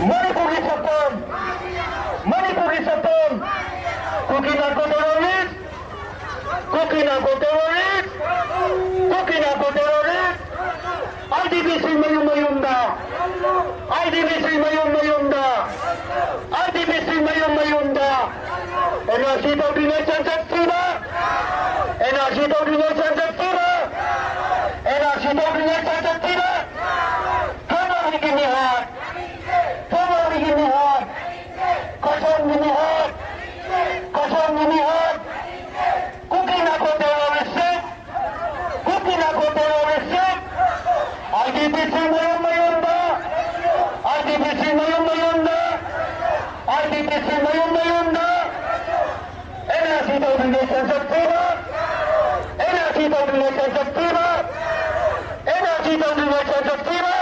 ꯃꯅꯤꯄꯨꯔꯒꯤ ꯆꯠꯐꯝ! ꯃꯅꯤꯄꯨꯔꯒꯤ ꯆꯠꯐꯝ! Kuki narco terrorist! Kuki narco terrorist! Kuki narco terrorist! I D B C ꯃꯌꯨꯝ ꯃꯌꯨꯝꯗ! ꯑꯥꯏ ꯗꯤ ꯕꯤ ꯁꯤ ꯃꯌꯨꯝ ꯃꯌꯨꯝꯗ! ꯑꯥꯏ ꯗꯤ ꯕꯤ ꯁꯤ ꯃꯌꯨꯝ ꯃꯌꯨꯝꯗ! ꯑꯦꯟ ꯑꯥꯔ ꯁꯤ ꯇꯧꯗ꯭ꯔꯤꯉꯩ ꯁꯦꯟꯁꯁ ꯊꯤꯕ! ꯑꯦꯟ ꯑꯥꯔ ꯁꯤ ꯇꯧꯗ꯭ꯔꯤꯉꯩ ꯁꯦꯟꯁꯁ ꯊꯤꯕ! ꯑꯦꯟ ꯑꯥꯔ ꯁꯤ ꯇꯧꯗ꯭ꯔꯤꯉꯩ ꯁꯦꯟꯁꯁ ꯊꯤꯕ! ꯐꯦꯕ꯭ꯔꯨꯋꯥꯔꯤꯒꯤ ꯃꯤꯍꯥꯠ! ꯐꯦꯕ꯭ꯔꯨꯋꯥꯔꯤꯒꯤ ꯃꯤꯍꯥꯠ! ꯀꯁꯣꯝꯒꯤ ꯃꯤꯍꯥꯠ! ꯃꯌꯨꯝ ꯃꯌꯨꯝꯗ ꯑꯦꯟ ꯑꯥꯔ ꯁꯤ ꯇꯧꯗ꯭ꯔꯤꯉꯩ ꯁꯦꯟꯁꯁ ꯊꯤꯕ, ꯑꯦꯟ ꯑꯥꯔ ꯁꯤ ꯇꯧꯗ꯭ꯔꯤꯉꯩ ꯁꯦꯟꯁꯁ ꯊꯤꯕ, ꯑꯦꯟ ꯑꯥꯔ ꯁꯤ ꯇꯧꯗ꯭ꯔꯤꯉꯩ ꯁꯦꯟꯁꯁ ꯊꯤꯕ,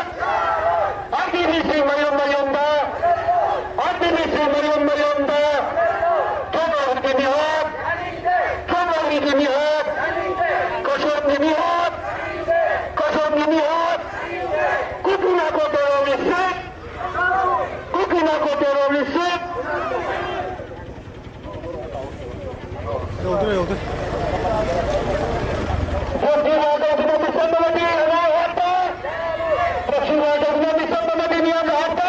ꯑꯥꯔ ꯗꯤ ꯄꯤꯁꯤꯡ ꯃꯌꯨꯝ ꯃꯌꯨꯝꯗ, ꯑꯥꯔ ꯗꯤ ꯄꯤꯁꯤꯡ ꯃꯌꯨꯝ ꯃꯌꯨꯝꯗ, ꯊꯣꯡꯂꯣꯝꯒꯤ ꯃꯤꯍꯨꯠ, ꯊꯣꯡꯂꯣꯝꯒꯤ ꯃꯤꯍꯨꯠ, ꯀꯁꯣꯝꯒꯤ ꯃꯤꯍꯨꯠ, ꯀꯁꯣꯝꯒꯤ ꯃꯤꯍꯨꯠ, ꯀꯨꯀꯤ ꯅꯥꯀꯣ ꯇꯦꯔꯣꯔꯤꯁ, ꯀꯨꯀꯤ ꯅꯥꯀꯣ ꯇꯦꯔꯣꯔꯤꯁ꯫ ꯌꯧꯗ꯭ꯔꯦ, ꯌꯧꯗ꯭ꯔꯦ꯫ ꯄ꯭ꯔꯣꯛꯁꯤ ꯋꯥꯔ ꯇꯧꯗꯨꯅ ꯃꯤꯆꯝ ꯑꯃꯗꯤ ꯑꯉꯥꯡ ꯍꯥꯠꯄ꯫ ꯄ꯭ꯔꯣꯛꯁꯤ ꯋꯥꯔ ꯇꯧꯗꯨꯅ ꯃꯤꯆꯝ ꯑꯃꯗꯤ ꯃꯤꯌꯥꯝꯅ ꯍꯥꯠꯄ꯫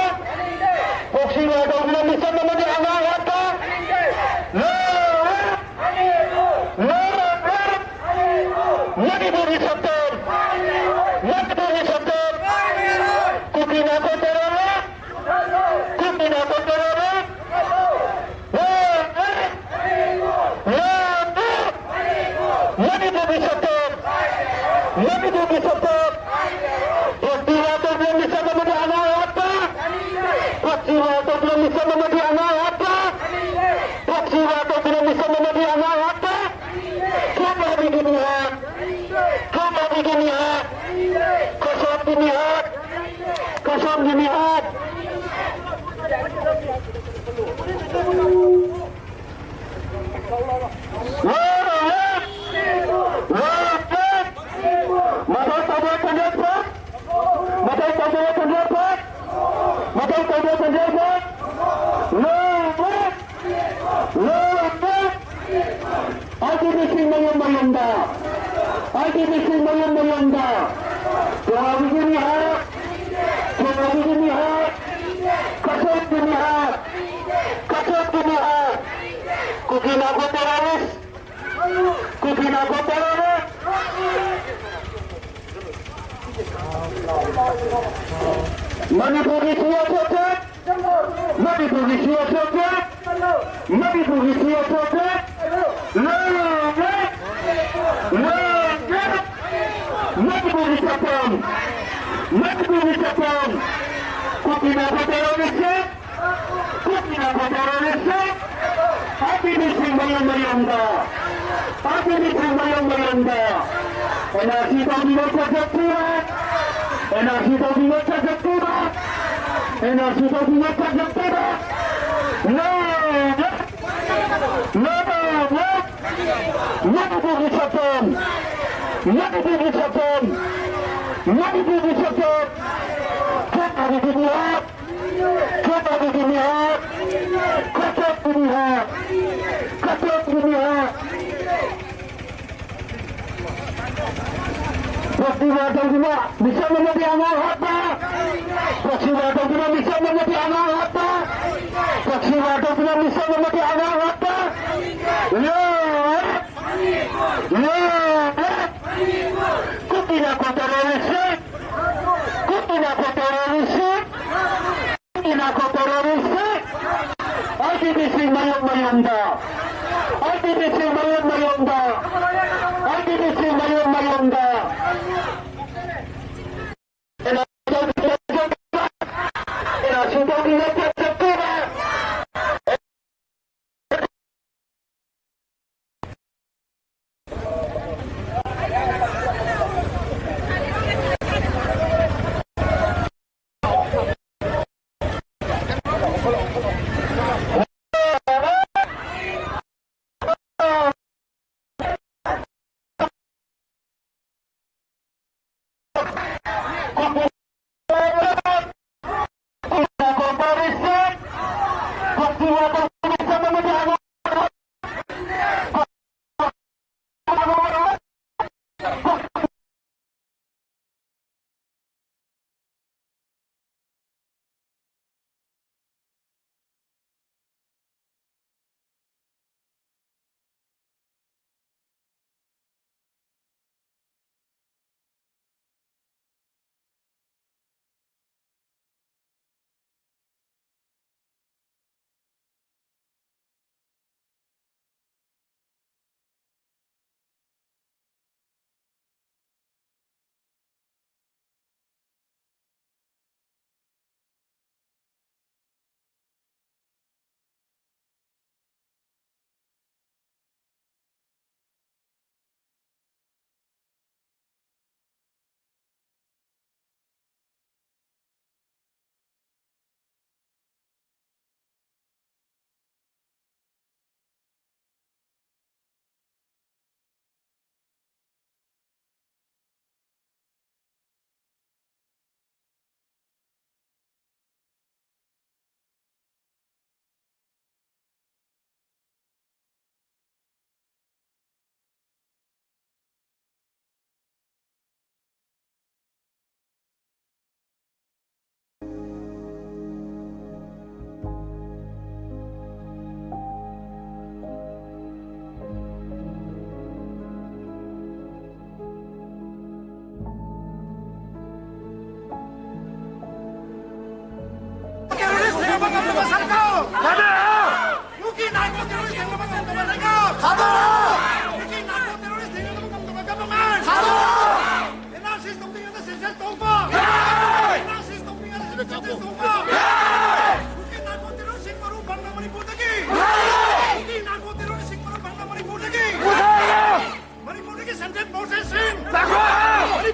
ꯄ꯭ꯔꯣꯛꯁꯤ ꯋꯥꯔ ꯇꯧꯗꯨꯅ ꯃꯤꯆꯝ ꯑꯃꯗꯤ ꯑꯉꯥꯡ ꯍꯥꯠꯄ꯫ ꯂꯣꯏꯔꯦ! ꯂꯣꯏꯔꯦ! ꯃꯅꯤꯄꯨꯔꯒꯤ ꯁꯛꯇꯝ! ꯃꯅꯤꯄꯨꯔꯒꯤ ꯁꯛꯇꯝ! ꯀꯨꯀꯤ ꯅꯥꯀꯣ ꯇꯦꯔꯣꯔꯤꯁ! ꯀꯨꯀꯤ ꯅꯥꯀꯣ ꯇꯦꯔꯣꯔꯤꯁ! ꯂꯣꯏꯔꯦ! ꯂꯣꯏꯔꯦ! ꯃꯅꯤꯄꯨꯔꯒꯤ ꯁꯛꯇꯝ! ꯃꯅꯤꯄꯨꯔꯒꯤ ꯁꯛꯇꯝ! ꯄ꯭ꯔꯣꯛꯁꯤ ꯋꯥꯔ ꯇꯧꯗꯨꯅ ꯃꯤꯆꯝ ꯑꯃꯗꯤ ꯑꯉꯥꯡ ꯍꯥꯠꯄ! ꯄ꯭ꯔꯣꯛꯁꯤ ꯋꯥꯔ ꯇꯧꯗꯨꯅ ꯃꯤꯆꯝ ꯑꯃꯗꯤ ꯑꯉꯥꯡ ꯍꯥꯠꯄ! ꯄ꯭ꯔꯣꯛꯁꯤ ꯋꯥꯔ ꯇꯧꯗꯨꯅ ꯃꯤꯆꯝ ꯑꯃꯗꯤ ꯑꯉꯥꯡ ꯍꯥꯠꯄ! ꯊꯣꯡꯂꯣꯝꯒꯤ ꯃꯤꯍꯨꯠ! ꯊꯣꯡꯂꯣꯝꯒꯤ ꯃꯤꯍꯨꯠ! ꯀꯁꯣꯝꯒꯤ ꯃꯤꯍꯨꯠ! ꯀꯁꯣꯝꯒꯤ ꯃꯤꯍꯨꯠ! ꯂꯣꯏꯔꯦ! ꯂꯣꯏꯔꯦ! ꯃꯊꯧ ꯇꯧꯕ ꯈꯣꯡꯖꯪ ꯐꯠ! ꯃꯊꯧ ꯇꯧꯕ ꯈꯣꯡꯖꯪ ꯐꯠ! ꯃꯊꯧ ꯇꯧꯕ ꯈꯣꯡꯖꯪ ꯐꯠ! ꯂꯣꯏꯔꯦ! ꯂꯣꯏꯔꯦ! ꯑꯥꯔ ꯗꯤ ꯄꯤꯁꯤꯡ ꯃꯌꯨꯝ ꯃꯌꯨꯝꯗ! ꯑꯥꯔ ꯗꯤ ꯄꯤꯁꯤꯡ ꯃꯌꯨꯝ ꯃꯌꯨꯝꯗ! ꯄꯨꯋꯥꯔꯤꯒꯤ ꯃꯤꯍꯨꯠ! ꯄꯨꯋꯥꯔꯤꯒꯤ ꯃꯤꯍꯨꯠ! ꯀꯁꯣꯠꯀꯤ ꯃꯤꯍꯨꯠ! ꯀꯁꯣꯠꯀꯤ ꯃꯤꯍꯨꯠ! ꯀꯨꯀꯤ ꯅꯥꯀꯣ ꯇꯦꯔꯣꯔꯤꯁ! ꯀꯨꯀꯤ ꯅꯥꯀꯣ ꯇꯦꯔꯣꯔꯤꯁ! ꯃꯅꯤꯄꯨꯔꯒꯤ ꯁꯤ ꯑꯦ ꯁꯤ ꯑꯦꯐ! ꯃꯅꯤꯄꯨꯔꯒꯤ ꯁꯤ ꯑꯦ ꯁꯤ ꯑꯦꯐ! ꯃꯅꯤꯄꯨꯔꯒꯤ ꯁꯤ ꯑꯦ ꯁꯤ ꯑꯦꯐ! ꯂꯣꯏꯔꯦ! ꯂꯣꯏꯔꯦ! ꯃꯅꯤꯄꯨꯔꯒꯤ ꯁꯛꯇꯝ! ꯃꯅꯤꯄꯨꯔꯒꯤ ꯁꯛꯇꯝ! ꯀꯨꯀꯤ ꯅꯥꯀꯣ terrorist! Kuki narco ꯇꯦꯔꯣꯔꯤꯁꯁꯤꯡ, R P ꯕꯤꯁꯤꯡ ꯃꯌꯨꯝ ꯃꯌꯨꯝꯗ, ꯑꯥꯔ ꯄꯤ ꯕꯤꯁꯤꯡ ꯃꯌꯨꯝ ꯃꯌꯨꯝꯗ, ꯑꯦꯟ ꯑꯥꯔ ꯁꯤ ꯇꯧꯕꯤꯕ ꯆꯠꯈ꯭ꯔꯛ ꯄꯤꯕ, ꯑꯦꯟ ꯑꯥꯔ ꯁꯤ ꯇꯧꯕꯤꯕ ꯆꯠꯈ꯭ꯔꯛ ꯄꯤꯕ, ꯑꯦꯟ ꯑꯥꯔ ꯁꯤ ꯇꯧꯕꯤꯕ ꯆꯠꯈ꯭ꯔꯛ ꯄꯤꯕ, ꯂꯣꯏꯔꯦ! ꯂꯣꯏꯔꯦ! ꯃꯅꯤꯄꯨꯔꯒꯤ ꯁꯛꯇꯝ! ꯃꯅꯤꯄꯨꯔꯒꯤ ꯁꯛꯇꯝ! ꯃꯅꯤꯄꯨꯔꯒꯤ ꯁꯛꯇꯝ! ꯈꯦꯠꯅꯕꯒꯤ ꯃꯤꯍꯥꯠ! ꯈꯦꯠꯅꯕꯒꯤ ꯃꯤꯍꯥꯠ! ꯈꯦꯠꯅꯕꯒꯤ ꯃꯤꯍꯥꯠ! ꯈꯦꯠꯅꯕꯒꯤ ꯃꯤꯍꯥꯠ! ꯄ꯭ꯔꯇꯤꯕꯥꯗ ꯇꯧꯗꯨꯅ ꯃꯤꯆꯝ ꯑꯃꯗꯤ ꯑꯉꯥꯡ ꯍꯥꯠꯄ! ꯄ꯭ꯔꯇꯤꯕꯥꯗ ꯇꯧꯗꯨꯅ ꯃꯤꯆꯝ ꯑꯃꯗꯤ ꯑꯉꯥꯡ ꯍꯥꯠꯄ! ꯄ꯭ꯔꯇꯤꯕꯥꯗ ꯇꯧꯗꯨꯅ ꯃꯤꯆꯝ ꯑꯃꯗꯤ ꯑꯉꯥꯡ ꯍꯥꯠꯄ! ꯂꯣꯏꯔꯦ! ꯂꯣꯏꯔꯦ! ꯀꯨꯀꯤ ꯅꯥꯔꯀꯣ ꯇꯦꯔꯣꯔꯤꯁꯁꯤꯡ! ꯀꯨꯀꯤ ꯅꯥꯔꯀꯣ ꯇꯦꯔꯣꯔꯤꯁꯁꯤꯡ! ꯀꯨꯀꯤ ꯅꯥꯔꯀꯣ ꯇꯦꯔꯣꯔꯤꯁꯁꯤꯡ! ꯑꯥꯔ ꯄꯤ ꯕꯤꯁꯤꯡ ꯃꯌꯨꯝ ꯃꯌꯨꯝꯗ! ꯑꯥꯔ ꯄꯤ ꯕꯤꯁꯤꯡ ꯃꯌꯨꯝ ꯃꯌꯨꯝꯗ! ꯑꯥꯔ ꯄꯤ ꯕꯤꯁꯤꯡ ꯃꯌꯨꯝ ꯃꯌꯨꯝꯗ!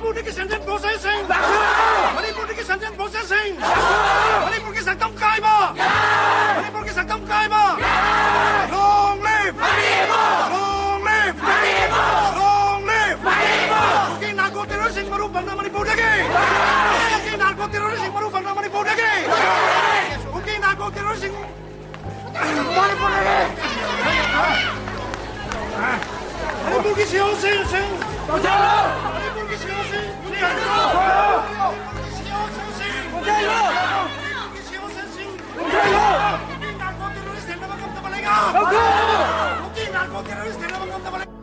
ꯃꯅꯤꯄꯨꯔꯗꯒꯤ ꯁꯦꯟꯖꯦꯟ ꯄ꯭ꯔꯣꯁꯦꯁꯁꯤꯡ! ꯃꯅꯤꯄꯨꯔꯗꯒꯤ ꯁꯦꯟꯖꯦꯟ ꯄ꯭ꯔꯣꯁꯦꯁꯁꯤꯡ! ꯃꯅꯤꯄꯨꯔꯒꯤ ꯁꯛꯇꯝ ꯀꯥꯏꯕ! ꯃꯅꯤꯄꯨꯔꯒꯤ ꯁꯛꯇꯝ ꯀꯥꯏꯕ! Long live! Long live! Long live! ꯀꯨꯀꯤ ꯅꯥꯔꯀꯣ ꯇꯦꯔꯣꯔꯤꯁꯁꯤꯡ ꯃꯔꯨ ꯐꯪꯅ ꯃꯅꯤꯄꯨꯔꯗꯒꯤ! ꯀꯨꯀꯤ ꯅꯥꯔꯀꯣ ꯇꯦꯔꯣꯔꯤꯁꯁꯤꯡ ꯃꯔꯨ ꯐꯪꯅ ꯃꯅꯤꯄꯨꯔꯗꯒꯤ! ꯀꯨꯀꯤ ꯅꯥꯔꯀꯣ ꯇꯦꯔꯣꯔꯤꯁꯁꯤꯡ ꯃꯅꯤꯄꯨꯔꯒꯤ ꯁꯤ ꯑꯣ ꯁꯤꯁꯤꯡ! ꯃꯅꯤꯄꯨꯔꯒꯤ ꯁꯤ ꯑꯣ ꯁꯤꯁꯤꯡ! ꯁꯤ ꯑꯣ ꯁꯤꯁꯤꯡ! ꯃꯅꯤꯄꯨꯔꯒꯤ ꯁꯤ ꯑꯣ ꯁꯤꯁꯤꯡ! ꯅꯥꯔꯀꯣ ꯇꯦꯔꯣꯔꯤꯁ ꯊꯦꯡꯅꯕ ꯉꯝꯗꯕ ꯂꯩꯉꯥꯛ! ꯀꯨꯀꯤ ꯅꯥꯔꯀꯣ ꯇꯦꯔꯣꯔꯤꯁ ꯊꯦꯡꯅꯕ ꯉꯝꯗꯕ ꯂꯩꯉꯥꯛ!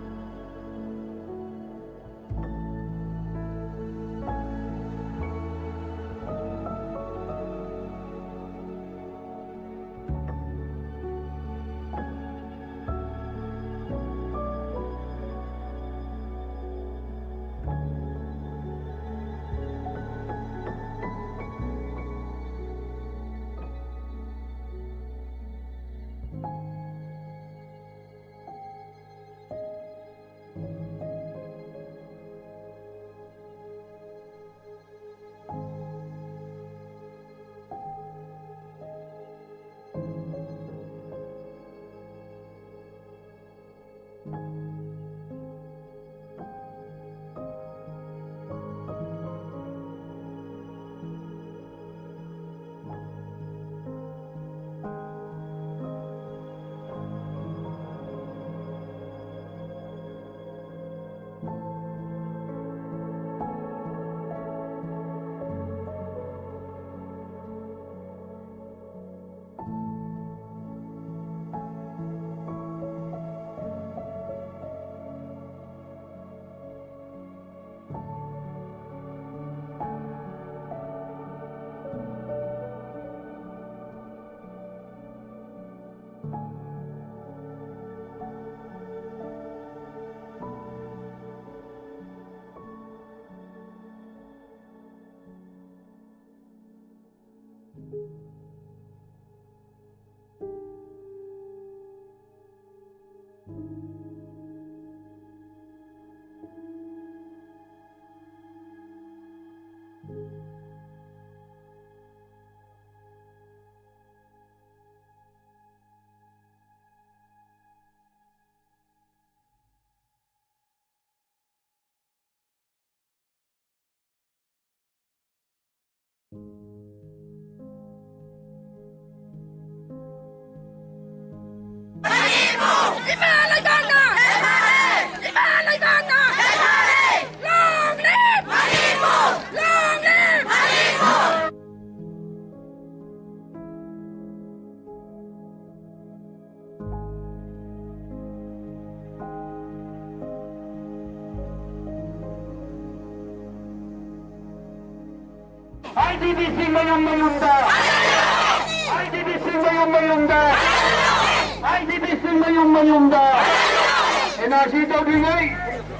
ꯏꯃꯥ ꯂꯩꯕꯥꯛꯅ! ꯏꯃꯥ ꯂꯩꯕꯥꯛꯅ! Long live! Long live! I D ꯕꯤꯁꯤꯡ ꯃꯌꯨꯝ ꯃꯌꯨꯝꯗ! ꯑꯥꯏ ꯗꯤ ꯕꯤꯁꯤꯡ ꯃꯌꯨꯝ ꯃꯌꯨꯝꯗ! ꯑꯥꯏ ꯗꯤ ꯕꯤꯁꯤꯡ ꯃꯌꯨꯝ ꯃꯌꯨꯝꯗ! ꯑꯦꯟ ꯑꯥꯔ ꯁꯤ ꯇꯧꯗ꯭ꯔꯤꯉꯩ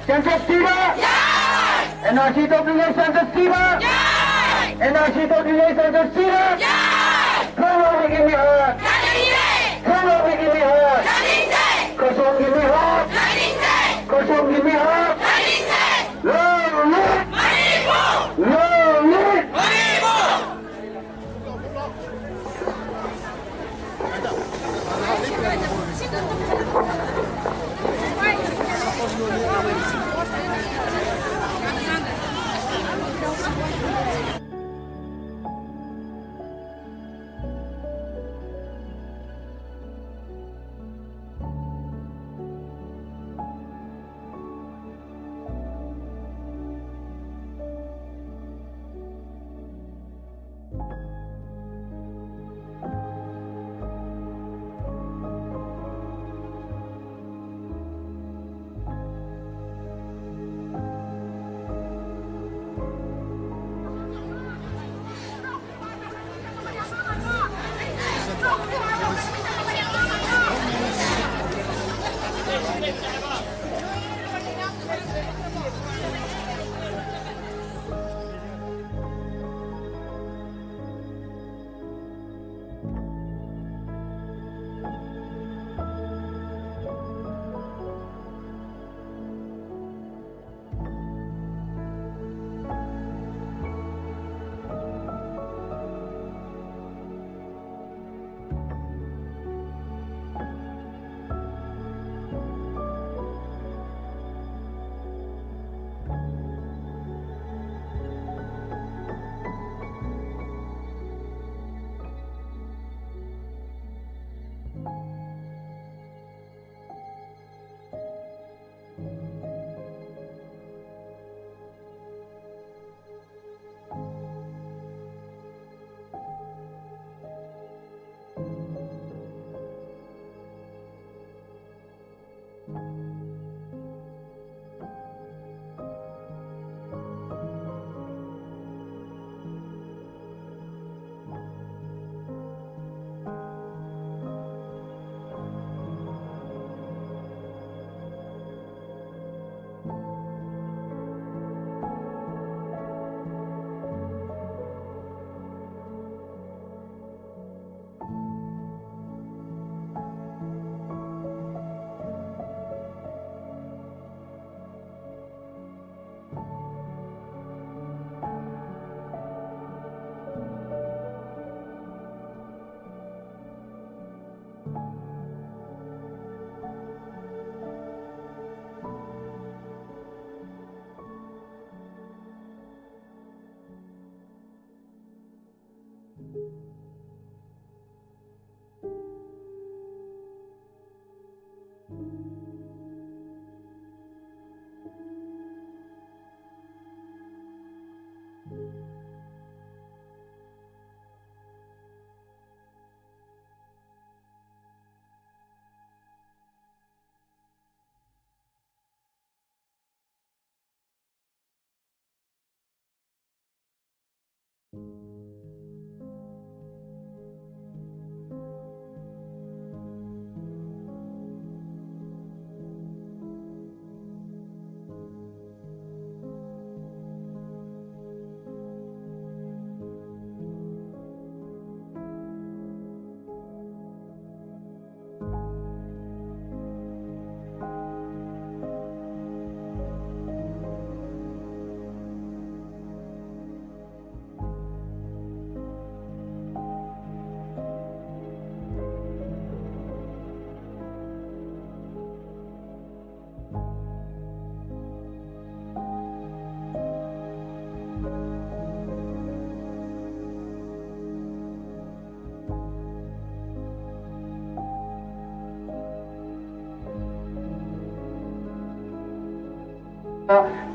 ꯁꯦꯟꯁꯁ ꯊꯤꯕ! ꯑꯦꯟ ꯑꯥꯔ ꯁꯤ ꯇꯧꯗ꯭ꯔꯤꯉꯩ ꯁꯦꯟꯁꯁ ꯊꯤꯕ! ꯑꯦꯟ ꯑꯥꯔ ꯁꯤ ꯇꯧꯗ꯭ꯔꯤꯉꯩ ꯁꯦꯟꯁꯁ ꯊꯤꯕ! ꯈꯪꯍꯧꯕꯒꯤ ꯃꯤꯍꯨꯠ! ꯈꯪꯍꯧꯕꯒꯤ ꯃꯤꯍꯨꯠ! ꯈꯣꯏꯁꯣꯝꯒꯤ ꯃꯤꯍꯨꯠ! ꯈꯣꯏꯁꯣꯝꯒꯤ ꯃꯤꯍꯨꯠ! ꯂꯧꯅꯤ! ꯂꯧꯅꯤ!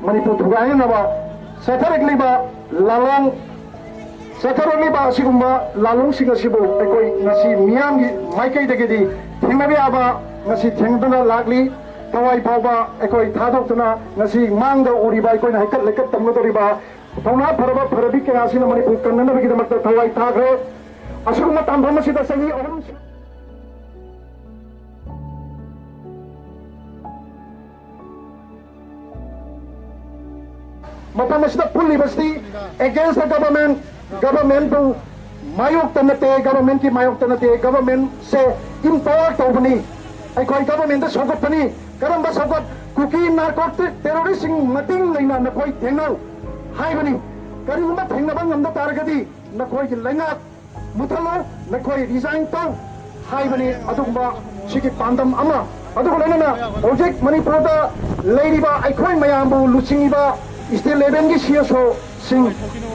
ꯃꯅꯤꯄꯨꯔ ꯊꯨꯒꯥꯏꯅꯅꯕ ꯆꯠꯊꯔꯛꯂꯤꯕ ꯂꯥꯂꯣꯡ, ꯆꯠꯊꯔꯛꯂꯤꯕ ꯑꯁꯤꯒꯨꯝꯕ ꯂꯥꯂꯣꯡꯁꯤꯡ ꯑꯁꯤꯕꯨ ꯑꯩꯈꯣꯏ ꯉꯁꯤ ꯃꯤꯌꯥꯝꯒꯤ ꯃꯥꯏꯀꯩꯗꯒꯤꯗꯤ ꯊꯦꯡꯅꯕ ꯌꯥꯕ ꯉꯁꯤ ꯊꯦꯡꯅꯗꯨꯅ ꯂꯥꯛꯂꯤ꯫ ꯊꯋꯥꯏ ꯐꯥꯎꯕ ꯑꯩꯈꯣꯏ ꯊꯥꯗꯣꯛꯇꯨꯅ ꯉꯁꯤ ꯃꯥꯡꯗ ꯎꯔꯤꯕ ꯑꯩꯈꯣꯏꯅ ꯍꯩꯀꯠ ꯂꯩꯀꯠ ꯇꯝꯒꯗꯧꯔꯤꯕ ꯊꯧꯅꯥ ꯐꯔꯕ ꯐꯔꯕꯤ ꯀꯌꯥꯁꯤꯅ ꯃꯅꯤꯄꯨꯔ ꯀꯟꯅꯅꯕꯒꯤꯗꯃꯛꯇ ꯊꯋꯥꯏ ꯊꯥꯈ꯭ꯔꯦ꯫ ꯑꯁꯤꯒꯨꯝꯕ ꯇꯥꯟꯐꯝ ꯑꯁꯤꯗ ꯆꯍꯤ ꯑꯍꯨꯝ ꯃꯐꯝ ꯑꯁꯤꯗ ꯄꯨꯜꯂꯤꯕꯁꯤ against the government, government ꯄꯨ ꯃꯥꯌꯣꯛꯇ ꯅꯠꯇꯦ, government ꯀꯤ ꯃꯥꯌꯣꯛꯇ ꯅꯠꯇꯦ, government ꯁꯦ empower ꯇꯧꯕꯅꯤ꯫ ꯑꯩꯈꯣꯏ government ꯁꯧꯒꯠꯄꯅꯤ꯫ ꯀꯔꯝꯕ ꯁꯧꯒꯠ? ꯀꯨꯀꯤ narcotic terrorist ꯁꯤꯡ ꯃꯇꯤꯡ ꯂꯩꯅ ꯅꯈꯣꯏ ꯊꯦꯡꯅꯧ ꯍꯥꯏꯕꯅꯤ꯫ ꯀꯔꯤꯒꯨꯝꯕ ꯊꯦꯡꯅꯕ ꯉꯝꯗ ꯇꯥꯔꯒꯗꯤ ꯅꯈꯣꯏꯒꯤ ꯂꯩꯉꯥꯛ ꯃꯨꯊꯠꯂꯣ, ꯅꯈꯣꯏ resign ꯇꯧ ꯍꯥꯏꯕꯅꯤ꯫ ꯑꯗꯨꯒꯨꯝꯕ ꯁꯤꯒꯤ ꯄꯥꯟꯗꯝ ꯑꯃ, ꯑꯗꯨꯒ ꯂꯣꯏꯅꯅ ꯍꯧꯖꯤꯛ ꯃꯅꯤꯄꯨꯔꯗ ꯂꯩꯔꯤꯕ ꯑꯩꯈꯣꯏ ꯃꯌꯥꯝꯕꯨ ꯂꯨꯆꯤꯡꯉꯤꯕ state level ꯒꯤ C S O ꯁꯤꯡ,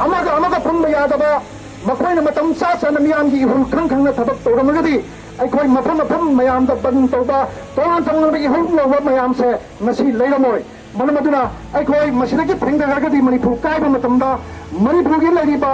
ꯑꯃꯒ ꯑꯃꯒ ꯄꯨꯟꯕ ꯌꯥꯗꯕ, ꯃꯈꯣꯏꯅ ꯃꯇꯝ ꯆꯥ ꯆꯥꯅ ꯃꯤꯌꯥꯝꯒꯤ ꯏꯍꯨꯜ ꯈꯪ ꯈꯪꯅ ꯊꯕꯛ ꯇꯧꯔꯝꯂꯒꯗꯤ ꯑꯩꯈꯣꯏ ꯃꯐꯝ ꯃꯐꯝ ꯃꯌꯥꯝꯗ ꯕꯟ ꯇꯧꯕ, ꯇꯣꯉꯥꯟ ꯇꯣꯉꯥꯟꯕ ꯏꯍꯨꯜ ꯂꯧꯕ ꯃꯌꯥꯝꯁꯦ ꯉꯁꯤ ꯂꯩꯔꯝꯃꯣꯏ꯫ ꯃꯔꯝ ꯑꯗꯨꯅ ꯑꯩꯈꯣꯏ ꯃꯁꯤꯗꯒꯤ ꯊꯦꯡꯊꯈ꯭ꯔꯒꯗꯤ ꯃꯅꯤꯄꯨꯔ ꯀꯥꯏꯕ ꯃꯇꯝꯗ ꯃꯅꯤꯄꯨꯔꯒꯤ ꯂꯩꯔꯤꯕ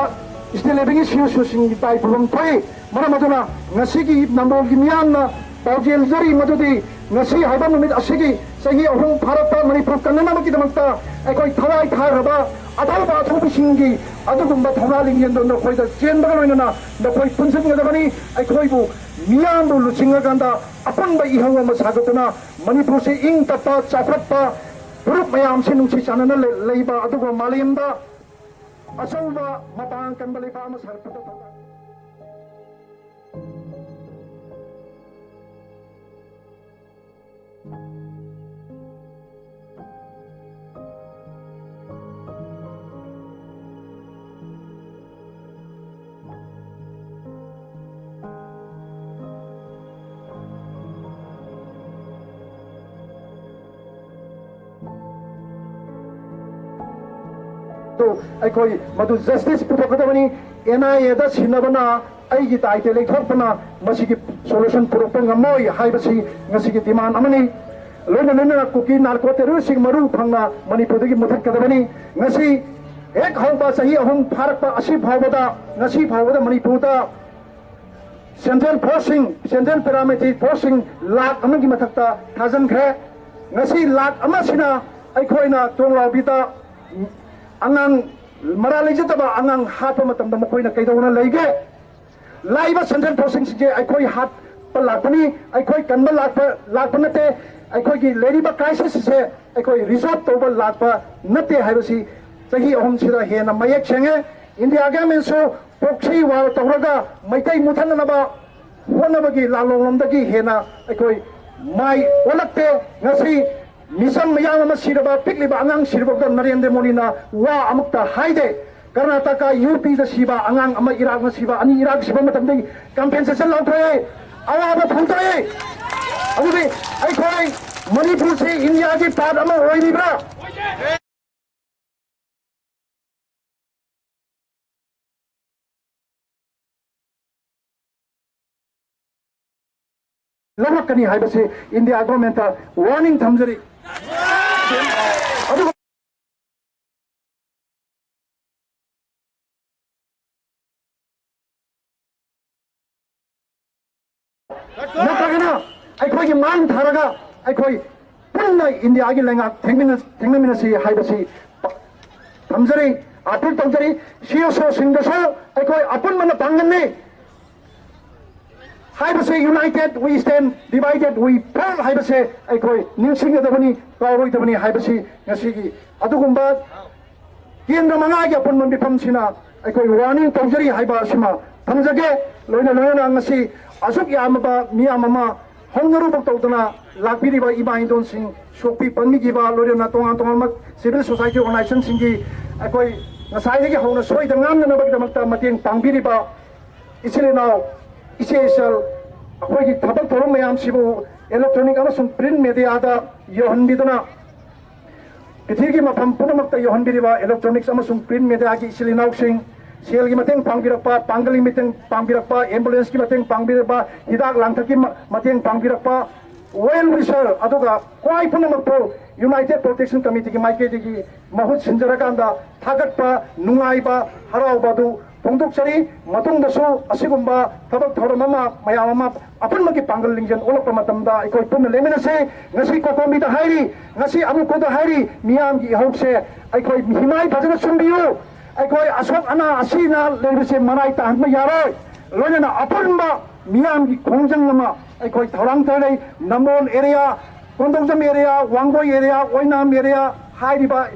state level ꯒꯤ C S O ꯁꯤꯡꯒꯤ ꯇꯥꯏ ꯄꯨꯐꯝ ꯊꯣꯛꯏ꯫ ꯃꯔꯝ ꯑꯗꯨꯅ ꯉꯁꯤꯒꯤ ꯅꯝꯕꯣꯜꯒꯤ ꯃꯤꯌꯥꯝꯅ ꯄꯥꯎꯖꯦꯜꯖꯔꯤ ꯃꯗꯨꯗꯤ ꯉꯁꯤ ꯍꯥꯏꯕ ꯅꯨꯃꯤꯠ ꯑꯁꯤꯒꯤ ꯆꯍꯤ ꯑꯍꯨꯝ ꯐꯥꯔꯛꯄ ꯃꯅꯤꯄꯨꯔ ꯀꯟꯅꯅꯕꯒꯤꯗꯃꯛꯇ ꯑꯩꯈꯣꯏ ꯊꯋꯥꯏ ꯊꯥꯈ꯭ꯔꯕ ꯑꯊꯧꯕ ꯑꯊꯧꯕꯁꯤꯡꯒꯤ ꯑꯗꯨꯒꯨꯝꯕ ꯊꯧꯅꯥ ꯂꯤꯡꯖꯦꯜꯗꯣ ꯅꯈꯣꯏꯗ ꯆꯦꯟꯕꯒ ꯂꯣꯏꯅꯅ ꯅꯈꯣꯏ ꯄꯨꯟꯁꯤꯟꯒꯗꯕꯅꯤ꯫ ꯑꯩꯈꯣꯏꯕꯨ ꯃꯤꯌꯥꯝꯕꯨ ꯂꯨꯆꯤꯡꯉꯀꯥꯟꯗ ꯑꯄꯨꯟꯕ ꯏꯍꯧ ꯑꯃ ꯁꯥꯒꯠꯇꯨꯅ ꯃꯅꯤꯄꯨꯔꯁꯤ ꯏꯪ ꯇꯞꯄ, ꯆꯥꯎꯈꯠꯄ, ꯐꯨꯔꯨꯞ ꯃꯌꯥꯝꯁꯤ ꯅꯨꯡꯁꯤ ꯆꯥꯟꯅꯅ ꯂꯩ-, ꯂꯩꯕ, ꯑꯗꯨꯒ ꯃꯥꯂꯦꯝꯗ ꯑꯆꯧꯕ ꯃꯄꯥꯡ ꯀꯟꯕ ꯂꯩꯕꯥꯛ ꯑꯃ ꯁꯥꯒꯠꯄꯗ ꯊꯧꯗꯥꯡ ꯑꯗꯨ ꯑꯩꯈꯣꯏ ꯃꯗꯨ justice ꯄꯨꯊꯣꯛꯀꯗꯕꯅꯤ꯫ N I A ꯗ ꯁꯤꯟꯅꯕꯅ ꯑꯩꯒꯤ ꯇꯥꯏꯇꯦ ꯂꯩꯊꯣꯛꯄꯅ ꯃꯁꯤꯒꯤ solution ꯄꯨꯔꯛꯄ ꯉꯝꯃꯣꯏ ꯍꯥꯏꯕꯁꯤ ꯉꯁꯤꯒꯤ demand ꯑꯃꯅꯤ꯫ ꯂꯣꯏꯅ ꯂꯣꯏꯅꯅ ꯀꯨꯀꯤ narco terrorist ꯁꯤꯡ ꯃꯔꯨ ꯐꯪꯅ ꯃꯅꯤꯄꯨꯔꯗꯒꯤ ꯃꯨꯊꯠꯀꯗꯕꯅꯤ꯫ ꯉꯁꯤ ꯍꯦꯛ ꯍꯧꯕ ꯆꯍꯤ ꯑꯍꯨꯝ ꯐꯥꯔꯛꯄ ꯑꯁꯤ ꯐꯥꯎꯕꯗ, ꯉꯁꯤ ꯐꯥꯎꯕꯗ ꯃꯅꯤꯄꯨꯔꯗ central force ꯁꯤꯡ, central paramilitary force ꯁꯤꯡ ꯂꯥꯈ ꯑꯃꯒꯤ ꯃꯊꯛꯇ ꯊꯥꯖꯤꯟꯈ꯭ꯔꯦ꯫ ꯉꯁꯤ ꯂꯥꯛ ꯑꯃꯁꯤꯅ ꯑꯩꯈꯣꯏꯅ ꯇꯣꯡꯂꯥꯎꯕꯤꯗ ꯑꯉꯥꯡ ꯃꯔꯥ ꯂꯩꯖꯗꯕ ꯑꯉꯥꯡ ꯍꯥꯠꯄ ꯃꯇꯝꯗ ꯃꯈꯣꯏꯅ ꯀꯩꯗꯧꯅ ꯂꯩꯒꯦ? ꯂꯥꯛꯏꯕ ꯁꯦꯟꯇ꯭ꯔꯦꯜ ꯐꯣꯔꯁꯁꯤꯡꯁꯦ ꯑꯩꯈꯣꯏ ꯍꯥꯠꯄ ꯂꯥꯛꯄꯅꯤ, ꯑꯩꯈꯣꯏ ꯀꯟꯕ ꯂꯥꯛꯄ ꯂꯥꯛꯄ ꯅꯠꯇꯦ, ꯑꯩꯈꯣꯏꯒꯤ ꯂꯩꯔꯤꯕ ꯀ꯭ꯔꯥꯏꯁꯤꯁꯁꯦ ꯑꯩꯈꯣꯏ ꯔꯤꯖꯣꯜꯕ ꯇꯧꯕ ꯂꯥꯛꯄ ꯅꯠꯇꯦ ꯍꯥꯏꯕꯁꯤ ꯆꯍꯤ ꯑꯍꯨꯝꯁꯤꯗ ꯍꯦꯟꯅ ꯃꯌꯦꯛ ꯁꯦꯡꯉꯦ꯫ ꯏꯟꯗꯤꯌꯥ ꯒꯃꯦꯟꯁꯨ ꯄ꯭ꯔꯣꯛꯁꯤ ꯋꯥꯔ ꯇꯧꯔꯒ ꯃꯩꯇꯩ ꯃꯨꯊꯠꯅꯅꯕ ꯍꯣꯠꯅꯕꯒꯤ ꯂꯥꯟꯂꯣꯡꯂꯣꯝꯗꯒꯤ ꯍꯦꯟꯅ ꯑꯩꯈꯣꯏ ꯃꯥꯏ ꯑꯣꯜꯂꯛꯇꯦ꯫ ꯉꯁꯤ ꯃꯤꯆꯝ ꯃꯌꯥꯝ ꯑꯃ ꯁꯤꯔꯕ, ꯄꯤꯛꯂꯤꯕ ꯑꯉꯥꯡ ꯁꯤꯔꯕꯗ ꯅꯔꯦꯟꯗ꯭ꯔ ꯃꯣꯗꯤꯅ ꯋꯥ ꯑꯃꯨꯛꯇ ꯍꯥꯏꯗꯦ꯫ ꯀꯔꯅꯥꯇꯀꯥ, ꯌꯨ ꯄꯤꯗ ꯁꯤꯕ ꯑꯉꯥꯡ ꯑꯃ, ꯏꯔꯥꯛꯅ ꯁꯤꯕ ꯑꯅꯤ, ꯏꯔꯥꯛ ꯁꯤꯕ ꯃꯇꯝꯗꯒꯤ ꯀꯝꯄꯦꯟꯁꯦꯁꯟ ꯂꯥꯎꯊꯣꯛꯑꯦ, ꯑꯋꯥꯕ ꯐꯣꯡꯗꯣꯛꯑꯦ꯫ ꯑꯗꯨꯗꯤ ꯑꯩꯈꯣꯏ ꯃꯅꯤꯄꯨꯔꯁꯤ ꯏꯟꯗꯤꯌꯥꯒꯤ ꯄꯥꯔꯠ ꯑꯃ ꯑꯣꯏꯔꯤꯕ꯭ꯔꯥ? ꯂꯧꯔꯛꯀꯅꯤ ꯍꯥꯏꯕꯁꯤ ꯏꯟꯗꯤꯌꯥ ꯒꯣꯔꯃꯦꯟꯇ ꯋꯥꯔꯅꯤꯡ ꯊꯝꯖꯔꯤ꯫ ꯑꯗꯨꯒ ꯅꯠꯇ꯭ꯔꯒꯅ ꯑꯩꯈꯣꯏꯒꯤ ꯃꯥꯡ ꯊꯥꯔꯒ ꯑꯩꯈꯣꯏ ꯄꯨꯟꯅ ꯏꯟꯗꯤꯌꯥꯒꯤ ꯂꯩꯉꯥꯛ ꯊꯦꯡꯃꯤꯟꯅ-, ꯊꯦꯡꯅꯃꯤꯟꯅꯁꯤ ꯍꯥꯏꯕꯁꯤ ꯊꯝꯖꯔꯤ꯫ ꯑꯥꯄꯤꯜ ꯇꯧꯖꯔꯤ꯫ ꯁꯤ ꯑꯦꯁ ꯑꯣꯁꯤꯡꯗꯁꯨ ꯑꯩꯈꯣꯏ ꯑꯄꯨꯟꯕꯅ ꯄꯥꯡꯒꯜꯅꯤ ꯍꯥꯏꯕꯁꯦ, united we stand, divided we fall ꯍꯥꯏꯕꯁꯦ ꯑꯩꯈꯣꯏ ꯅꯤꯡꯁꯤꯡꯒꯗꯕꯅꯤ, ꯀꯥꯎꯔꯣꯏꯗꯕꯅꯤ ꯍꯥꯏꯕꯁꯤ ꯉꯁꯤꯒꯤ ꯑꯗꯨꯒꯨꯝꯕ ꯀꯦꯟꯗ꯭ꯔ ꯃꯉꯥꯒꯤ ꯑꯄꯨꯟꯕ ꯃꯤꯐꯝꯁꯤꯅ ꯑꯩꯈꯣꯏ ꯋꯥꯔꯅꯤꯡ ꯇꯧꯖꯔꯤ ꯍꯥꯏꯕ ꯑꯁꯤꯃ ꯊꯝꯖꯒꯦ꯫ ꯂꯣꯏꯅ ꯂꯣꯏꯅꯅ ꯉꯁꯤ ꯑꯁꯨꯛ ꯌꯥꯝꯂꯕ ꯃꯤꯌꯥꯝ ꯑꯃ ꯍꯧꯅꯔꯨꯕ ꯇꯧꯗꯅ ꯂꯥꯛꯄꯤꯔꯤꯕ ꯏꯃꯥ ꯏꯟꯗꯣꯟꯁꯤꯡ, ꯁꯣꯛꯄꯤ ꯄꯟꯕꯤꯈꯤꯕ, ꯂꯣꯏꯅꯅ ꯇꯣꯉꯥꯟ ꯇꯣꯉꯥꯟꯕ civil society organizationꯁꯤꯡꯒꯤ ꯑꯩꯈꯣꯏ ꯉꯁꯥꯏꯗꯒꯤ ꯍꯧꯅ ꯁꯣꯏꯗ ꯉꯥꯝꯅꯅꯕꯒꯤꯗꯃꯛꯇ ꯃꯇꯦꯡ ꯄꯥꯡꯕꯤꯔꯤꯕ ꯏꯆꯤꯜ ꯏꯅꯥꯎ, ꯏꯆꯦ ꯏꯆꯜ, ꯑꯩꯈꯣꯏꯒꯤ ꯊꯕꯛ ꯊꯧꯔꯝ ꯃꯌꯥꯝꯁꯤꯕꯨ electronic ꯑꯃꯁꯨꯡ print mediaꯗ ꯌꯧꯍꯟꯕꯤꯗꯨꯅ ꯄ꯭ꯔꯤꯊꯤꯕꯤꯒꯤ ꯃꯐꯝ ꯄꯨꯝꯅꯃꯛꯇ ꯌꯧꯍꯟꯕꯤꯔꯤꯕ electronics ꯑꯃꯁꯨꯡ print mediaꯒꯤ ꯏꯆꯤꯜ ꯏꯅꯥꯎꯁꯤꯡ, ꯁꯦꯜꯒꯤ ꯃꯇꯦꯡ ꯄꯥꯡꯕꯤꯔꯛꯄ, ꯄꯥꯡꯒꯜꯒꯤ ꯃꯇꯦꯡ ꯄꯥꯡꯕꯤꯔꯛꯄ, ambulanceꯀꯤ ꯃꯇꯦꯡ ꯄꯥꯡꯕꯤꯔꯛꯄ, ꯍꯤꯗꯥꯛ ꯂꯥꯡꯊꯛꯀꯤ ꯃ-, ꯃꯇꯦꯡ ꯄꯥꯡꯕꯤꯔꯛꯄ, well wisher, ꯑꯗꯨꯒ ꯈ꯭ꯋꯥꯏ ꯄꯨꯝꯅꯃꯛꯄꯨ United Protection Committeeꯒꯤ ꯃꯥꯏꯀꯩꯗꯒꯤ ꯃꯍꯨꯠ ꯁꯤꯟꯖꯔꯀꯥꯟꯗ ꯊꯥꯒꯠꯄ, ꯅꯨꯡꯉꯥꯏꯕ, ꯍꯔꯥꯎꯕ ꯑꯗꯨ ꯐꯣꯡꯗꯣꯛꯆꯔꯤ꯫ ꯃꯇꯨꯡꯗꯁꯨ ꯑꯁꯤꯒꯨꯝꯕ ꯊꯕꯛ ꯊꯧꯔꯝ ꯑꯃ, ꯃꯌꯥꯝ ꯑꯃ, ꯑꯄꯨꯟꯕꯒꯤ ꯄꯥꯡꯒꯜ ꯂꯤꯡꯖꯦꯜ ꯑꯣꯜꯂꯛꯄ ꯃꯇꯝꯗ ꯑꯩꯈꯣꯏ ꯄꯨꯟꯅ ꯂꯦꯡꯃꯤꯟꯅꯁꯤ꯫ ꯉꯁꯤ ꯀꯣꯀꯣꯃꯤꯗ ꯍꯥꯏꯔꯤ, ꯉꯁꯤ ꯑꯃꯨꯛꯄꯗ ꯍꯥꯏꯔꯤ, ꯃꯤꯌꯥꯝꯒꯤ ꯏꯍꯧꯁꯦ ꯑꯩꯈꯣꯏ ꯍꯤꯃꯥꯏ ꯐꯖꯅ ꯆꯨꯝꯕꯤꯌꯨ꯫ ꯑꯩꯈꯣꯏ ꯑꯁꯣꯛ ꯑꯅꯥ ꯑꯁꯤ ꯑꯅꯥ ꯂꯩꯕꯁꯦ ꯃꯔꯥꯏ ꯇꯥꯍꯟꯕ ꯌꯥꯔꯣꯏ꯫ ꯂꯣꯏꯅꯅ ꯑꯄꯨꯟꯕ ꯃꯤꯌꯥꯝꯒꯤ ꯈꯣꯡꯖꯪ ꯑꯃ ꯑꯩꯈꯣꯏ ꯊꯧꯔꯥꯡ ꯇꯧꯔꯤ꯫ Nambol area, Kondongjam area, Wangoi area, Oinam area ꯍꯥꯏꯔꯤꯕ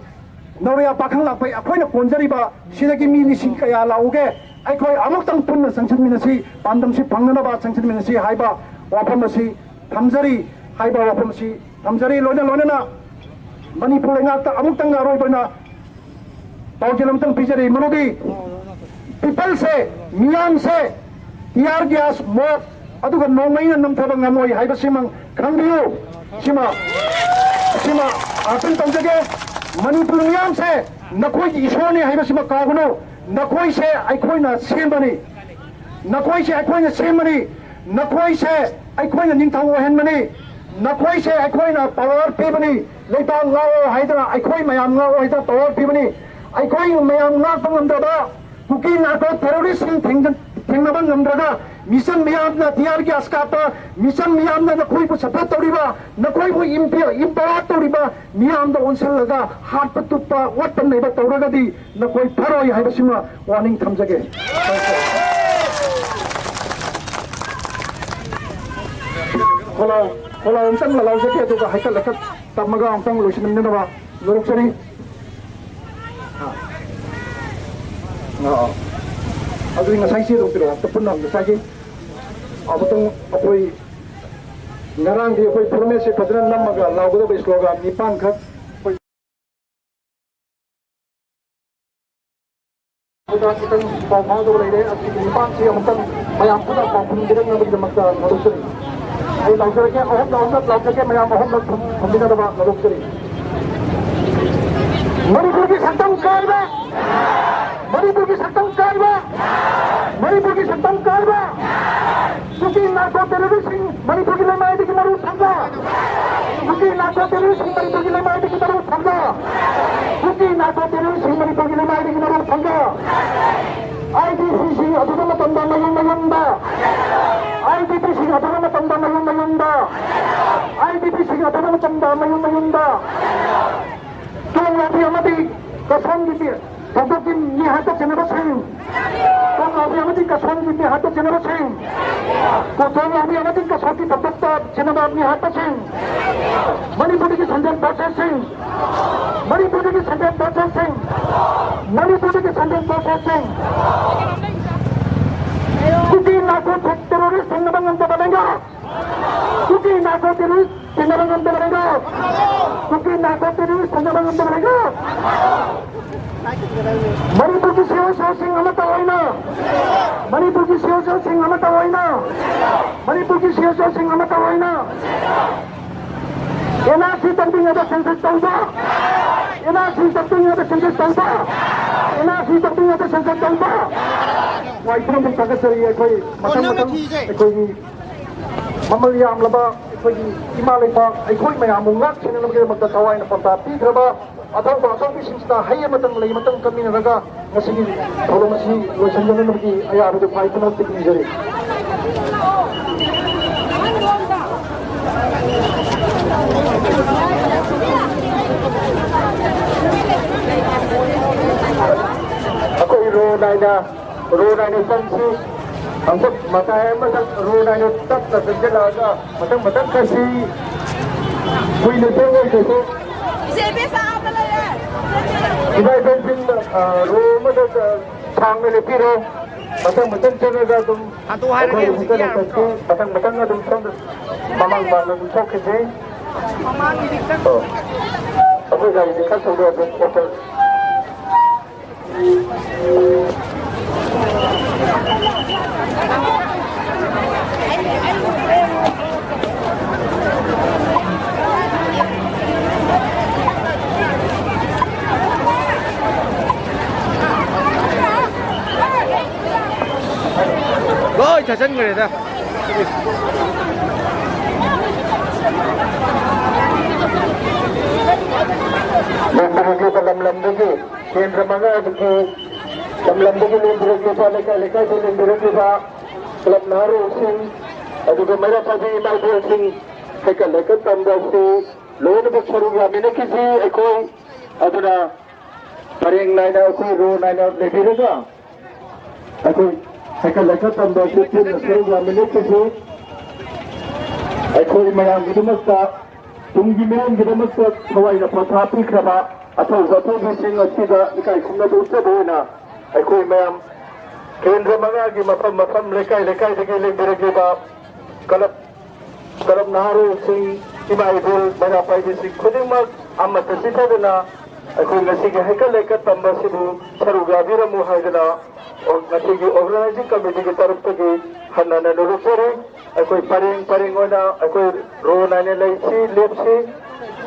ꯅꯧꯔꯤꯌꯥ ꯄꯥꯈꯪ ꯂꯥꯛꯄꯩ ꯑꯩꯈꯣꯏꯅ ꯀꯣꯟꯖꯔꯤꯕ ꯁꯤꯗꯒꯤ ꯃꯤ ꯂꯤꯁꯤꯡ ꯀꯌꯥ ꯂꯥꯛꯎꯒꯦ? ꯑꯩꯈꯣꯏ ꯑꯃꯨꯛꯇꯪ ꯄꯨꯟꯅ ꯆꯪꯁꯤꯟꯃꯤꯟꯅꯁꯤ, ꯄꯥꯟꯗꯝꯁꯤ ꯐꯪꯅꯅꯕ ꯆꯪꯁꯤꯟꯃꯤꯟꯅꯁꯤ ꯍꯥꯏꯕ ꯋꯥꯐꯝ ꯑꯁꯤ ꯊꯝꯖꯔꯤ, ꯍꯥꯏꯕ ꯋꯥꯐꯝ ꯑꯁꯤ ꯊꯝꯖꯔꯤ꯫ ꯂꯣꯏꯅ ꯂꯣꯏꯅꯅ ꯃꯅꯤꯄꯨꯔ ꯂꯩꯉꯥꯛꯇ ꯑꯃꯨꯛꯇꯪ ꯑꯔꯣꯏꯕ ꯑꯣꯏꯅ ꯄꯥꯎꯖꯦꯜ ꯑꯃꯇꯪ ꯄꯤꯖꯔꯤ꯫ ꯃꯗꯨꯗꯤ ꯄꯤꯄꯜꯁꯦ, ꯃꯤꯌꯥꯝꯁꯦ ꯇꯤꯌꯥꯔ ꯒ꯭ꯌꯥꯁ, ꯃꯣꯠ, ꯑꯗꯨꯒ ꯅꯣꯡꯃꯩꯅ ꯅꯝꯊꯕ ꯉꯝꯃꯣꯏ ꯍꯥꯏꯕꯁꯤꯃ ꯈꯪꯕꯤꯌꯨ꯫ ꯁꯤꯃ, ꯁꯤꯃ ꯑꯥꯄꯤꯜ ꯇꯧꯖꯒꯦ꯫ ꯃꯅꯤꯄꯨꯔ ꯃꯤꯌꯥꯝꯁꯦ ꯅꯈꯣꯏꯒꯤ ꯏꯁꯣꯔꯅꯤ ꯍꯥꯏꯕꯁꯤꯃ ꯀꯥꯎꯒꯅꯨ꯫ ꯅꯈꯣꯏꯁꯦ ꯑꯩꯈꯣꯏꯅ ꯁꯦꯝꯕꯅꯤ꯫ ꯅꯈꯣꯏꯁꯦ ꯑꯩꯈꯣꯏꯅ ꯁꯦꯝꯕꯅꯤ꯫ ꯅꯈꯣꯏꯁꯦ ꯑꯩꯈꯣꯏꯅ ꯅꯤꯡꯊꯧ ꯑꯣꯏꯍꯟꯕꯅꯤ꯫ ꯅꯈꯣꯏꯁꯦ ꯑꯩꯈꯣꯏꯅ ꯄꯋꯥꯔ ꯄꯤꯕꯅꯤ꯫ ꯂꯩꯕꯥꯛ ꯉꯥꯛꯑꯣ ꯍꯥꯏꯗꯅ, ꯑꯩꯈꯣꯏ ꯃꯌꯥꯝ ꯉꯥꯛꯑꯣ ꯍꯥꯏꯗꯅ ꯄꯋꯥꯔ ꯄꯤꯕꯅꯤ꯫ ꯑꯩꯈꯣꯏ ꯃꯌꯥꯝ ꯉꯥꯛꯄ ꯉꯝꯗ꯭ꯔꯕ ꯀꯨꯀꯤ ꯅꯥꯔꯀꯣ ꯇꯦꯔꯣꯔꯤꯁꯁꯤꯡ ꯊꯦꯡꯖ-, ꯊꯦꯡꯅꯕ ꯉꯝꯗ꯭ꯔꯒ, ꯃꯤꯆꯝ ꯃꯤꯌꯥꯝꯅ ꯇꯤꯌꯥꯔ ꯒ꯭ꯌꯥꯁ ꯀꯥꯞꯄ, ꯃꯤꯆꯝ ꯃꯤꯌꯥꯝꯅ ꯅꯈꯣꯏꯕꯨ ꯁꯄꯣꯔꯠ ꯇꯧꯔꯤꯕ, ꯅꯈꯣꯏꯕꯨ ꯏꯝꯄꯤ-, ꯏꯝꯄꯥꯋꯔ ꯇꯧꯔꯤꯕ ꯃꯤꯌꯥꯝꯗ ꯑꯣꯟꯁꯤꯜꯂꯒ ꯍꯥꯠꯄ ꯇꯨꯞꯄ, ꯑꯣꯠꯄ ꯅꯩꯕ ꯇꯧꯔꯒꯗꯤ ꯅꯈꯣꯏ ꯐꯔꯣꯏ ꯍꯥꯏꯕꯁꯤꯃ ꯋꯥꯔꯅꯤꯡ ꯊꯝꯖꯒꯦ꯫ ꯈꯣꯂꯥꯎ, ꯈꯣꯂꯥꯎ ꯑꯃꯇꯪ ꯂꯥꯎꯖꯒꯦ, ꯑꯗꯨꯒ ꯍꯩꯀꯠ ꯂꯩꯀꯠ ꯇꯝꯃꯒ ꯑꯃꯨꯛꯇꯪ ꯂꯣꯏꯁꯤꯟꯃꯤꯟꯅꯅꯕ ꯂꯧꯔꯛꯆꯔꯤ꯫ ꯑꯥ, ꯑꯥ꯫ ꯑꯗꯨꯗꯤ ꯉꯁꯥꯏ ꯆꯦꯗꯣ ꯄꯤꯔꯛꯑꯣ, ꯑꯝꯇ ꯄꯨꯟꯅ ꯉꯁꯥꯏꯒꯤ ꯑꯃꯨꯛꯇꯪ ꯑꯩꯈꯣꯏ ꯉꯔꯥꯡꯗꯤ ꯑꯩꯈꯣꯏ ꯐꯣꯔꯃꯦꯠꯁꯦ ꯐꯖꯅ ꯅꯝꯃꯒ ꯂꯥꯎꯒꯗꯕ ꯁ꯭ꯂꯣꯒꯥꯟ ꯅꯤꯄꯥꯟꯈꯛ ꯑꯩꯈꯣꯏ ꯑꯗꯨꯗ ꯈꯤꯇꯪ ꯄꯥꯎ ꯐꯥꯎꯗꯕ ꯂꯩꯔꯦ꯫ ꯑꯁꯤꯒꯤ ꯅꯤꯄꯥꯟꯁꯤ ꯑꯃꯨꯛꯇꯪ ꯃꯌꯥꯝ ꯄꯨꯟꯅ ꯄꯥꯎ ꯈꯨꯝꯕꯤꯔꯛꯅꯕꯒꯤꯗꯃꯛꯇ ꯂꯧꯔꯛꯆꯔꯤ꯫ ꯑꯩ ꯂꯥꯎꯖꯔꯛꯀꯦ, ꯑꯍꯨꯝ ꯂꯥꯎꯅ ꯂꯥꯎꯖꯒꯦ, ꯃꯌꯥꯝ ꯑꯍꯨꯝꯂꯛ ꯈꯨꯝꯕꯤꯅꯅꯕ ꯂꯧꯔꯛꯆꯔꯤ꯫ ꯃꯅꯤꯄꯨꯔꯒꯤ ꯁꯛꯇꯝ ꯀꯥꯏꯕ! ꯃꯅꯤꯄꯨꯔꯒꯤ ꯁꯛꯇꯝ ꯀꯥꯏꯕ! ꯃꯅꯤꯄꯨꯔꯒꯤ ꯁꯛꯇꯝ ꯀꯥꯏꯕ! ꯀꯨꯀꯤ ꯅꯥꯔꯀꯣ ꯇꯦꯔꯣꯔꯤꯁꯁꯤꯡ ꯃꯅꯤꯄꯨꯔꯒꯤ ꯂꯩꯃꯥꯏꯗꯒꯤ ꯃꯔꯨ ꯊꯝꯕ! ꯀꯨꯀꯤ ꯅꯥꯔꯀꯣ ꯇꯦꯔꯣꯔꯤꯁꯁꯤꯡ ꯃꯅꯤꯄꯨꯔꯒꯤ ꯂꯩꯃꯥꯏꯗꯒꯤ ꯃꯔꯨ ꯊꯝꯕ! ꯀꯨꯀꯤ ꯅꯥꯔꯀꯣ ꯇꯦꯔꯣꯔꯤꯁꯁꯤꯡ ꯃꯅꯤꯄꯨꯔꯒꯤ ꯂꯩꯃꯥꯏꯗꯒꯤ ꯃꯔꯨ ꯊꯝꯕ! ꯑꯥꯏ ꯗꯤ ꯄꯤꯁꯤꯡ ꯑꯊꯨꯕ ꯃꯇꯝꯗ ꯃꯌꯨꯝ ꯃꯌꯨꯝꯗ, ꯑꯥꯏ ꯗꯤ ꯄꯤꯁꯤꯡ ꯑꯊꯨꯕ ꯃꯇꯝꯗ ꯃꯌꯨꯝ ꯃꯌꯨꯝꯗ, ꯑꯥꯏ ꯗꯤ ꯄꯤꯁꯤꯡ ꯑꯊꯨꯕ ꯃꯇꯝꯗ ꯃꯌꯨꯝ ꯃꯌꯨꯝꯗ꯫ ꯇꯣꯡ ꯂꯥꯎꯕꯤ ꯑꯃꯗꯤ ꯀꯁꯣꯟꯒꯤ ꯊꯧꯗꯣꯛꯀꯤ ꯃꯤꯍꯥꯠꯇ ꯆꯦꯟꯅꯕꯁꯤꯡ, ꯇꯣꯡ ꯂꯥꯎꯕꯤ ꯑꯃꯗꯤ ꯀꯁꯣꯟꯒꯤ ꯃꯤꯍꯥꯠꯇ ꯆꯦꯟꯅꯕꯁꯤꯡ, ꯇꯣꯡ ꯂꯥꯎꯕꯤ ꯑꯃꯗꯤ ꯀꯁꯣꯟꯒꯤ ꯊꯧꯗꯣꯛꯇ ꯆꯦꯟꯅꯕ ꯃꯤꯍꯥꯠꯄꯁꯤꯡ, ꯃꯅꯤꯄꯨꯔꯗꯒꯤ ꯁꯟꯗꯦꯟ ꯄꯣꯠꯆꯩꯁꯤꯡ, ꯃꯅꯤꯄꯨꯔꯗꯒꯤ ꯁꯟꯗꯦꯟ ꯄꯣꯠꯆꯩꯁꯤꯡ, ꯃꯅꯤꯄꯨꯔꯗꯒꯤ ꯁꯟꯗꯦꯟ ꯄꯣꯠꯆꯩꯁꯤꯡ꯫ ꯀꯨꯀꯤ ꯅꯥꯔꯀꯣ ꯇꯦꯔꯣꯔꯤꯁ ꯊꯦꯡꯅꯕ ꯉꯝꯗꯕ ꯂꯩꯉꯥꯛ, ꯀꯨꯀꯤ ꯅꯥꯔꯀꯣ ꯇꯦꯔꯣꯔꯤꯁ ꯊꯦꯡꯅꯕ ꯉꯝꯗꯕ ꯂꯩꯉꯥꯛ, ꯀꯨꯀꯤ ꯅꯥꯔꯀꯣ ꯇꯦꯔꯣꯔꯤꯁ ꯊꯦꯡꯅꯕ ꯉꯝꯗꯕ ꯂꯩꯉꯥꯛ꯫ ꯃꯅꯤꯄꯨꯔꯒꯤ ꯁꯤ ꯑꯣ ꯁꯤꯁꯤꯡ ꯑꯃꯠꯇ ꯑꯣꯏꯅ, ꯃꯅꯤꯄꯨꯔꯒꯤ ꯁꯤ ꯑꯣ ꯁꯤꯁꯤꯡ ꯑꯃꯠꯇ ꯑꯣꯏꯅ, ꯃꯅꯤꯄꯨꯔꯒꯤ ꯁꯤ ꯑꯣ ꯁꯤꯁꯤꯡ ꯑꯃꯠꯇ ꯑꯣꯏꯅ꯫ ꯑꯦꯟ ꯑꯥꯔ ꯁꯤ ꯇꯧꯕꯤꯅꯕ ꯁꯦꯟꯁꯁ ꯇꯧꯕ, ꯑꯦꯟ ꯑꯥꯔ ꯁꯤ ꯇꯧꯕꯤꯅꯕ ꯁꯦꯟꯁꯁ ꯇꯧꯕ, ꯑꯦꯟ ꯑꯥꯔ ꯁꯤ ꯇꯧꯕꯤꯅꯕ ꯁꯦꯟꯁꯁ ꯇꯧꯕ꯫ ꯈ꯭ꯋꯥꯏ ꯄꯨꯝꯅꯃꯛ ꯊꯥꯒꯠꯆꯔꯤ꯫ ꯑꯩꯈꯣꯏ ꯃꯊꯪ ꯃꯊꯪ ꯑꯩꯈꯣꯏꯒꯤ ꯃꯃꯜ ꯌꯥꯝꯂꯕ ꯑꯩꯈꯣꯏꯒꯤ ꯏꯃꯥ ꯂꯩꯕꯥꯛ ꯑꯩꯈꯣꯏ ꯃꯌꯥꯝꯕꯨ ꯉꯥꯛ ꯁꯦꯟꯅꯅꯕꯒꯤꯗꯃꯛꯇ ꯊꯋꯥꯏꯅ ꯄꯥꯎꯇꯥꯛ ꯄꯤꯈ꯭ꯔꯕ ꯑꯊꯧꯕ ꯑꯊꯧꯕꯤꯁꯤꯡꯁꯤꯗ ꯍꯩ ꯑꯃꯇꯪ ꯂꯩ ꯑꯃꯇꯪ ꯀꯠꯃꯤꯟꯅꯔꯒ ꯉꯁꯤꯒꯤ ꯊꯧꯔꯝ ꯑꯁꯤ ꯂꯣꯏꯁꯤꯟꯖꯅꯅꯕꯒꯤ ꯑꯌꯥꯕꯗꯨ ꯈ꯭ꯋꯥꯏ ꯄꯨꯝꯅꯃꯛꯇꯒꯤ ꯅꯤꯖꯔꯤ꯫ ꯑꯩꯈꯣꯏ ꯔꯣ ꯅꯥꯏꯅ ꯔꯣ ꯅꯥꯏꯅ ꯆꯪꯁꯤ꯫ ꯍꯧꯖꯤꯛ ꯃꯇꯥꯏ ꯑꯃꯗ ꯔꯣ ꯅꯥꯏꯅ ꯇꯞꯅ ꯆꯪꯁꯤꯜꯂꯛꯑꯒ ꯃꯊꯪ ꯃꯊꯪ ꯆꯠꯁꯤ꯫ ꯀꯨꯏꯅ ꯆꯪꯉꯣꯏꯗꯁꯨ ꯏꯆꯦ, ꯏꯕꯦꯝꯆꯥ ꯑꯥꯗ ꯂꯩꯔꯦ꯫ ꯏꯕꯥ ꯏꯕꯦꯟꯁꯤꯡ, ꯑ, ꯔꯣ ꯑꯃꯗ, ꯑ, ꯁꯥꯡꯅ ꯂꯦꯞꯄꯤꯔꯣ꯫ ꯃꯊꯪ ꯃꯊꯪ ꯆꯠꯂꯒ ꯑꯗꯨꯝ ꯍꯥꯟꯗꯣꯛ ꯍꯥꯏꯔꯒꯦ ꯑꯩꯈꯣꯏ ꯍꯧꯖꯤꯛꯇꯤ ꯍꯧꯖꯤꯛꯀ ꯌꯥꯔꯗ꯭ꯔꯣ? ꯆꯠꯁꯤ꯫ ꯃꯊꯪ ꯃꯊꯪ ꯑꯗꯨꯝ ꯁꯣꯝꯗ ꯃꯃꯥꯡ ꯃꯥꯡꯗ ꯑꯗꯨꯝ ꯊꯣꯛꯈꯤꯁꯤ꯫ ꯃꯃꯥꯡꯒꯤꯗꯤ ꯈꯔ ꯑꯣ꯫ ꯑꯩꯈꯣꯏ ꯒꯥꯔꯤꯁꯦ ꯈꯔ ꯊꯧꯗꯣꯛꯑ ꯑꯗꯨꯝ ꯑꯣꯇꯣ ꯂꯣꯏ ꯊꯥꯖꯤꯟꯈ꯭ꯔꯦꯗ꯫ ꯃꯅꯤꯄꯨꯔꯒꯤ ꯂꯝ ꯂꯝꯗꯒꯤ ꯀꯦꯟꯗ꯭ꯔ ꯃꯉꯥꯗꯒꯤ ꯂꯝ ꯂꯝꯗꯒꯤ ꯂꯦꯡꯕꯤꯔꯛꯂꯤꯕ, ꯂꯩꯀꯥꯏ ꯂꯩꯀꯥꯏꯗ ꯂꯦꯡꯕꯤꯔꯛꯂꯤꯕ ꯀ꯭ꯂꯕ ꯅꯍꯥꯔꯣꯜꯁꯤꯡ, ꯑꯗꯨꯒ ꯃꯩꯔꯥ ꯄꯥꯏꯕꯤ ꯏꯃꯥ ꯏꯕꯦꯜꯁꯤꯡ, ꯍꯩꯀꯠ ꯂꯩꯀꯠ ꯇꯝꯕ ꯑꯁꯤ ꯂꯣꯏꯅꯃꯛ ꯁꯔꯨꯛ ꯌꯥꯃꯤꯟꯅꯈꯤꯁꯤ꯫ ꯑꯩꯈꯣꯏ ꯑꯗꯨꯅ ꯄꯔꯦꯡ ꯅꯥꯏꯅ, ꯑꯩꯈꯣꯏ ꯔꯣ ꯅꯥꯏꯅ ꯂꯩꯕꯤꯔꯒ ꯑꯩꯈꯣꯏ ꯍꯩꯀꯠ ꯂꯩꯀꯠ ꯇꯝꯕ ꯑꯁꯤ ꯄꯨꯟꯅ ꯁꯔꯨꯛ ꯌꯥꯃꯤꯟꯅꯈꯤꯁꯤ꯫ ꯑꯩꯈꯣꯏ ꯃꯌꯥꯝꯒꯤꯗꯃꯛꯇ, ꯇꯨꯡꯒꯤ ꯃꯤꯔꯣꯜꯒꯤꯗꯃꯛꯇ ꯊꯋꯥꯏꯅ ꯄꯣꯊꯥ ꯄꯤꯈ꯭ꯔꯕ ꯑꯊꯧꯕ ꯑꯊꯧꯕꯤꯁꯤꯡ ꯑꯁꯤꯗ ꯏꯀꯥꯏ ꯈꯨꯝꯅꯕ ꯎꯠꯆꯕ ꯑꯣꯏꯅ ꯑꯩꯈꯣꯏ ꯃꯌꯥꯝ ꯀꯦꯟꯗ꯭ꯔ ꯃꯉꯥꯒꯤ ꯃꯐꯝ ꯃꯐꯝ, ꯂꯩꯀꯥꯏ ꯂꯩꯀꯥꯏꯗꯒꯤ ꯂꯦꯡꯕꯤꯔꯛꯂꯤꯕ ꯀꯂꯕ, ꯀꯂꯕ ꯅꯍꯥꯔꯣꯜꯁꯤꯡ, ꯏꯃꯥ ꯏꯕꯦꯜ, ꯃꯩꯔꯥ ꯄꯥꯏꯕꯤꯁꯤꯡ ꯈꯨꯗꯤꯡꯃꯛ ꯑꯃꯠꯇ ꯆꯤꯊꯗꯅ ꯑꯩꯈꯣꯏ ꯉꯁꯤꯒꯤ ꯍꯩꯀꯠ ꯂꯩꯀꯠ ꯇꯝꯕ ꯑꯁꯤꯕꯨ ꯁꯔꯨꯛ ꯌꯥꯕꯤꯔꯝꯃꯨ ꯍꯥꯏꯗꯅ ꯉꯁꯤꯒꯤ ꯑꯣꯔꯒꯅꯥꯏꯖꯤꯡ ꯀꯃꯤꯇꯤꯒꯤ ꯇꯔꯞꯇꯒꯤ ꯍꯟꯅ ꯍꯟꯅ ꯅꯣꯂꯨꯛꯆꯔꯤ꯫ ꯑꯩꯈꯣꯏ ꯄꯔꯦꯡ ꯄꯔꯦꯡ ꯑꯣꯏꯅ ꯑꯩꯈꯣꯏ ꯔꯣ ꯅꯥꯏꯅ ꯂꯩꯁꯤ, ꯂꯦꯞꯁꯤ꯫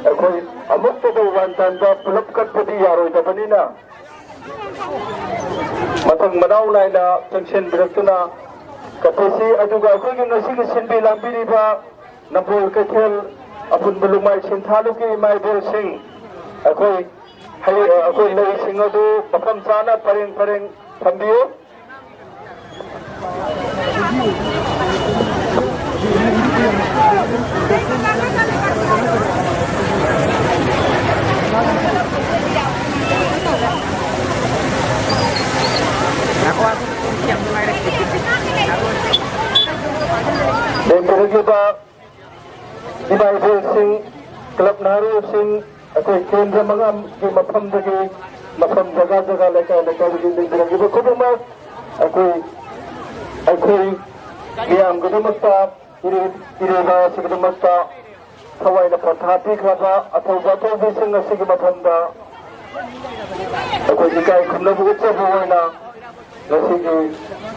ꯑꯩꯈꯣꯏ ꯑꯃꯨꯛꯇꯗ ꯋꯥꯟ ꯇꯥꯏꯝꯗ ꯄꯨꯂꯞ ꯀꯠꯄꯗꯤ ꯌꯥꯔꯣꯏꯗꯕꯅꯤꯅ ꯃꯊꯪ ꯃꯅꯥꯎ ꯅꯥꯏꯅ ꯆꯪꯁꯤꯟꯕꯤꯔꯛꯇꯨꯅ ꯀꯠꯄꯤꯁꯤ꯫ ꯑꯗꯨꯒ ꯑꯩꯈꯣꯏꯒꯤ ꯉꯁꯤꯒꯤ ꯁꯤꯟꯕꯤ ꯂꯥꯡꯕꯤꯔꯤꯕ ꯅꯝꯕꯣꯜ ꯀꯩꯊꯦꯜ ꯑꯄꯨꯟꯕ ꯂꯨꯃꯥꯏ ꯁꯤꯟꯊꯥꯂꯨꯞꯀꯤ ꯏꯃꯥ ꯏꯕꯦꯜꯁꯤꯡ, ꯑꯩꯈꯣꯏ ꯍꯩ-, ꯑꯩꯈꯣꯏ ꯂꯩꯁꯤꯡ ꯑꯗꯨ ꯃꯐꯝ ꯆꯥꯅ ꯄꯔꯦꯡ ꯄꯔꯦꯡ ꯊꯝꯕꯤꯌꯨ꯫ ꯂꯦꯡꯕꯤꯔꯛꯂꯤꯕ ꯏꯃꯥ ꯏꯕꯦꯜꯁꯤꯡ, ꯀ꯭ꯂꯕ ꯅꯍꯥꯔꯣꯜꯁꯤꯡ, ꯑꯩꯈꯣꯏ ꯀꯦꯟꯗ꯭ꯔ ꯃꯉꯥꯒꯤ ꯃꯐꯝꯗꯒꯤ, ꯃꯐꯝ ꯖꯒꯥ ꯖꯒꯥ, ꯂꯩꯀꯥꯏ ꯂꯩꯀꯥꯏꯗꯒꯤ ꯂꯦꯡꯕꯤꯔꯛꯂꯤꯕ ꯈꯨꯗꯤꯡꯃꯛ ꯑꯩꯈꯣꯏ, ꯑꯩꯈꯣꯏ ꯃꯤꯌꯥꯝꯒꯤꯗꯃꯛꯇ, ꯏꯔꯦ-, ꯏꯔꯦꯕꯥ ꯑꯁꯤꯒꯤꯗꯃꯛꯇ ꯊꯋꯥꯏꯅ ꯄꯣꯊꯥ ꯄꯤꯈ꯭ꯔꯕ ꯑꯊꯧꯕ ꯑꯊꯧꯕꯤꯁꯤꯡ ꯑꯁꯤꯒꯤ ꯃꯐꯝꯗ ꯑꯩꯈꯣꯏ ꯏꯀꯥꯏ ꯈꯨꯝꯅꯕ ꯎꯠꯆꯕ ꯑꯣꯏꯅ ꯉꯁꯤꯒꯤ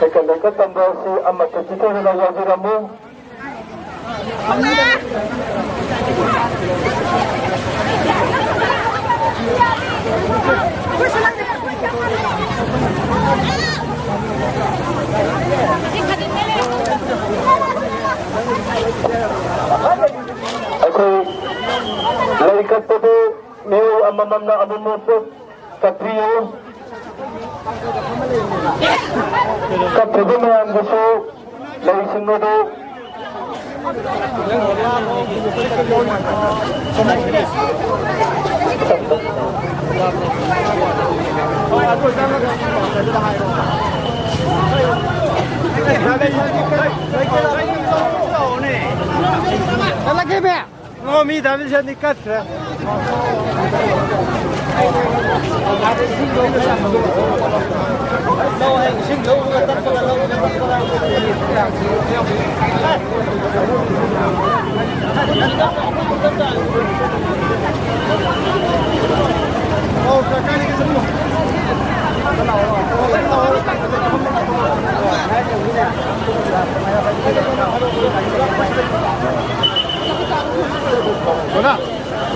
ꯍꯩꯀꯠ ꯂꯩꯀꯠ ꯇꯝꯕ ꯑꯁꯤ ꯑꯃꯠꯇ ꯆꯤꯊꯗꯅ ꯌꯥꯎꯕꯤꯔꯝꯃꯨ꯫ ꯑꯩꯈꯣꯏ ꯂꯩ ꯀꯠꯄꯗꯨ ꯃꯤꯑꯣꯏ ꯑꯃꯃꯝꯅ ꯑꯃꯃꯝ ꯀꯠꯄꯤꯌꯨ꯫ ꯀꯞꯇ꯭ꯔꯤꯕ ꯃꯌꯥꯝꯒꯤꯁꯨ ꯂꯩꯁꯤꯡ ꯑꯗꯨ ꯆꯠꯂꯒꯦꯃꯦ꯫ ꯑꯣ, ꯃꯤ ꯗꯥ ꯕꯤꯁꯦꯟꯗꯤ ꯀꯠꯈ꯭ꯔꯦ꯫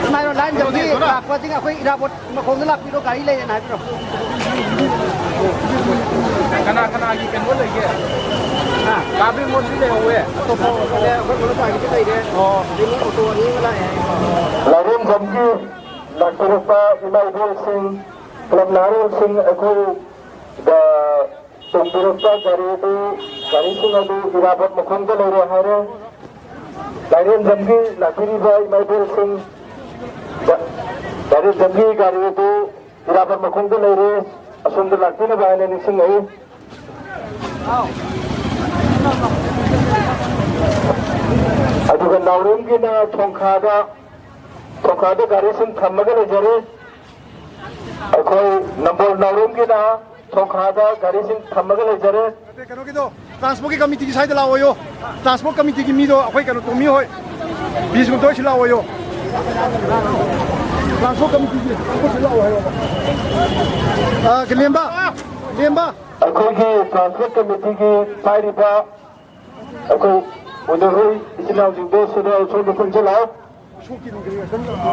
ꯁꯨꯃꯥꯏꯅ ꯂꯥꯏꯟꯗꯒꯤ ꯂꯥꯛꯄꯁꯤꯡ ꯑꯩꯈꯣꯏ ꯏꯔꯥꯕꯣꯠ ꯃꯈꯣꯡꯗ ꯂꯥꯛꯄꯤꯔꯣ, ꯒꯥꯔꯤ ꯂꯩꯔꯦꯅ ꯍꯥꯏꯕꯤꯔꯣ꯫ ꯀꯅꯥ ꯀꯅꯥꯒꯤ ꯀꯩꯅꯣ ꯂꯩꯒꯦ? ꯍꯥ? ꯀꯥꯕꯤ ꯃꯣꯟꯁꯨ ꯂꯩꯍꯧꯋꯦ꯫ ꯑꯇꯣꯞꯄ ꯑꯩꯈꯣꯏ ꯃꯔꯨꯞ ꯄꯥꯏꯕꯤꯗꯤ ꯂꯩꯔꯦ꯫ ꯑꯣ꯫ ꯑꯗꯒꯤ ꯃꯤ ꯑꯣꯇꯣ ꯑꯅꯤ ꯑꯃ ꯂꯥꯛꯑꯦ ꯍꯥꯏꯌꯦ꯫ ꯂꯥꯏꯔꯦꯝꯕꯝꯒꯤ ꯂꯥꯛꯄꯤꯔꯛꯄ ꯏꯃꯥ ꯏꯕꯦꯜꯁꯤꯡ, ꯀ꯭ꯂꯕ ꯅꯍꯥꯔꯣꯜꯁꯤꯡ, ꯑꯩꯈꯣꯏ, ꯑ, ꯇꯣꯡꯕꯤꯔꯛꯄ ꯒꯥꯔꯤ ꯑꯗꯨ, ꯒꯥꯔꯤꯁꯤꯡ ꯑꯗꯨ ꯏꯔꯥꯕꯣꯠ ꯃꯈꯣꯡꯗ ꯂꯩꯔꯦ ꯍꯥꯏꯔꯦ꯫ ꯂꯥꯏꯔꯦꯝꯕꯝꯒꯤ ꯂꯥꯛꯄꯤꯔꯤꯕ ꯏꯃꯥ ꯏꯕꯦꯜꯁꯤꯡ, ꯂꯥꯏꯔꯦꯝꯕꯝꯒꯤ ꯒꯥꯔꯤ ꯑꯗꯨ ꯏꯔꯥꯕꯣꯠ ꯃꯈꯣꯡꯗ ꯂꯩꯔꯦ, ꯑꯁꯣꯝꯗ ꯂꯥꯛꯄꯤꯅꯕ ꯍꯥꯏꯅ ꯅꯤꯡꯁꯤꯡꯉꯛꯏ꯫ ꯑꯗꯨꯒ ꯅꯥꯎꯔꯦꯝꯒꯤꯅ ꯊꯣꯡꯈꯥꯗ, ꯊꯣꯡꯈꯥꯗ ꯒꯥꯔꯤꯁꯤꯡ ꯊꯝꯃꯒ ꯂꯩꯖꯔꯦ꯫ ꯑꯩꯈꯣꯏ ꯅꯝꯕꯣꯜ ꯅꯥꯎꯔꯦꯝꯒꯤꯅ ꯊꯣꯡꯈꯥꯗ ꯒꯥꯔꯤꯁꯤꯡ ꯊꯝꯃꯒ ꯂꯩꯖꯔꯦ꯫ ꯅꯠꯇꯦ, ꯀꯩꯅꯣꯒꯤꯗꯣ, ꯇ꯭ꯔꯥꯟꯁꯄꯣꯔꯠꯀꯤ ꯀꯃꯤꯇꯤꯒꯤ ꯁ꯭ꯋꯥꯏꯗ ꯂꯥꯛꯑꯣꯌꯣ꯫ ꯇ꯭ꯔꯥꯟꯁꯄꯣꯔꯠ ꯀꯃꯤꯇꯤꯒꯤ ꯃꯤꯗꯣ ꯑꯩꯈꯣꯏ ꯀꯩꯅꯣ ꯇꯣꯝꯕꯤ ꯍꯣꯏ, ꯕꯤꯁꯅꯨꯄꯨꯔ ꯍꯣꯏꯁꯤ ꯂꯥꯛꯑꯣꯌꯣ꯫ ꯇ꯭ꯔꯥꯟꯁꯄꯣꯔꯠ ꯀꯃꯤꯇꯤꯒꯤ ꯑꯩꯈꯣꯏꯁꯤ ꯂꯥꯛꯑꯣ ꯍꯥꯏꯌꯣꯕ꯫ ꯑ, ꯂꯦꯝꯕ, ꯂꯦꯝꯕ꯫ ꯑꯩꯈꯣꯏꯒꯤ ꯇ꯭ꯔꯥꯟꯁꯄꯣꯔꯠ ꯀꯃꯤꯇꯤꯒꯤ ꯄꯥꯏꯔꯤꯕ ꯑꯩꯈꯣꯏ ꯎꯗ ꯍꯣꯏ ꯏꯆꯤꯟ ꯏꯅꯥꯎꯁꯤꯡꯗꯣ ꯁꯤꯗ ꯁꯣꯝꯗ ꯄꯨꯟꯁꯤꯜꯂꯛꯑꯣ꯫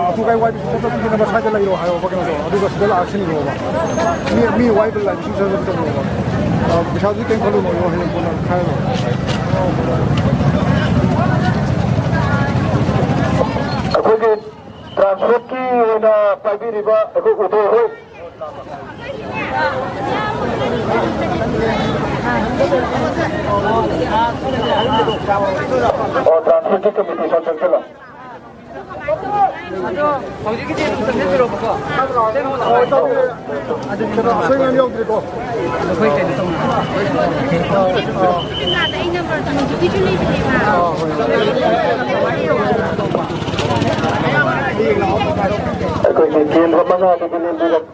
ꯑꯊꯨꯀꯥꯏ ꯋꯥꯏꯕꯁꯤꯡ ꯆꯠꯊꯣꯛꯄꯤꯗꯅꯕ ꯁ꯭ꯋꯥꯏꯗ ꯂꯩꯔꯣ ꯍꯥꯏꯌꯣꯕ, ꯀꯩꯅꯣꯗꯣ, ꯑꯗꯨꯒ ꯁꯤꯗ ꯂꯥꯛꯑ ꯁꯤꯟꯈ꯭ꯔꯣꯕ꯫ ꯃꯤ, ꯃꯤ ꯋꯥꯏꯕ ꯂꯥꯛꯏꯕꯁꯤꯡ ꯁ꯭ꯋꯥꯏꯗ ꯑꯗꯨꯝ ꯇꯧꯔꯣꯕ꯫ ꯑ, ꯄꯩꯁꯥꯗꯨꯗꯤ ꯀꯩꯝ ꯈꯜꯂꯨꯅꯣ, ꯍꯌꯦꯡ ꯀꯣꯟꯅ ꯈꯥꯏꯔꯣ꯫ ꯑꯩꯈꯣꯏꯒꯤ ꯇ꯭ꯔꯥꯟꯁꯄꯣꯔꯠꯀꯤ ꯑꯣꯏꯅ ꯄꯥꯏꯕꯤꯔꯤꯕ ꯑꯩꯈꯣꯏ ꯎꯗꯣ ꯍꯣꯏ꯫ ꯑꯣ, transporting committee ꯁꯣꯝ ꯆꯪꯁꯤꯜꯂꯣ꯫ ꯑꯗꯣ ꯍꯧꯖꯤꯛꯀꯤꯗꯤ ꯑꯗꯨꯝ ꯆꯪꯁꯤꯟꯕꯤꯔꯣꯕꯀꯣ꯫ ꯑꯗꯨ ꯀꯩꯅꯣ, ꯑꯩꯈꯣꯏ ꯀꯩꯅꯣ ꯇꯧꯅ꯫ ꯑꯩꯈꯣꯏꯒꯤ ꯀꯦꯟꯗ꯭ꯔ ꯃꯉꯥꯗꯒꯤ ꯂꯦꯡꯕꯤꯔꯛ-,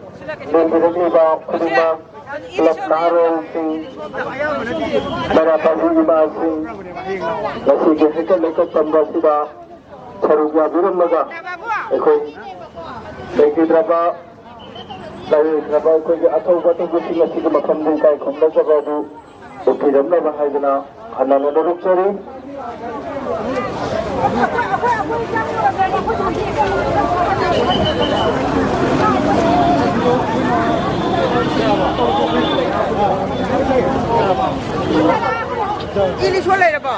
ꯂꯦꯡꯕꯤꯔꯛꯂꯤꯕ ꯈꯨꯗꯤꯡꯃꯛ, ꯀ꯭ꯂꯕ ꯅꯍꯥꯔꯣꯜꯁꯤꯡ, ꯃꯩꯔꯥ ꯄꯥꯏꯕꯤ ꯏꯃꯥꯁꯤꯡ, ꯉꯁꯤꯒꯤ ꯍꯩꯀꯠ ꯂꯩꯀꯠ ꯇꯝꯕ ꯑꯁꯤꯗ ꯁꯔꯨꯛ ꯌꯥꯕꯤꯔꯝꯂꯒ ꯑꯩꯈꯣꯏ ꯂꯩꯈꯤꯗ꯭ꯔꯕ, ꯂꯩꯔꯣꯏꯗ꯭ꯔꯕ ꯑꯩꯈꯣꯏꯒꯤ ꯑꯆꯧꯕ ꯑꯆꯧꯕꯁꯤꯡ ꯑꯁꯤꯒꯤ ꯃꯐꯝꯗ ꯏꯀꯥꯏ ꯈꯨꯝꯅꯖꯕ ꯑꯗꯨ ꯎꯠꯄꯤꯔꯝꯅꯕ ꯍꯥꯏꯗꯨꯅ ꯍꯟꯅ ꯍꯟꯅ ꯅꯣꯛꯆꯔꯤ꯫ ꯏꯂꯤꯁ ꯍꯣꯏ ꯂꯩꯔꯕꯣ?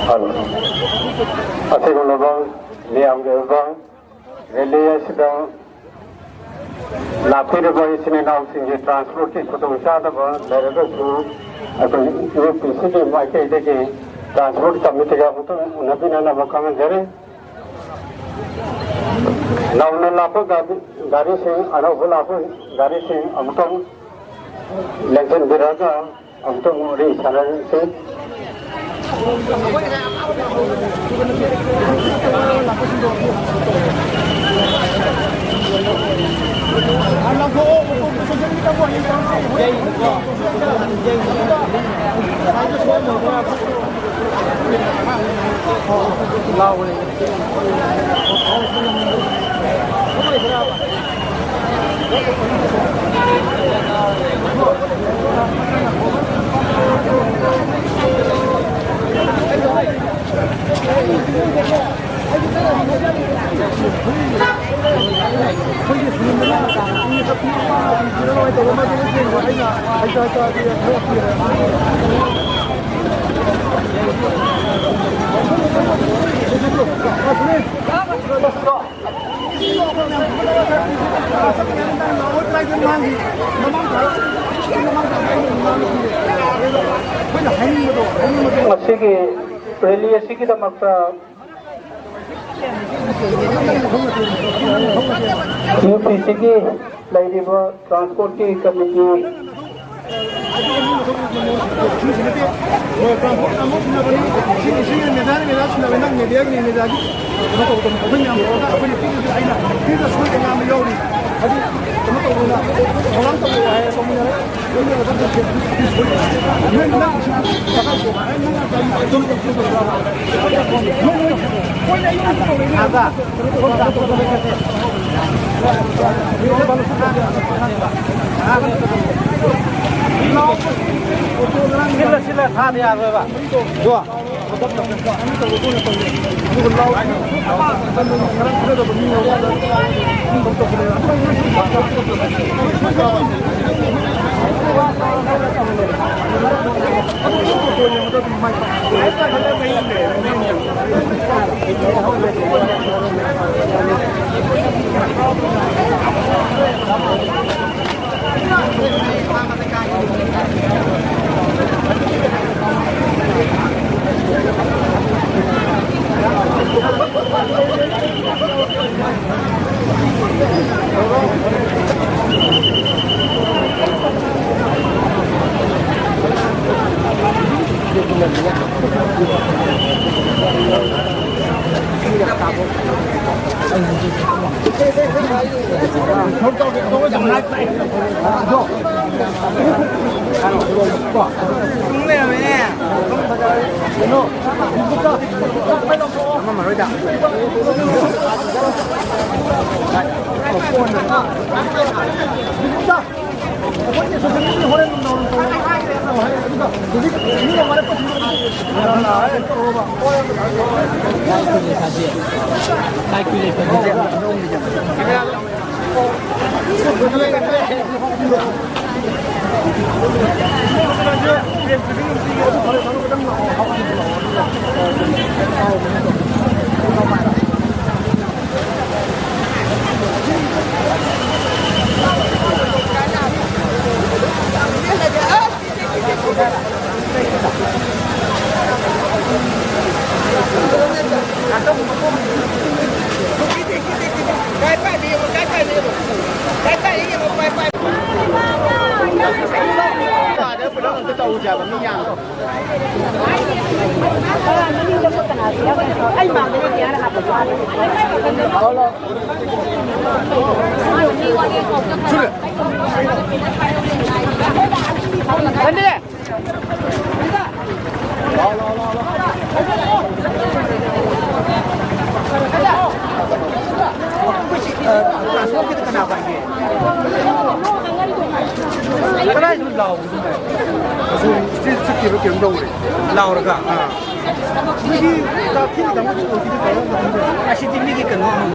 ꯍꯜꯂꯣ꯫ ꯑꯁꯤꯒꯨꯝꯂꯕ ꯃꯤꯌꯥꯝꯒꯤ ꯑꯣꯏꯕ ꯔꯦꯂꯤ ꯑꯁꯤꯗ ꯂꯥꯛꯄꯤꯔꯤꯕ ꯏꯆꯤꯟ ꯏꯅꯥꯎꯁꯤꯡꯒꯤ ꯇ꯭ꯔꯥꯟꯁꯄꯣꯔꯠꯀꯤ ꯈꯨꯗꯣꯡꯆꯥꯗꯕ ꯂꯩꯔꯒꯁꯨ, ꯑꯩꯈꯣꯏ ꯌꯨ ꯄꯤ ꯁꯤꯒꯤ ꯃꯥꯏꯀꯩꯗꯒꯤ ꯇ꯭ꯔꯥꯟꯁꯄꯣꯔꯠ ꯀꯃꯤꯇꯤꯒ ꯑꯃꯨꯛꯇꯪ ꯎꯅꯕꯤꯅꯅꯕ ꯈꯪꯍꯟꯖꯔꯤ꯫ ꯅꯧꯅ ꯂꯥꯛꯄ ꯒꯥꯔꯤ, ꯒꯥꯔꯤꯁꯤꯡ, ꯑꯅꯧꯕ ꯂꯥꯛꯄ ꯒꯥꯔꯤꯁꯤꯡ ꯑꯃꯨꯛꯇꯪ ꯂꯦꯡꯁꯤꯟꯕꯤꯔꯒ ꯑꯃꯨꯛꯇꯪ ꯋꯥꯔꯤ ꯁꯥꯟꯅꯔꯁꯤ꯫ ꯃꯁꯤꯒꯤ ꯔꯦꯂꯤ ꯑꯁꯤꯒꯤꯗꯃꯛꯇ ꯌꯨ ꯄꯤ ꯁꯤꯒꯤ ꯂꯩꯔꯤꯕ ꯇ꯭ꯔꯥꯟꯁꯄꯣꯔꯠꯀꯤ ꯀꯃꯤꯇꯤ, ꯁꯤꯜꯂ, ꯁꯤꯜꯂ ꯊꯥꯗ ꯌꯥꯔꯣꯏꯕ꯫ ꯖꯣ꯫ ꯀꯗꯥꯏꯗꯅꯣ ꯂꯥꯎꯕꯗꯨꯅ? ꯑꯁꯣꯝ ꯁ꯭ꯇꯦꯖ ꯆꯠꯈꯤꯕ ꯀꯩꯅꯣꯝ ꯇꯧꯔꯦ꯫ ꯂꯥꯎꯔꯒ? ꯑꯥ꯫ ꯃꯤꯒꯤ ꯇꯥꯛꯄꯤ ꯇꯝꯕ ꯑꯣꯏꯈꯤꯗꯤ ꯐꯖꯅ ꯇꯝꯕ꯫ ꯑꯁꯤꯗꯤ ꯃꯤꯒꯤ ꯀꯩꯅꯣ ꯑꯃ꯫